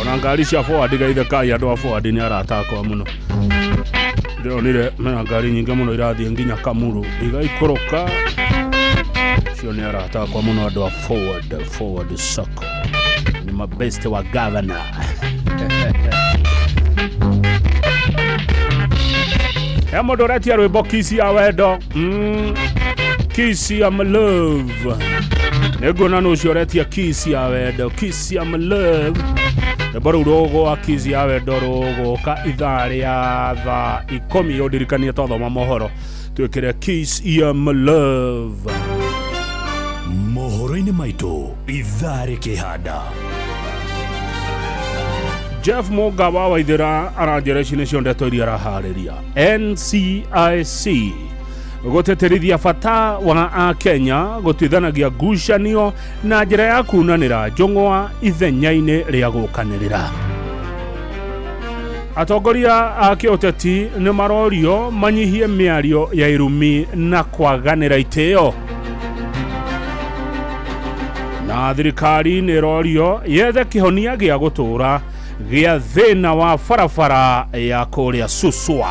Ona ngari cia forward geithĩkai andũ a forward nĩ arata akwa mũno. Ndĩronire mena ngari nyingĩ mũno irathiĩ nginya Kamuru igaikũrũka. Cio nĩ arata akwa mũno andũ a forward, forward Sacco. Ni mabest wa governor. He mũndũ ũretia rwĩmbo Kiss ya wendo. Kiss ya my love. Nĩnguona nũ ũcio ũretia Kiss ya wendo, Kiss ya my love. Rwĩmbo rũu rũgũa Kiss ya wendo rũgũka ithaa rĩa thaa 10 ũndirikanie twathoma mohoro twĩkĩre Kiss ya my love. Mohoro-inĩ maitũ ithaa rĩkĩhanda. Jeff Mũnga wa Waithĩra aranjĩra ici nĩcio ndeto iria araharĩria. NCIC gũtĩtĩrithia bata wa Akenya gũtuithanagia ngucanio na njĩra ya kunanĩra njũng'wa ithenya-inĩ rĩa gũkanĩrĩra. Atongoria a kĩũteti nĩ marorio manyihie mĩario ya irumi na kwaganĩra itĩo. Na thirikari nĩ ĩrorio yethe kĩhonia gĩa gũtũũra gĩa thĩna wa barabara ya kũrĩa Suswa.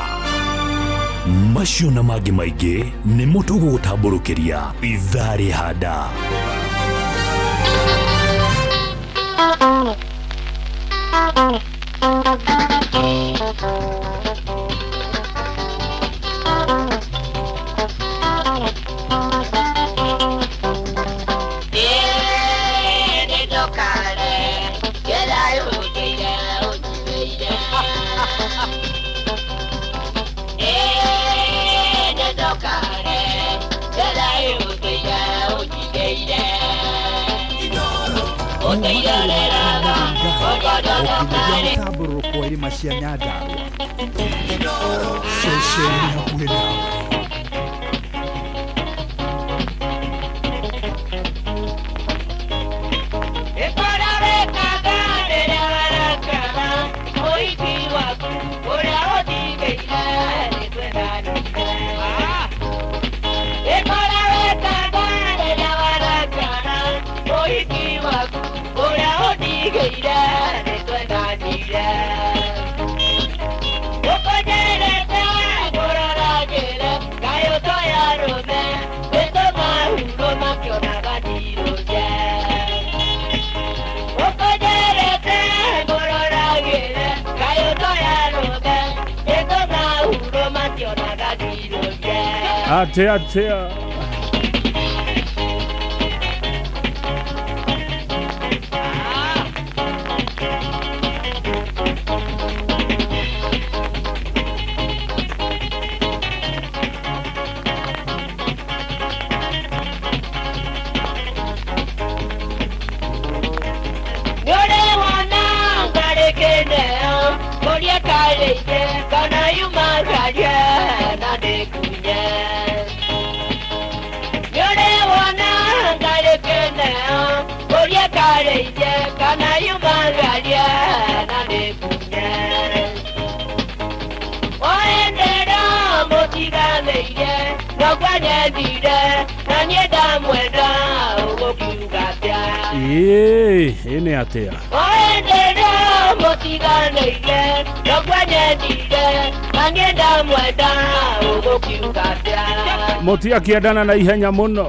Macio na mangĩ maingĩ nĩmo tũgũgũtambũrũkĩria ithaa rĩhanda. Mũtambũrũko wa irĩma cia Nyandarua. Ceceni hakuhĩ nawe. Yo Atä atä. Nĩũrĩ wona ngarĩ kĩneo kũrĩa karĩire kana yuma carie na ndĩkunye. Nĩũrĩ wona ngarĩ kĩneo kũrĩa karĩire kana yuma carie na ndĩkunye. Waendera mũtiganĩire noguo nyendire na niĩ ndamwenda ũgũkiuga atĩa? Ĩĩ, ĩ nĩ atĩa? Waendera mũtiganĩire noguo nyendire na niĩ ndamwenda ũgũkiuga atĩa? Mũtiakĩendana na ihenya mũno.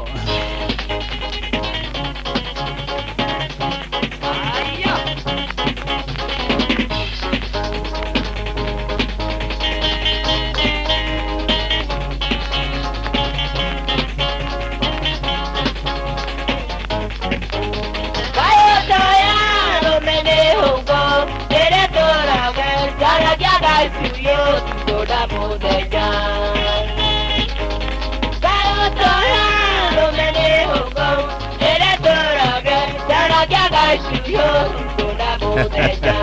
Kayotoya rũmene hũngũ rĩrĩa tũrage njaragia gacuyo ũtukũ na mũthenya. Kayotoya rũmene hũngũ rĩrĩa tũrage njaragia gacuyo ũtukũ na mũthenya.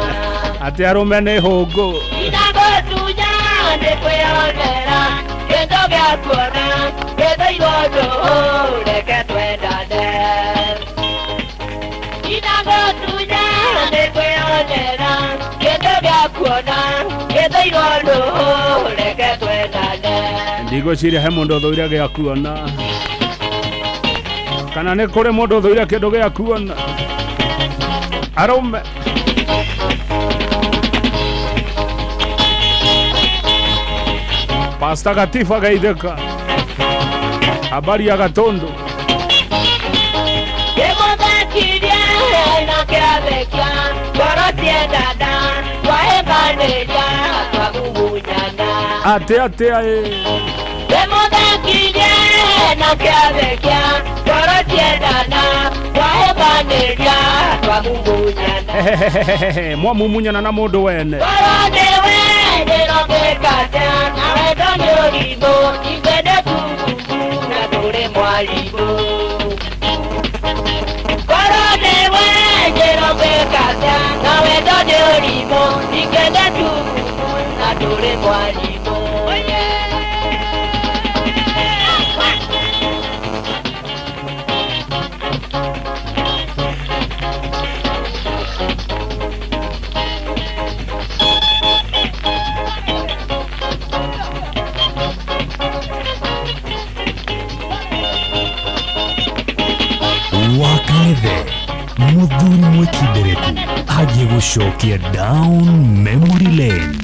Atĩ arũme nĩ hũngũ. Ndagũtunya nĩkwĩonera kĩndũ gĩa kuona gĩthũirwo ndũhũ reke twendane. Ndagũtunya nĩkwĩonera kĩndũ gĩa kuona gĩthũirwo ndũhũ reke twendane. Ndigwĩciria he mũndũ ũthũire gĩa kuona. Kana nĩ kũrĩ mũndũ ũthũire kĩndũ gĩa kuona? Arũme. Pasta Gatifa geithĩka. Habari ya Gatundu. Kĩmũthekirie na kĩathekia ngoro ciendana twahĩmbanĩria twamumunyana. Atĩ atĩa ĩ. Kĩmũthekirie na kĩathekia ngoro ciendana twahĩmbanĩria twamumunyana. Hehehehe, mwamumunyana na mũndũ wene. Ngoro nĩwe ndĩrongĩkatĩa na wendo nĩ ũrimũ ingĩende tungubu na ndũrĩ mwarimũ. Ngoro nĩwe ndĩrongĩkatĩa na wendo nĩ ũrimũ ingĩende tungubu na ndũrĩ mwarimũ. Wakang'ethe mũthuri mwĩkindereku agiĩ gũcokia down memory lane.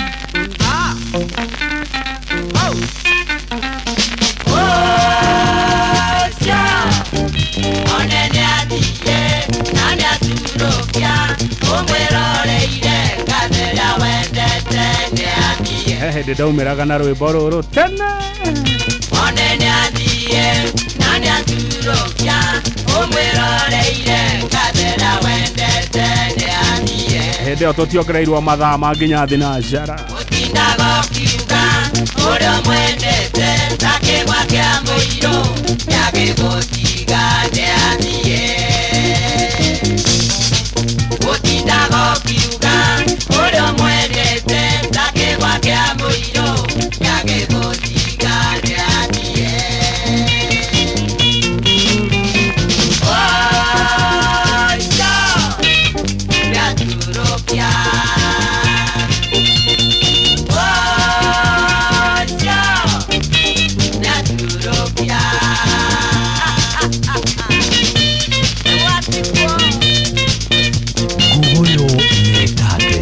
Onene athiĩ na nĩaturũkia ũmwĩroreire ngathe ũrĩa wendete nĩathiĩ. He hĩndĩ ndaumĩraga na rwĩmbo rũrũ tene. Onene athiĩ na nĩaturũkia ũmwĩroreire ngathe ũrĩa wendete nĩathiĩ. Hĩndĩ ĩyo tũtiongereirwo mathaa ma nginya thinacara. Ũtindaga ũkiuga ũrĩa ũmwendete ta kĩgwa kĩa mũirũ nĩagĩgũtiga nĩathiĩ. Ũtindaga ũkiuga ũrĩa ũmwendete ta kĩgwa kĩa mũirũ nĩagĩgũtiga nĩathiĩ. Ũcio nĩaturũkia. Ũcio nĩaturũkia. Nguguyo nĩtate.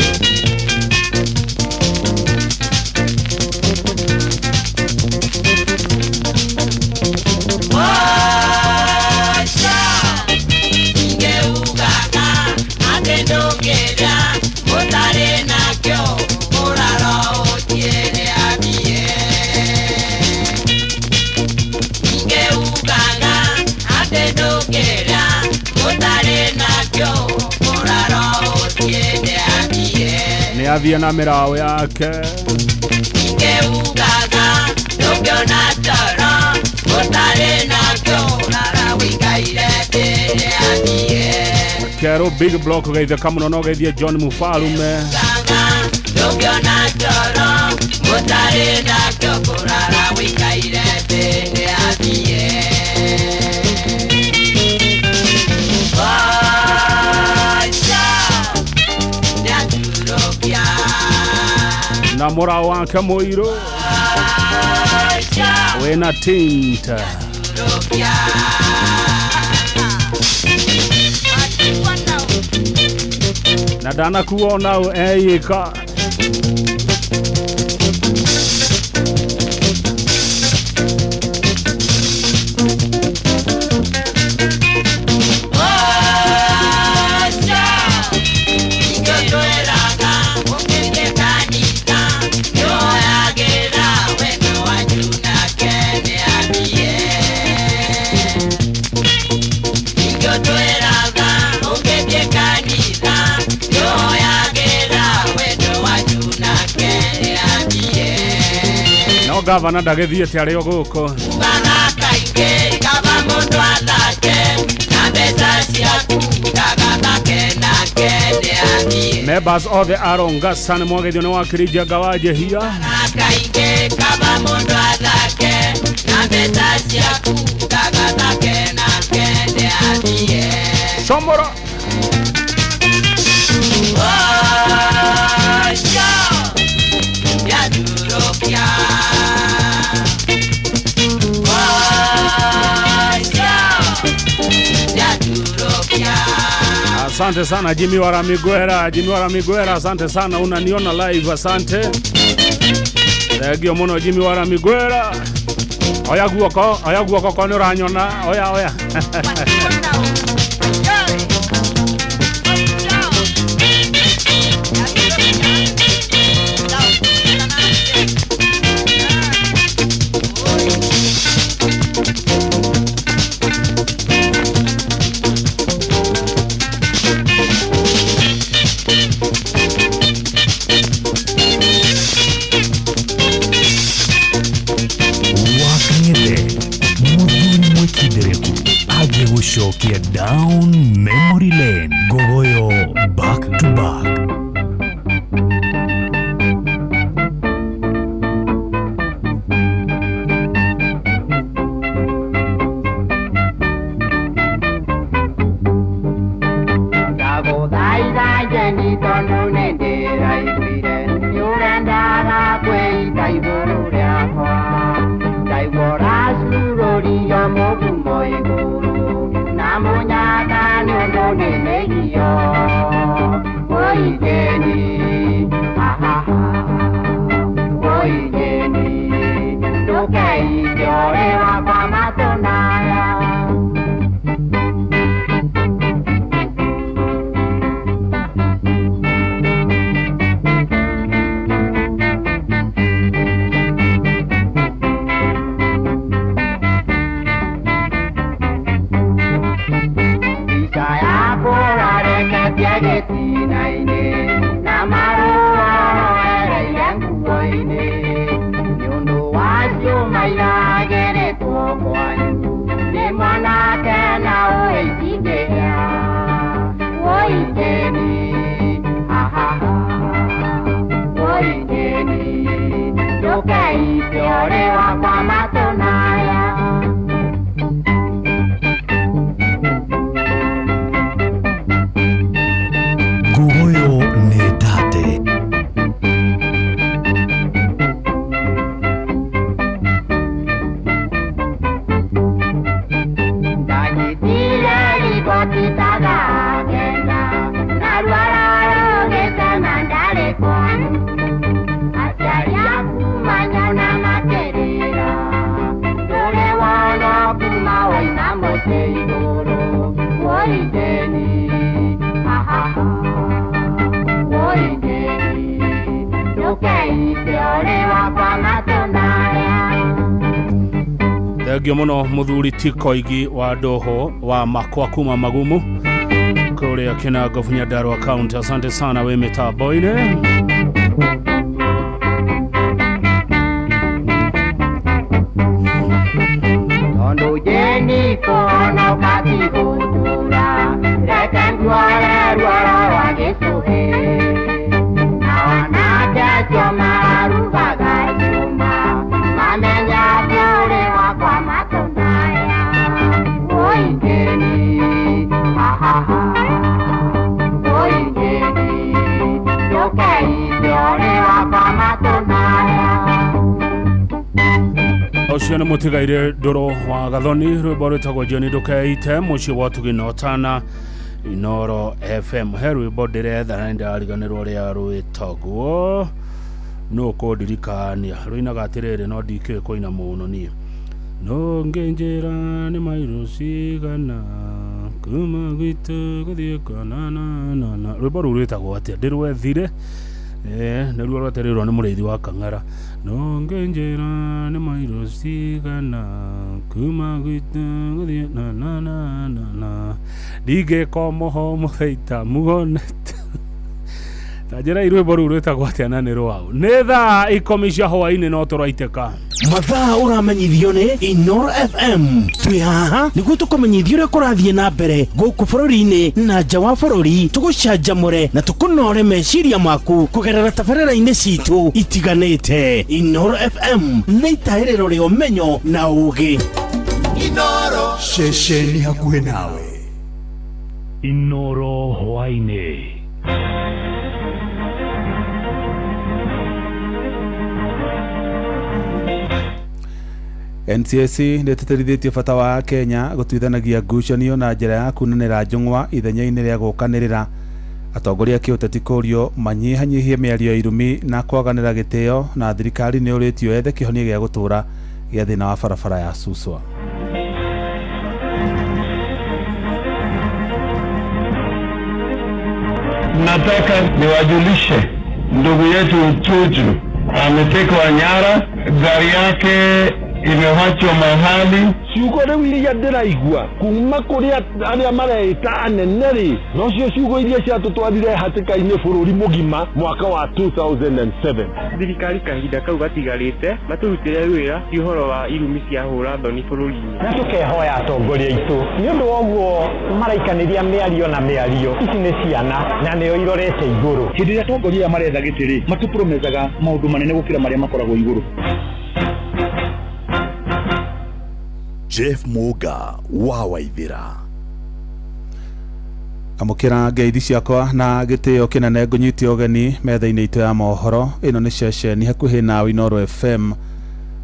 Ũcio ingĩugaga atĩ ndũngĩrĩa ũtarĩ nakĩo mũraro ũthiĩ nĩathiĩ. Nĩ athiĩ na mĩraũ yake. Ingeugaga ndũngĩona toro ũtarĩ nakĩo ũrara wĩikaire thĩ athiĩ. Kerũ big block geithĩka mũno no geithie John Mufalume. Ndũngĩona toro ũtarĩ nakĩo kũrara wĩikaire thĩ athiĩ. Oca nĩaturũkia. Na mũraũ wake mũirũ Oca wĩna tint. Nĩaturũkia. Na ndanakuo nau eika. Oca ingĩtwĩraga ũngĩthiĩ kanitha nĩwoyagĩra wendo wanyu nake nĩathiĩ. Ingĩtwĩraga ũngĩthiĩ kanitha nĩwoyagĩra wendo wanyu nake nĩathiĩ. No gavana ndagĩthiĩte arĩ o gũkũ. Ugaga kaingĩ kaba mũndũ athake na mbeca ciaku ndagathake nake nĩathiĩ. Members othe a Rongosa nĩ mwagethio nĩ wakiri Njenga wa Njehia. Kaingĩ kaba mũndũ athake na mbeca ciaku ndagathake nake nĩathiĩ. Comoro. Oca nĩaturũkia. Oca nĩaturũkia. Asante sana Jimmy Waramigwera, Jimmy Waramigwera, asante sana, unaniona live, asante. Thengio mũno Jimmy Waramigwera. Oya guoko, oya guoko ko nĩ ũranyona, oya oya. Wakang'ethe mũthuri mwĩkindĩrĩku agĩgũcokia down memory lane ngogoyo back to back. Ndagũthaitha Jeni tondũ nĩndĩraiguire nĩũrendaga kwĩita igũrũ rĩakwa. Ndaigua ũracurũrio mũgumo igũrũ na mũnyaka nĩũndũ nĩ mĩgio. Wũi Jeni, ahaha, wũi Jeni, ndũkeite ũrĩ wakwa matũ-naya. Mbica yaku ũrareketie gĩtina-inĩ na marũa ũroereire nguo-inĩ nĩ ũndũ wa ciũma iragĩrĩtwo kwanyu nĩ mwanake na ũĩ itingĩhĩa. Wũi Jeni, ahaha, wũi Jeni, ndũkeite ũrĩ wakwa matũ-naya. Ngogoyo nĩ tate. Ndanyitire riboti ta thaa kenda narua rũgĩtema ndarĩ kwanyu. Aciari aku manyona makĩrĩra ndũrĩ wona kuma woima mũtĩ igũrũ. Wũi Jeni, ahaha, wũi Jeni, ndũkeite ũrĩ wakwa matũ-naya. Thengio mũno mũthuri ti Koigi wa Ndoho wa makwa kuma Magumu kũrĩa Kinango Nyandarua County. Asante sana wĩ mĩtambo-inĩ. Ndũkeite ũrĩ wakwa matũnaya. Ũcio nĩ mũtigaire ndũrũ wa Gathoni, rwĩmbo rwĩtagwo Jioni Ndũkeite, mũciĩ wa ũtugi na ũtana, Inoro FM. He rwĩmbo ndĩretha na nĩndĩrariganĩrwo ũrĩa rwĩtagwo, nũ kũndirikania rũinaga atĩrĩrĩ, no ndikĩũĩ kũina mũno niĩ. No ngĩnjĩra nĩ mairũ cigana kuma gwitũ gũthiĩ kwananana. Rwĩmbo rũu rwĩtagwo atĩa? Ndĩrwethire, nĩruo rwetereirwo nĩ mũrĩithi wa Kang'ara. No ngĩnjĩra nĩ mairũ cigana kuma gwitũ gũthiĩ nananana, ndingĩka mũho mũtheita muonete. Ta njĩra rwĩmbo rũu rwĩtagwo atĩa na nĩ rwaũ? Nĩ thaa 10 cia hwaĩ-inĩ no tũraitĩka. Mathaa ũramenyithio nĩ Inoro FM. Twĩ haha nĩguo tũkũmenyithie ũrĩa kũrathiĩ na mbere gũkũ bũrũri-inĩ na nja wa bũrũri, tũgũcanjamũre na tũkũnore meciria maku kũgerera tabarĩra-inĩ citũ itiganĩte. Inoro FM nĩ itahĩrĩro rĩa ũmenyo na ũũgĩ. Inoro ceceni hakuhĩ nawe. Inoro hwaĩ-inĩ. NCSC nĩtĩtĩrithĩtie bata wa Kenya gũtuithanagia ngucanio na njĩra ya kunanĩra njũng'wa ithenya-inĩ rĩa gũkanĩrĩra. Atongoria a kĩũteti kũrio manyihanyihie mĩario ya irumi na kwaganĩra gĩtĩo, na thirikari nĩ ũrĩtio yethe kĩhonia gĩa gũtũra gĩa thĩna wa barabara ya Suswa. Nataka niwajulishe ndugu yetu Tuju ametekwa nyara, gari yake imewachwa mahali. Ciugo rĩu iria ndĩraigua kuma kũrĩ arĩa mareĩta anene rĩ, nocio ciugo iria ciatũtwarire hatĩka-inĩ bũrũri mũgima mwaka wa 2007. Thirikari kahinda kau gatigarĩte matũrutĩre wĩra ti ũhoro wa irumi cia hũra thoni bũrũri-inĩ. Na tũkehoya atongoria aitũ nĩ ũndũ wa ũguo maraikanĩria mĩario na mĩario ici nĩ ciana na nĩo irorete igũrũ. Hĩndĩ ĩrĩa atongoria aya maretha gĩtĩ rĩ, matũpromesaga maũndũ manene gũkĩra marĩa makoragwo igũrũ. Jeff Muga wa Waithira. Amũkĩra ngeithi ciakwa na gĩtĩo kĩnene, ngũnyite ũgeni metha-inĩ itũ ya mohoro. Ĩno nĩ ceceni hakuhĩ na Inoro FM.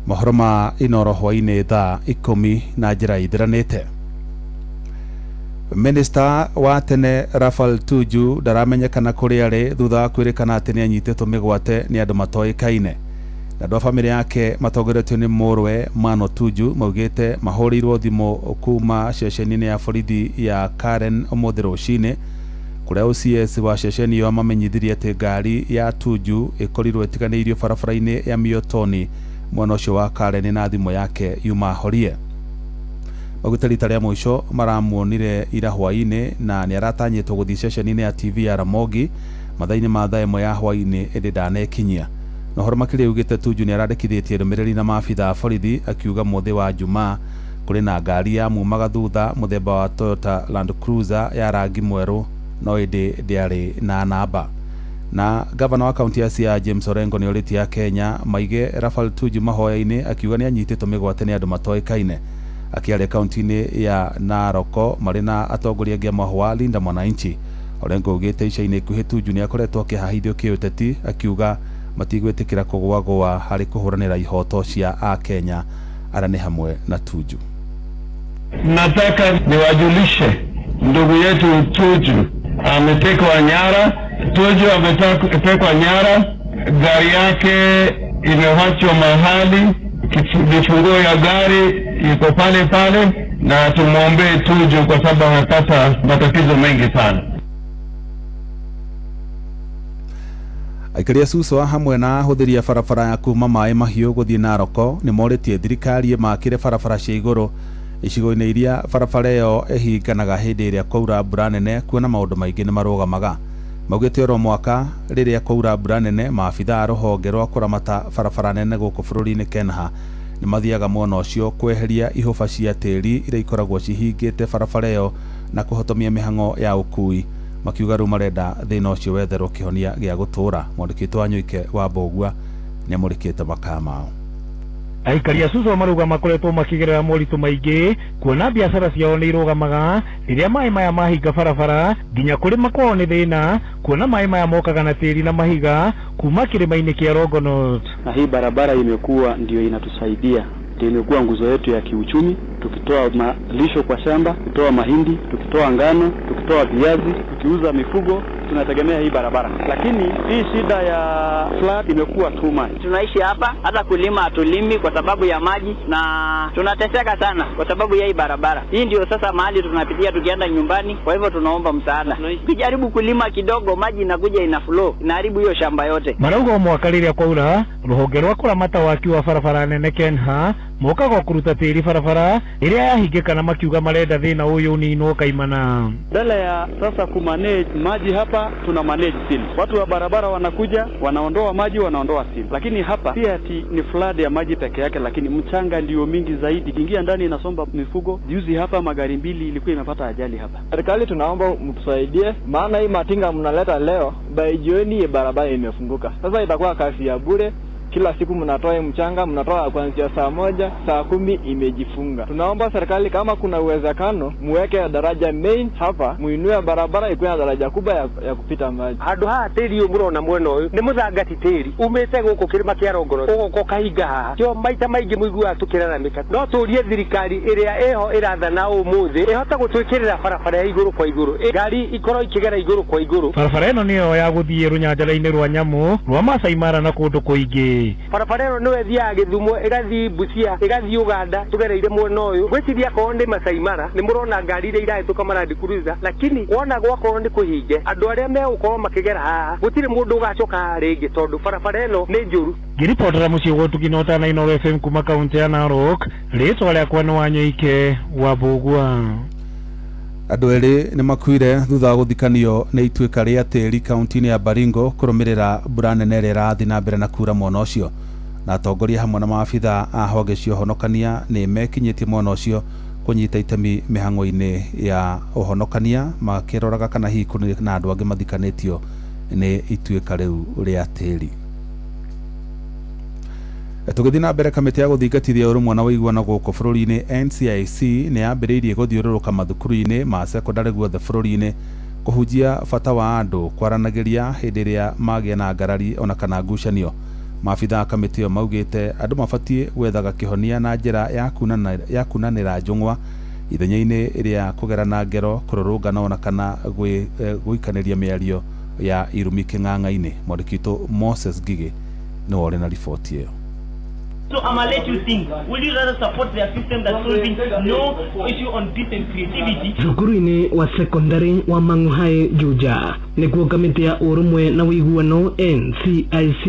Mohoro ma Inoro hwaĩ-inĩ thaa 10 na njĩra ithiranĩte. Minister wa tene Raphael Tuju ndaramenyekana kũrĩa arĩ thutha wa kwĩrĩkana atĩ nĩanyitĩtwo mĩgwate nĩ andũ matoĩkaine. Na andũ a bamĩrĩ yake matongoretio nĩ mũrwe Mano Tuju maugĩte mahũrĩirwo thimũ kuma ceceni-inĩ ya borithi ya Karen ũmũthĩ rũcinĩ, kũrĩa OCS wa ceceni ĩyo amamenyithirie atĩ ngari ya Tuju ĩkorirwo ĩtiganĩirio barabara-inĩ ya Miotoni mwena ũcio wa Karen na thimũ yake yuma horie. Maugĩte rita rĩa mũico maramuonire ira hwaĩ-inĩ na nĩaratanyĩtwo gũthiĩ ceceni-inĩ ya TV ya Ramogi mathaa-inĩ ma thaa 1 ya hwaĩ-inĩ, ĩndĩ ndanekinyia. Na ũhoro makĩria ugĩte Tuju nĩarandĩkithĩtie ndũmĩrĩri na maabitha a borithi akiuga mũthĩ wa Jumaa kũrĩ na ngari ya mumaga thutha mũthemba wa Toyota Land Cruiser ya rangi mwerũ no ĩndĩ ndĩarĩ na namba. Na gavana wa kaunti ya Siaya James Orengo nĩorĩtie Akenya maige Raphael Tuju mahoya-inĩ akiuga nĩanyitĩtwo mĩgwate nĩ andũ matoĩkaine. Akĩaria kaunti-inĩ ya Naroko marĩ na atongoria angĩ a mahũa Linda Mwananchi, Orengo augĩte ica-inĩ ikuhĩ Tuju nĩakoretwo akĩhahithio kĩũteti akiuga matigwĩtĩkĩra kũgwagũa harĩ kũhũranĩra ihoto cia Akenya arĩa nĩ hamwe na Tuju. Nataka niwajulishe ndugu yetu Tuju ametekwa nyara. Tuju ametekwa nyara, gari yake imewachwa mahali, vifunguo ya gari iko pale pale, na tumuombee Tuju kwa sababu amepata matatizo mengi sana. Aikari a Suswa hamwe na ahũthĩri a barabara ya kuma maĩ mahiũ gũthiĩ Naroko nĩmorĩtie thirikari ĩmakĩre barabara cia igũrũ icigo-inĩ iria barabara ĩyo ĩhinganaga hĩndĩ ĩrĩa kwaura mbura nene, kuona maũndũ maingĩ nĩmarũgamaga. Maugĩte oro mwaka rĩrĩa kwaura mbura nene, maabitha a rũhonge rwa kũramata barabara nene gũkũ bũrũri-inĩ KENHA nĩmathiaga mwena ũcio kweheria ihũba cia tĩri iria ikoragwo cihingĩte barabara ĩyo na kũhotomia mĩhang'o ya ũkui. Makiuga rĩu marenda thĩna ũcio wetherwo kĩhonia gĩa gũtũra. Mwandĩki witũ wa Nyoike wa Mbũgua nĩamũrĩkĩte makaa mao. Aikari a Suswa marauga makoretwo makigerera moritũ maingĩ kuona biacara ciao nĩ irũgamaga rĩrĩa maĩ maya mahinga barabara nginya kũrĩma kwao nĩ thĩna kuona maĩ maya mokaga na tĩri na mahiga kuma kĩrĩma-inĩ kĩa Longonot. Na hii barabara imekuwa ndio inatusaidia, ndio imekuwa nguzo yetu ya kiuchumi, tukitoa malisho kwa shamba, tukitoa mahindi, tukitoa ngano, tukitoa viazi, tukiuza mifugo, tunategemea hii barabara. Lakini hii shida ya flood imekuwa too much. Tunaishi hapa, hata kulima hatulimi kwa sababu ya maji na tunateseka sana kwa sababu ya hii barabara. Hii ndio sasa mahali tunapitia tukienda nyumbani, kwa hivyo tunaomba msaada. Tukijaribu kulima kidogo, maji inakuja ina flow, inaharibu hiyo shamba yote. Marauga o mwaka rĩrĩa kwaura rũhonge rwa kũramata waki wa barabara nene KENHA mokaga kũruta tĩri barabara ĩrĩa yahingĩka na makiuga marenda thĩna ũyũ ũninwo kaimana. Mbele ya sasa kumanage maji hapa, tuna manage silt. Watu wa barabara wanakuja, wanaondoa maji, wanaondoa silt. Lakini hapa si ati ni flood ya maji peke yake, lakini mchanga ndio mingi zaidi. Ingia ndani inasomba mifugo. Juzi hapa magari mbili ilikuwa imepata ajali hapa. Serikali tunaomba mtusaidie, maana hii matinga mnaleta leo, by jioni barabara imefunguka. Sasa itakuwa kazi ya bure. Kila siku mnatoa mchanga, mnatoa kuanzia saa 1, saa 10 imejifunga. Tunaomba serikali kama kuna uwezekano muweke daraja main hapa, muinue barabara ikuwe na daraja kubwa ya kupita maji. Handu haha tĩri ũyũ mũrona mwena ũyũ nĩ mũthangati tĩri umĩte gũkũ kĩrĩma kĩa Longonot ũgoka ũkahinga haha kĩo maita maingĩ mũiguaga tũkĩraramĩka. No tũrie thirikari ĩrĩa ĩho ĩrathana ũmũthĩ ĩhote gũtwĩkĩrĩra barabara ya igũrũ kwa igũrũ, ngari ikorwo ikĩgera igũrũ kwa igũrũ. Barabara ĩno nĩyo ya gũthiĩ rũnyanjara-inĩ rwa nyamũ rwa Masai Mara na kũndũ kũingĩ. Barabara ĩno nĩyo ĩthiaga Gĩthumo, ĩgathiĩ Busia, ĩgathiĩ Uganda, tũgereire mwena ũyũ. Ngwĩciria akorwo nĩ Masai Mara nĩ mũrona ngari iria irahĩtũka ma Land Cruiser, lakini wona gwakorwo nĩ kũhinge andũ arĩa megũkorwo makĩgera haha gũtirĩ mũndũ ũgacoka haha rĩngĩ tondũ barabara ĩno nĩ njũru. Ngĩribotera mũciĩ gwa Ũtugi na Ũtana Inooro FM kuma kaunti ya Narok, rĩtwa rĩakwa nĩ Wanyoike wa Mbũgua. Andũ erĩ nĩ makuire thutha wa gũthikanio nĩ ituĩka rĩa tĩri kaunti-inĩ ya Baringo kũrũmĩrĩra mbura nene ĩrĩa ĩrathiĩ na mbere na kura mwena ũcio. Na atongoria hamwe na maabitha a honge cia ũhonokania nĩ mekinyĩtie mwena ũcio kũnyita itemi mĩhang'o-inĩ ya ũhonokania makĩroraga kana hihi kũrĩ na andũ angĩ mathikanĩtio nĩ ituĩka rĩu rĩa tĩri. Tũgĩthiĩ na mbere, kamĩtĩ ya gũthingatithia ũrũmwe na ũiguano gũkũ bũrũri-inĩ NCIC nĩ yambĩrĩirie gũthiũrũrũka mathukuru-inĩ ma sekondarĩ guothe bũrũri-inĩ kũhunjia bata wa andũ kwaranagĩria hĩndĩ ĩrĩa magĩa na ngarari ona kana ngucanio. Maabitha a kamĩtĩ ĩyo maugĩte andũ mabatiĩ gwethaga kĩhonia na njĩra ya kunanĩra njũng'wa ithenya-inĩ rĩa kũgerana ngero, kũrũrũngana ona kana gũikanĩria mĩario ya irumi kĩng'ang'a-inĩ. Mwandĩki witũ Moses Ngigĩ nĩwe ũrĩ na riboti ĩyo. So I'ma let you think. Will you rather support their system that's solving no issue on peace and creativity? Thukuru-inĩ wa sekondari wa Mang'uhae Juja nĩkuo kamĩtĩ ya ũrũmwe na ũiguano NCIC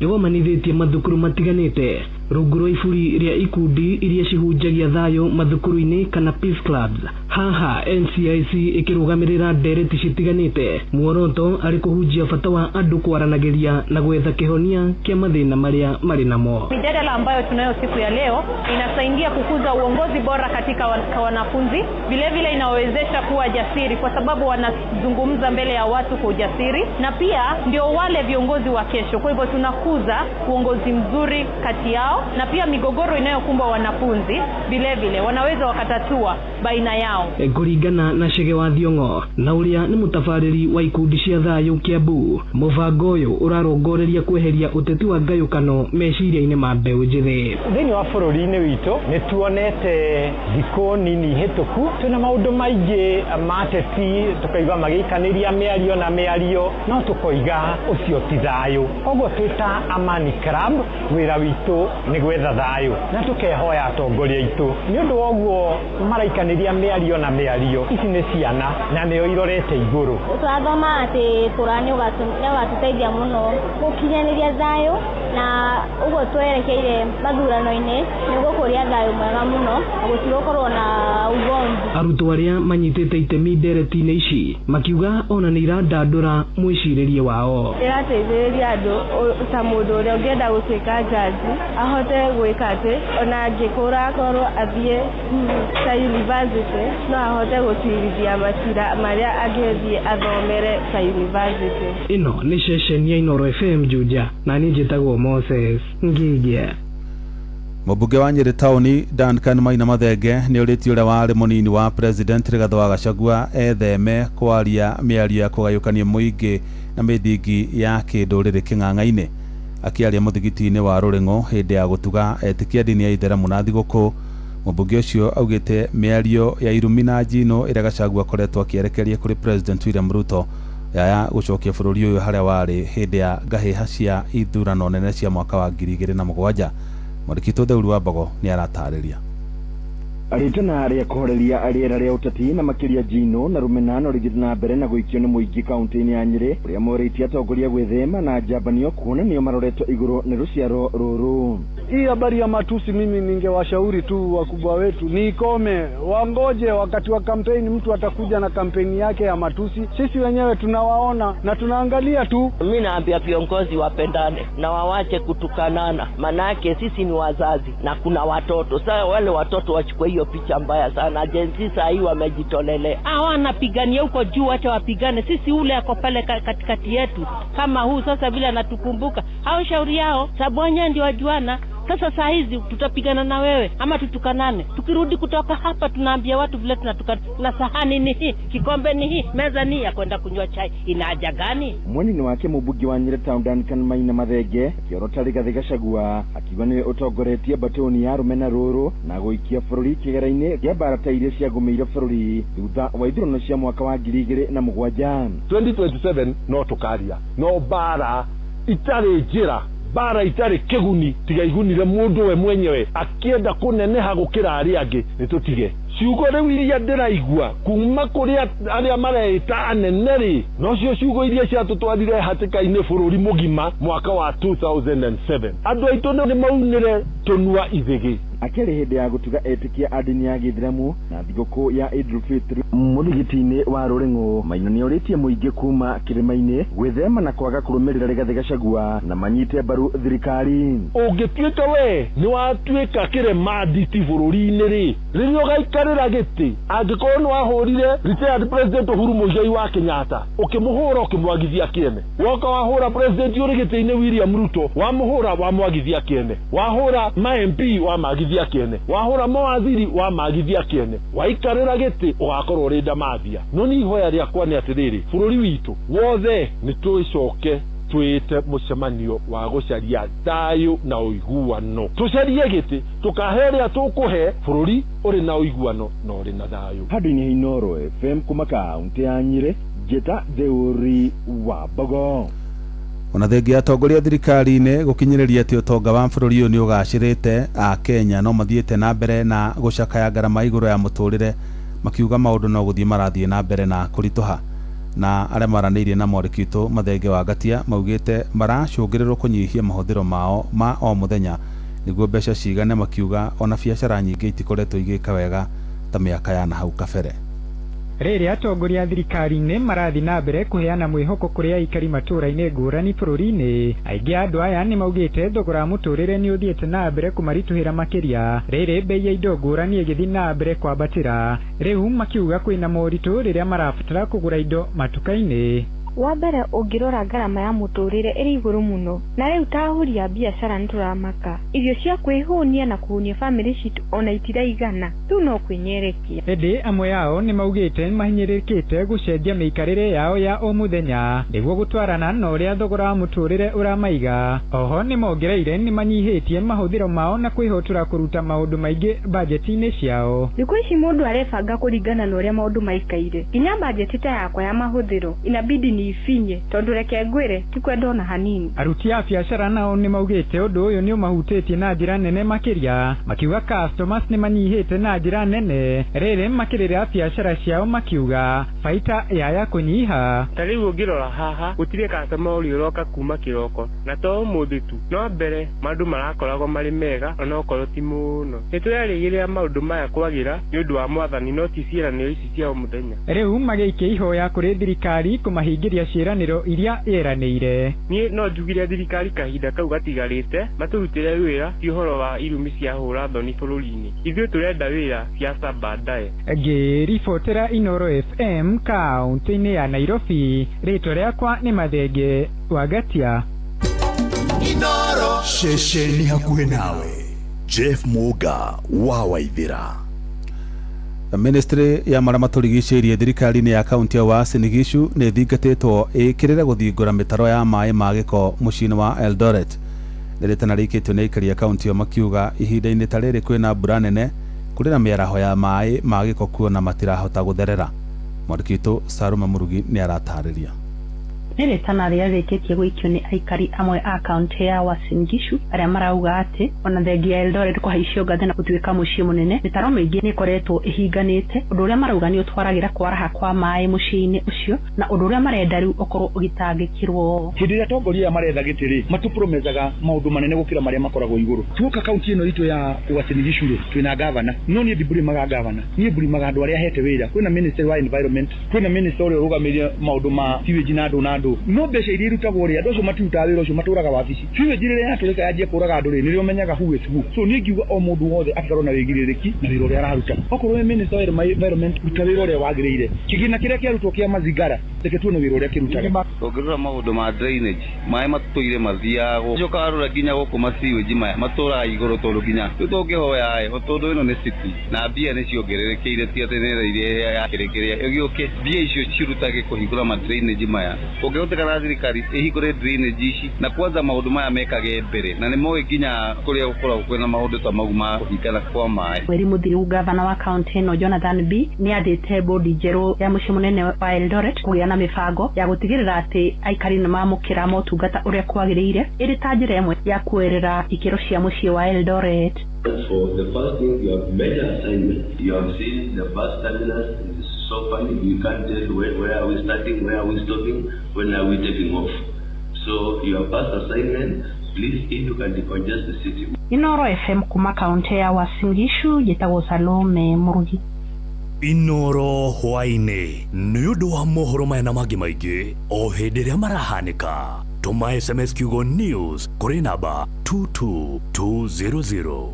ĩgomanithĩtie mathukuru matiganĩte rungu rwa iburi rĩa ikundi iria cihunjagia thayũ mathukuru-inĩ kana peace clubs. Haha NCIC ĩkĩrũgamĩrĩra ndereti citiganĩte, muoroto arĩ kũhunjia bata wa andũ kwaranagĩria na gwetha kĩhonia kĩa mathĩna marĩa marĩ namo. Mijadala ambayo tunayo siku ya leo inasaidia kukuza uongozi bora katika wanafunzi, vile vile inawezesha kuwa jasiri kwa sababu wanazungumza mbele ya watu kwa ujasiri, na pia ndio wale viongozi wa kesho. Kwa hivyo tunakuza uongozi mzuri kati yao, na pia migogoro inayokumba wanafunzi vile vile wanaweza wakatatua baina yao. Kũringana na Chege wa Thiong'o na ũrĩa nĩ mũtabarĩri wa ikundi cia thayũ Kiambu, mũbango ũyũ ũrarongoreria kweheria ũteti wa ngayũkano meciria-inĩ ma mbeũ njĩthĩ. Thĩinĩ wa bũrũri-inĩ witũ nĩ tuonete thikũ nini hĩtũku twĩna maũndũ maingĩ ma ateti, tũkaigua magĩikanĩria mĩario na mĩario, no tũkoiga ũcio ti thayũ. Koguo twĩ ta Amani Club wĩra witũ nĩ gwetha thayũ na tũkehoya atongoria aitũ nĩ ũndũ wa ũguo maraikanĩria mĩario na mĩario. Ici nĩ ciana na nĩo irorete igũrũ. Tũrathoma atĩ kũra nĩ ũgatũteithia mũno gũkinyanĩria thayũ, na ũguo twerekeire mathurano-inĩ nĩ gũkũria thayũ mwega mũno na gũtigũkorwo na ugomvi. Arutwo arĩa manyitĩte itemi ndereti-inĩ ici makiuga ona nĩ irandandũra mwĩcirĩrie wao. Ĩrateithĩrĩria andũ ta mũndũ ũrĩa ũngĩenda gũtuĩka jaji ahote gwĩka atĩ ona angĩkũra akorwo athiĩ ta university no ahote gũtuirithia macira marĩa angĩthiĩ athomere ta university. Ĩno nĩ ceceni ya Inooro FM Juja, na niĩ njĩtagwo Moses Ngigĩ. Mũmbunge wa Nyĩrĩ taũni Duncan Maina Mathenge nĩ ũrĩtie ũrĩa warĩ mũnini wa president Rigathĩ wa Gachagua etheme kwaria mĩario ya kũgayũkania mũingĩ na mĩthingi ya kĩndũrĩrĩ kĩng'ang'a-inĩ. Akĩaria mũthigiti-inĩ wa Rũrĩng'o hĩndĩ ya gũtuga etĩkia ndini ya Itheramu na thigũkũ, mũmbunge ũcio augĩte mĩario ya irumi na njino ĩrĩa Gachagua akoretwo akĩerekeria kũrĩ President William Ruto yaya gũcokia bũrũri ũyũ harĩa warĩ hĩndĩ ya ngahĩha cia ithurano nene cia mwaka wa 2007. Mwandĩki Theuri wa Mbogo nĩ aratarĩria. Rĩtana rĩa kũhoreria rĩera rĩa ũteti na makĩria njino na rũmena no rĩthiĩte na mbere na gũikio nĩ mũingĩ kaunti-inĩ ya Nyĩrĩ, ũrĩa morĩtie atongoria gwĩthema na njambanio kuona nĩo maroretwo igũrũ nĩ rũciaro rũrũ. Hii habari ya matusi, mimi ningewashauri tu wakubwa wetu ni ikome, wangoje wakati wa kampeni, mtu atakuja na kampeni yake ya matusi. Sisi wenyewe tunawaona na tunaangalia tu. Mimi naambia viongozi wapendane na wawache kutukanana, manake sisi ni wazazi na kuna watoto. Sasa wale watoto wachukue hiyo picha mbaya sana. Gen Z saa hii wamejitolelea. Hawa wanapigania huko juu, acha wapigane. Sisi ule ako pale katikati yetu kama huu sasa vile anatukumbuka. Hao shauri yao, sababu wenyewe ndio wajuana. Sasa saa hizi tutapigana na wewe ama tutukanane. Tukirudi kutoka hapa tunaambia watu vile tunatukana, na sahani ni hii, kikombe ni hii, meza ni ya kwenda kunywa chai. Ina haja gani? Mwena-inĩ wake mũmbunge wa Nyĩrĩ Town Duncan Maina Mathenge akĩorota Rigathĩ Gachagua akiuga nĩwe ũtongoretie mbatũni ya rũmena rũrũ na gũikia bũrũri kĩgera-inĩ kĩa mbara ta iria ciagũmĩire bũrũri thutha wa ithurano cia mwaka wa 2007. 2027 no tũkaria, no mbara itarĩ njĩra, bara itarĩ kĩguni, tiga igunire mũndũ we mwenyewe akĩenda kũneneha gũkĩra arĩa angĩ, nĩ tũtige. Ciugo rĩu iria ndĩraigua kuma kũrĩ arĩa mareĩta anene rĩ, nocio ciugo iria ciatũtwarire hatĩka-inĩ bũrũri mũgima mwaka wa 2007. Andũ aitũ nĩ maunire tũnua ithĩgĩ. Akĩarĩ hĩndĩ ya gũtuga etĩkia a ndini ya Gĩithĩramu na thigũkũ ya Idul Fitr mũthigiti-inĩ wa Rũrĩng'ũ, Maina nĩorĩtie mũingĩ kuma kĩrĩma-inĩ gwĩthema na kwaga kũrũmĩrĩra Rigathĩ Gachagua na manyite mbaru thirikari. Ũngĩtuĩka we nĩ watuĩka kĩrema nditi bũrũri-inĩ rĩ, rĩrĩa ũgaikarĩra gĩtĩ, angĩkorwo nĩ wahũrire retired President Uhuru Muigai wa Kenyatta, ũkĩmũhũra ũkĩmwagithia kĩene, woka wahũra President ũrĩ gĩtĩ-inĩ William Ruto, wamũhũra wamwagithia kĩene, wahũra ma MP wamagithia kĩene, wahũra mawaziri wamagithia kĩene, waikarĩra gĩtĩ ũgakorwo ũrĩ ndamathia. No ni ihoya rĩakwa nĩ atĩrĩrĩ, bũrũri witũ wothe nĩ twĩcoke twĩte mũcemanio wa gũcaria thayũ na ũiguano, tũcarie gĩtĩ tũkahe ũrĩa tũkũhe bũrũri ũrĩ na ũiguano na ũrĩ na thayũ. Handũ-inĩ ha Inooro FM kuma kaunti ya Nyĩrĩ, Njĩta Theuri wa Mbogo. Ona thengia atongoria thirikari-inĩ gũkinyĩrĩria atĩ ũtonga wa bũrũri ũyũ nĩ ũgacĩrĩte, a Kenya no mathiĩte na mbere na gũcakaya ngarama igũrũ ya mũtũrĩre, makiuga maũndũ no gũthiĩ marathiĩ na mbere na kũritũha. Na arĩa maranĩirie na mwandĩki witũ Mathenge wa Ngatia maugĩte maracũngĩrĩrwo kũnyihia mahũthĩro mao ma o mũthenya nĩguo mbeca cigane, makiuga ona biacara nyingĩ itikoretwo igĩka wega ta mĩaka ya nahau kabere. Rĩrĩa atongoria thirikari-inĩ marathiĩ na mbere kũheana mwĩhoko kũrĩ aikari matũũra-inĩ ngũrani bũrũri-inĩ, aingĩ a andũ aya nĩ maugĩte thogora wa mũtũrĩre nĩ ũthiĩte na mbere kũmaritũhĩra makĩria, rĩrĩ bei ya indo ngũrani ĩgĩthiĩ na mbere kwambatĩra. Rĩu makiuga kwĩna moritũ rĩrĩa marabatara kũgũra indo matuka-inĩ. Wa mbere ũngĩrora ngarama ya mũtũrĩre ĩrĩ igũrũ mũno, na rĩu ta ahũri a biacara nĩtũramaka. Irio cia kwĩhũnia na kũhũnia bamĩrĩ citũ ona itiraigana, rĩu no kwĩnyerekia. Ĩndĩ amwe ao nĩ maugĩte mahinyĩrĩrĩkĩte gũcenjia mĩikarĩre yao ya o mũthenya nĩguo gũtwarana na ũrĩa thogora wa mũtũrĩre ũramaiga. Oho nĩ mongereire nĩ manyihĩtie mahũthĩro mao na kwĩhotora kũruta maũndũ maingĩ bajeti-inĩ ciao. Thikũ ici mũndũ arebanga kũringana na ũrĩa maũndũ maikaire, nginya bajeti ta yakwa ya mahũthĩro inabidi ni ifinye, tondũ reke ngwĩre ti kwenda ona hanini. Aruti a biacara nao nĩ maugĩte ũndũ ũyũ nĩ ũmahutĩtie na njĩra nene makĩria, makiuga customers nĩ manyihĩte na njĩra nene rĩrĩ makĩrĩra biacara ciao, makiuga baita yaya kũnyiha. Ta rĩu ũngĩrora haha gũtirĩ customer ũrĩa ũroka kuma kĩroko, na to ũmũthĩ tu, no mbere maũndũ marakoragwo marĩ mega onokorwo ti mũno. Nĩ tũrerĩgĩrĩra maũndũ maya kwagĩra nĩ ũndũ wa mwathani, no ti ciĩranĩro ici cia o mũthenya. Rĩu magĩikia ihoya kũrĩ thirikari kũmahingĩria ciĩranĩro iria yeranĩire. Niĩ no njugire thirikari kahinda kau gatigarĩte matũrutĩre wĩra, ti ũhoro wa irumi cia hũra thoni bũrũri-inĩ. Ithuĩ tũrenda wĩra, siasa baadaye. Ngĩribotera Inooro FM kaunti-inĩ ya Nairobi, rĩtwa rĩakwa nĩ Mathenge wa Ngatia. Inooro ceceni hakuhĩ nawe. Jeff Muga wa Waithira. Ministry ya marĩa matũrigicĩirie thirikari-inĩ ya kaunti ya Uasin Gishu nĩ ĩthingatĩtwo ĩkĩrĩre gũthingũra mĩtaro ya maĩ ma gĩko mũciĩ-inĩ wa Eldoret. Nĩ rĩtana rĩikĩtio nĩ aikari a kaunti ĩyo makiuga ihinda-inĩ ta rĩrĩ kwĩna mbura nene kũrĩ na mĩaraho ya maĩ ma gĩko kuona matirahota gũtherera. Mwandĩki witũ Salome Murugi nĩ aratarĩria. Nĩ rĩtana rĩrĩa rĩrĩkĩtie gũikio nĩ aikari amwe a kaunti ya Uasin Gishu arĩa marauga atĩ ona thengia ya Eldoret kũhaicio ngathĩ na gũtuĩka mũciĩ mũnene, mĩtaro mĩingĩ nĩ ĩkoretwo ĩhinganĩte, ũndũ ũrĩa marauga nĩ ũtwaragĩra kwaraha kwa maĩ mũciĩ-inĩ ũcio, na ũndũ ũrĩa marenda rĩu ũkorwo ũgĩtangĩkĩrwo. Hĩndĩ ĩrĩa atongoria aya maretha gĩtĩ rĩ, matũpromesaga maũndũ manene gũkĩra marĩa makoragwo igũrũ. Tuoka kaunti ĩno itũ ya Uasin Gishu rĩ, twĩna gavana, no niĩ ndiburimaga gavana, niĩ mburimaga andũ arĩa ahete wĩra. Kwĩna minister wa environment, kwĩna minister ũrĩa ũrũgamĩrĩire maũndũ ma sewage na andũ na andũ, no mbeca iria irutagwo rĩ, andũ acio matirutaga wĩra ũcio, matũraga wabici. Sewage rĩrĩa yatũrĩka yanjia kũraga andũ rĩ, nĩrĩo ũmenyaga who is who. So niĩ ngiuga o mũndũ wothe akorwo na wĩigĩrĩrĩki na wĩra ũrĩa araruta. Okorwo wĩ minister wa environment, ruta wĩra ũrĩa wagĩrĩire. Kĩgĩna kĩrĩa kĩarutwo kĩa mazingara, reke tuone wĩra ũrĩa kĩrutaga. Ũngĩrora maũndũ ma drainage, maĩ matũire mathiaga ũcoka warora nginya gũkũ ma sewage maya matũraga igũrũ, tondũ nginya rĩu tũngĩhoya ĩ, tondũ ĩno nĩ city na mbia nĩ ciongererekeire, ti atĩ nĩ iria ya kĩrĩkĩrĩa ĩgĩũke, mbia icio cirutage kũhingũra ma drainage maya. Ũngĩhoteka na thirikari ĩhingũre drainage ici na kwanza maũndũ maya mekage mbere, na nĩ moĩ nginya kũrĩa gũkoragwo kwĩna maũndũ ta mau ma kũhingana kwa maĩ. Mweri mũthiru gavana wa kaunti ĩno Jonathan B nĩ athĩte bodi njerũ ya mũciĩ mũnene wa Eldoret kũgĩa na mĩbango ya gũtigĩrĩra atĩ aikari nĩ mamũkĩra motungata ũrĩa kwagĩrĩire, ĩrĩ ta njĩra ĩmwe ya kuoerera ikĩro cia mũciĩ wa Eldoret. For the first thing, you have major assignment. You have seen the bus terminus is so funny. You can't tell where are we starting, where are we stopping, when are we taking off. So your first assignment, please, if you can decongest the city. Inoro FM kuma kaunti ya Uasin Gishu, njĩtagwo Salome Murugi. Inoro hwaĩ-inĩ nĩ ũndũ wa mohoro maya na mangĩ maingĩ o hĩndĩ ĩrĩa marahanĩka. Tũma SMS kiugo news kũrĩ namba 22200.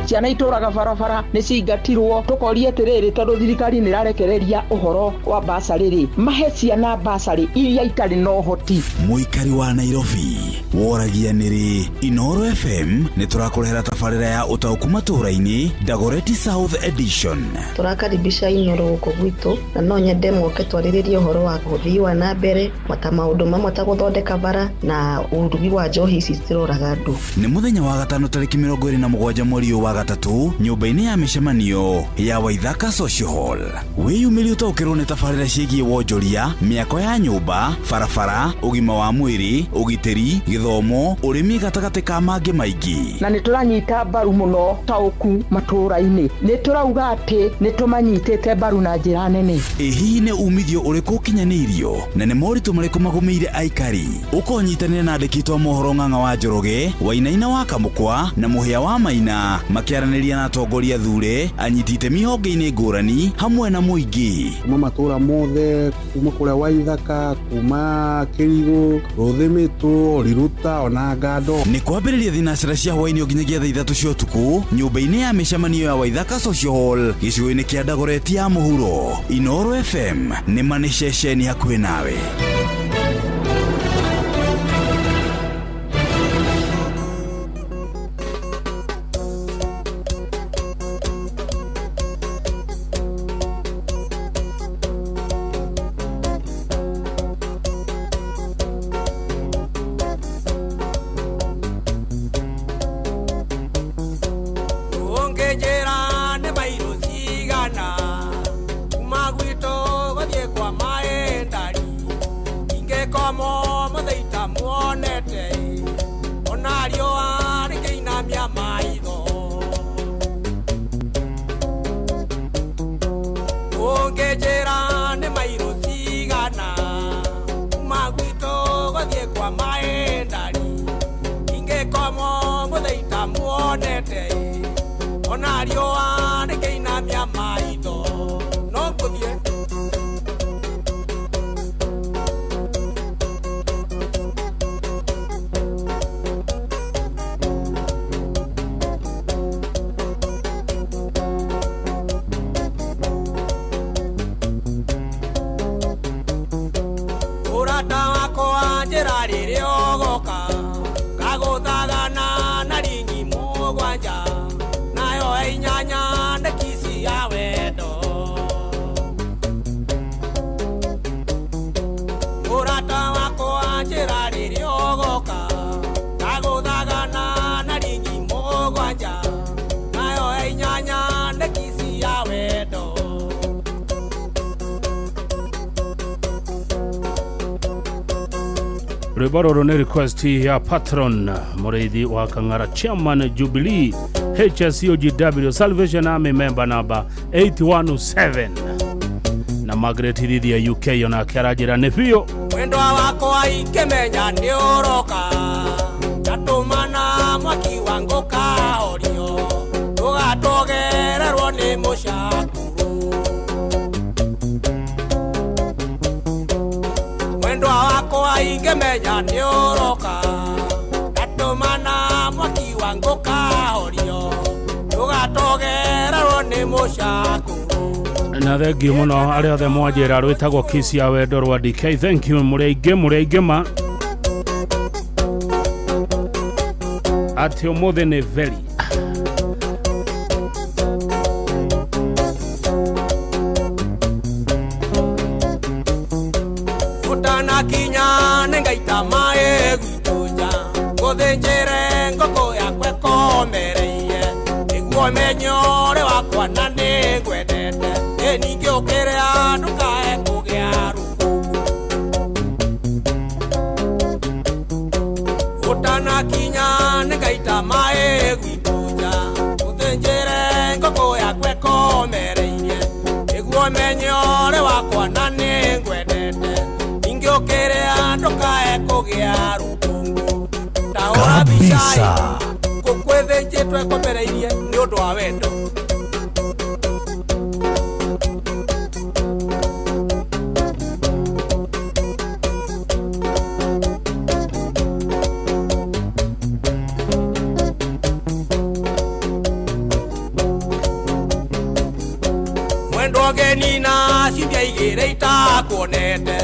Ciana itũraga barabara nĩ cingatirwo, tũkoria atĩrĩrĩ, tondũ thirikari nĩ ĩrarekereria ũhoro wa basarĩ rĩ, mahe ciana basarĩ iria itarĩ na ũhoti. Mũikari wa Nairobi woragia nĩrĩ Inoro FM nĩ tũrakũrehera tabarĩra ya ũtaũku matũũra-inĩ Dagoretti South Edition. Tũrakaribisha Inoro gũkũ gwitũ na no nyende moke twarĩrĩrie ũhoro wa ũthii wa na mbere mata maũndũ mamwe ta gũthondeka bara na ũrugi wa njohi ici ciroraga andũ. Nĩ mũthenya wa gatano tarĩki 27 mweri ũyũ wa gatatũ nyũmba-inĩ ya mĩcemanio ya Waithaka Social Hall. Wĩyumĩrie ũtaũkĩrwo nĩ tabarĩra ciĩgiĩ wonjoria, mĩako ya nyũmba, barabara, ũgima wa mwĩrĩ, ũgitĩri, gĩthomo, ũrĩmi gatagatĩ ka mangĩ maingĩ. Na nĩ tũranyita mbaru mũno taũku matũũra-inĩ, nĩ tũrauga atĩ nĩ tũmanyitĩte mbaru na njĩra nene. Ĩ hihi nĩ umithio ũrĩkũ ũkinyanĩirio na nĩ moritũ marĩkũ magũmĩire aikari? Ũkonyitanĩra na andĩki a mohoro Ng'ang'a wa Njoroge, Wainaina wa Kamũkwa na Mũhĩa wa Maina makĩaranĩria na atongoria thure, anyiti itemi honge-inĩ ngũrani hamwe na mũingĩ. Kuma matũũra mothe, kuma kũrĩa Waithaka, kuma Kĩrigũ, Rũthĩmĩtũ, Riruta ona Ngando. Nĩ kwambĩrĩria thinacara cia hwaĩ-inĩ nginyagia thaa 3 cia ũtukũ nyũmba-inĩ ya mĩcemanio ya Waithaka Social Hall gĩcigo-inĩ kĩa Dagoretti ya mũhuro. Inoro FM nĩ ma nĩ ceceni hakuhĩ nawe. Rwĩmbo rũrũ nĩ request ya patron Mũrĩithi wa Kang'ara, chairman Jubilee HSUGW Salvation Army member number 817 na Margaret Thithia UK onake aranjĩra nĩ biũ. Mwendwa wakwa ikĩmenya nĩ ũroka, ndatũmana mwaki wa ngũkahorio, ndũgatogererwo nĩ mũcakũrũ. Mwendwa wakwa ikĩmenya nĩ ũroka, ndatũmana mwaki wa ngũkahorio, ndũgatogererwo nĩ mũcakũrũ. Na thengiũ mũno arĩa othe mwanjĩra rwĩtagwo Kiss ya Wendo rwa DK. Thank you mũrĩ aingĩ ma atĩ ũmũthĩ nĩ very Ũtanakinya nĩngaita maĩ gwitũ nja, ngũthĩnjĩre ngũkũ yakwa ĩkomereirie, nĩguo menye ũrĩ wakwa na nĩngwendete. Ĩ ningĩ ũkĩrĩa ndũkae kũgĩa rũkũngũ. Ũtanakinya nĩngaita maĩ gwitũ nja, ngũthĩnjĩre ngũkũ yakwa ĩkomereirie, nĩguo menye ũrĩ wakwa na nĩngwendete. Ningĩ ũkĩrĩa ndũkae kũgĩa rũkũngũ. Ndahũra mbica ngũkũ ĩthĩnjĩtwo ĩkomereirie nĩ ũndũ wa wendo. Mwendwa ngeni na ciumia igĩrĩ itakuonete,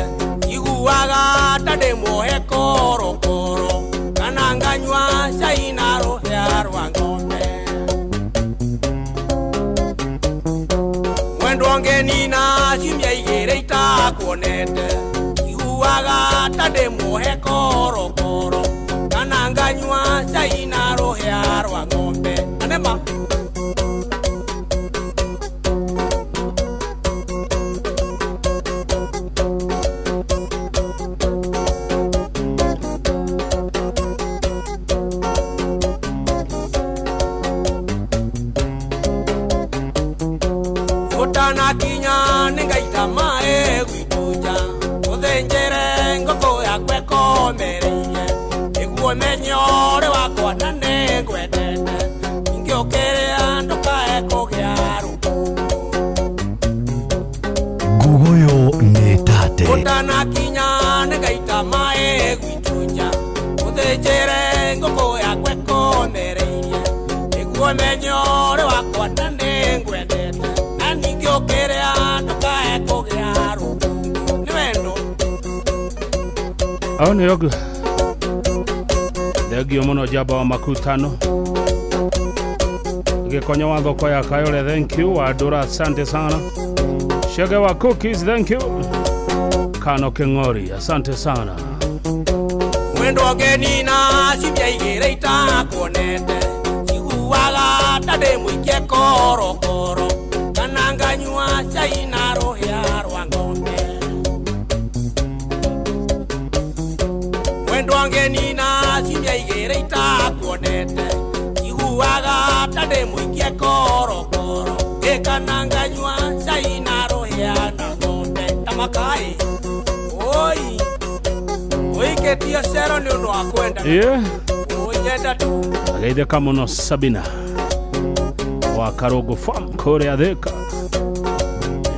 iguaga ta ndĩ muohe korokoro, kana nganyua cai na rũhĩa rwa ng'ombe. Mwendwa ngeni na ciumia igĩrĩ itakuonete, iguaga ta ndĩ muohe korokoro, kana nganyua cai na rũhĩa rwa ng'ombe. Anema. Ũtanakinya nĩngaita maĩ gwitũ nja, ngũthĩnjĩre ngũkũ yakwa ĩkomereirie, nĩguo menye ũrĩ wakwa na nĩngwendete. Ningĩ ũkĩrĩa ndũkae kũgĩa rũkũngũ. Nguguyo nĩ tate. Ũtanakinya nĩngaita maĩ gwitũ nja, ngũthĩnjĩre ngũkũ yakwa ĩkomereirie, nĩguo menye ũrĩ wakwa na nĩngwendete. Na ningĩ ũkĩrĩa ndũkae kũgĩa rũkũngũ. Nĩ wendo. Au nĩ ũguo. Thengiũ mũno njamba wa makutano Gĩkonyo wa thoko ya Kayole, thank you. Wadura, asante sana. Shege wa cookies, thank you. Kano Keng'ori, asante sana. Mwendwa ngeni na ciumia igĩrĩ itakuonete, iguaga ta ndĩ mũikie korokoro, kana nganyua cai na rũhĩa rwa ng'ombe. Mwendwa ngeni na ciumia igĩrĩ itakuonete, iguaga ta ndĩ mũikie korokoro, ĩ kana nganyua cai na rũhĩa na ng'ombe. Ta makai oi ũikĩtie cero nĩ ũndũ wa kwenda. Ũnyenda tu. Ageithĩka mũno Sabina wa Karũngũ Farm kũrĩa Thĩka.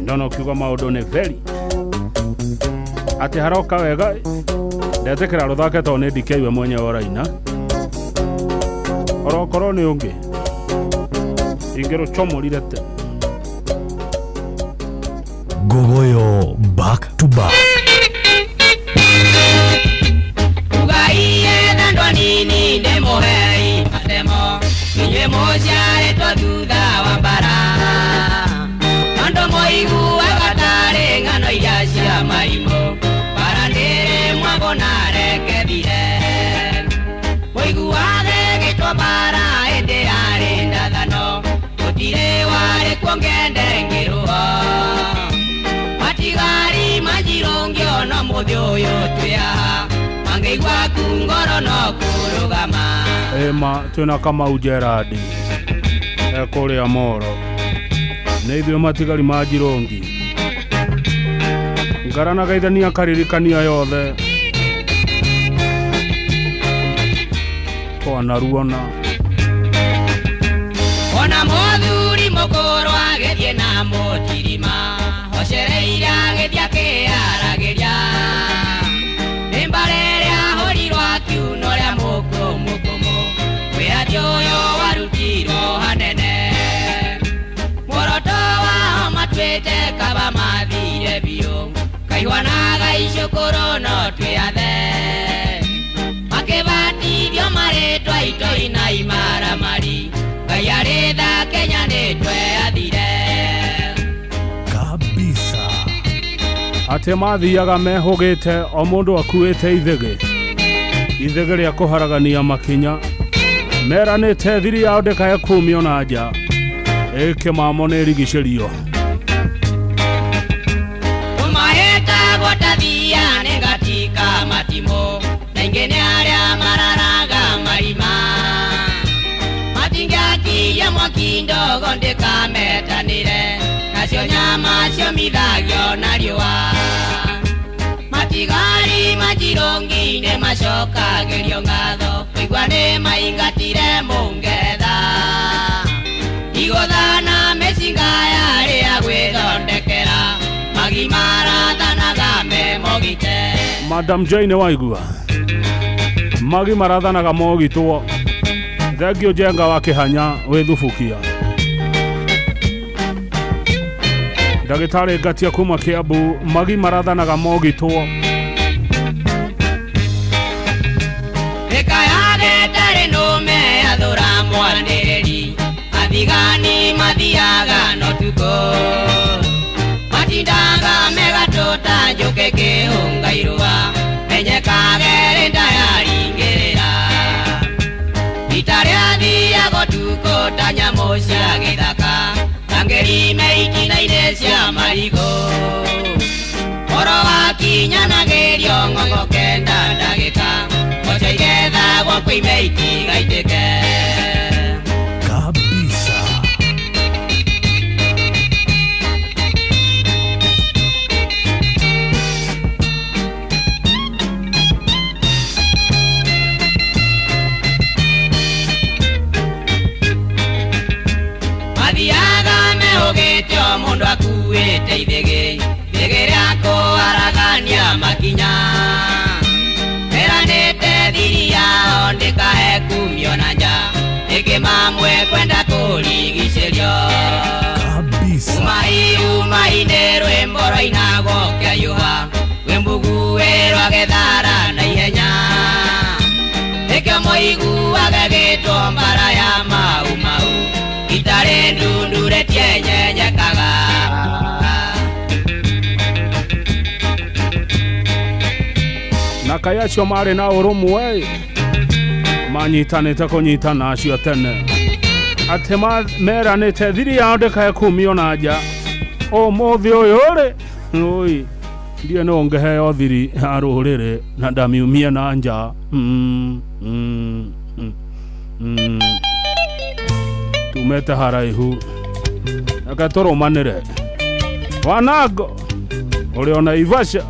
Ndona ũkiuga maũndũ nĩ very atĩ haroka wega. Ndetĩkĩra rũthake tondũ nĩ DK we mwenyewe ũraina, orokorwo nĩ ũngĩ ingĩrũcomorire te. Nguguyo back to back. Tugaiye na andũ anini ndĩmũhei matemo, inyuĩ mũciarĩtwo thutha wa mbara. Tondũ mũiguaga tarĩ ng'ano iria cia marimũ, mbara ndĩrĩ mwago na reke thire. Mũiguage gĩtwo mbara ĩndĩ yarĩ ndathano, gũtirĩ warĩ kuo ngende ngĩrũo. Matigari manjirũ ngĩona mũthĩ ũyũ twĩ haha, Wangĩigua ku ngoro no kũrũgama. Ĩma twĩna Kamau Gerard ekũrĩa Moro. Nĩ ithuĩ matigari ma Njirongi. Ngarana karirikania yothe. Twanaruona. Ona mũthuri mũkũrũ agĩthiĩ na mũtirima, hocereire agĩthiĩ akĩaragĩria. Nĩ mbara ĩrĩa ahũrirwo akiuna ũrĩa mũkũmũkũmũ, wĩyathi ũyũ warutirwo hanene. Muoroto wao matuĩte kaba mathire biũ, kaihwanaga icukũrũ no twĩathe. Makĩbatithio marĩtwa itoi na imaramari, Ngai arĩ tha Kenya nĩ tweathire. Kabisa. Atĩ mathiaga mehũgĩte o mũndũ akuĩte ithĩgĩ. Ithĩgĩ rĩa kũharagania makinya. Meranĩte thiri yao ndĩkae kumio na nja. Ĩkĩmamo nĩ ĩrigicĩrio. Tũmahetagwo ta thia nĩ ngatika matimũ, na ingĩ nĩ arĩa mararaga marima. Matingĩakia mwaki ndogo ndĩkametanĩre, nacio nyama ciomithagio na riũa. Matigari ma Njirongi nĩ macokagĩrio ngatho, kũigua nĩ maingatire Mũngeretha. Igũtha na mĩcinga yarĩ ya gwĩthondekera, magi marathanaga me mogite. Madam Jane waigua. Magi marathanaga mogitwo. Thengio Njenga wa Kĩhanya wĩ Thubukia. Ndagĩtarĩ Ngatia kuma Kiambu, magi marathanaga mogitwo. Rĩkayage tarĩ nũme yathũra mwanĩrĩri, athigani mathiaga no tukũ. Matindaga megatũ ta njũkĩ kĩhũnga irũa, menyekage rĩ ndayaringĩrĩra. Ita rĩathiaga ũtukũ ta nyamũ cia gĩthaka, ta ngĩrime itina-inĩ cia marigũ. Ũhoro wakinyanagĩrio ng'ong'o kenda ndagĩka, mboco igethagwo kwĩ itigaitĩke. Kabisa. Mathiaga mehũgĩte o mũndũ akuĩte ithĩgĩ, ithĩgĩ rĩa kũharagania makinya. Meranĩte thiri yao ndĩkae kumio na nja, ĩkĩmamwe kwenda kũrigicĩrio. Kabisa. Umai umai-inĩ rwĩmbo rwainagwo kĩayũha, rwĩmbuguĩ rwagethara na ihenya. Nĩkĩo mũiguaga gĩtwo mbara ya Mau Mau, itarĩ ndundure tienyenyekaga. Na kaĩ acio marĩ na ũrũmwe manyitanĩte kũnyitana acio tene. Atĩ meranĩte thiri yao ndĩkae kumio na nja. Ũmũthĩ ũyũ rĩ, ũi, ndiĩ no ngĩheo thiri ya rũrĩrĩ na ndamiumie na nja. Tumete haraihu. Reke tũrũmanĩre. Wanango ũrĩ ona Ivasha.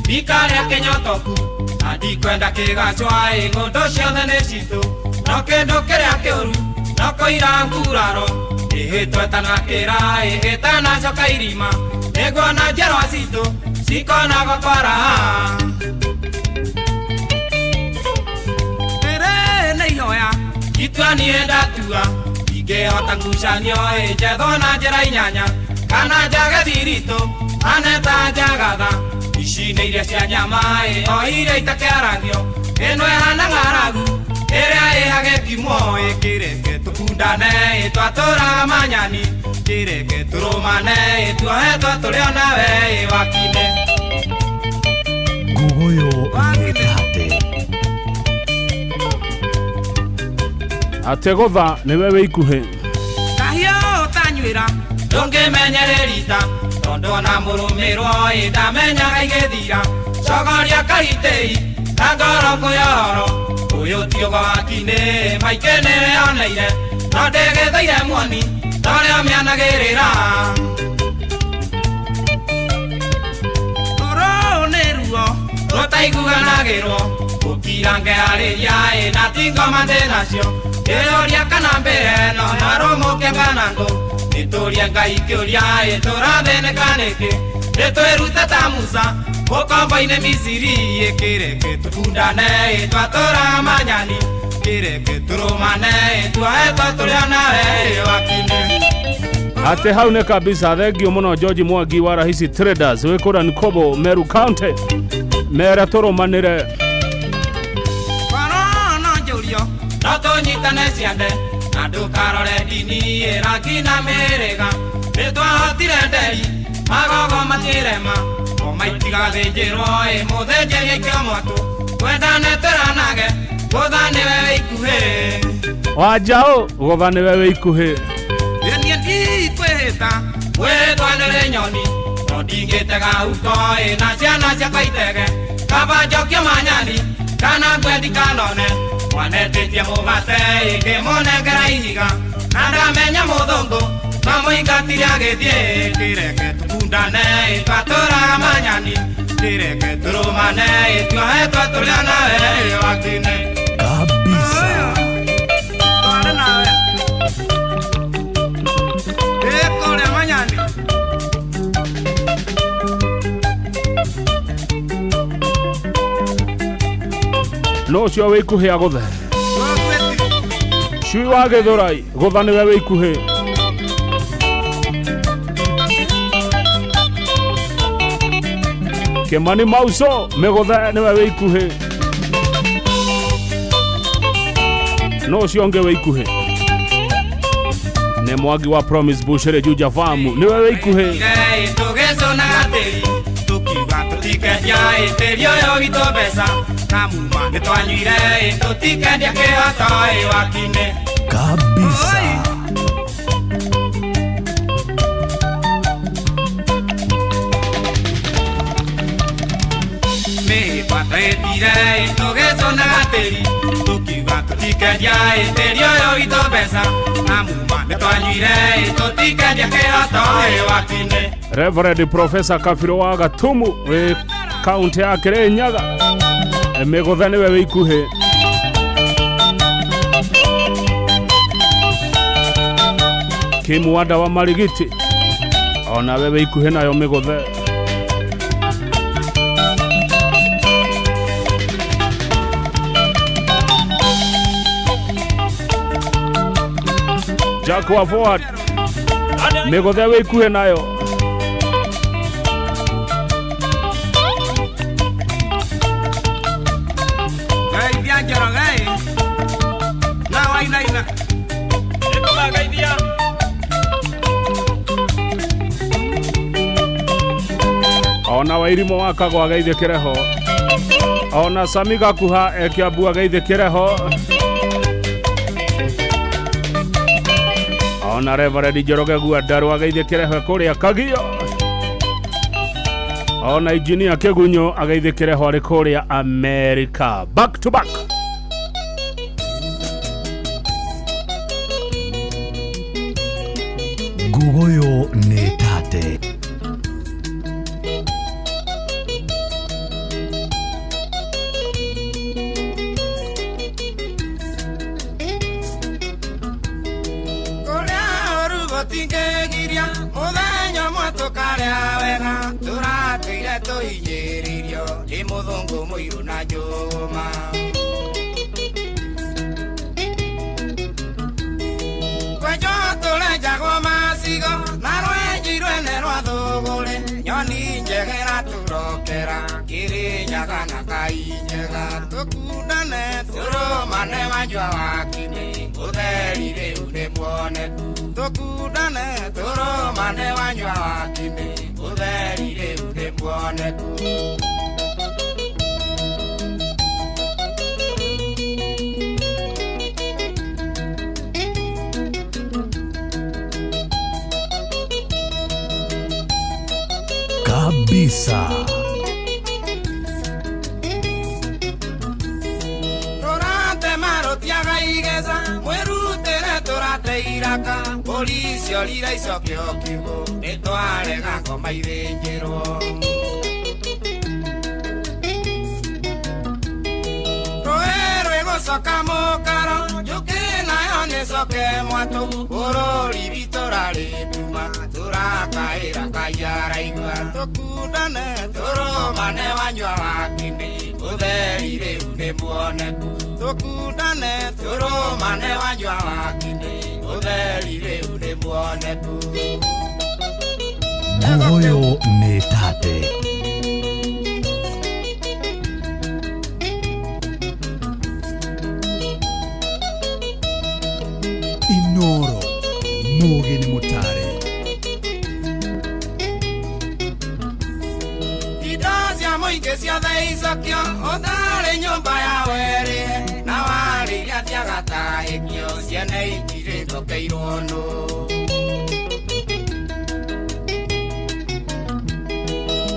Ikaria kĩnyotoku na ndikwenda kĩgacwa ĩ ng'ũndũ ciothe nĩ citũ, no kĩndũ kĩrĩa kĩũru no kũira nguraro ĩhĩtwo ĩtanakĩra ĩ ĩtanacoka irima, nĩguona njiarwa citũ cikona gwakwara. Rĩrĩ nĩ ihoya itua niĩ ndatua, ingĩhota ngucanio ĩ njethwo na njĩra inyanya, kana njage thiritũ aneta njagatha. Ici nĩ iria cia nyama ĩ o iria itakĩaragio, ĩno ĩhana ng'aragu ĩrĩa ĩhagĩkimwo ĩ kĩreke tũkundane ĩ twatũraga manyani, kĩreke tũrũmane ĩ tuohetwo tũrĩ onawe ĩ wakine. Nguguyo nĩ tate. Atĩ gũtha nĩwe wĩ ikuhĩ. Kahiũ ũtanyuĩra ndũngĩmenyererita, Tondũ ona mũrũmĩrwo ĩ ndamenyaga igĩthira. Cogoria kaitei na ngoro kũyoro. Ũyũ ti ũgwati-inĩ maingĩ nĩweoneire. No ndĩgĩthaire muoni torĩa mĩanagĩrĩra. Rũrũ nĩ ruo rũtaiguanagĩrwo. Gũkira ngearĩria ĩ na ti ngoma ndĩ nacio. Ndĩrũria kana mbĩre no yarũmũke kana ngũ. Nĩtũrie Ngai kĩũria ĩ tũrathĩnĩka nĩkĩ. Nĩtwĩrute ta Musa ũkombo-inĩ Misiri ĩ kĩreke tũkundane ĩ twatũraga manyani. Kĩreke tũrũmane ĩ tuohetwo tũrĩ onawe ĩ wakinĩ. Ate hau nĩ kabisa thengio mũno George Mwangi wa Rahisi Traders wĩ kũrĩa Nkobo Meru County mere tũrũmanĩre. Korwo no njũrio no tũnyitane ciande na ndũkarore ndini ĩ rangi na mĩhĩrĩga. Nĩtwahotire nderi magogo matirema ngoma itigathĩnjĩrwo ĩ mũthĩnjĩri aikio mwatũ. Twendane twĩranage gũtha nĩwe wĩ ikuhĩ. Wanjaũ gũtha nĩwe wĩ ikuhĩ. Niĩ ndikwĩhĩta gwĩtwa nĩrĩ nyoni no ndingĩtega huko ĩ na ciana ciakwa itege. Kaba njokie manyani kana ngwe ndikanone. Mwanetĩtie mũgate ĩ ngĩmũnengera ihiga. Na ndamenya mũthũngũ mamũingatire agĩthiĩ. Kĩreke tũkundane ĩ twatũraga manyani. Kĩreke tũrũmane ĩ tuohetwo tũrĩ onawe ĩ wakinĩ. Kabisa. Twarĩ nawe. Ĩ kũrĩa manyani. No ũcio wĩ ikuhĩ agũthe. Cui wa Gĩthũrai gũtha nĩwe wĩ ikuhĩ. Kĩmani Mauso mĩgũthe nĩwe wĩ ikuhĩ. No ũcio ũngĩ wĩ ikuhĩ nĩ Mwangi wa Promise Buchere Juja Farm nĩwe wĩ ikuhĩ. Tũgĩcũnaga tĩri tũkiuga tũtikendia ĩ tĩri ũyũ witũ mbeca. Na muma nĩtwanyuire ĩ tũtikendia kĩhoto ĩ wakinĩ. Kabisa. Mĩhĩtwa twĩtire ĩ tũgĩcũnaga tĩri tũkiuga tũtikendia ĩ tĩri ũyũ witũ mbeca. Na muma nĩtwanyuire ĩ tũtikendia kĩhoto ĩ wakinĩ. Reverend Professor Kabiro wa Gatumu wĩ kaunti ya Kirinyaga mĩgũthe nĩwe wĩ ikuhĩ. Kimwanda wa Marigiti onawe wĩ ikuhĩ nayo mĩgũthe. Jack wa Forward mĩgũthe wĩ ikuhĩ nayo. Geithia Njoroge na wainaina. Nĩtũgageithia. Ona Wairimu wa Kagwa ageithĩkĩre ho. Ona Sami Gakuha e Kiambu ageithĩkĩre ho. Ona Reverend Njoroge Guandarũ ageithĩkĩre ho kũrĩa Kagio. Ona Engineer Kĩgunyo ageithĩkĩre ho arĩ kũrĩa America. Back to back. Ngugoyo nĩ tate. Kũrĩa ũru gũtingĩgiria mũthenya ũmwe tũkarĩa wega. Tũratũire tũhinyĩrĩirio nĩ mũthũngũ mũirũ na njũgũma. Kwenjwo tũrenjagwo macigo na rwenji rwene rwa thũgũrĩ. Nyoni njega ĩratũrokera Kĩrĩnyaga na Kainjega. Tũkundane tũrũmane wanjwa wakinĩ ũtheri rĩu nĩ muoneku. Tũkundane tũrũmane wanyua wakinĩ ũtheri rĩu nĩ muoneku. Kabisa. Rũrate marũtiaga igeza mwĩrutĩre tũrate iraka polisi orira icokio kiugo nĩtwarega ngoma ithĩnjĩrwo rũĩ rwĩgũcoka mũkaro njũkĩ nayo nĩcoke mwatũ bũrũri witũ rarĩtuma tũrakaĩra Ngai araigua tũkundane tũrũmane wanyua wakindi ũtheri rĩu nĩ muoneku tũkundane tũrũmane wanyua wakindi ũtheri rĩu nĩ muoneku. Ngogoyo nĩ tate. Inoro mugi nĩ mũtare. Indo cia mũingĩ ciothe icokio ũtarĩ nyũmba ya werĩ na warĩria tiagatahĩkio ciene itirĩthokeirwo nũ.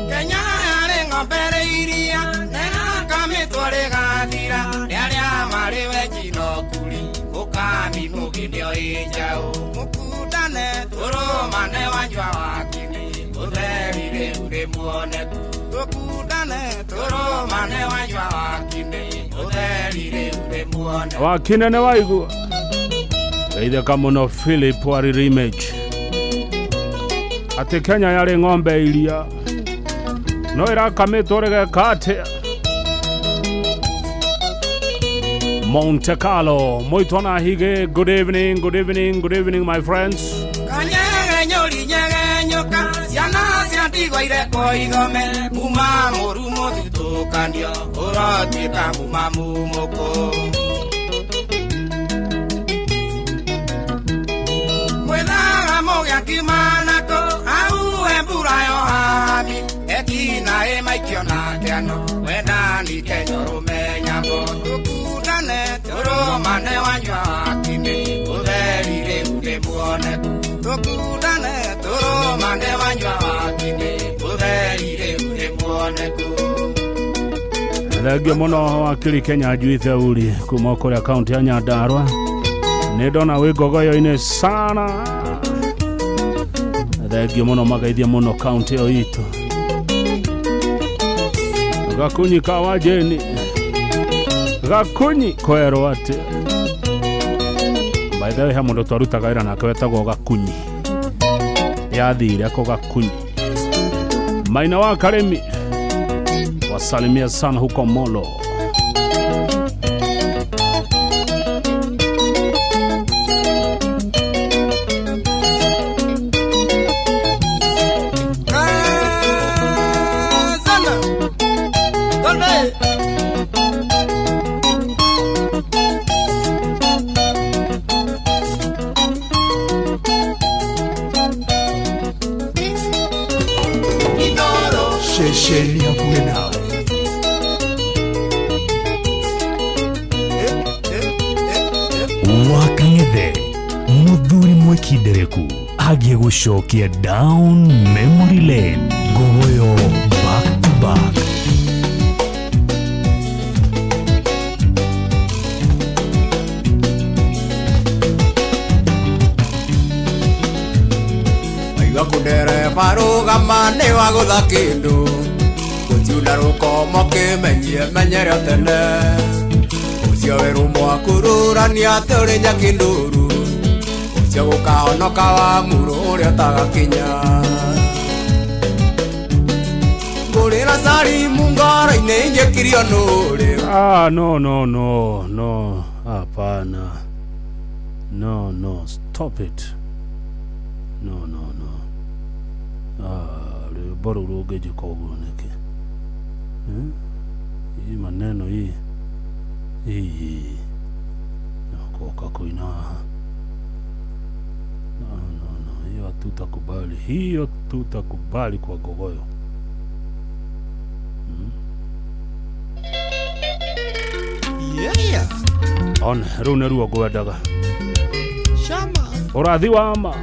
Kenya yarĩ ng'ombe rĩ iria nĩrakamĩtwo rĩgathira rĩarĩa marĩ wenji no kuri mũkami mũgĩ nĩoĩ njaũ mũkundane tũrũmane wanyua wakini ũtheri rĩu nĩ muoneku tũkundane tũrũmane wanyua wakini ũtheri rĩu nĩ muoneku. Wakine nĩ waigua geithĩka mũno Philip Waririmage atĩ Kenya yarĩ ng'ombe iria no ĩrakamĩtwo rĩgeka atĩa. Monte Carlo Moitwana Hige, good evening, good evening, good evening my friends. Kanyegenyũri nyegenyũka ciana cia ndigwa irekwo ithome muma mũru mũthutũkanio ũrotuĩka muma mumũkũ. Mwĩthaga mũgĩakimanako auhe mbura yohami ekina ĩmaikio na kĩano wendani Kenya ũrũmenyambo tũkundane tũrũmane wanyua wakindi ũtheri rĩu nĩ muoneku tũkundane tũrũmane wanyua wakindi ũtheri rĩu nĩ muoneku. Thengio mũno wakiri Kenya Juithe Uri kuma kũrĩa kaunti ya Nyandarua nĩ ndona wĩ ngogoyo-inĩ sana. Thengio mũno magaithia mũno kaunti ĩyo itũ. Gakunyi ka wajeni Gakunyi kwerwo atĩ by the way he mũndũ twarutaga wĩra nake wetagwo Gakunyi yathire ko Gakunyi. Maina wa Karemi wasalimia sana huko Molo. Kazana Tonde Inoro ceceni hakuhĩ nawe. Wakang'ethe mũthuri mwĩkindereku agiĩ gũcokia down memory lane. Ngogoyo back to back. Waigua kũndereba rũgama nĩ wagũtha kĩndũ gũtiuna rũkomo kĩmenyie menyere tene ũcio werũ mwakururania atĩ ũrĩ nyakĩndũru ũcio gũkahonoka wa murũ ũrĩa ũtagakinya ngũrĩra carimu ngoro-inĩ ingĩkirio nũrĩ. Ah, no no no no, hapana, no no, stop it, no no no. Ah, rwĩmbo rũu rũngĩnjĩka ũguo nĩkĩ? Hii maneno hii hii nakoka kuina haha. No no no, hiyo hatutakubali, hiyo tutakubali kwa Ngogoyo. Yeah. On rĩu nĩruo ngwendaga Shama ũrathi wa ma.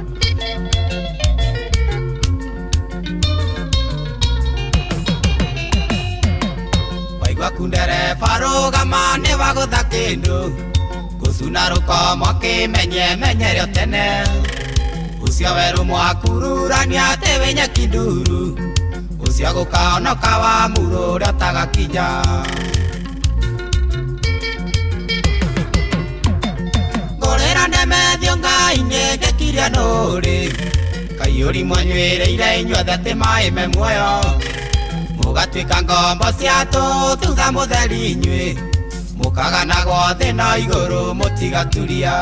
Ndaigua kundereba rũgama nĩ wagũtha kĩndũ gũcuna rũkomo kĩmenye menyerio tene ũcio werũ mwakururania atĩ wĩ nyeki nduru ũcio gũkaonoka wa muru ũrĩa ũtagakinya. Ngũrĩra ndemethio Ngai-inĩ ngĩkiria nũrĩ kaiyũri mwanyuĩrĩire inyuothe atĩ maĩ me muoyo mũgatuĩka ngombo cia tũ thutha mũtheri inyuĩ mũkaganagwo thĩ na igũrũ mũtigaturia.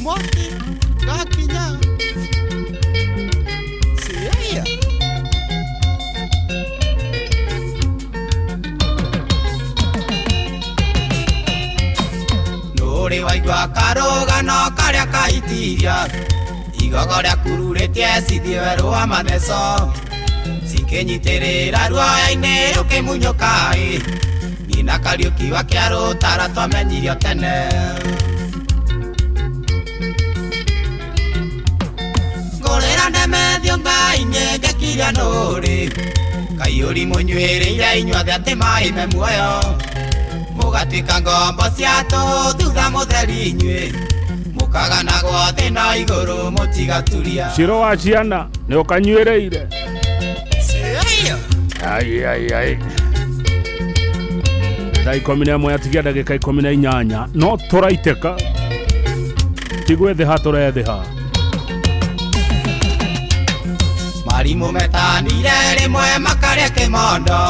Mwaki gakinya Siaya. Nũrĩ waigua karũgano karĩa kahitiria igogo rĩa kururĩtie cithiĩ werũ wa matheco cikĩnyitĩrĩra ruoya-inĩ rũkĩmunyũka-ĩ niĩ na Kariũki wa Kĩarũtara twamenyirio tene. Ngũrĩra ndemethio Ngai-inĩ ngĩkiria nũrĩ kaiyũri mũnyuĩrĩire inyuothe atĩ maĩ me muoyo mũgatuĩka ngombo cia tũ thutha mũtheri inyuĩ mũkaganagwo thĩ na igũrũ mũtigaturia. Ciro wa ciana nĩ ũkanyuĩrĩire. Ai ai ai. Thaa 11 yatigia ndagĩka 18 no tũraitĩka ti gwĩthĩha tũrethĩha. Marimũ metanire rĩmwe makarĩa kĩmondo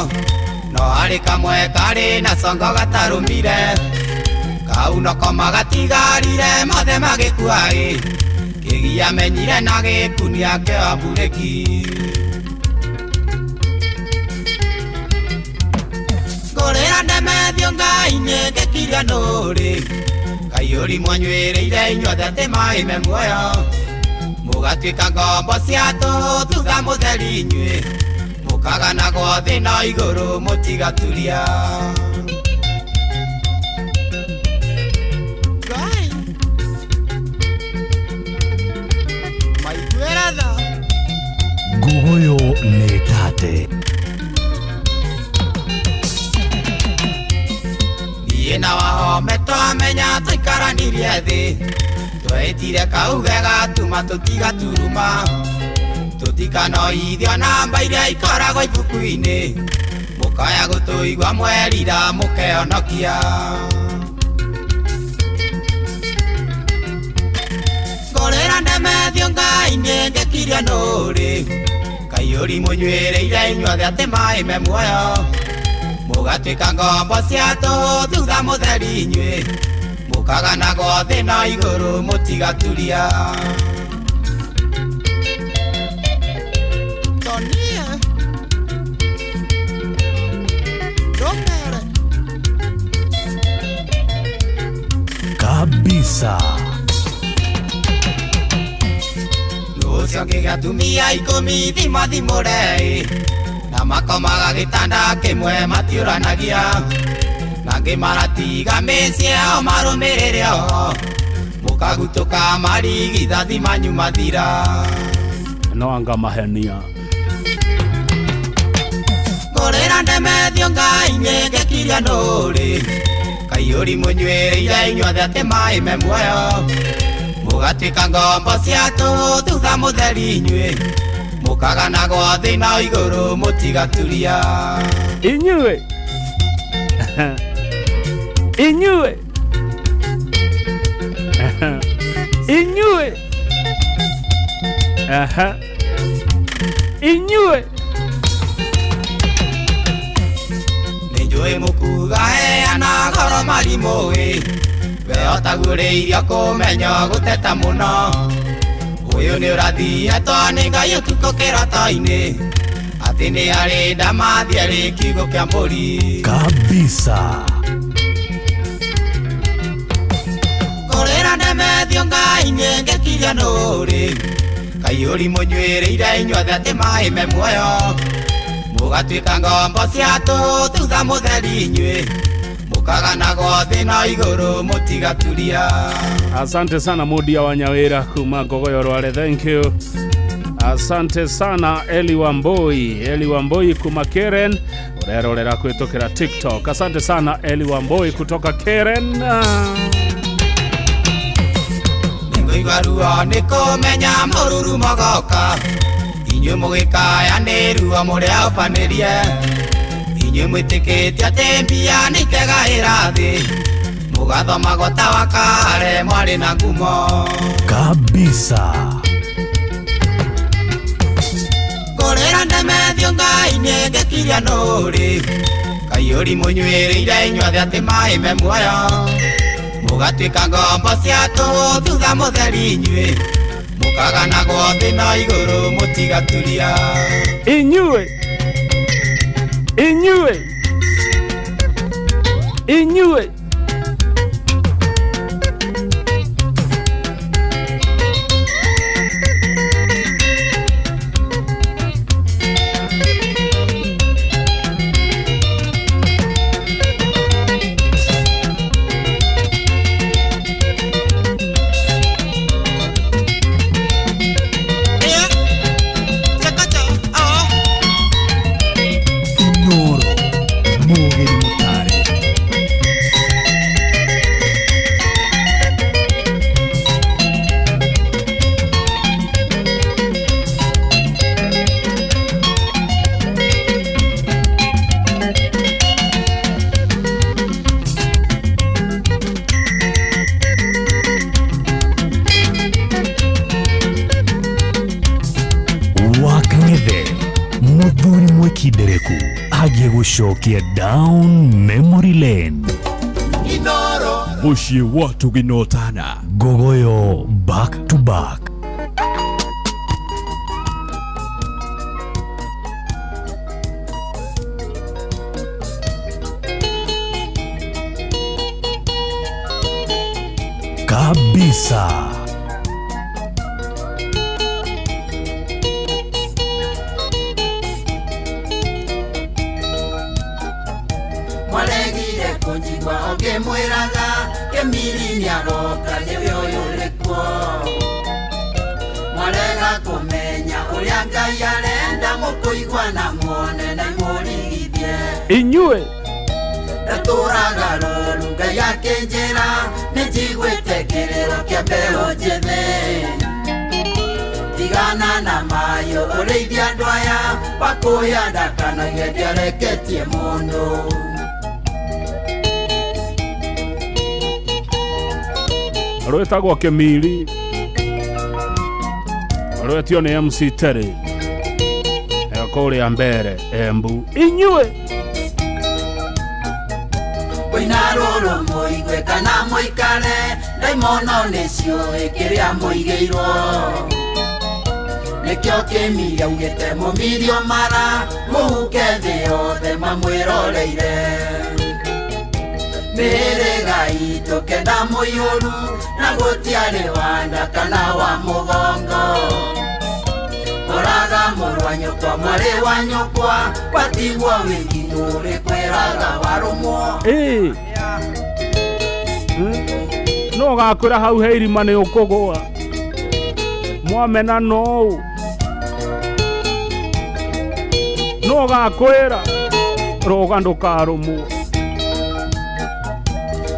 no harĩ kamwe karĩ na congo gatarũmire kau noko magatigarire mothe magĩkua-ĩ kĩgia menyire na gĩkunia kĩa mburĩki. Ngũrĩra ndemethio Ngai-inĩ ngĩkiria nũrĩ kaiyũri mwanyuĩrĩire inyuothe atĩ maĩ me muoyo mũgatuĩka ngombo cia tũ thutha mũtheri inyuĩ mũkaganagwo thĩ na igũrũ mũtigaturia. Ngai maiguĩra tha. Nguguyo nĩ tate. Niĩ na Wahome twamenya tũikaranirie thĩ twetire kauge gatuma tũtigaturuma tũtikanoithio namba iria ikoragwo ibuku-inĩ mũkaya gũtũigua mwerira mũkehonokia. Ngũrĩra ndemethio Ngai-inĩ ngĩkiria nũrĩ kaiyũri mũnyuĩrĩire inyuothe atĩ maĩ me muoyo mũgatuĩka ngombo cia tũ thutha mũtheri inyuĩ mũkaganagwo thĩ na igũrũ mũtigaturia. Tonie Domere Kabisa. Ũcio ngĩgĩa atumia 10 thimo thimũre na makomaga gĩtanda kĩmwe matiũranagia na angĩ maratiga mĩciĩ yao marũmĩrĩre oho mũkagutũka marigithathi manyu mathira. No anga mahenia. Ngũrĩra ndemethio Ngai-inĩ ngĩkiria nũrĩ kaiyũri mũnyuĩrĩire inyuothe atĩ maĩ me muoyo mũgatuĩka ngombo cia tũ thutha mũtheri inyuĩ mũkaganagwo thĩ na igũrũ mũtigaturia. Inyuĩ inyuĩ inyuĩ aha inyuĩ nĩnjũĩ mũkuga heana goro marimũ-ĩ we ũtaguũrĩirio kũmenya gũteta mũno ũyũ nĩ ũrathiĩtwo nĩ Ngai ũtukũ kĩroto-inĩ atĩ nĩ arĩ ndamathi arĩ kiugo kĩa mbũri. Kabisa. Ngũrĩra ndemethio Ngai-inĩ ngĩkiria nũrĩ kaiyũri mũnyuĩrĩire inyuothe atĩ maĩ me muoyo mũgatuĩka ngombo cia tũ thutha mũtheri inyuĩ mũkaganagwo thĩ na igũrũ mũtigaturia. Asante sana Mudia wa Nyawira kuma Ngogoyo Rware, thank you. Asante sana Eli Wamboi, Eli Wamboi kuma Keren, urerorera kwitukira TikTok. Asante sana Eli Wamboi kutoka Keren. Nĩngũigua ruo nĩ kũmenya mũrurumo goka inyuĩ mũgĩkaya nĩ ruo mũrĩaũbanĩrie inyuĩ mwĩtĩkĩtie atĩ mbia nĩikegaĩra thĩ mũgathomagwo ta wa kare mwarĩ na ngumo Kabisa. Ngũrĩra ndemethio Ngai nĩngĩkiria nũrĩ kaiyũri mũnyuĩrĩire inyuothe atĩ maĩ me muoyo mũgatuĩka ngombo cia tũhũ thutha mũtheri inyuĩ mũkaganagwo thĩ na igũrũ mũtigaturia. Inyuĩ, inyuĩ, inyuĩ. Gũcokia down memory lane. Mũciĩ wa tũgĩnotana. Ngogoyo back to back. Kabisa. Mwiraga kemiri nĩaroka nĩwe ũyũ ũrĩ kuo mwarega kũmenya ũrĩa Ngai arenda mũkũigua na muone na imũrigithie. Inyuĩ ndatũraga rũru Ngai akĩnjĩra nĩnjiguĩte kĩrĩro kĩa mbeũ njĩthĩ tigana na mayo ũrĩithie andũ aya wakũhĩa ndakanagie ndĩareketie mũndũ. Rwĩtagwo Kĩmiri, rwetio nĩ MC Terry kũrĩa mbere Embu. Inyuĩ kwĩna rũrũ mũigue kana mũikare ndaimono nĩciũĩ kĩrĩa mũigĩirwo nĩkĩo Kĩmiri augĩte mũmirio mara mũhuke thĩ yothe mamwĩroreire mĩhĩrĩga itũ kenda mũiyũru na gũtiarĩ wa nda kana wa mũgongo ũraga mũrũ wa nyũkwa mwarĩ wa nyũkwa watigwo wĩki ũrĩ kwĩraga warũmwo. No ũgakwĩra hau he irima nĩ ũkũgũa mwamena nou no ũgakwĩra rũga ndũkarũmwo.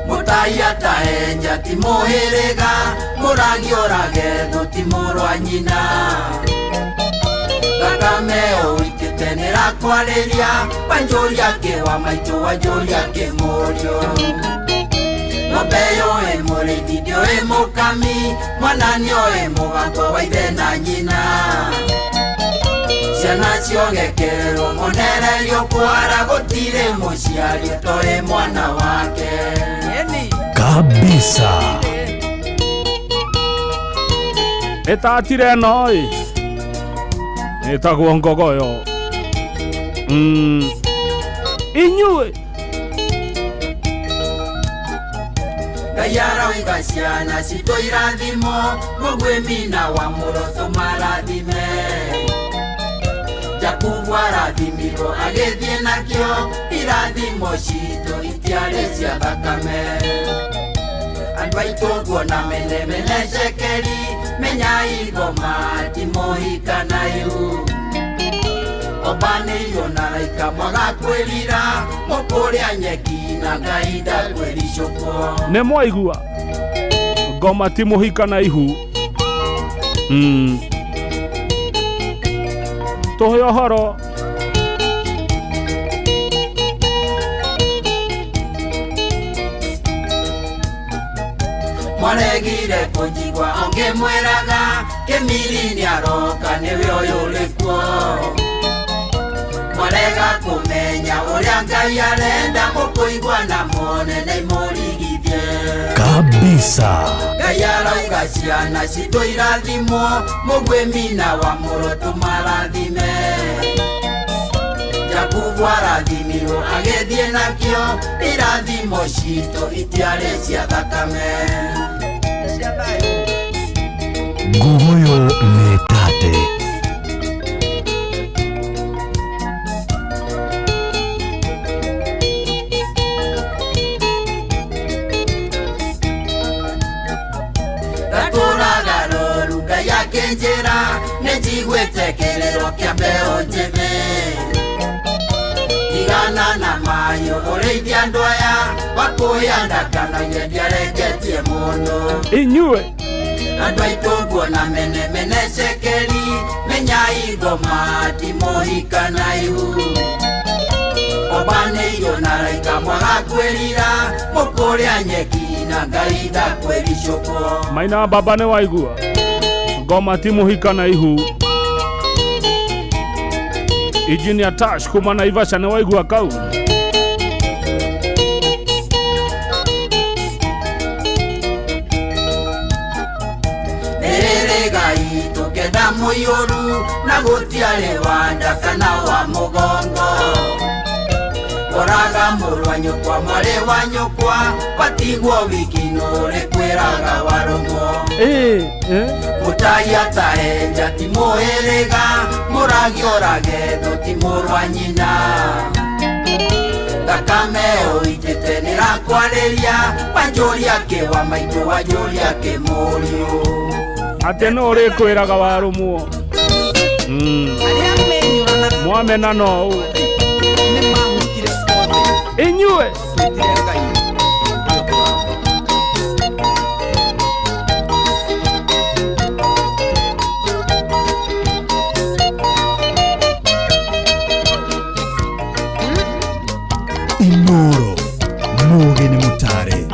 Mũtai ataenja ti mũhĩrĩga mũragi ũrage thũ ti mũrũ wa nyina thakame ũitĩte nĩrakwarĩria wanjũria kĩ wa maitũ wanjũria kĩ mũriũ ng'ombe yũĩ mũrĩithi ndĩũĩ mũkami mwana nĩoĩ mũgambo wa ithe na nyina ciana ciogekerwo monererio kwara gũtirĩ mũciari ũtoĩ mwana wake. Kabisa. Ĩtatire ĩno ĩ ĩtagwo Ngogoyo. Inyuĩ Ngai arauga ciana citũ irathimo mũguĩmi na wa mũrotho marathime Jakubu arathimirwo agĩthiĩ nakĩo irathimo citũ itiarĩ cia thakame. Andũ aitũ nguona menemene cekeri menya igoma ti mũhika na ihu obanĩirio na raika mwaga kwĩrira mũkũrĩa nyeki na Ngai ndakwĩricũkwo. Nĩ mwaigua ngoma ti mũhika na ihu. Tũhe ũhoro. Mwaregire kũnjigua ũngĩmwĩraga kĩmiri nĩaroka nĩwe ũyũ ũrĩ kuo. Mwarega kũmenya ũrĩa Ngai arenda mũkũigua na muone na imũrigithie kabisa. Ngai arauga ciana citũ irathimwo mũguĩmi na wa mũrũ tũmarathime. Jakubu arathimirwo agĩthiĩ nakĩo irathimo citũ itiarĩ cia thakame. Nguguyo nĩ tate. Ndatũraga rũru Ngai akĩnjĩra nĩnjiguĩte kĩrĩro kĩa mbeũ njĩthĩ. Tigana na mayũ ũrĩithia andũ aya wakũhĩa ndakanagie ndiareketie mũndũ. Inyuĩ andũ aitũ nguona menemene cekeri menya igoma ti mũhika na ihu obanĩirio na raika mwaga kwĩrira mũkũrĩa nyeki na Ngai ndakwĩricũkwo. Maina baba nĩ waigua ngoma ti mũhika na ihu. Engineer Tash kuma Naivasha nĩ waigua kau. Mĩhĩrĩga itũ kenda mũiyũru na gũtiarĩ wa nda kana wa mũgongo. Ũraga mũrũ wa nyũkwa mwarĩ wa nyũkwa watigwo wiki nũrĩ kwĩraga warũmwo. Mũtai atahenja ti mũhĩrĩga mũragi ũrage thũ ti mũrũ wa nyina. Thakame ũitĩte nĩrakwarĩria wanjũria kĩ wa maitũ wanjũria kĩ mũriũ. Atĩ no ũrĩkwĩraga warũmwo. Mwamena no ũũ. Inyuĩ Inoro muge nĩ mũtare.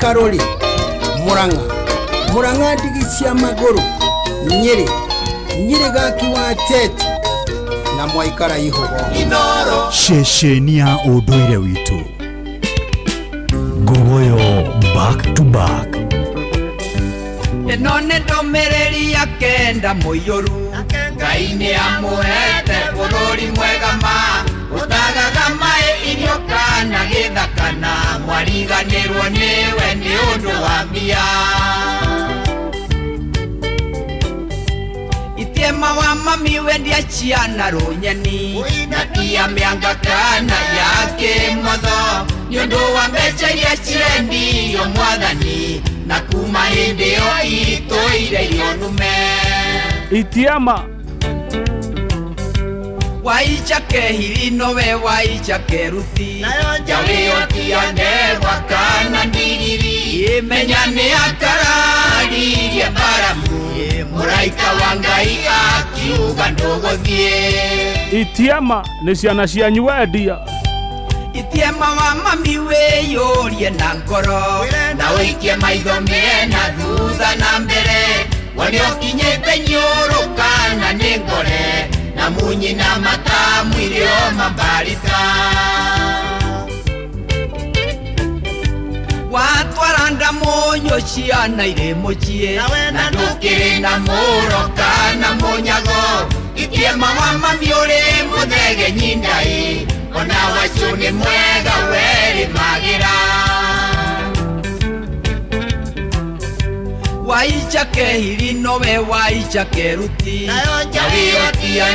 Karoli Murang'a Murang'a ndigi cia magũrũ Nyĩrĩ Nyĩrĩ gaki wa Tete na mwaikara ihogo. Inoro ceceni ya ũndũire witũ. Nguguyo back to back. Ĩno nĩ ndũmĩrĩri ya kenda mũiyũru Ngai nĩamũhete bũrũri mwega ma ũtagaga maĩ irio kana gĩthakana mwariganĩrwo nĩwe nĩ ũndũ wa mbia. Itiema wa mami wendia ciana rũnyeni na tia mĩanga kana ya kĩmotho nĩ ũndũ wa mbeca iria ciendio mwathani na kuma hĩndĩ ĩyo itũire irio nũme. Itiema waicha kehirino we waicha keruti njawiyotia ndegwa kana ndigiri menya nĩ akararirie baramu mũraika wa Ngai akiuga ndũgũthiĩ. Itiema nĩ ciana cianyu wendia. Itiema wa mami wĩyũrie na ngoro na ũikie maitho mĩena thutha na mbere wone ũkinyĩte nyũrũ kana nĩ ngore na munyi na matamu irio mambarita. Watwara nda mũnyũ ciana irĩ mũciĩ na ndũkĩrĩ na mũro kana mũnyago Itiema wa mami ũrĩ mũthege nyindai Ona wacu nĩ mwega werĩ magĩra Waicha kehiri nowe waicha keruti Nayo njawi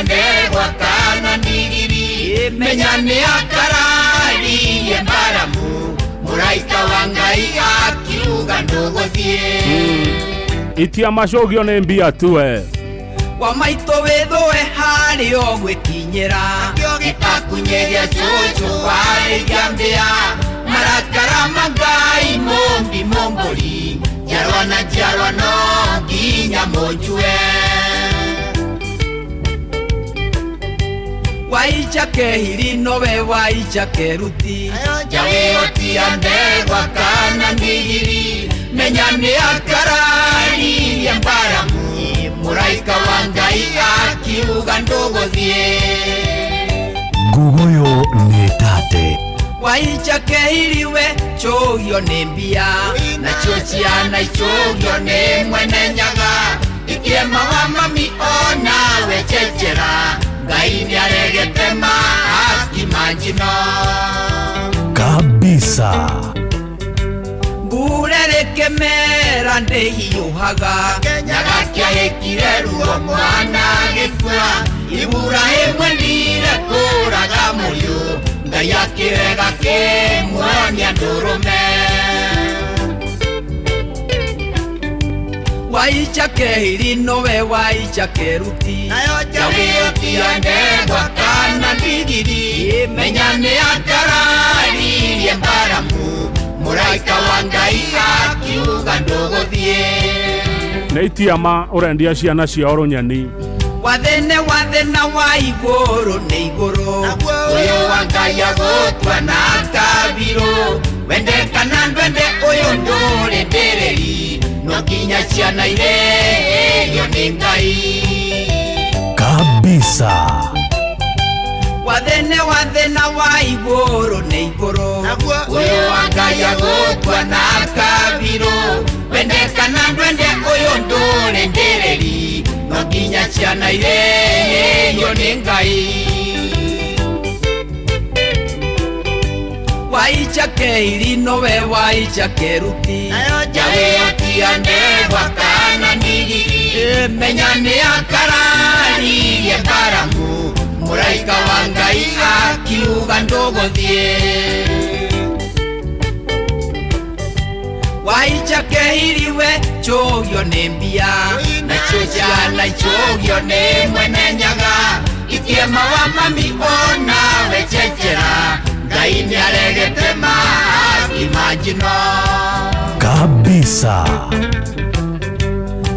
ndegwa kana ndigiri Menya nĩ akararirie mbaramu Mũraika wa Ngai akiuga ndũgũthiĩ Itia macũgio nĩ mbia tu we Wa maitũ wĩthũe harĩ o gwĩkinyĩra Gĩtakunyeria cũcũ warĩkia mbĩa Marakara ma Ngai mũmbi mũmbũri Njiarwa na njiarwa no nginya mũnjue Waicha kehiri nowe waicha keruti Njawi tia ndegwa kana ndigiri Menya nĩ akararirie mbaramu Mũraika wa Ngai akiuga ndũgũthiĩ Nguguyo nĩ tate Waicha kehiri we chũgio nĩ mbia Nacio ciana icũgio nĩ mwene nyaga Itiema wa mami onawe chechera Ngai nĩaregete mahaki ma njino Kabisa Mbura rĩkĩmera ndĩhiũhaga Nyaga kĩahĩkire ruo mwana gĩkua Ibura ĩmwe ndire kũraga mũriũ Ngai akĩrega kĩmuonia ndũrũme Waicha kehiri nowe waicha keruti Njawi tia ndegwa kana ndigiri Menya nĩ akararirie mbaramu Mũraika wa Ngai akiuga ndũgũthiĩ Nĩ itiama ũrendia ciana ciao rũnyeni Wathene wathena wa igũrũ nĩ igũrũ Ũyũ wa Ngai agũtua na kabirũ Wende kana ndwende ũyũ ndũrĩ ndĩrĩri No nginya ciana irĩithio nĩ Ngai Kabisa Wathene wathena wa igũrũ nĩ igũrũ Ũyũ wa Ngai agũtua na kabirũ Wende kana ndwende ũyũ ndũrĩ ndĩrĩri No nginya ciana irĩithio nĩ Ngai Waicha kehiri nowe waicha keruti Njawi tia ndegwa kana ndigiri Menya nĩ akararirie mbaramu Mũraika wa Ngai akiuga ndũgũthiĩ Waicha kehiri we chũgio nĩ mbia Nacio ciana icũgio nĩ mwene nyaga Itiema wa mami onawe chechera Ngai nĩaregete mahaki ma njino Kabisa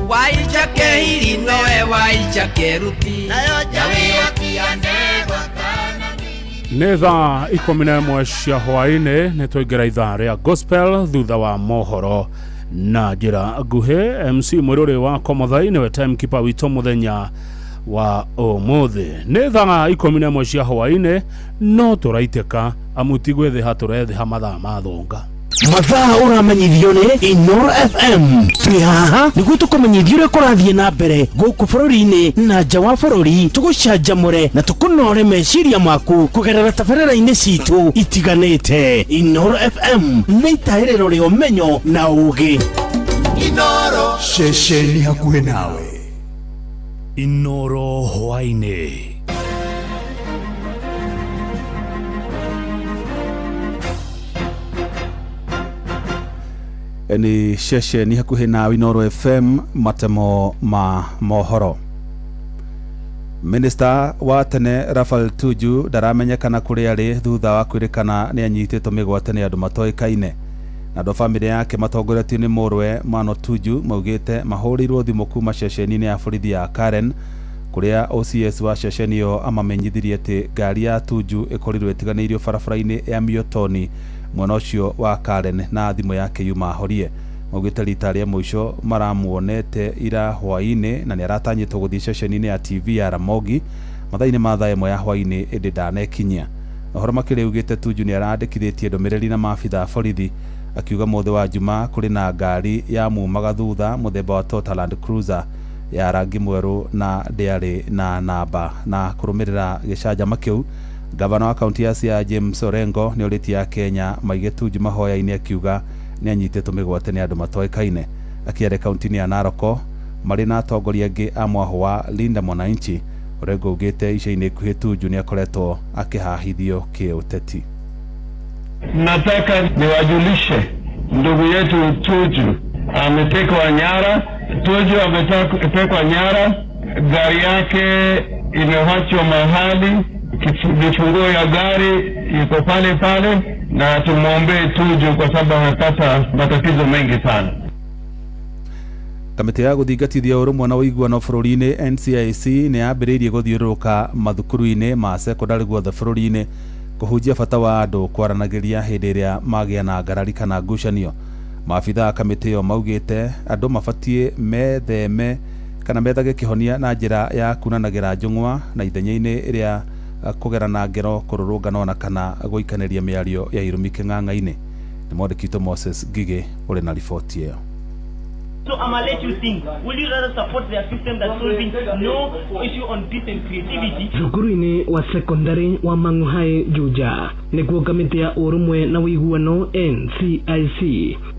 Waicha kehiri nowe waicha keruti Njawi tia ndegwa kana Nĩ thaa 11 cia hwaĩ-inĩ nĩ twaingĩra ithaa rĩa gospel thutha wa mohoro na njĩra nguhĩ MC Mwĩrũrĩ wa Komothai nĩwe timekeeper witũ mũthenya wa ũmũthĩ nĩ thaa 11 cia hwaĩ-inĩ no tũraitĩka amu ti gwĩthĩha tũrethĩha mathaa ma thonga Mathaa ũramenyithio nĩ Inoro FM twĩ haha nĩguo tũkũmenyithie ũrĩa kũrathiĩ na mbere gũkũ bũrũri-inĩ na nja wa bũrũri tũgũcanjamũre na tũkũnore meciria maku kũgerera tabarĩra-inĩ citũ itiganĩte Inoro FM nĩ itahĩrĩro rĩa ũmenyo na ũũgĩ Inoro ceceni hakuhĩ nawe Inoro hwaĩ-inĩ Ni ceceni hakuhĩ nawe Inoro FM matemo ma mohoro Minister wa tene Raphael Tuju ndaramenyekana kũrĩa arĩ thutha wa kwĩrĩkana nĩ anyitĩtwo mĩgwate nĩ andũ matoĩkaine na andũ a bamĩrĩ yake matongoretio nĩ mũrũwe Mano Tuju maugĩte mahũrĩirwo thimũ kuma ceceni-inĩ ya borithi ya Karen kũrĩa OCS wa ceceni ĩyo amamenyithirie atĩ ngari ya Tuju ĩkorirwo ĩtiganĩirio barabara-inĩ ya Miotoni mwena ũcio wa Karen na thimũ yake yuma horie maugĩte rita rĩa mũico maramuonete ira hwaĩ-inĩ na nĩaratanyĩtwo gũthiĩ ceceni-inĩ ya TV ya Ramogi mathaa-inĩ ma thaa 1 ya hwaĩ-inĩ ĩndĩ ndanekinyia ũhoro makĩria ugĩte Tuju nĩarandĩkithĩtie ndũmĩrĩri na maabitha a borithi akiuga mũthĩ wa Jumaa kũrĩ na ngari ya mumaga thutha mũthemba wa Toyota Land Cruiser Ya rangi mwerũ na ndĩarĩ na namba. Na kũrũmĩrĩra gĩcanjama kĩu, gavana wa kaunti ya Siaya James Orengo nĩ orĩtie Akenya maige Tuju mahoya-inĩ, akiuga nĩ anyitĩtwo mĩgwate nĩ andũ matoĩkaine. Akĩaria kaunti-inĩ ya Naroko marĩ na atongoria angĩ a mwahũ wa Linda Mwananchi, Orengo augĩte ica-inĩ ikuhĩ Tuju nĩ akoretwo akĩhahithio kĩũteti. Nataka niwajulishe ndugu yetu Tuju ametekwa nyara. Tuju ametekwa nyara, gari yake imewachwa mahali, vifunguo ya gari iko pale pale, na tumwombee Tuju kwa sababu amepata matatizo mengi sana. Kamĩtĩ ya gũthingatithia ũrũmwe na ũiguano bũrũri-inĩ NCIC nĩ yambĩrĩirie gũthiũrũrũka mathukuru-inĩ ma sekondarĩ guothe bũrũri-inĩ kũhunjia bata wa andũ kwaranagĩria hĩndĩ ĩrĩa magĩa na ngarari kana ngucanio. Maabitha a kamĩtĩ ĩyo maugĩte andũ mabatiĩ metheme kana methage kĩhonia na njĩra ya kunanagĩra njũng'wa na ithenya-inĩ rĩa kũgerana ngero, kũrũrũngana ona kana gũikanĩria mĩario ya irumi kĩng'ang'a-inĩ. Nĩ mwandĩki witũ Moses Ngigĩ ũrĩ na riboti ĩyo. So I'ma let you think. Will you rather support their system that's solving no issue on peace and creativity? Cukuru-inĩ wa sekondari wa Mang'u Juja nĩkuo kamĩtĩ ya ũrũmwe na ũiguano NCIC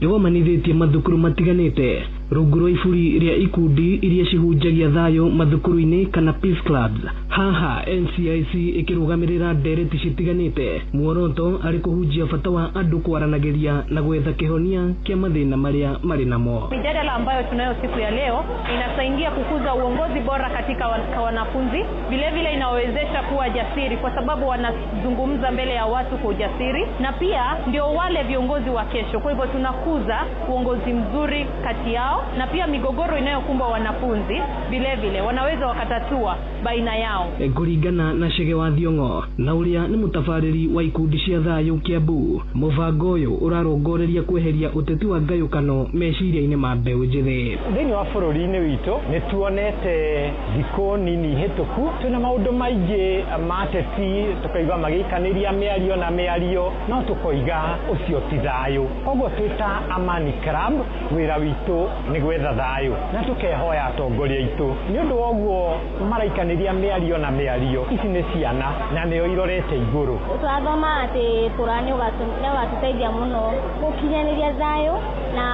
ĩgomanithĩtie mathukuru matiganĩte rungu rwa iburi rĩa ikundi iria cihunjagia thayũ mathukuru-inĩ kana peace clubs. Haha NCIC ĩkĩrũgamĩrĩra ndereti citiganĩte, muoroto arĩ kũhunjia bata wa andũ kwaranagĩria na gwetha kĩhonia kĩa mathĩna marĩa marĩ namo. Mijadala ambayo tunayo siku ya leo inasaidia kukuza uongozi bora katika wanafunzi, vile vile inawezesha kuwa jasiri kwa sababu wanazungumza mbele ya watu kwa ujasiri, na pia ndio wale viongozi wa kesho. Kwa hivyo tunakuza uongozi mzuri kati yao, na pia migogoro inayokumba wanafunzi vile vile wanaweza wakatatua baina yao. Kũringana na Chege wa Thiong'o na ũrĩa nĩ mũtabarĩri wa ikundi cia thayũ Kiambu, mũbango ũyũ ũrarongoreria kweheria ũteti wa ngayũkano meciria-inĩ ma mbeũ njĩthĩ. Thĩinĩ wa bũrũri-inĩ witũ nĩ tuonete thikũ nini hĩtũku twĩna maũndũ maingĩ ma ateti, tũkaigua magĩikanĩria mĩario na mĩario, no tũkoiga ũcio ti thayũ. Koguo twĩ ta Amani Club wĩra witũ nĩ gwetha thayũ na tũkehoya atongoria aitũ nĩ ũndũ wa ũguo maraikanĩria mĩario na mĩario. Ici nĩ ciana na nĩo irorete igũrũ. Twathoma atĩ kũra nĩ ũgatũteithia mũno gũkinyanĩria thayũ, na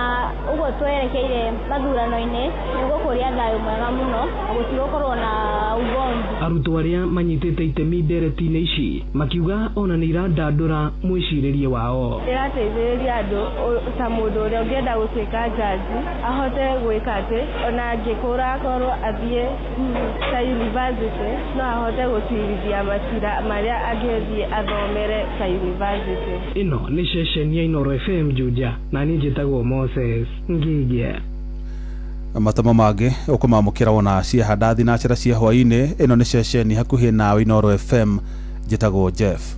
ũguo twerekeire mathurano-inĩ nĩ gũkũria thayũ mwega mũno na gũtigũkorwo na ugomvi. Arutwo arĩa manyitĩte itemi ndereti-inĩ ici makiuga ona nĩ irandandũra mwĩcirĩrie wao. Ĩrateithĩrĩria andũ ta mũndũ ũrĩa ũngĩenda gũtuĩka jaji ahote gwĩka atĩ ona angĩkũra akorwo athiĩ ta university no ahote gũtuithia macira marĩa angĩthiĩ athomere ta university. Ĩno nĩ ceceni ya Inooro FM Juja, na niĩ njĩtagwo Moses Ngigĩ. Mathomo mangĩ ũkũmamũkĩra wona ciahanda thinacera cia hwaĩ-inĩ. Ĩno nĩ ceceni hakuhĩ nawe Inooro FM, njĩtagwo Jeff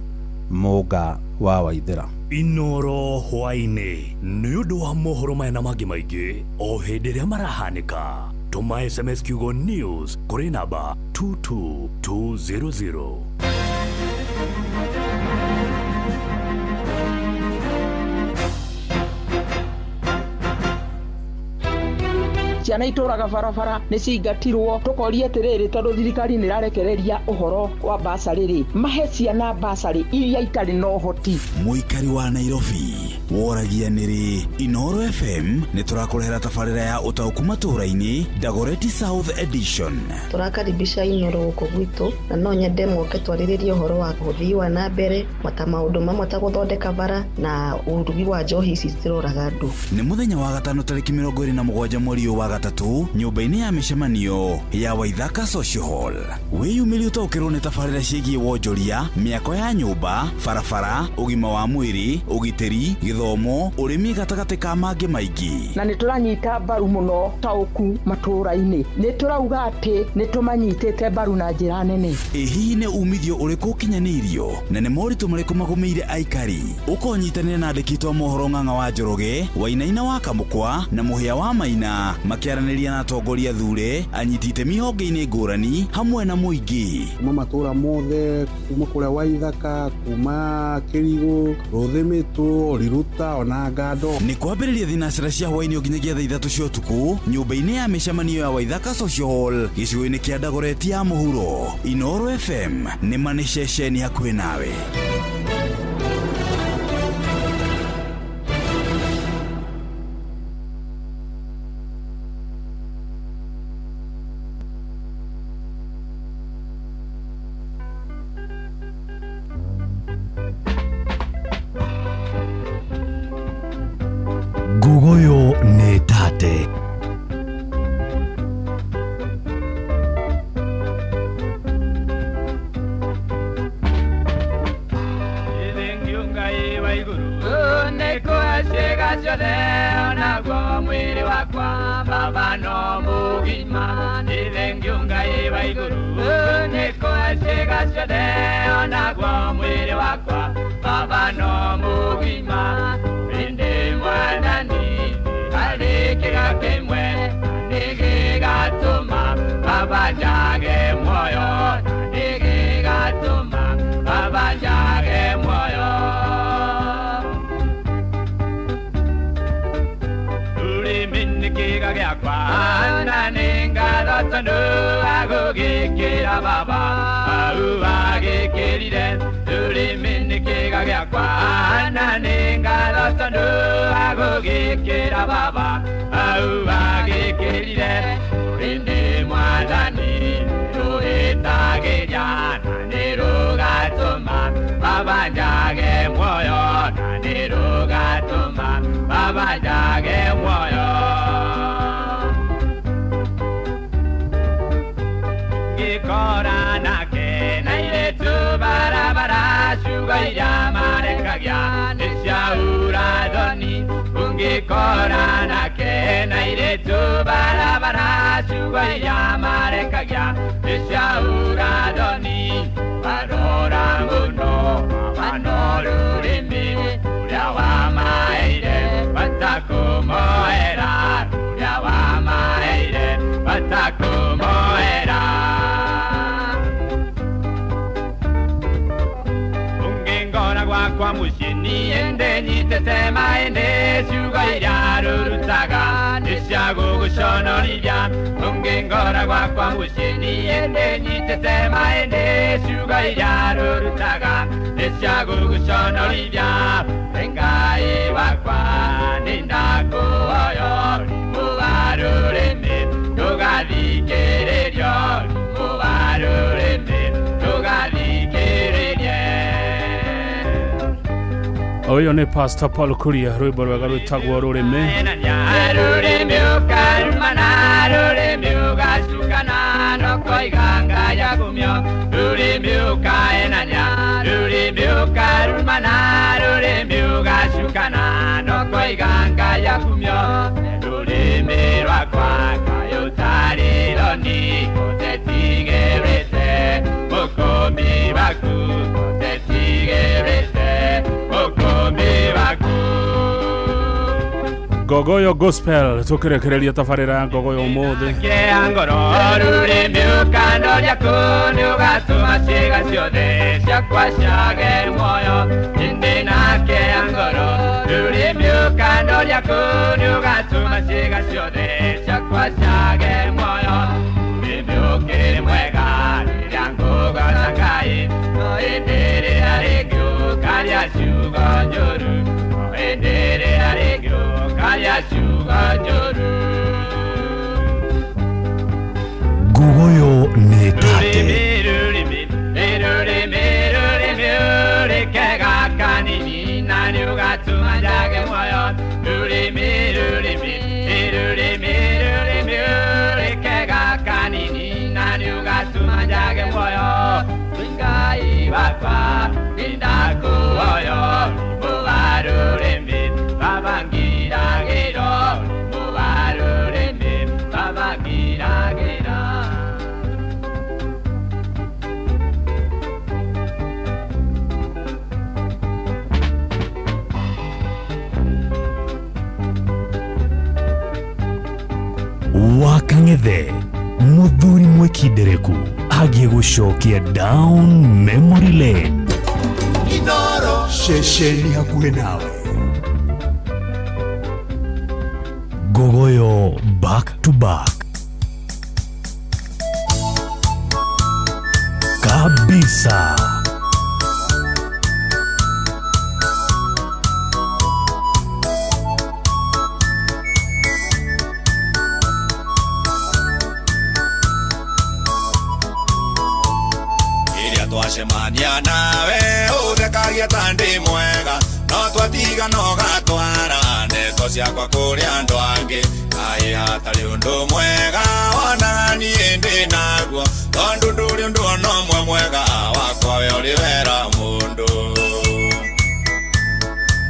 Mũnga wa Waithĩra. Inooro hwaĩ-inĩ nĩ ũndũ wa mohoro maya na mangĩ maingĩ o hĩndĩ ĩrĩa marahanĩka. Tũma SMS kiugo news kũrĩ namba 22200. Ciana itũraga barabara nĩ ciingatirwo, tũkoria atĩrĩrĩ tondũ thirikari nĩ ĩrarekereria ũhoro wa basarĩ rĩ, mahe ciana basarĩ iria itarĩ na ũhoti. Mũikari wa Nairobi woragia nĩrĩ Inooro FM nĩ tũrakũrehera tabarĩra ya ũtaũku matũũra-inĩ Dagoretti South Edition. Tũrakaribisha Inooro gũkũ gwitũ na no nyende moke twarĩrĩrie ũhoro wa ũthii wa na mbere ta maũndũ mamwe ta gũthondeka bara na ũrugi wa njohi ici ciroraga andũ. Nĩ mũthenya wa gatano tarĩki 27 mweri ũyũ wa gatatũ nyũmba-inĩ ya mĩcemanio ya Waithaka Social Hall. Wĩyumĩrie ũtaũkĩrwo nĩ tabarĩra ciĩgiĩ wonjoria, mĩako ya nyũmba, barabara, ũgima wa mwĩrĩ, ũgitĩri, gĩthomo, ũrĩmi gatagatĩ ka mangĩ maingĩ. Na nĩ tũranyita mbaru mũno taũku matũũra-inĩ, nĩ tũrauga atĩ nĩ tũmanyitĩte mbaru na njĩra nene. Ĩ hihi nĩ umithio ũrĩkũ ũkinyanĩirio na nĩ moritũ marĩkũ magũmĩire aikari? Ũkonyitanĩra na andĩki a mohoro Ng'ang'a wa Njoroge, Wainaina wa Kamũkwa na Mũhĩa wa Maina makĩaranĩria na atongoria thure, anyiti itemi honge-inĩ ngũrani hamwe na mũingĩ. Kuma matũũra mothe, kuma kũrĩa Waithaka, kuma Kĩrigũ, Rũthĩmĩtũ, Riruta. Riruta ona Ngando. Nĩ kwambĩrĩria thinacara cia hwaĩ-inĩ nginyagia thaa 3 cia ũtukũ nyũmba-inĩ ya mĩcemanio ya Waithaka Social Hall gĩcigo-inĩ kĩa Dagoretti ya mũhuro. Inooro FM nĩ ma nĩ ceceni hakuhĩ nawe. Ngugoyo nĩ tate. Onaguo mwĩrĩ wakwa baba no mũgima. Nĩ thengiũ Ngai wa igũrũ nĩ kũhe ciĩga ciothe, onaguo mwĩrĩ wakwa baba no mũgima. Ĩndĩ Mwathani harĩ kĩga kĩmwe nĩ gĩgatũma baba njage muoyo, nĩ gĩgatũma baba njage muoyo. Rũrĩmĩ nĩ kĩga gĩakwa na nĩ ngatho tondũ agũgĩkĩra baba au agĩkĩrire. Rũrĩmĩ nĩ kĩga gĩakwa na nĩ ngatho tondũ agũgĩkĩra baba au agĩkĩrire. Ĩndĩ Mwathani rũhĩtagĩria na nĩ rũgatũma baba njage muoyo, na nĩ rũgatũma baba njage muoyo. Ngĩkora nake na airĩtu barabara ciugo iria marekagia nĩ cia ũrathoni. Ũngĩkora nake na airĩtu barabara ciugo iria marekagia nĩ cia ũrathoni. Warora mũno baba no rũrĩmĩ ũrĩa wamaheire batakũmoera, ũrĩa wamaheire batakũmoera. Ũngĩngora gwakwa mũciĩ niĩ ndĩnyitĩte maĩndĩ ciugo iria rũrutaga nĩ cia gũgũconorithia. Ũngĩngora gwakwa mũciĩ niĩ ndĩnyitĩte maĩndĩ ciugo iria rũrutaga nĩ cia gũgũconorithia. Ngai wakwa nĩ ndakũhoya ũrimũ wa rũrĩmĩ ndũgathikĩrĩrio, ũrimũ wa rũrĩmĩ ndũgathikĩrĩrie. Ũyũ nĩ Pastor Paul Kuria, rwĩmbo rwega rwĩtagwo Rũrĩmĩ. Rũrĩmĩ ũkarumana, rũrĩmĩ ũgacukana, no koiga Ngai agumio. Rũrĩmĩ ũkaenania, rũrĩmĩ ũkarumana, rũrĩmĩ ũgacukana, no koiga Ngai agumio. Rũrĩmĩ rwakwa Ngai ũtarĩ thoni, ũtetigĩrĩte mũkũmbi waku, ũtetigĩrĩte mũkũmbi waku. Ngogoyo Gospel tukirekereria tabarĩra ya Ngogoyo ũmũthĩ. Kĩa ngoro rũrĩmĩ ũkandoria kũ nĩ ũgatũma ciĩga ciothe ciakwa ciage muoyo. Ĩndĩ nake ya ngoro rũrĩmĩ ũkandoria kũ nĩ ũgatũma ciĩga ciothe ciakwa ciage muoyo. Rũrĩmĩ ũkĩrĩ mwega rĩrĩa ngũgoca Ngai, no ĩndĩ rĩrĩa rĩngĩ ũkaria ciugo njũru, no ĩndĩ rĩrĩa rĩngĩ ũkaria ciugo njũru. Ngugoyo nĩ tate. Rũrĩmĩ rũrĩmĩ rũrĩmĩ rũrĩkega kanini na nĩ ũgatũma njage muoyo. Rũrĩmĩ rũrĩmĩ rũrĩmĩ rũrĩmĩ rũrĩkega kanini na nĩ ũgatũma njage muoyo. Ngai wakwa nĩ ndakũhoya ũrimũ wa rũrĩmĩ baba ngiragĩra, ũrimũ wa rũrĩmĩ baba ngiragĩra. Wakang'ethe muthuri mwĩkindereku agiĩ gũcokia down memory lane. Inooro ceceni hakuhĩ nawe. Ngogoyo back to back kabisa. Iria twacemania nawe uthekagia ta ndi mwega no twatiga no gatwara ndeto ciakwa kũrĩ andũ angĩ kaĩ hatarĩ ũndũ mwega wonaga niĩ ndĩ naguo tondũ ndũrĩ ũndũ ona ũmwe mwega wakwa we ũrĩ wera mũndũ.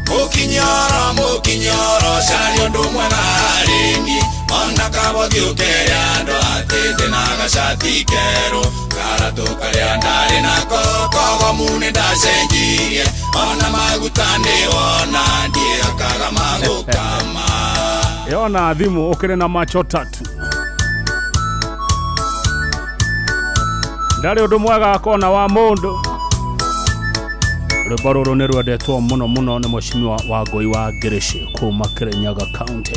Mũkinyoro mũkinyoro caria ũndũ mwega harĩ niĩ ona kabothi ũkere andũ atĩ ndĩna gacati kerũ karatũ karĩa ndarĩ nako kogomu nĩ ndacenjirie ona maguta nĩwona ndiĩhakaga magũkama. Yona thimu ukire na macho tatu ndarĩ ũndũ mwega akona wa mũndũ. Rwĩmbo rũrũ nĩ rwendetwo mũno mũno nĩ mheshimiwa Wangũi wa Ngĩrĩcĩ kuma Kirinyaga County.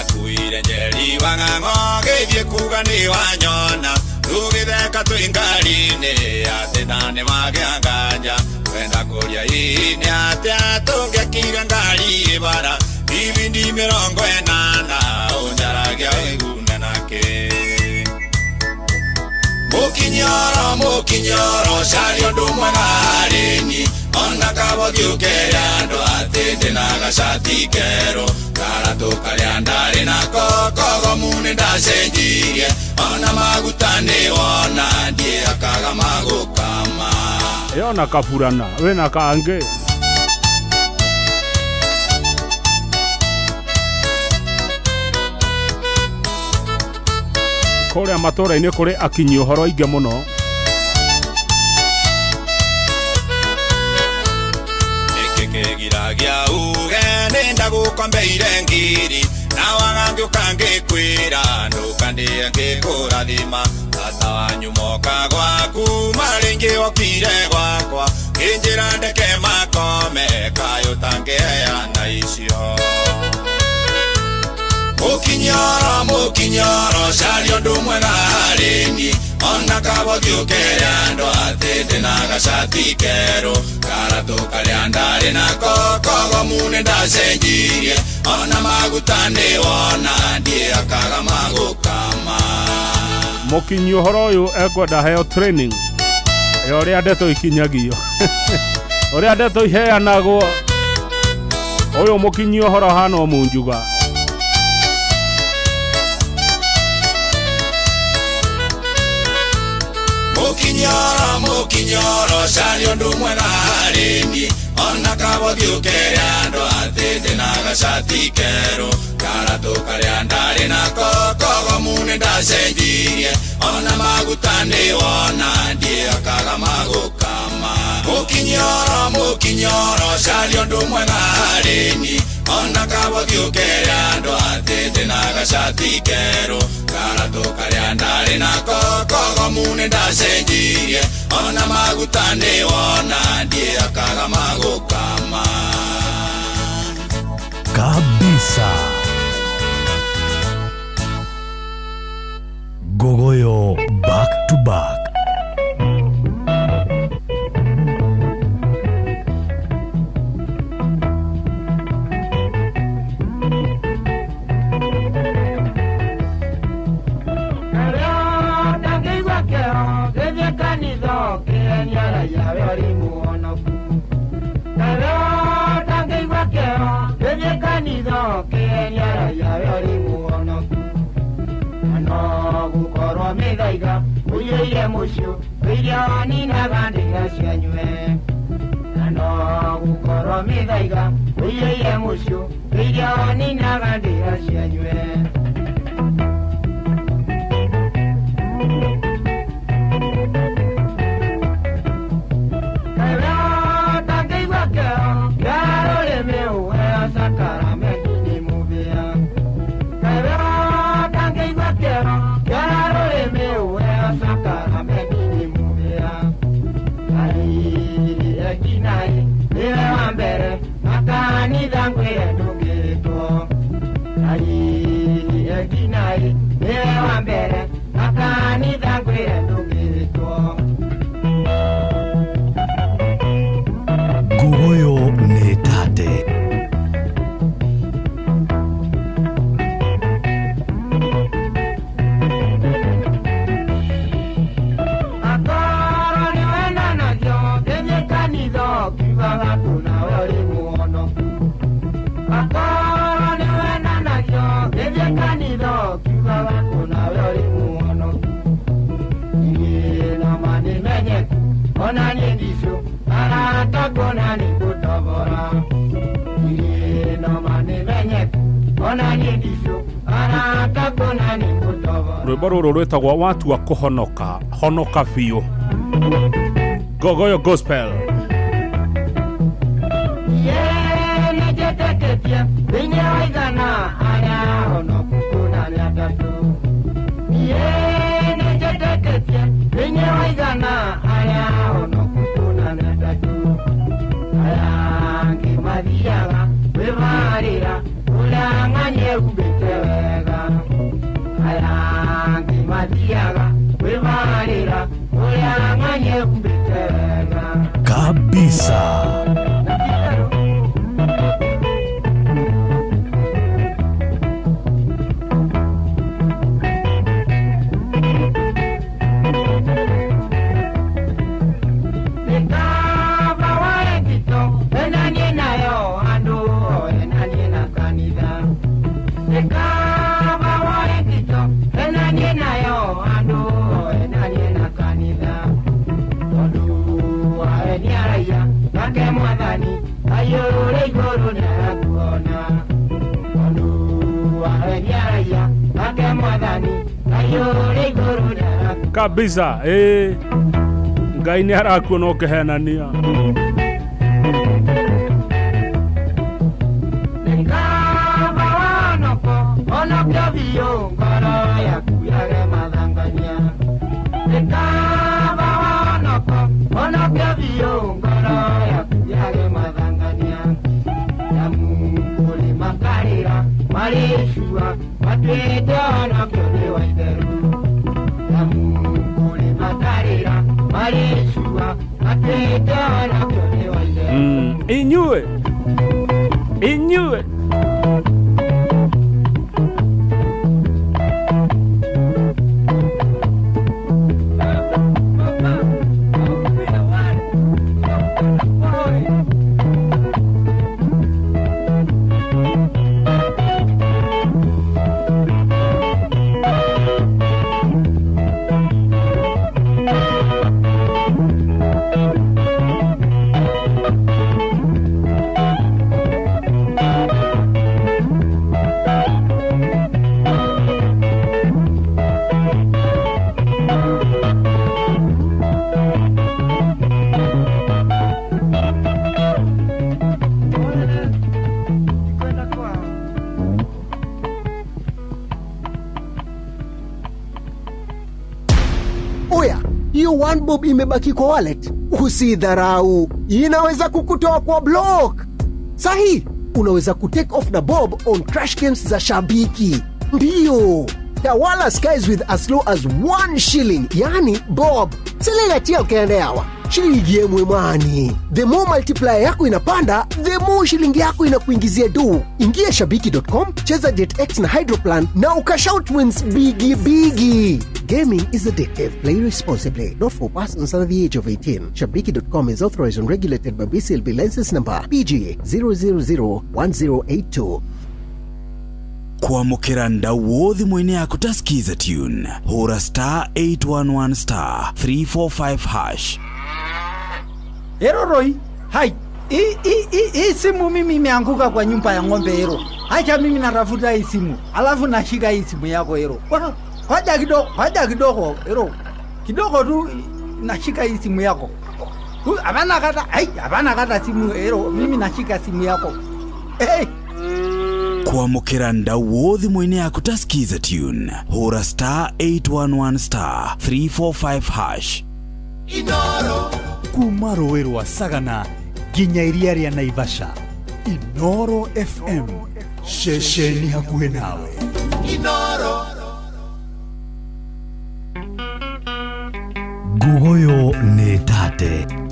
Akuire njeri wa ng'ang'o ngĩthiĩ kuga nĩ wanyona tũgĩtheka twĩ ngari-inĩ atĩ ndanĩ magĩa nganja kwenda kũria hihi nĩ atĩa tũngĩakire ngari ĩbara ibindi 80 ũnjaragia wĩgune nakĩ. Mũkinyoro mũkinyoro caria ũndũ mwega harĩ niĩ ona kabothi ũkere andũ atĩ ndĩna gacati kerũ karatũ karĩa ndarĩ nako kogomu nĩ ndacenjirie ona maguta nĩwona ndiĩhakaga magũkama. Yona kaburana wĩna kangĩ. Kũrĩa matũra-inĩ kũrĩ akinyi ũhoro aingĩ mũno. Nĩkĩ kĩgiragia uge nĩndagũkombeire ngiri na waga ngĩũka ngĩkwĩra ndũkandĩe ngĩkũrathima tata wanyu moka gwaku marĩ ingĩ okire gwakwa ngĩnjĩra ndeke makome kayũ tangĩheana icio. Mũkinyoro mũkinyoro caria ũndũ mwega harĩ niĩ ona kabothi ũkere andũ atĩ ndĩna gacati kerũ karatũ karĩa ndarĩ nako kogomu nĩ ndacenjirie ona maguta nĩwona ndiĩhakaga magũkama. Mũkinyi ũhoro ũyũ ekwenda heo training ya ũrĩa ndeto ikinyagio ũrĩa ndeto iheanagwo. Ũyũ mũkinyi ũhoro hana o munjuga. Mũkinyoro mũkinyoro caria ũndũ mwega harĩ niĩ ona kabothi ũkere andũ atĩ ndĩna gacati kerũ karatũ karĩa ndarĩ nako kogomu nĩ ndacenjirie ona maguta nĩwona ndiĩhakaga magũkama. Mũkinyoro mũkinyoro caria ũndũ mwega harĩ niĩ ona kabothi ũkere andũ atĩ ndĩna gacati kerũ karatũ karĩa ndarĩ nako kogomu nĩ ndacenjirie ona maguta nĩwona ndiĩhakaga magũkama. Kabisa. Ngogoyo back to back. Kanitha ngwĩre ndũngĩkĩra. Rwĩmbo rũrũ rwĩtagwo watua kũhonoka, honoka biũ. Ngogoyo Gospel. Kabisa. Kabisa, Ngai nĩ arakuona ũkĩhenania. Inyue. Inyue. One bob imebaki kwa wallet, usidharau, inaweza kukutoa kwa block. Sahi, unaweza kutake off na bob on crash games za Shabiki. Ndio, tawala skies with as low as 1 shilling, yani bob. Selela tia ukaende hawa. Shilingi yemwe mwani. The more multiplier yako inapanda, the more shilingi yako inakuingizia do. Ingia shabiki.com, cheza JetX na Hydroplan na ukashout wins bigi bigi. Gaming is addictive. Play responsibly. Not for persons under the age of 18. Shabiki.com is authorized and regulated by BCLB license number PG 0001082. Kwamũkĩra ndau thimũ-inĩ yaku ta Skiza tune. Hũra star 811 star 345 hash. Ero Roy, hai. Hii simu mimi imeanguka kwa nyumba ya ng'ombe Ero. Acha mimi natafuta hii simu. Alafu nashika hii simu yako Ero. Kwaja kidogo, kwaja kidogo Ero. Kidogo tu nashika hii simu yako. Hapana kata, ai, hapana kata simu Ero. Mimi nashika simu yako. Hey. Kwamũkĩra ndau thimũ-inĩ yaku ta Skiza tune. Hũra star 811 star 345 hash. Inoro kuma rũĩ rwa Sagana nginya iria rĩa Naivasha. Inoro FM, ceceni hakuhĩ nawe. Inoro. Ngugoyo nĩ tate. Kene,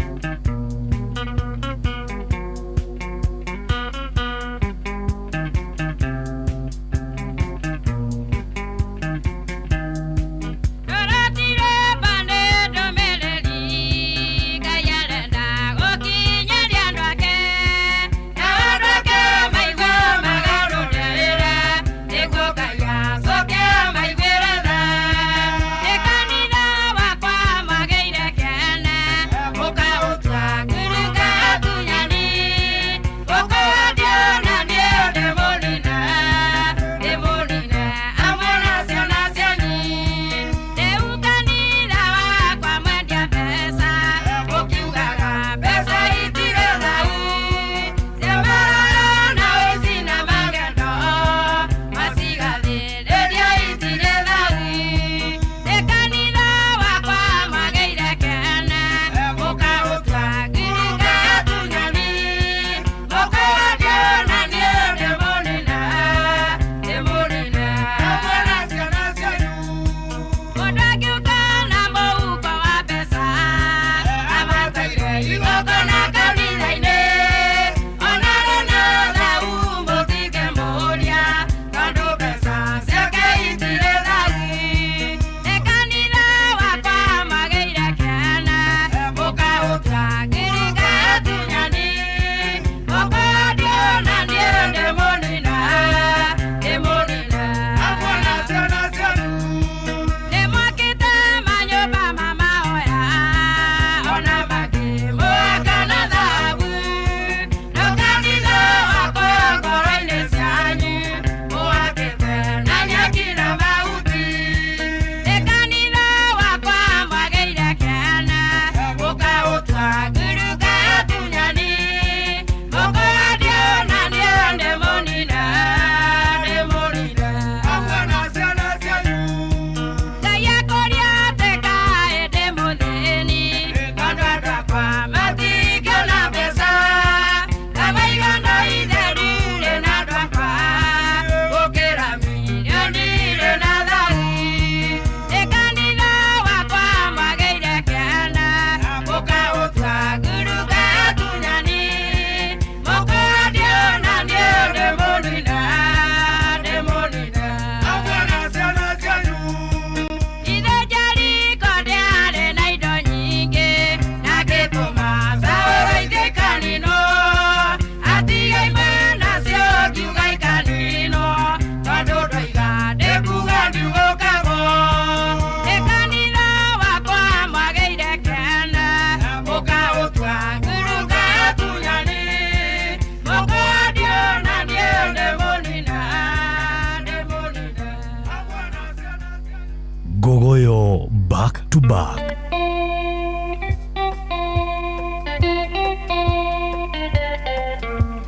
Mahoyo back to back.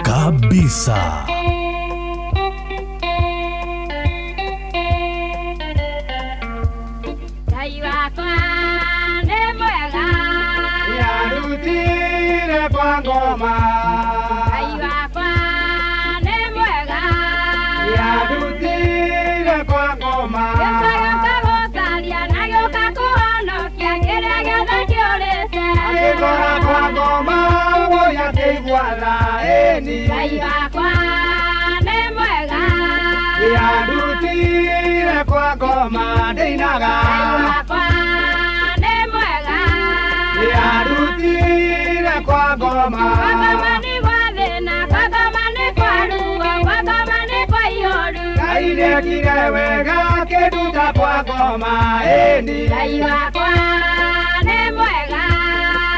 Kabisa. Ngai wakwa nĩ mwega. Nĩarutire kwa ngoma. Ngai wakwa nĩ mwega. Nĩarutire kwa ngoma. Gĩũka gĩũka gũcaria na gĩũka kũhonokia kĩrĩa gĩothe kĩũrĩte. Akĩgora kwa ngoma woi akĩigua tha ĩni. Ngai wakwa nĩ mwega. Nĩarutire kwa ngoma ndĩinaga. Ngai wakwa nĩ mwega. Nĩarutire kwa ngoma. Kwa ngoma nĩ gwa thĩna, kwa ngoma nĩ kwa ruo, kwa ngoma nĩ kwa ihoru. Ngai nĩekire wega akĩnduta kwa ngoma ĩni. Ngai wakwa nĩ mwega.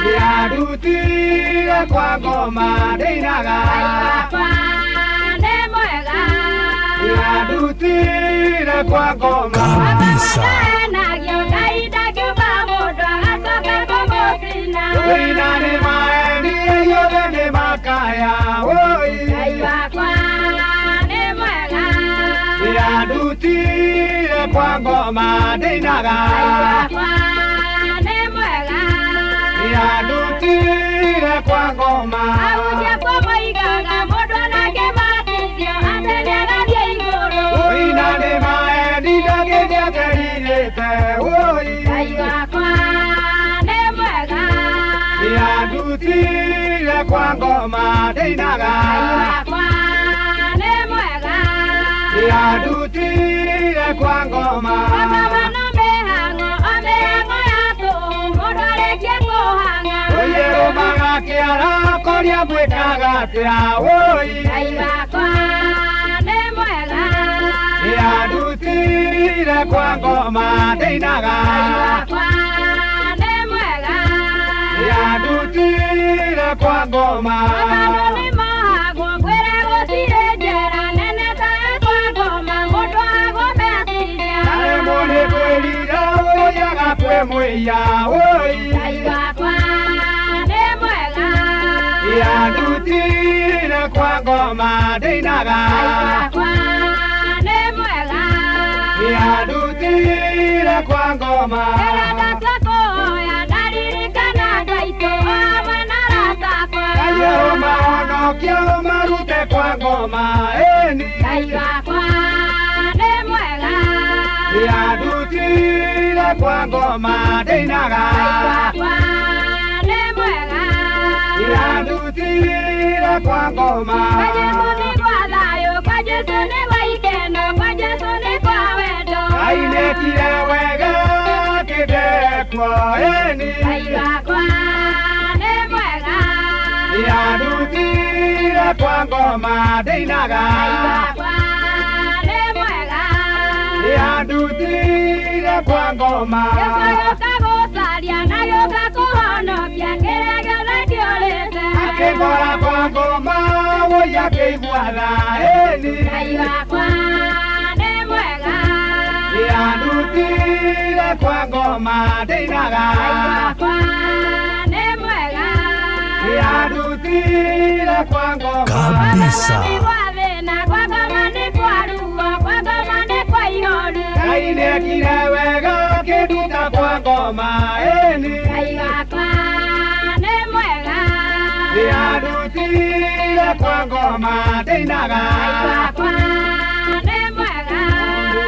Nĩarutire kwa ngoma ndĩinaga. Ngai wakwa nĩ mwega. Nĩarutire kwa ngoma. Kabisa. Ndahenagio Ngai ndangiumba mũndũ agacoka kũmũcina. Wĩna nĩ maeni yothe nĩ makaya woi. Ngai wakwa nĩ mwega. Nĩarutire kwa ngoma ndĩinaga. Ngai wakwa nĩ mwega. Nĩarutire kwa ngoma. Ahunjia kuo moigaga mũndũ onake batithio atĩ nĩagathiĩ igũrũ. Wĩna nĩ maeni ndangĩthiaterirĩte woi. Ngai wakwa nĩ mwega. Nĩarutire kwa ngoma ndĩinaga. Ngai wakwa nĩ mwega. Nĩarutire kwa ngoma. Kwa ngoma no mĩhang'o, o mĩhang'o ya tũhũ, mũndũ arĩkie kũhang'a. Ũyĩrũmaga kĩara kũrĩa mwĩkaga atĩa woi. Ngai wakwa nĩ mwega. Nĩarutire kwa ngoma ndĩinaga. Ngai wakwa nĩ mwega. Nĩarutire kwa ngoma. Matano nĩ mohagwo, ngwĩre gũtirĩ njera nene ta ya kwa ngoma, mũndũ ohagwo meciria. Aremwo nĩ kwĩrira ũyaga kwĩ mwĩya woi. Ngai wakwa nĩ mwega. Nĩarutire kwa ngoma ndĩinaga. Ngai wakwa nĩ mwega. Nĩarutire kwa ngoma. Rĩrĩa ndatua kũhoya ndaririkana andũ aitũ o hamwe na arata akwa. Ngai ũmahonokie ũmarute kwa ngoma ĩni. Ngai wakwa nĩ mwega. Nĩarutire kwa ngoma ndĩinaga. Ngai wakwa nĩ mwega. Nĩarutire kwa ngoma. Kwa Jesũ nĩ gwa thayũ, kwa Jesũ nĩ gwa ikeno, kwa Jesũ nĩ kwa wendo. Ngai nĩekire wega akĩndekwo ĩni. Ngai wakwa nĩ mwega. Nĩarutire kwa ngoma ndĩinaga. Ngai wakwa nĩ mwega. Nĩarutire kwa ngoma. Gĩũka gĩũka gũcaria na gĩũka kũhonokia kĩrĩa gĩothe kĩũrĩte. Akĩgora kwa ngoma woi akĩigua tha ĩni. Ngai wakwa nĩ mwega. Nĩarutire kwa ngoma ndĩinaga. Ngai wakwa nĩ mwega. Nĩarutire kwa ngoma. Kabisa. Kwa ngoma nĩ gwa thĩna, kwa ngoma nĩ kwa ruo, kwa ngoma nĩ kwa ihoru. Ngai nĩekire wega akĩnduta kwa ngoma ĩni. Ngai wakwa nĩ mwega. Nĩarutire kwa ngoma ndĩinaga. Ngai wakwa nĩ mwega.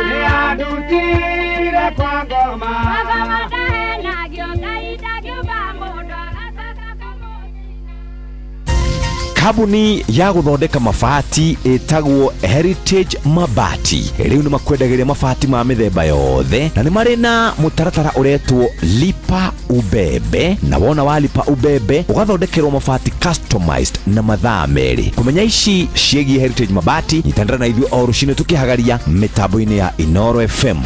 Nĩarutire kwa ngoma. Kwa ngoma ndahenagio, Ngai ndangiumba mũndũ agacoka kũmũcina. Kambuni ya gũthondeka mabati ĩtagwo Heritage Mabati rĩu nĩ makwendagĩria mabati ma mĩthemba yothe na nĩ marĩ na mũtaratara ũretwo Lipa Ubebe, na wona wa Lipa Ubebe ũgathondekerwo mabati customized na mathaa merĩ. Kũmenya ici ciĩgiĩ Heritage Mabati, nyitanĩra na ithuĩ o rũcinĩ tũkĩhagaria mĩtambo-inĩ ya Inoro FM.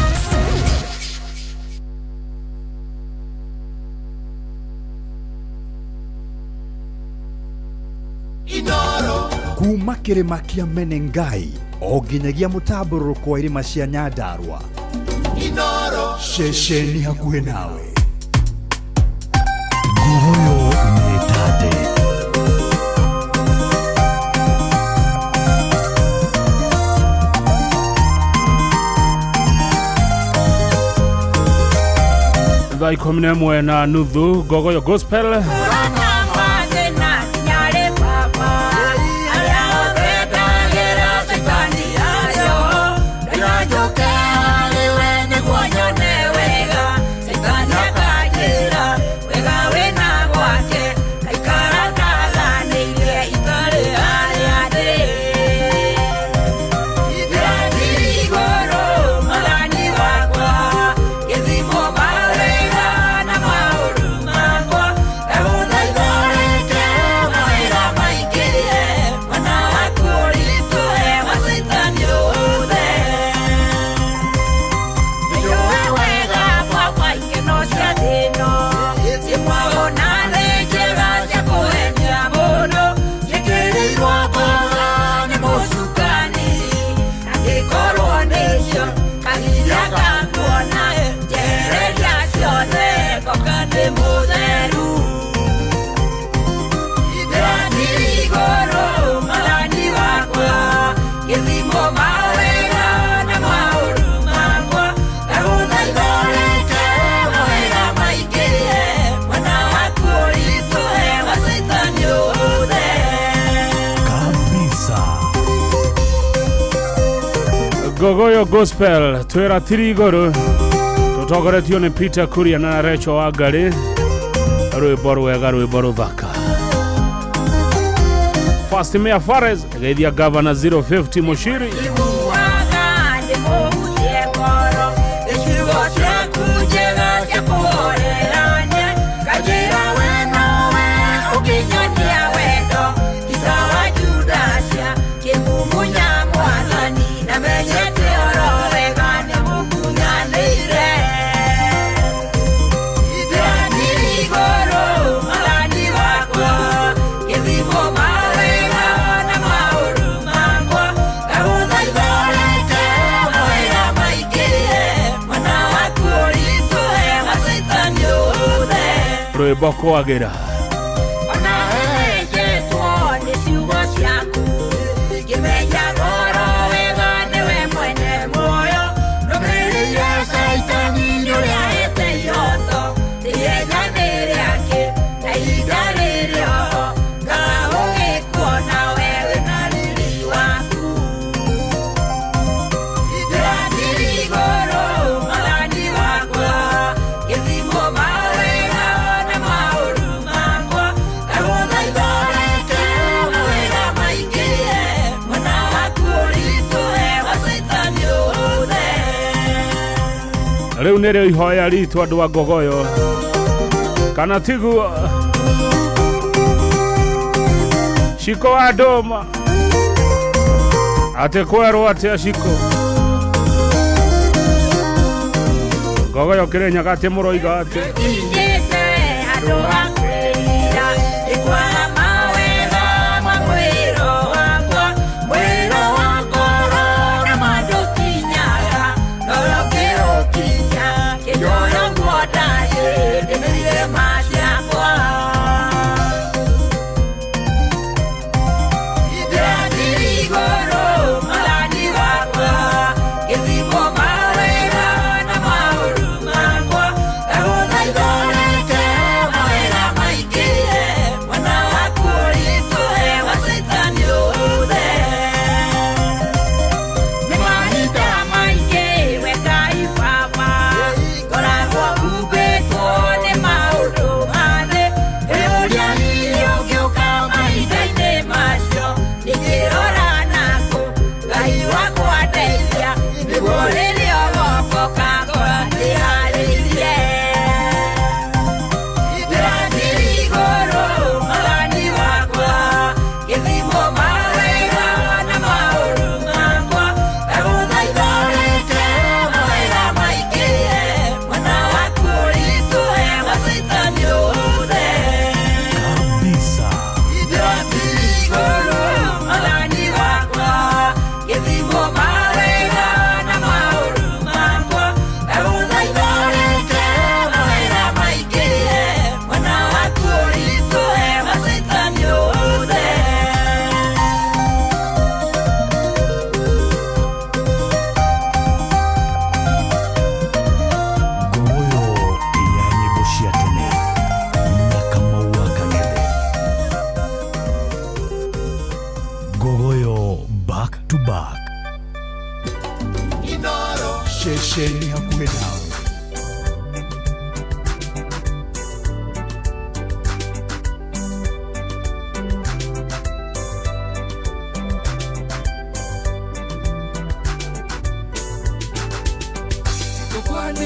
Kuma kĩrĩma kĩa Menengai o nginyagia mũtambũrũrũko wa irĩma cia Nyandarua. Inoro Ceceni hakuhĩ nawe. Ngogoyo nĩ tate. Thaa 11:30 Ngogoyo Gospel. Ngogoyo Gospel twira tiri iguru tutongoretio ni Peter Kuria na Rachel Wangari, rwimbo rwega, rwimbo ruthaka. First Mayor Fares geithia Governor 050 Mushiri. Rwimbo kwagira riu nĩrĩo ihoya ritũ andũ a Ngogoyo, kana tiguo? Shiko wa ndũma atĩ kwerwo atĩa Shiko? Ngogoyo Kĩrĩnyaga atĩ mũroiga atĩa?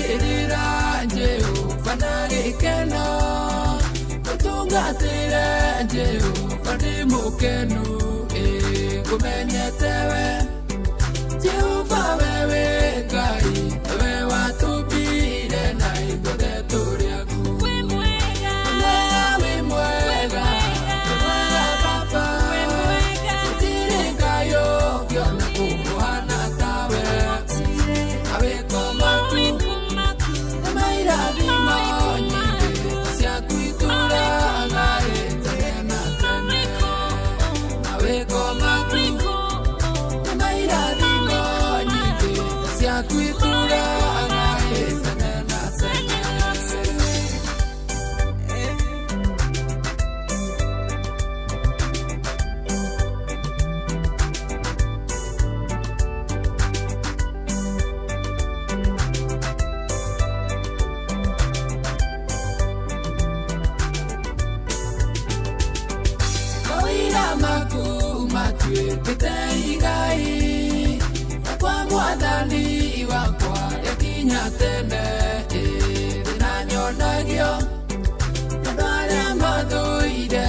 Ngwanĩrĩra Jehova na gĩkeno, ngũtungatĩre Jehova ndĩ mũkenu, ngũmenyete we Jehova wewe Ngai, we watũmbire na ithuothe tũrĩ aku. Wĩ mwega, wĩ mwega, wĩ mwega Baba, gũtirĩ Ngai ũngĩ ona kũmũhana tawe. Mawĩko maku nĩ mairathimo nyingĩ ciaku itũũraga tene na tene. Mawĩko maku nĩ mairathimo nyingĩ ciaku itũũraga tene na tene. Mawĩra maku matuĩkĩte igai kwa mwathani wakwa rĩkinya tene, thĩna nyonagio andũ arĩa mathũire,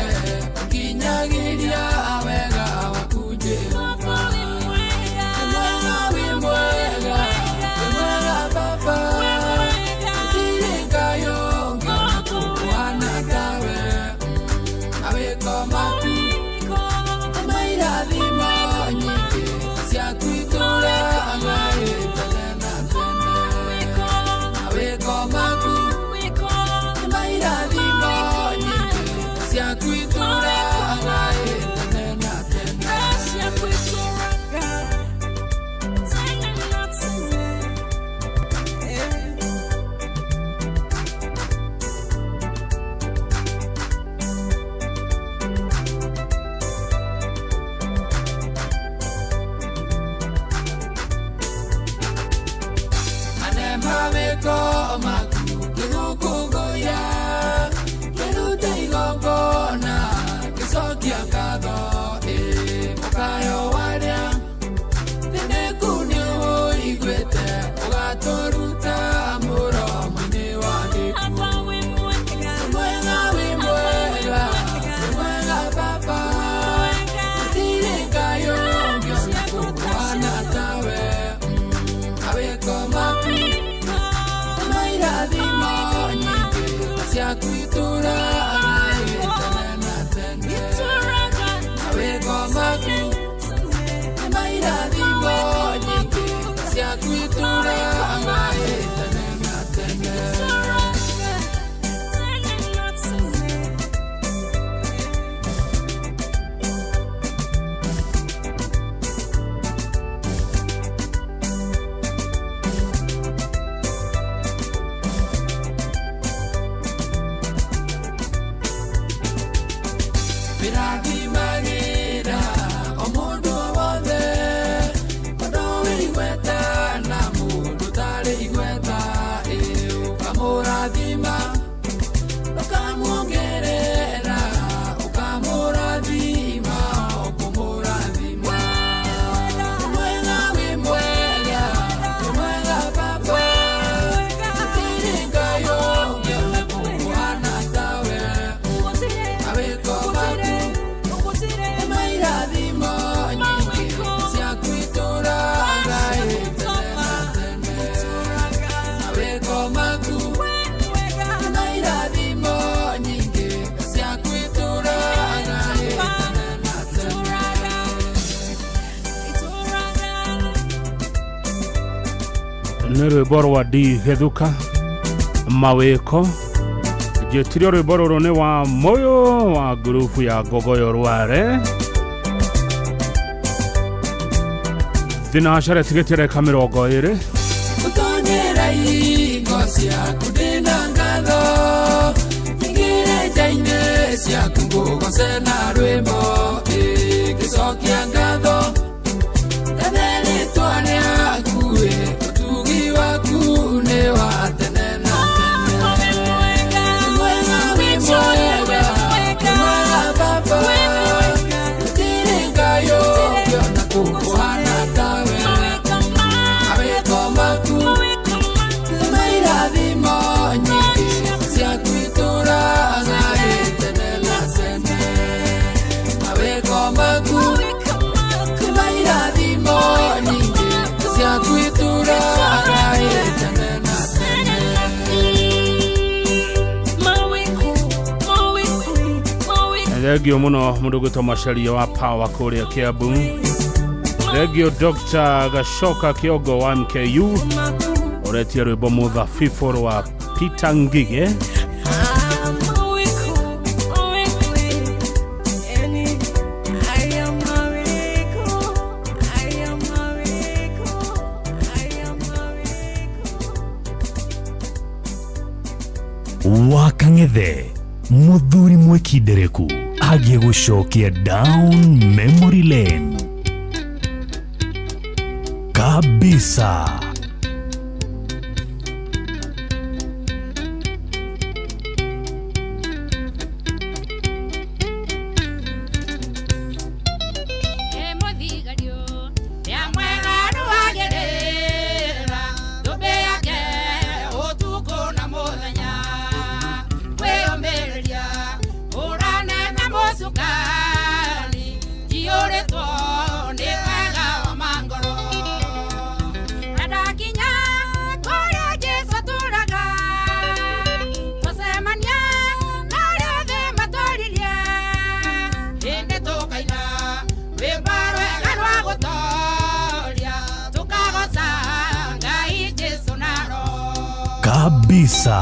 ũkinyagĩria wega waku Jehova. Wĩ mwega, wĩ mwega, wĩ mwega Baba, gũtirĩ Ngai ũngĩ ona kũmũhana tawe. Mawĩko maku nĩ mairathimo nyingĩ ciaku itũũraga tene na tene. Mawĩko maku nĩ mairathimo nyingĩ ciaku itũũraga tene na tene. Mawĩko maku ngĩgũkũngũiya, ngĩruta igongona ngĩcokia ngatho, mũkayo warĩa thĩnĩku nĩũiguĩte, ũgatũruta mũromo-inĩ wa gĩkuũ. Wĩ mwega, wĩ mwega, wĩ mwega Baba, gũtirĩ Ngai ũngĩ ona kũmũhana tawe. Mawĩko maku nĩ mairathimo nyingĩ ciaku itũũraga tene na tene. Mawĩko maku nĩ mairathimo nyingĩ ciaku itũũraga tene na tene. Mĩrathimagĩra o mũndũ wothe, mũndũ wĩ igweta na mũndũ ũtarĩ igweta, ũkamũrathima, ũkamuongerera, ũkamũrathima, ũkũmũrathima. Wĩ mwega, wĩ mwega, wĩ mwega Baba, gũtirĩ Ngai ũngĩ ona kũmũhana tawe. Mawĩko maku nĩ mairathimo nyingĩ ciaku itũũraga tene na tene. Mawĩko maku nĩ mairathimo nyingĩ ciaku itũũraga tene na tene. Nĩ rwĩmbo rwa D Gĩthuka mawĩko njĩtirio rwĩmbo rũrũ nĩ wa moyo wa ngurubu ya Ngogoyo Rware. Thinacara ĩtigĩtie ndagĩka 20. Gũtonyera ihingo ciaku ndĩna ngatho, nyingĩre nja-inĩ ciaku ngũgoce na rwĩmbo, ngĩcokia ngatho ngathe rĩtwa rĩaku, ũtugi waku nĩ wa tene na tene. Wĩ mwega, wĩ mwega, wĩ mwega Baba, gũtirĩ Ngai ũngĩ ona kũmũhana tawe. Mawĩko maku nĩ mairathimo Thengio muno mundu gwitwo Macharia wa Power kuria Kiambu. Thengio Dr. Gashoka Kiogo wa MKU uretia rwimbo muthabibu rwa Peter Ngige. Wakang'ethe muthuri mwikindereku agie gucokia down memory lane kabisa. Kabisa.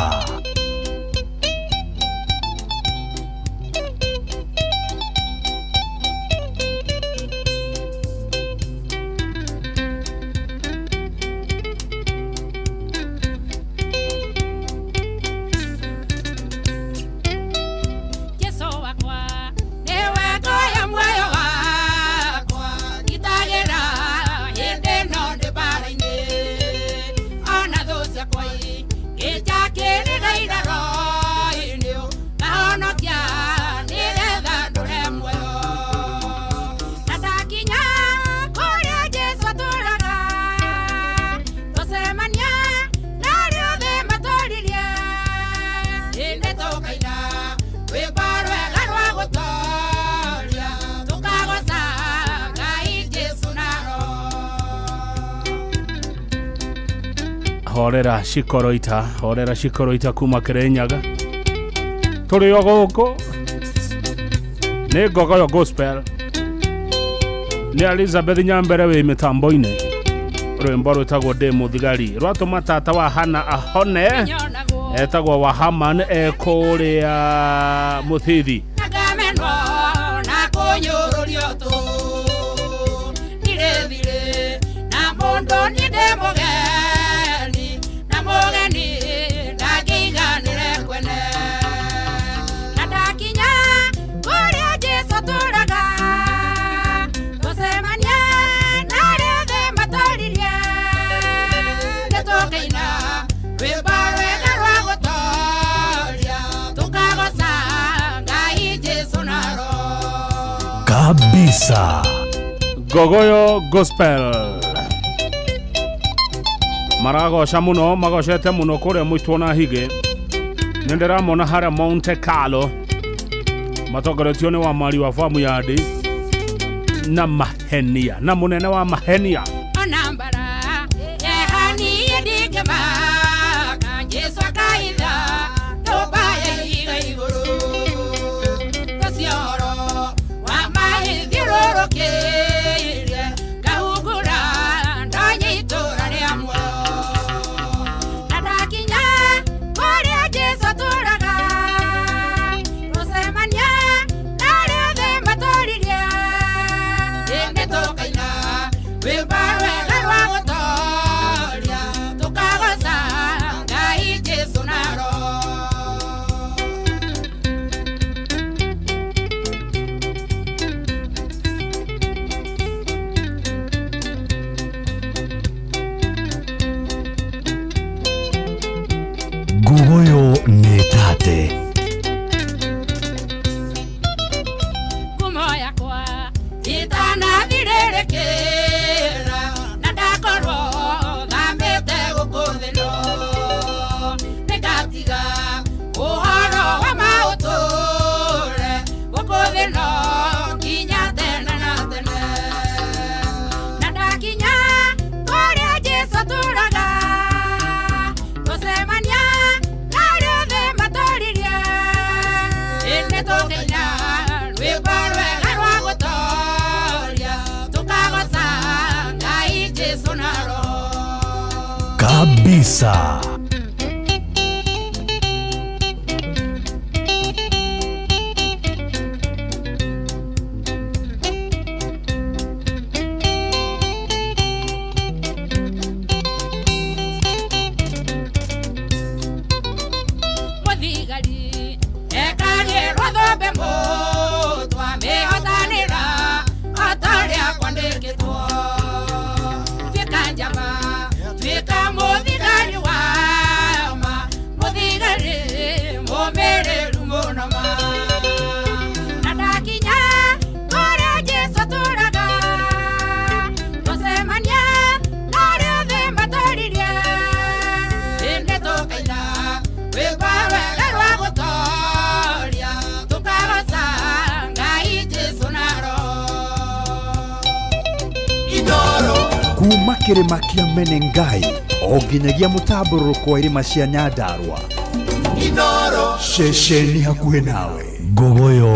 Horera shikoroita, horera shikoroita kuma Kirinyaga. Turi o guku ni Ngogoyo Gospel, ni Elizabeth Nyambere wi mitambo-ini. Rwimbo rwitagwo ndi muthigari rwatuma tata wa Hana ahone, etagwo wa Haman e kuria Muthithi. Kabisa. Ngogoyo Gospel maragoca muno, magocete muno kuria mwitwo na hige. Ni ndiramona haria Monte Carlo matongoretio ni wa mari wa famu yandi na mahenia na munene wa mahenia. Ngogoyo nĩ tate. Ngumo yakwa itanathirĩrĩkĩra na ndakorwo thamĩte gũkũ thĩ no nĩngatiga ũhoro wa maũtũre gũkũ thĩ no nginya tene na tene. Na ndakinya kũrĩa Jesũ atũraga tũcemania na arĩa othe matũririe. 9. Mũthigari ekagĩrwo thũmbĩ mũtwe mĩhotanĩra ota ũrĩa kwandĩkĩtwo. Tuĩka njamba, tuĩka mũthigari wa ma, mũthigari mũmĩrĩru mũno ma. Na ndakinya kũrĩa Jesũ atũũraga, tũcemania na arĩa othe matũririe. Ĩndĩ tũkaina rwĩmbo rwega rwa gũtooria, tũkagoca Ngai Jesũ na Roho. Kuma kĩrĩma kĩa Menengai o nginyagia mũtambũrũrũko wa irĩma cia Nyandarua. Inoro. Ceceni hakuhĩ nawe. Ngogoyo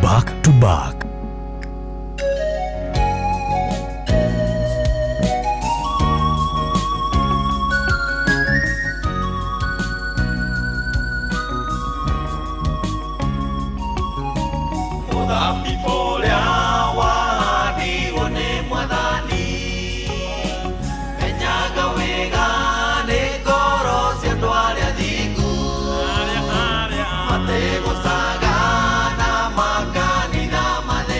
back to back. Mũthabibũ ũrĩa wahandirwo nĩ Mwathani, menyaga wega nĩ ngoro cia andũ arĩa athingu, mategũcaga na makanitha matheru.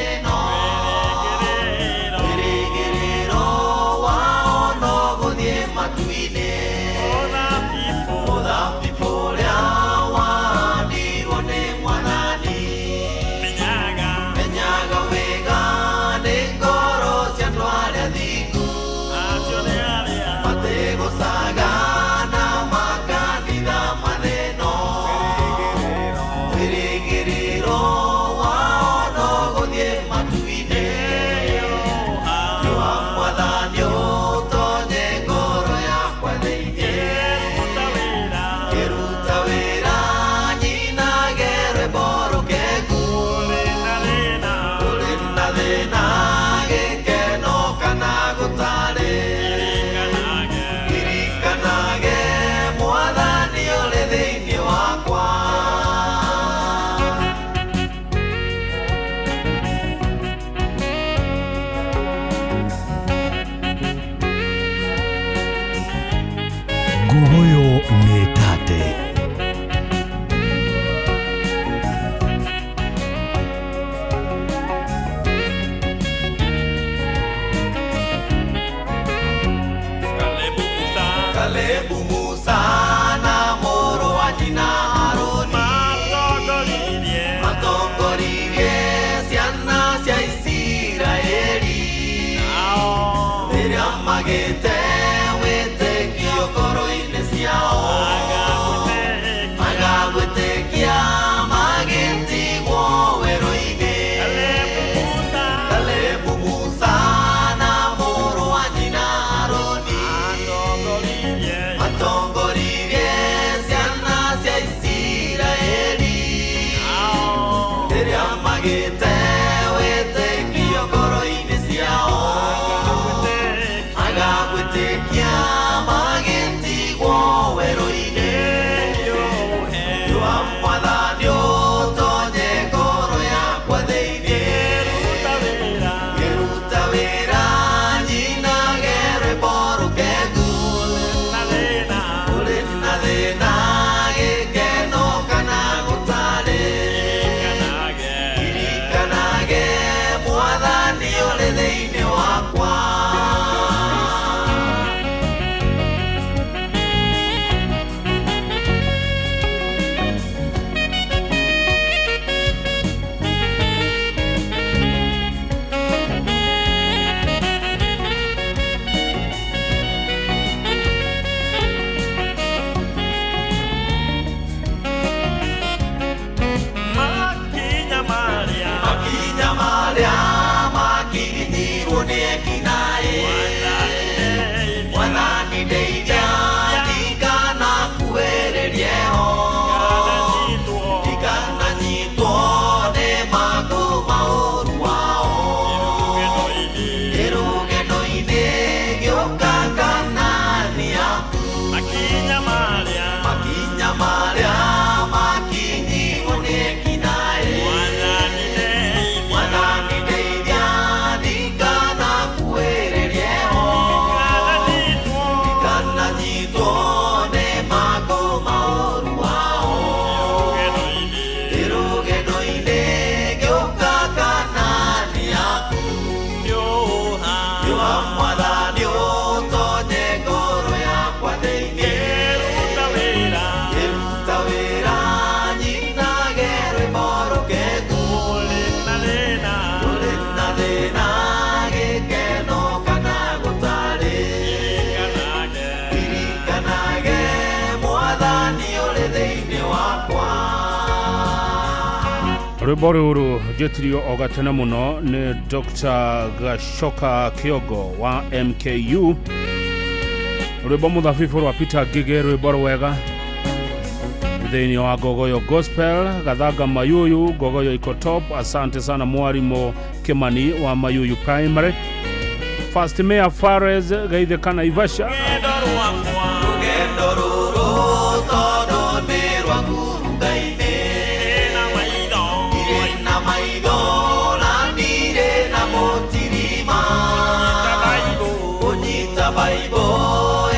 Thĩinĩ wakwa. Rwĩmbo rũrũ njĩtirio o gatene mũno nĩ Dr. Gacoka Kĩongo wa MKU, rwĩmbo mũthabibũ rwa Peter Ngigĩ, rwĩmbo rwega thĩinĩ wa Ngogoyo Gospel. Gathanga Mayuyu, Ngogoyo iko top. Asante sana mwalimu Kimani wa Mayuyu Primary. First Mayor Fares Geithĩka Naivasha. Rũgendo rũrũ tondũ nĩ rwa ngurunga-inĩ, ndirĩ na maitho na ndirĩ na mũtirima, kũnyita Baibũ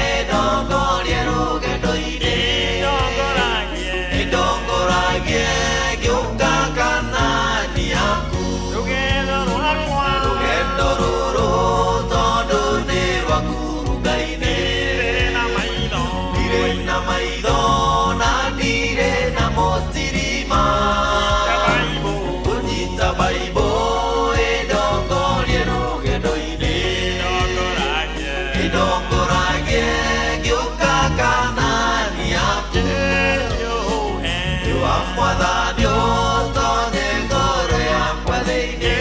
ĩndongorie rũgendo-inĩ, ĩndongoragie ngĩũka Kanaani yaku. Rũgendo rũrũ tondũ nĩ rwa ngurunga-inĩ, ndirĩ na maitho na ndirĩ na mũtirima, kũnyita Baibũ ĩndongorie rũgendo-inĩ, ĩndongoragie ngĩũka Kanaani yaku. Wa Mwathani ũtonye ngoro yakwa thĩinĩ,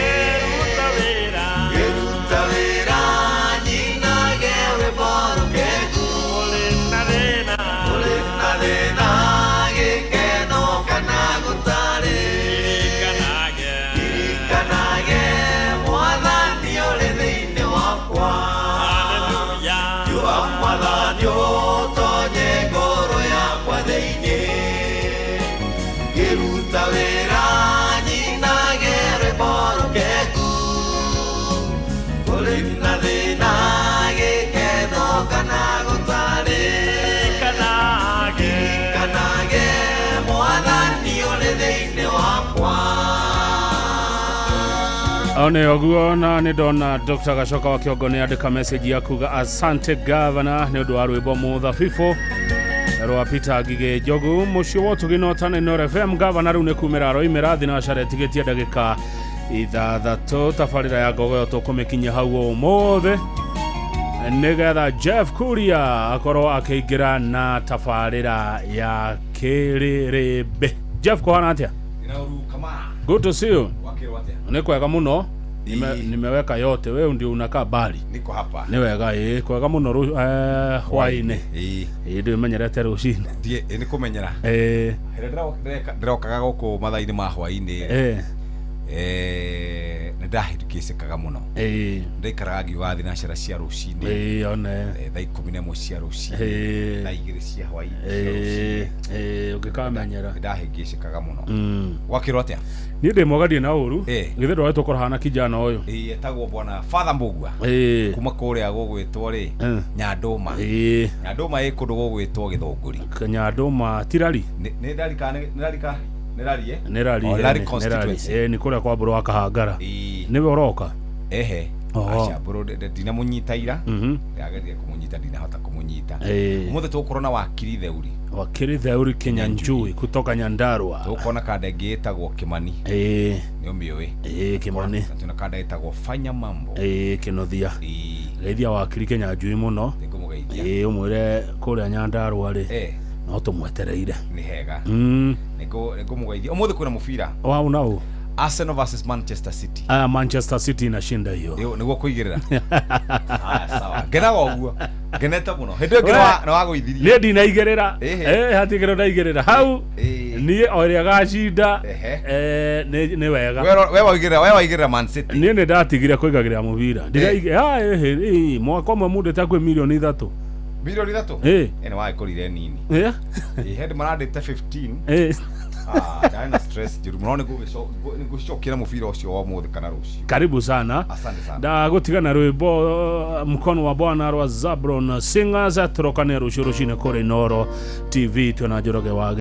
ngĩruta wĩra nyinage rwĩmbo rũkengu, kũrĩ na thĩna gĩkeno kana gũtarĩ, ririkanage Mwathani ũrĩ thĩinĩ wakwa. Wa Mwathani ũtonye ngoro yakwa thĩinĩ, ngĩruta wĩra nyinage rwĩmbo rũkengu, kũrĩ na thĩna gĩkeno kana gũtarĩ, ririkanage Mwathani ũrĩ thĩinĩ wakwa. One ũguo na nĩ ndona Dr. Gacoka wa Kĩongo nĩ andĩka message ya kuga asante governor nĩ ũndũ wa rwĩmbo mũthabibũ rwa Peter Ngigĩ Njogu. Mũciĩ wa ũtugi na ũtana Inooro FM. Governor rĩu nĩ kumĩra aroimĩra thinacara ĩtigĩtie ndagĩka 6. Tabarĩra ya Ngogoyo tũkũmĩkinyia hau ũmũthĩ nĩgetha Jeff Kuria akorwo akĩingĩra na tabarĩra ya kĩrĩrĩmbĩ. Jeff, kũhana atĩa? Good to see you. Nĩ kwega mũno. Nimeweka yote, wewe ndio unakaa bali. Niko hapa. Nĩ wega ĩ kwega mũno hwaĩ-inĩ. Ĩ ndĩmenyerete rũcinĩ. Ndiĩ nĩ kũmenyera. Hĩndĩ ndĩrokaga gũkũ mathaa-inĩ ma hwaĩ-inĩ, nĩ ndahĩtũkĩcĩkaga mũno. Ndaikaraga ngiuga thinacara cia rũcinĩ, Ĩ one. Thaa 11 cia rũcinĩ, thaa 2 cia hwaĩ-inĩ cia rũcinĩ. Ũngĩkamenyera. Nĩ ndahĩngĩcĩkaga mũno. Gwakĩrwo atĩa? Niĩ ndĩ mwega, ndirĩ na ũru. Githĩ ndwagĩtwo kũrahana kijana ũyũ? Ĩ etagwo bwana Father Mbugua kuma kũrĩa gũgwĩtwo rĩ Nyandũma. Nyandũma ĩ kũndũ gũgwĩtwo Gĩthũngũri. Nyandũma tirari. Nĩ ndari kana nĩ ndari ka nĩ rari eh? Nĩ rari. Oh, eh, Rari nĩ rari. constituency. Nĩ kũrĩa kwa mbũrũ wa Kahangara. Nĩwe ũroka? Ehe. Oho. Aca mbũrũ ndinamũnyita ira. Ndageririe kũmũnyita, ndinahota kũmũnyita. Ũmũthĩ tũgũkorwo na wakiri Theuri. Wakiri Theuri Kinyanjui kutoka Nyandarua. Tũgũkorwo na kanda ĩngĩ ĩtagwo Kimani. Nĩ ũmĩũĩ? Kimani. Na twĩna kanda ĩtagwo Fanya Mambo. Kĩnuthia. Geithia wakiri Kinyanjui mũno. Nĩngũmũgeithia. Ũmwĩre kũrĩa Nyandarua rĩ no tũmwetereire. Nĩ hega. Nĩngũmũgeithia. Ũmũthĩ kwĩna mũbira. Wa unau. Arsenal versus Manchester City. Aya, Manchester City inashinda hiyo. Nĩguo kũigĩrĩra. Haya, sawa. Ngenaga ũguo. Ngenete mũno. Hĩndĩ ĩyo ĩngĩ nĩ wagũithirie. Niĩ ndinaigĩrĩra. Hatigĩrwo ndaigĩrĩra hau. Niĩ o ĩrĩa gacinda nĩ wega. We waigĩrĩra, we waigĩrĩra Man City. Niĩ nĩ ndatigire kũigagĩrĩra mũbira. Ndiraigĩ mwaka ũmwe mundĩte kwĩ milioni 3. Milioni 3? Nĩ wagĩkũrire nini. Hĩndĩ marandĩte 15. Ndarĩ na stress njũru mũno. Nĩngũcokera mũbira ũcio wa ũmũthĩ kana rũciũ. Karibu sana. Asante sana. Ndagũtiga na rwĩmbo mkono wa Bwana rwa Zabron Singers. Tũrokane rũciũ rũcinĩ kũrĩ Inooro TV twĩna Njoroge wa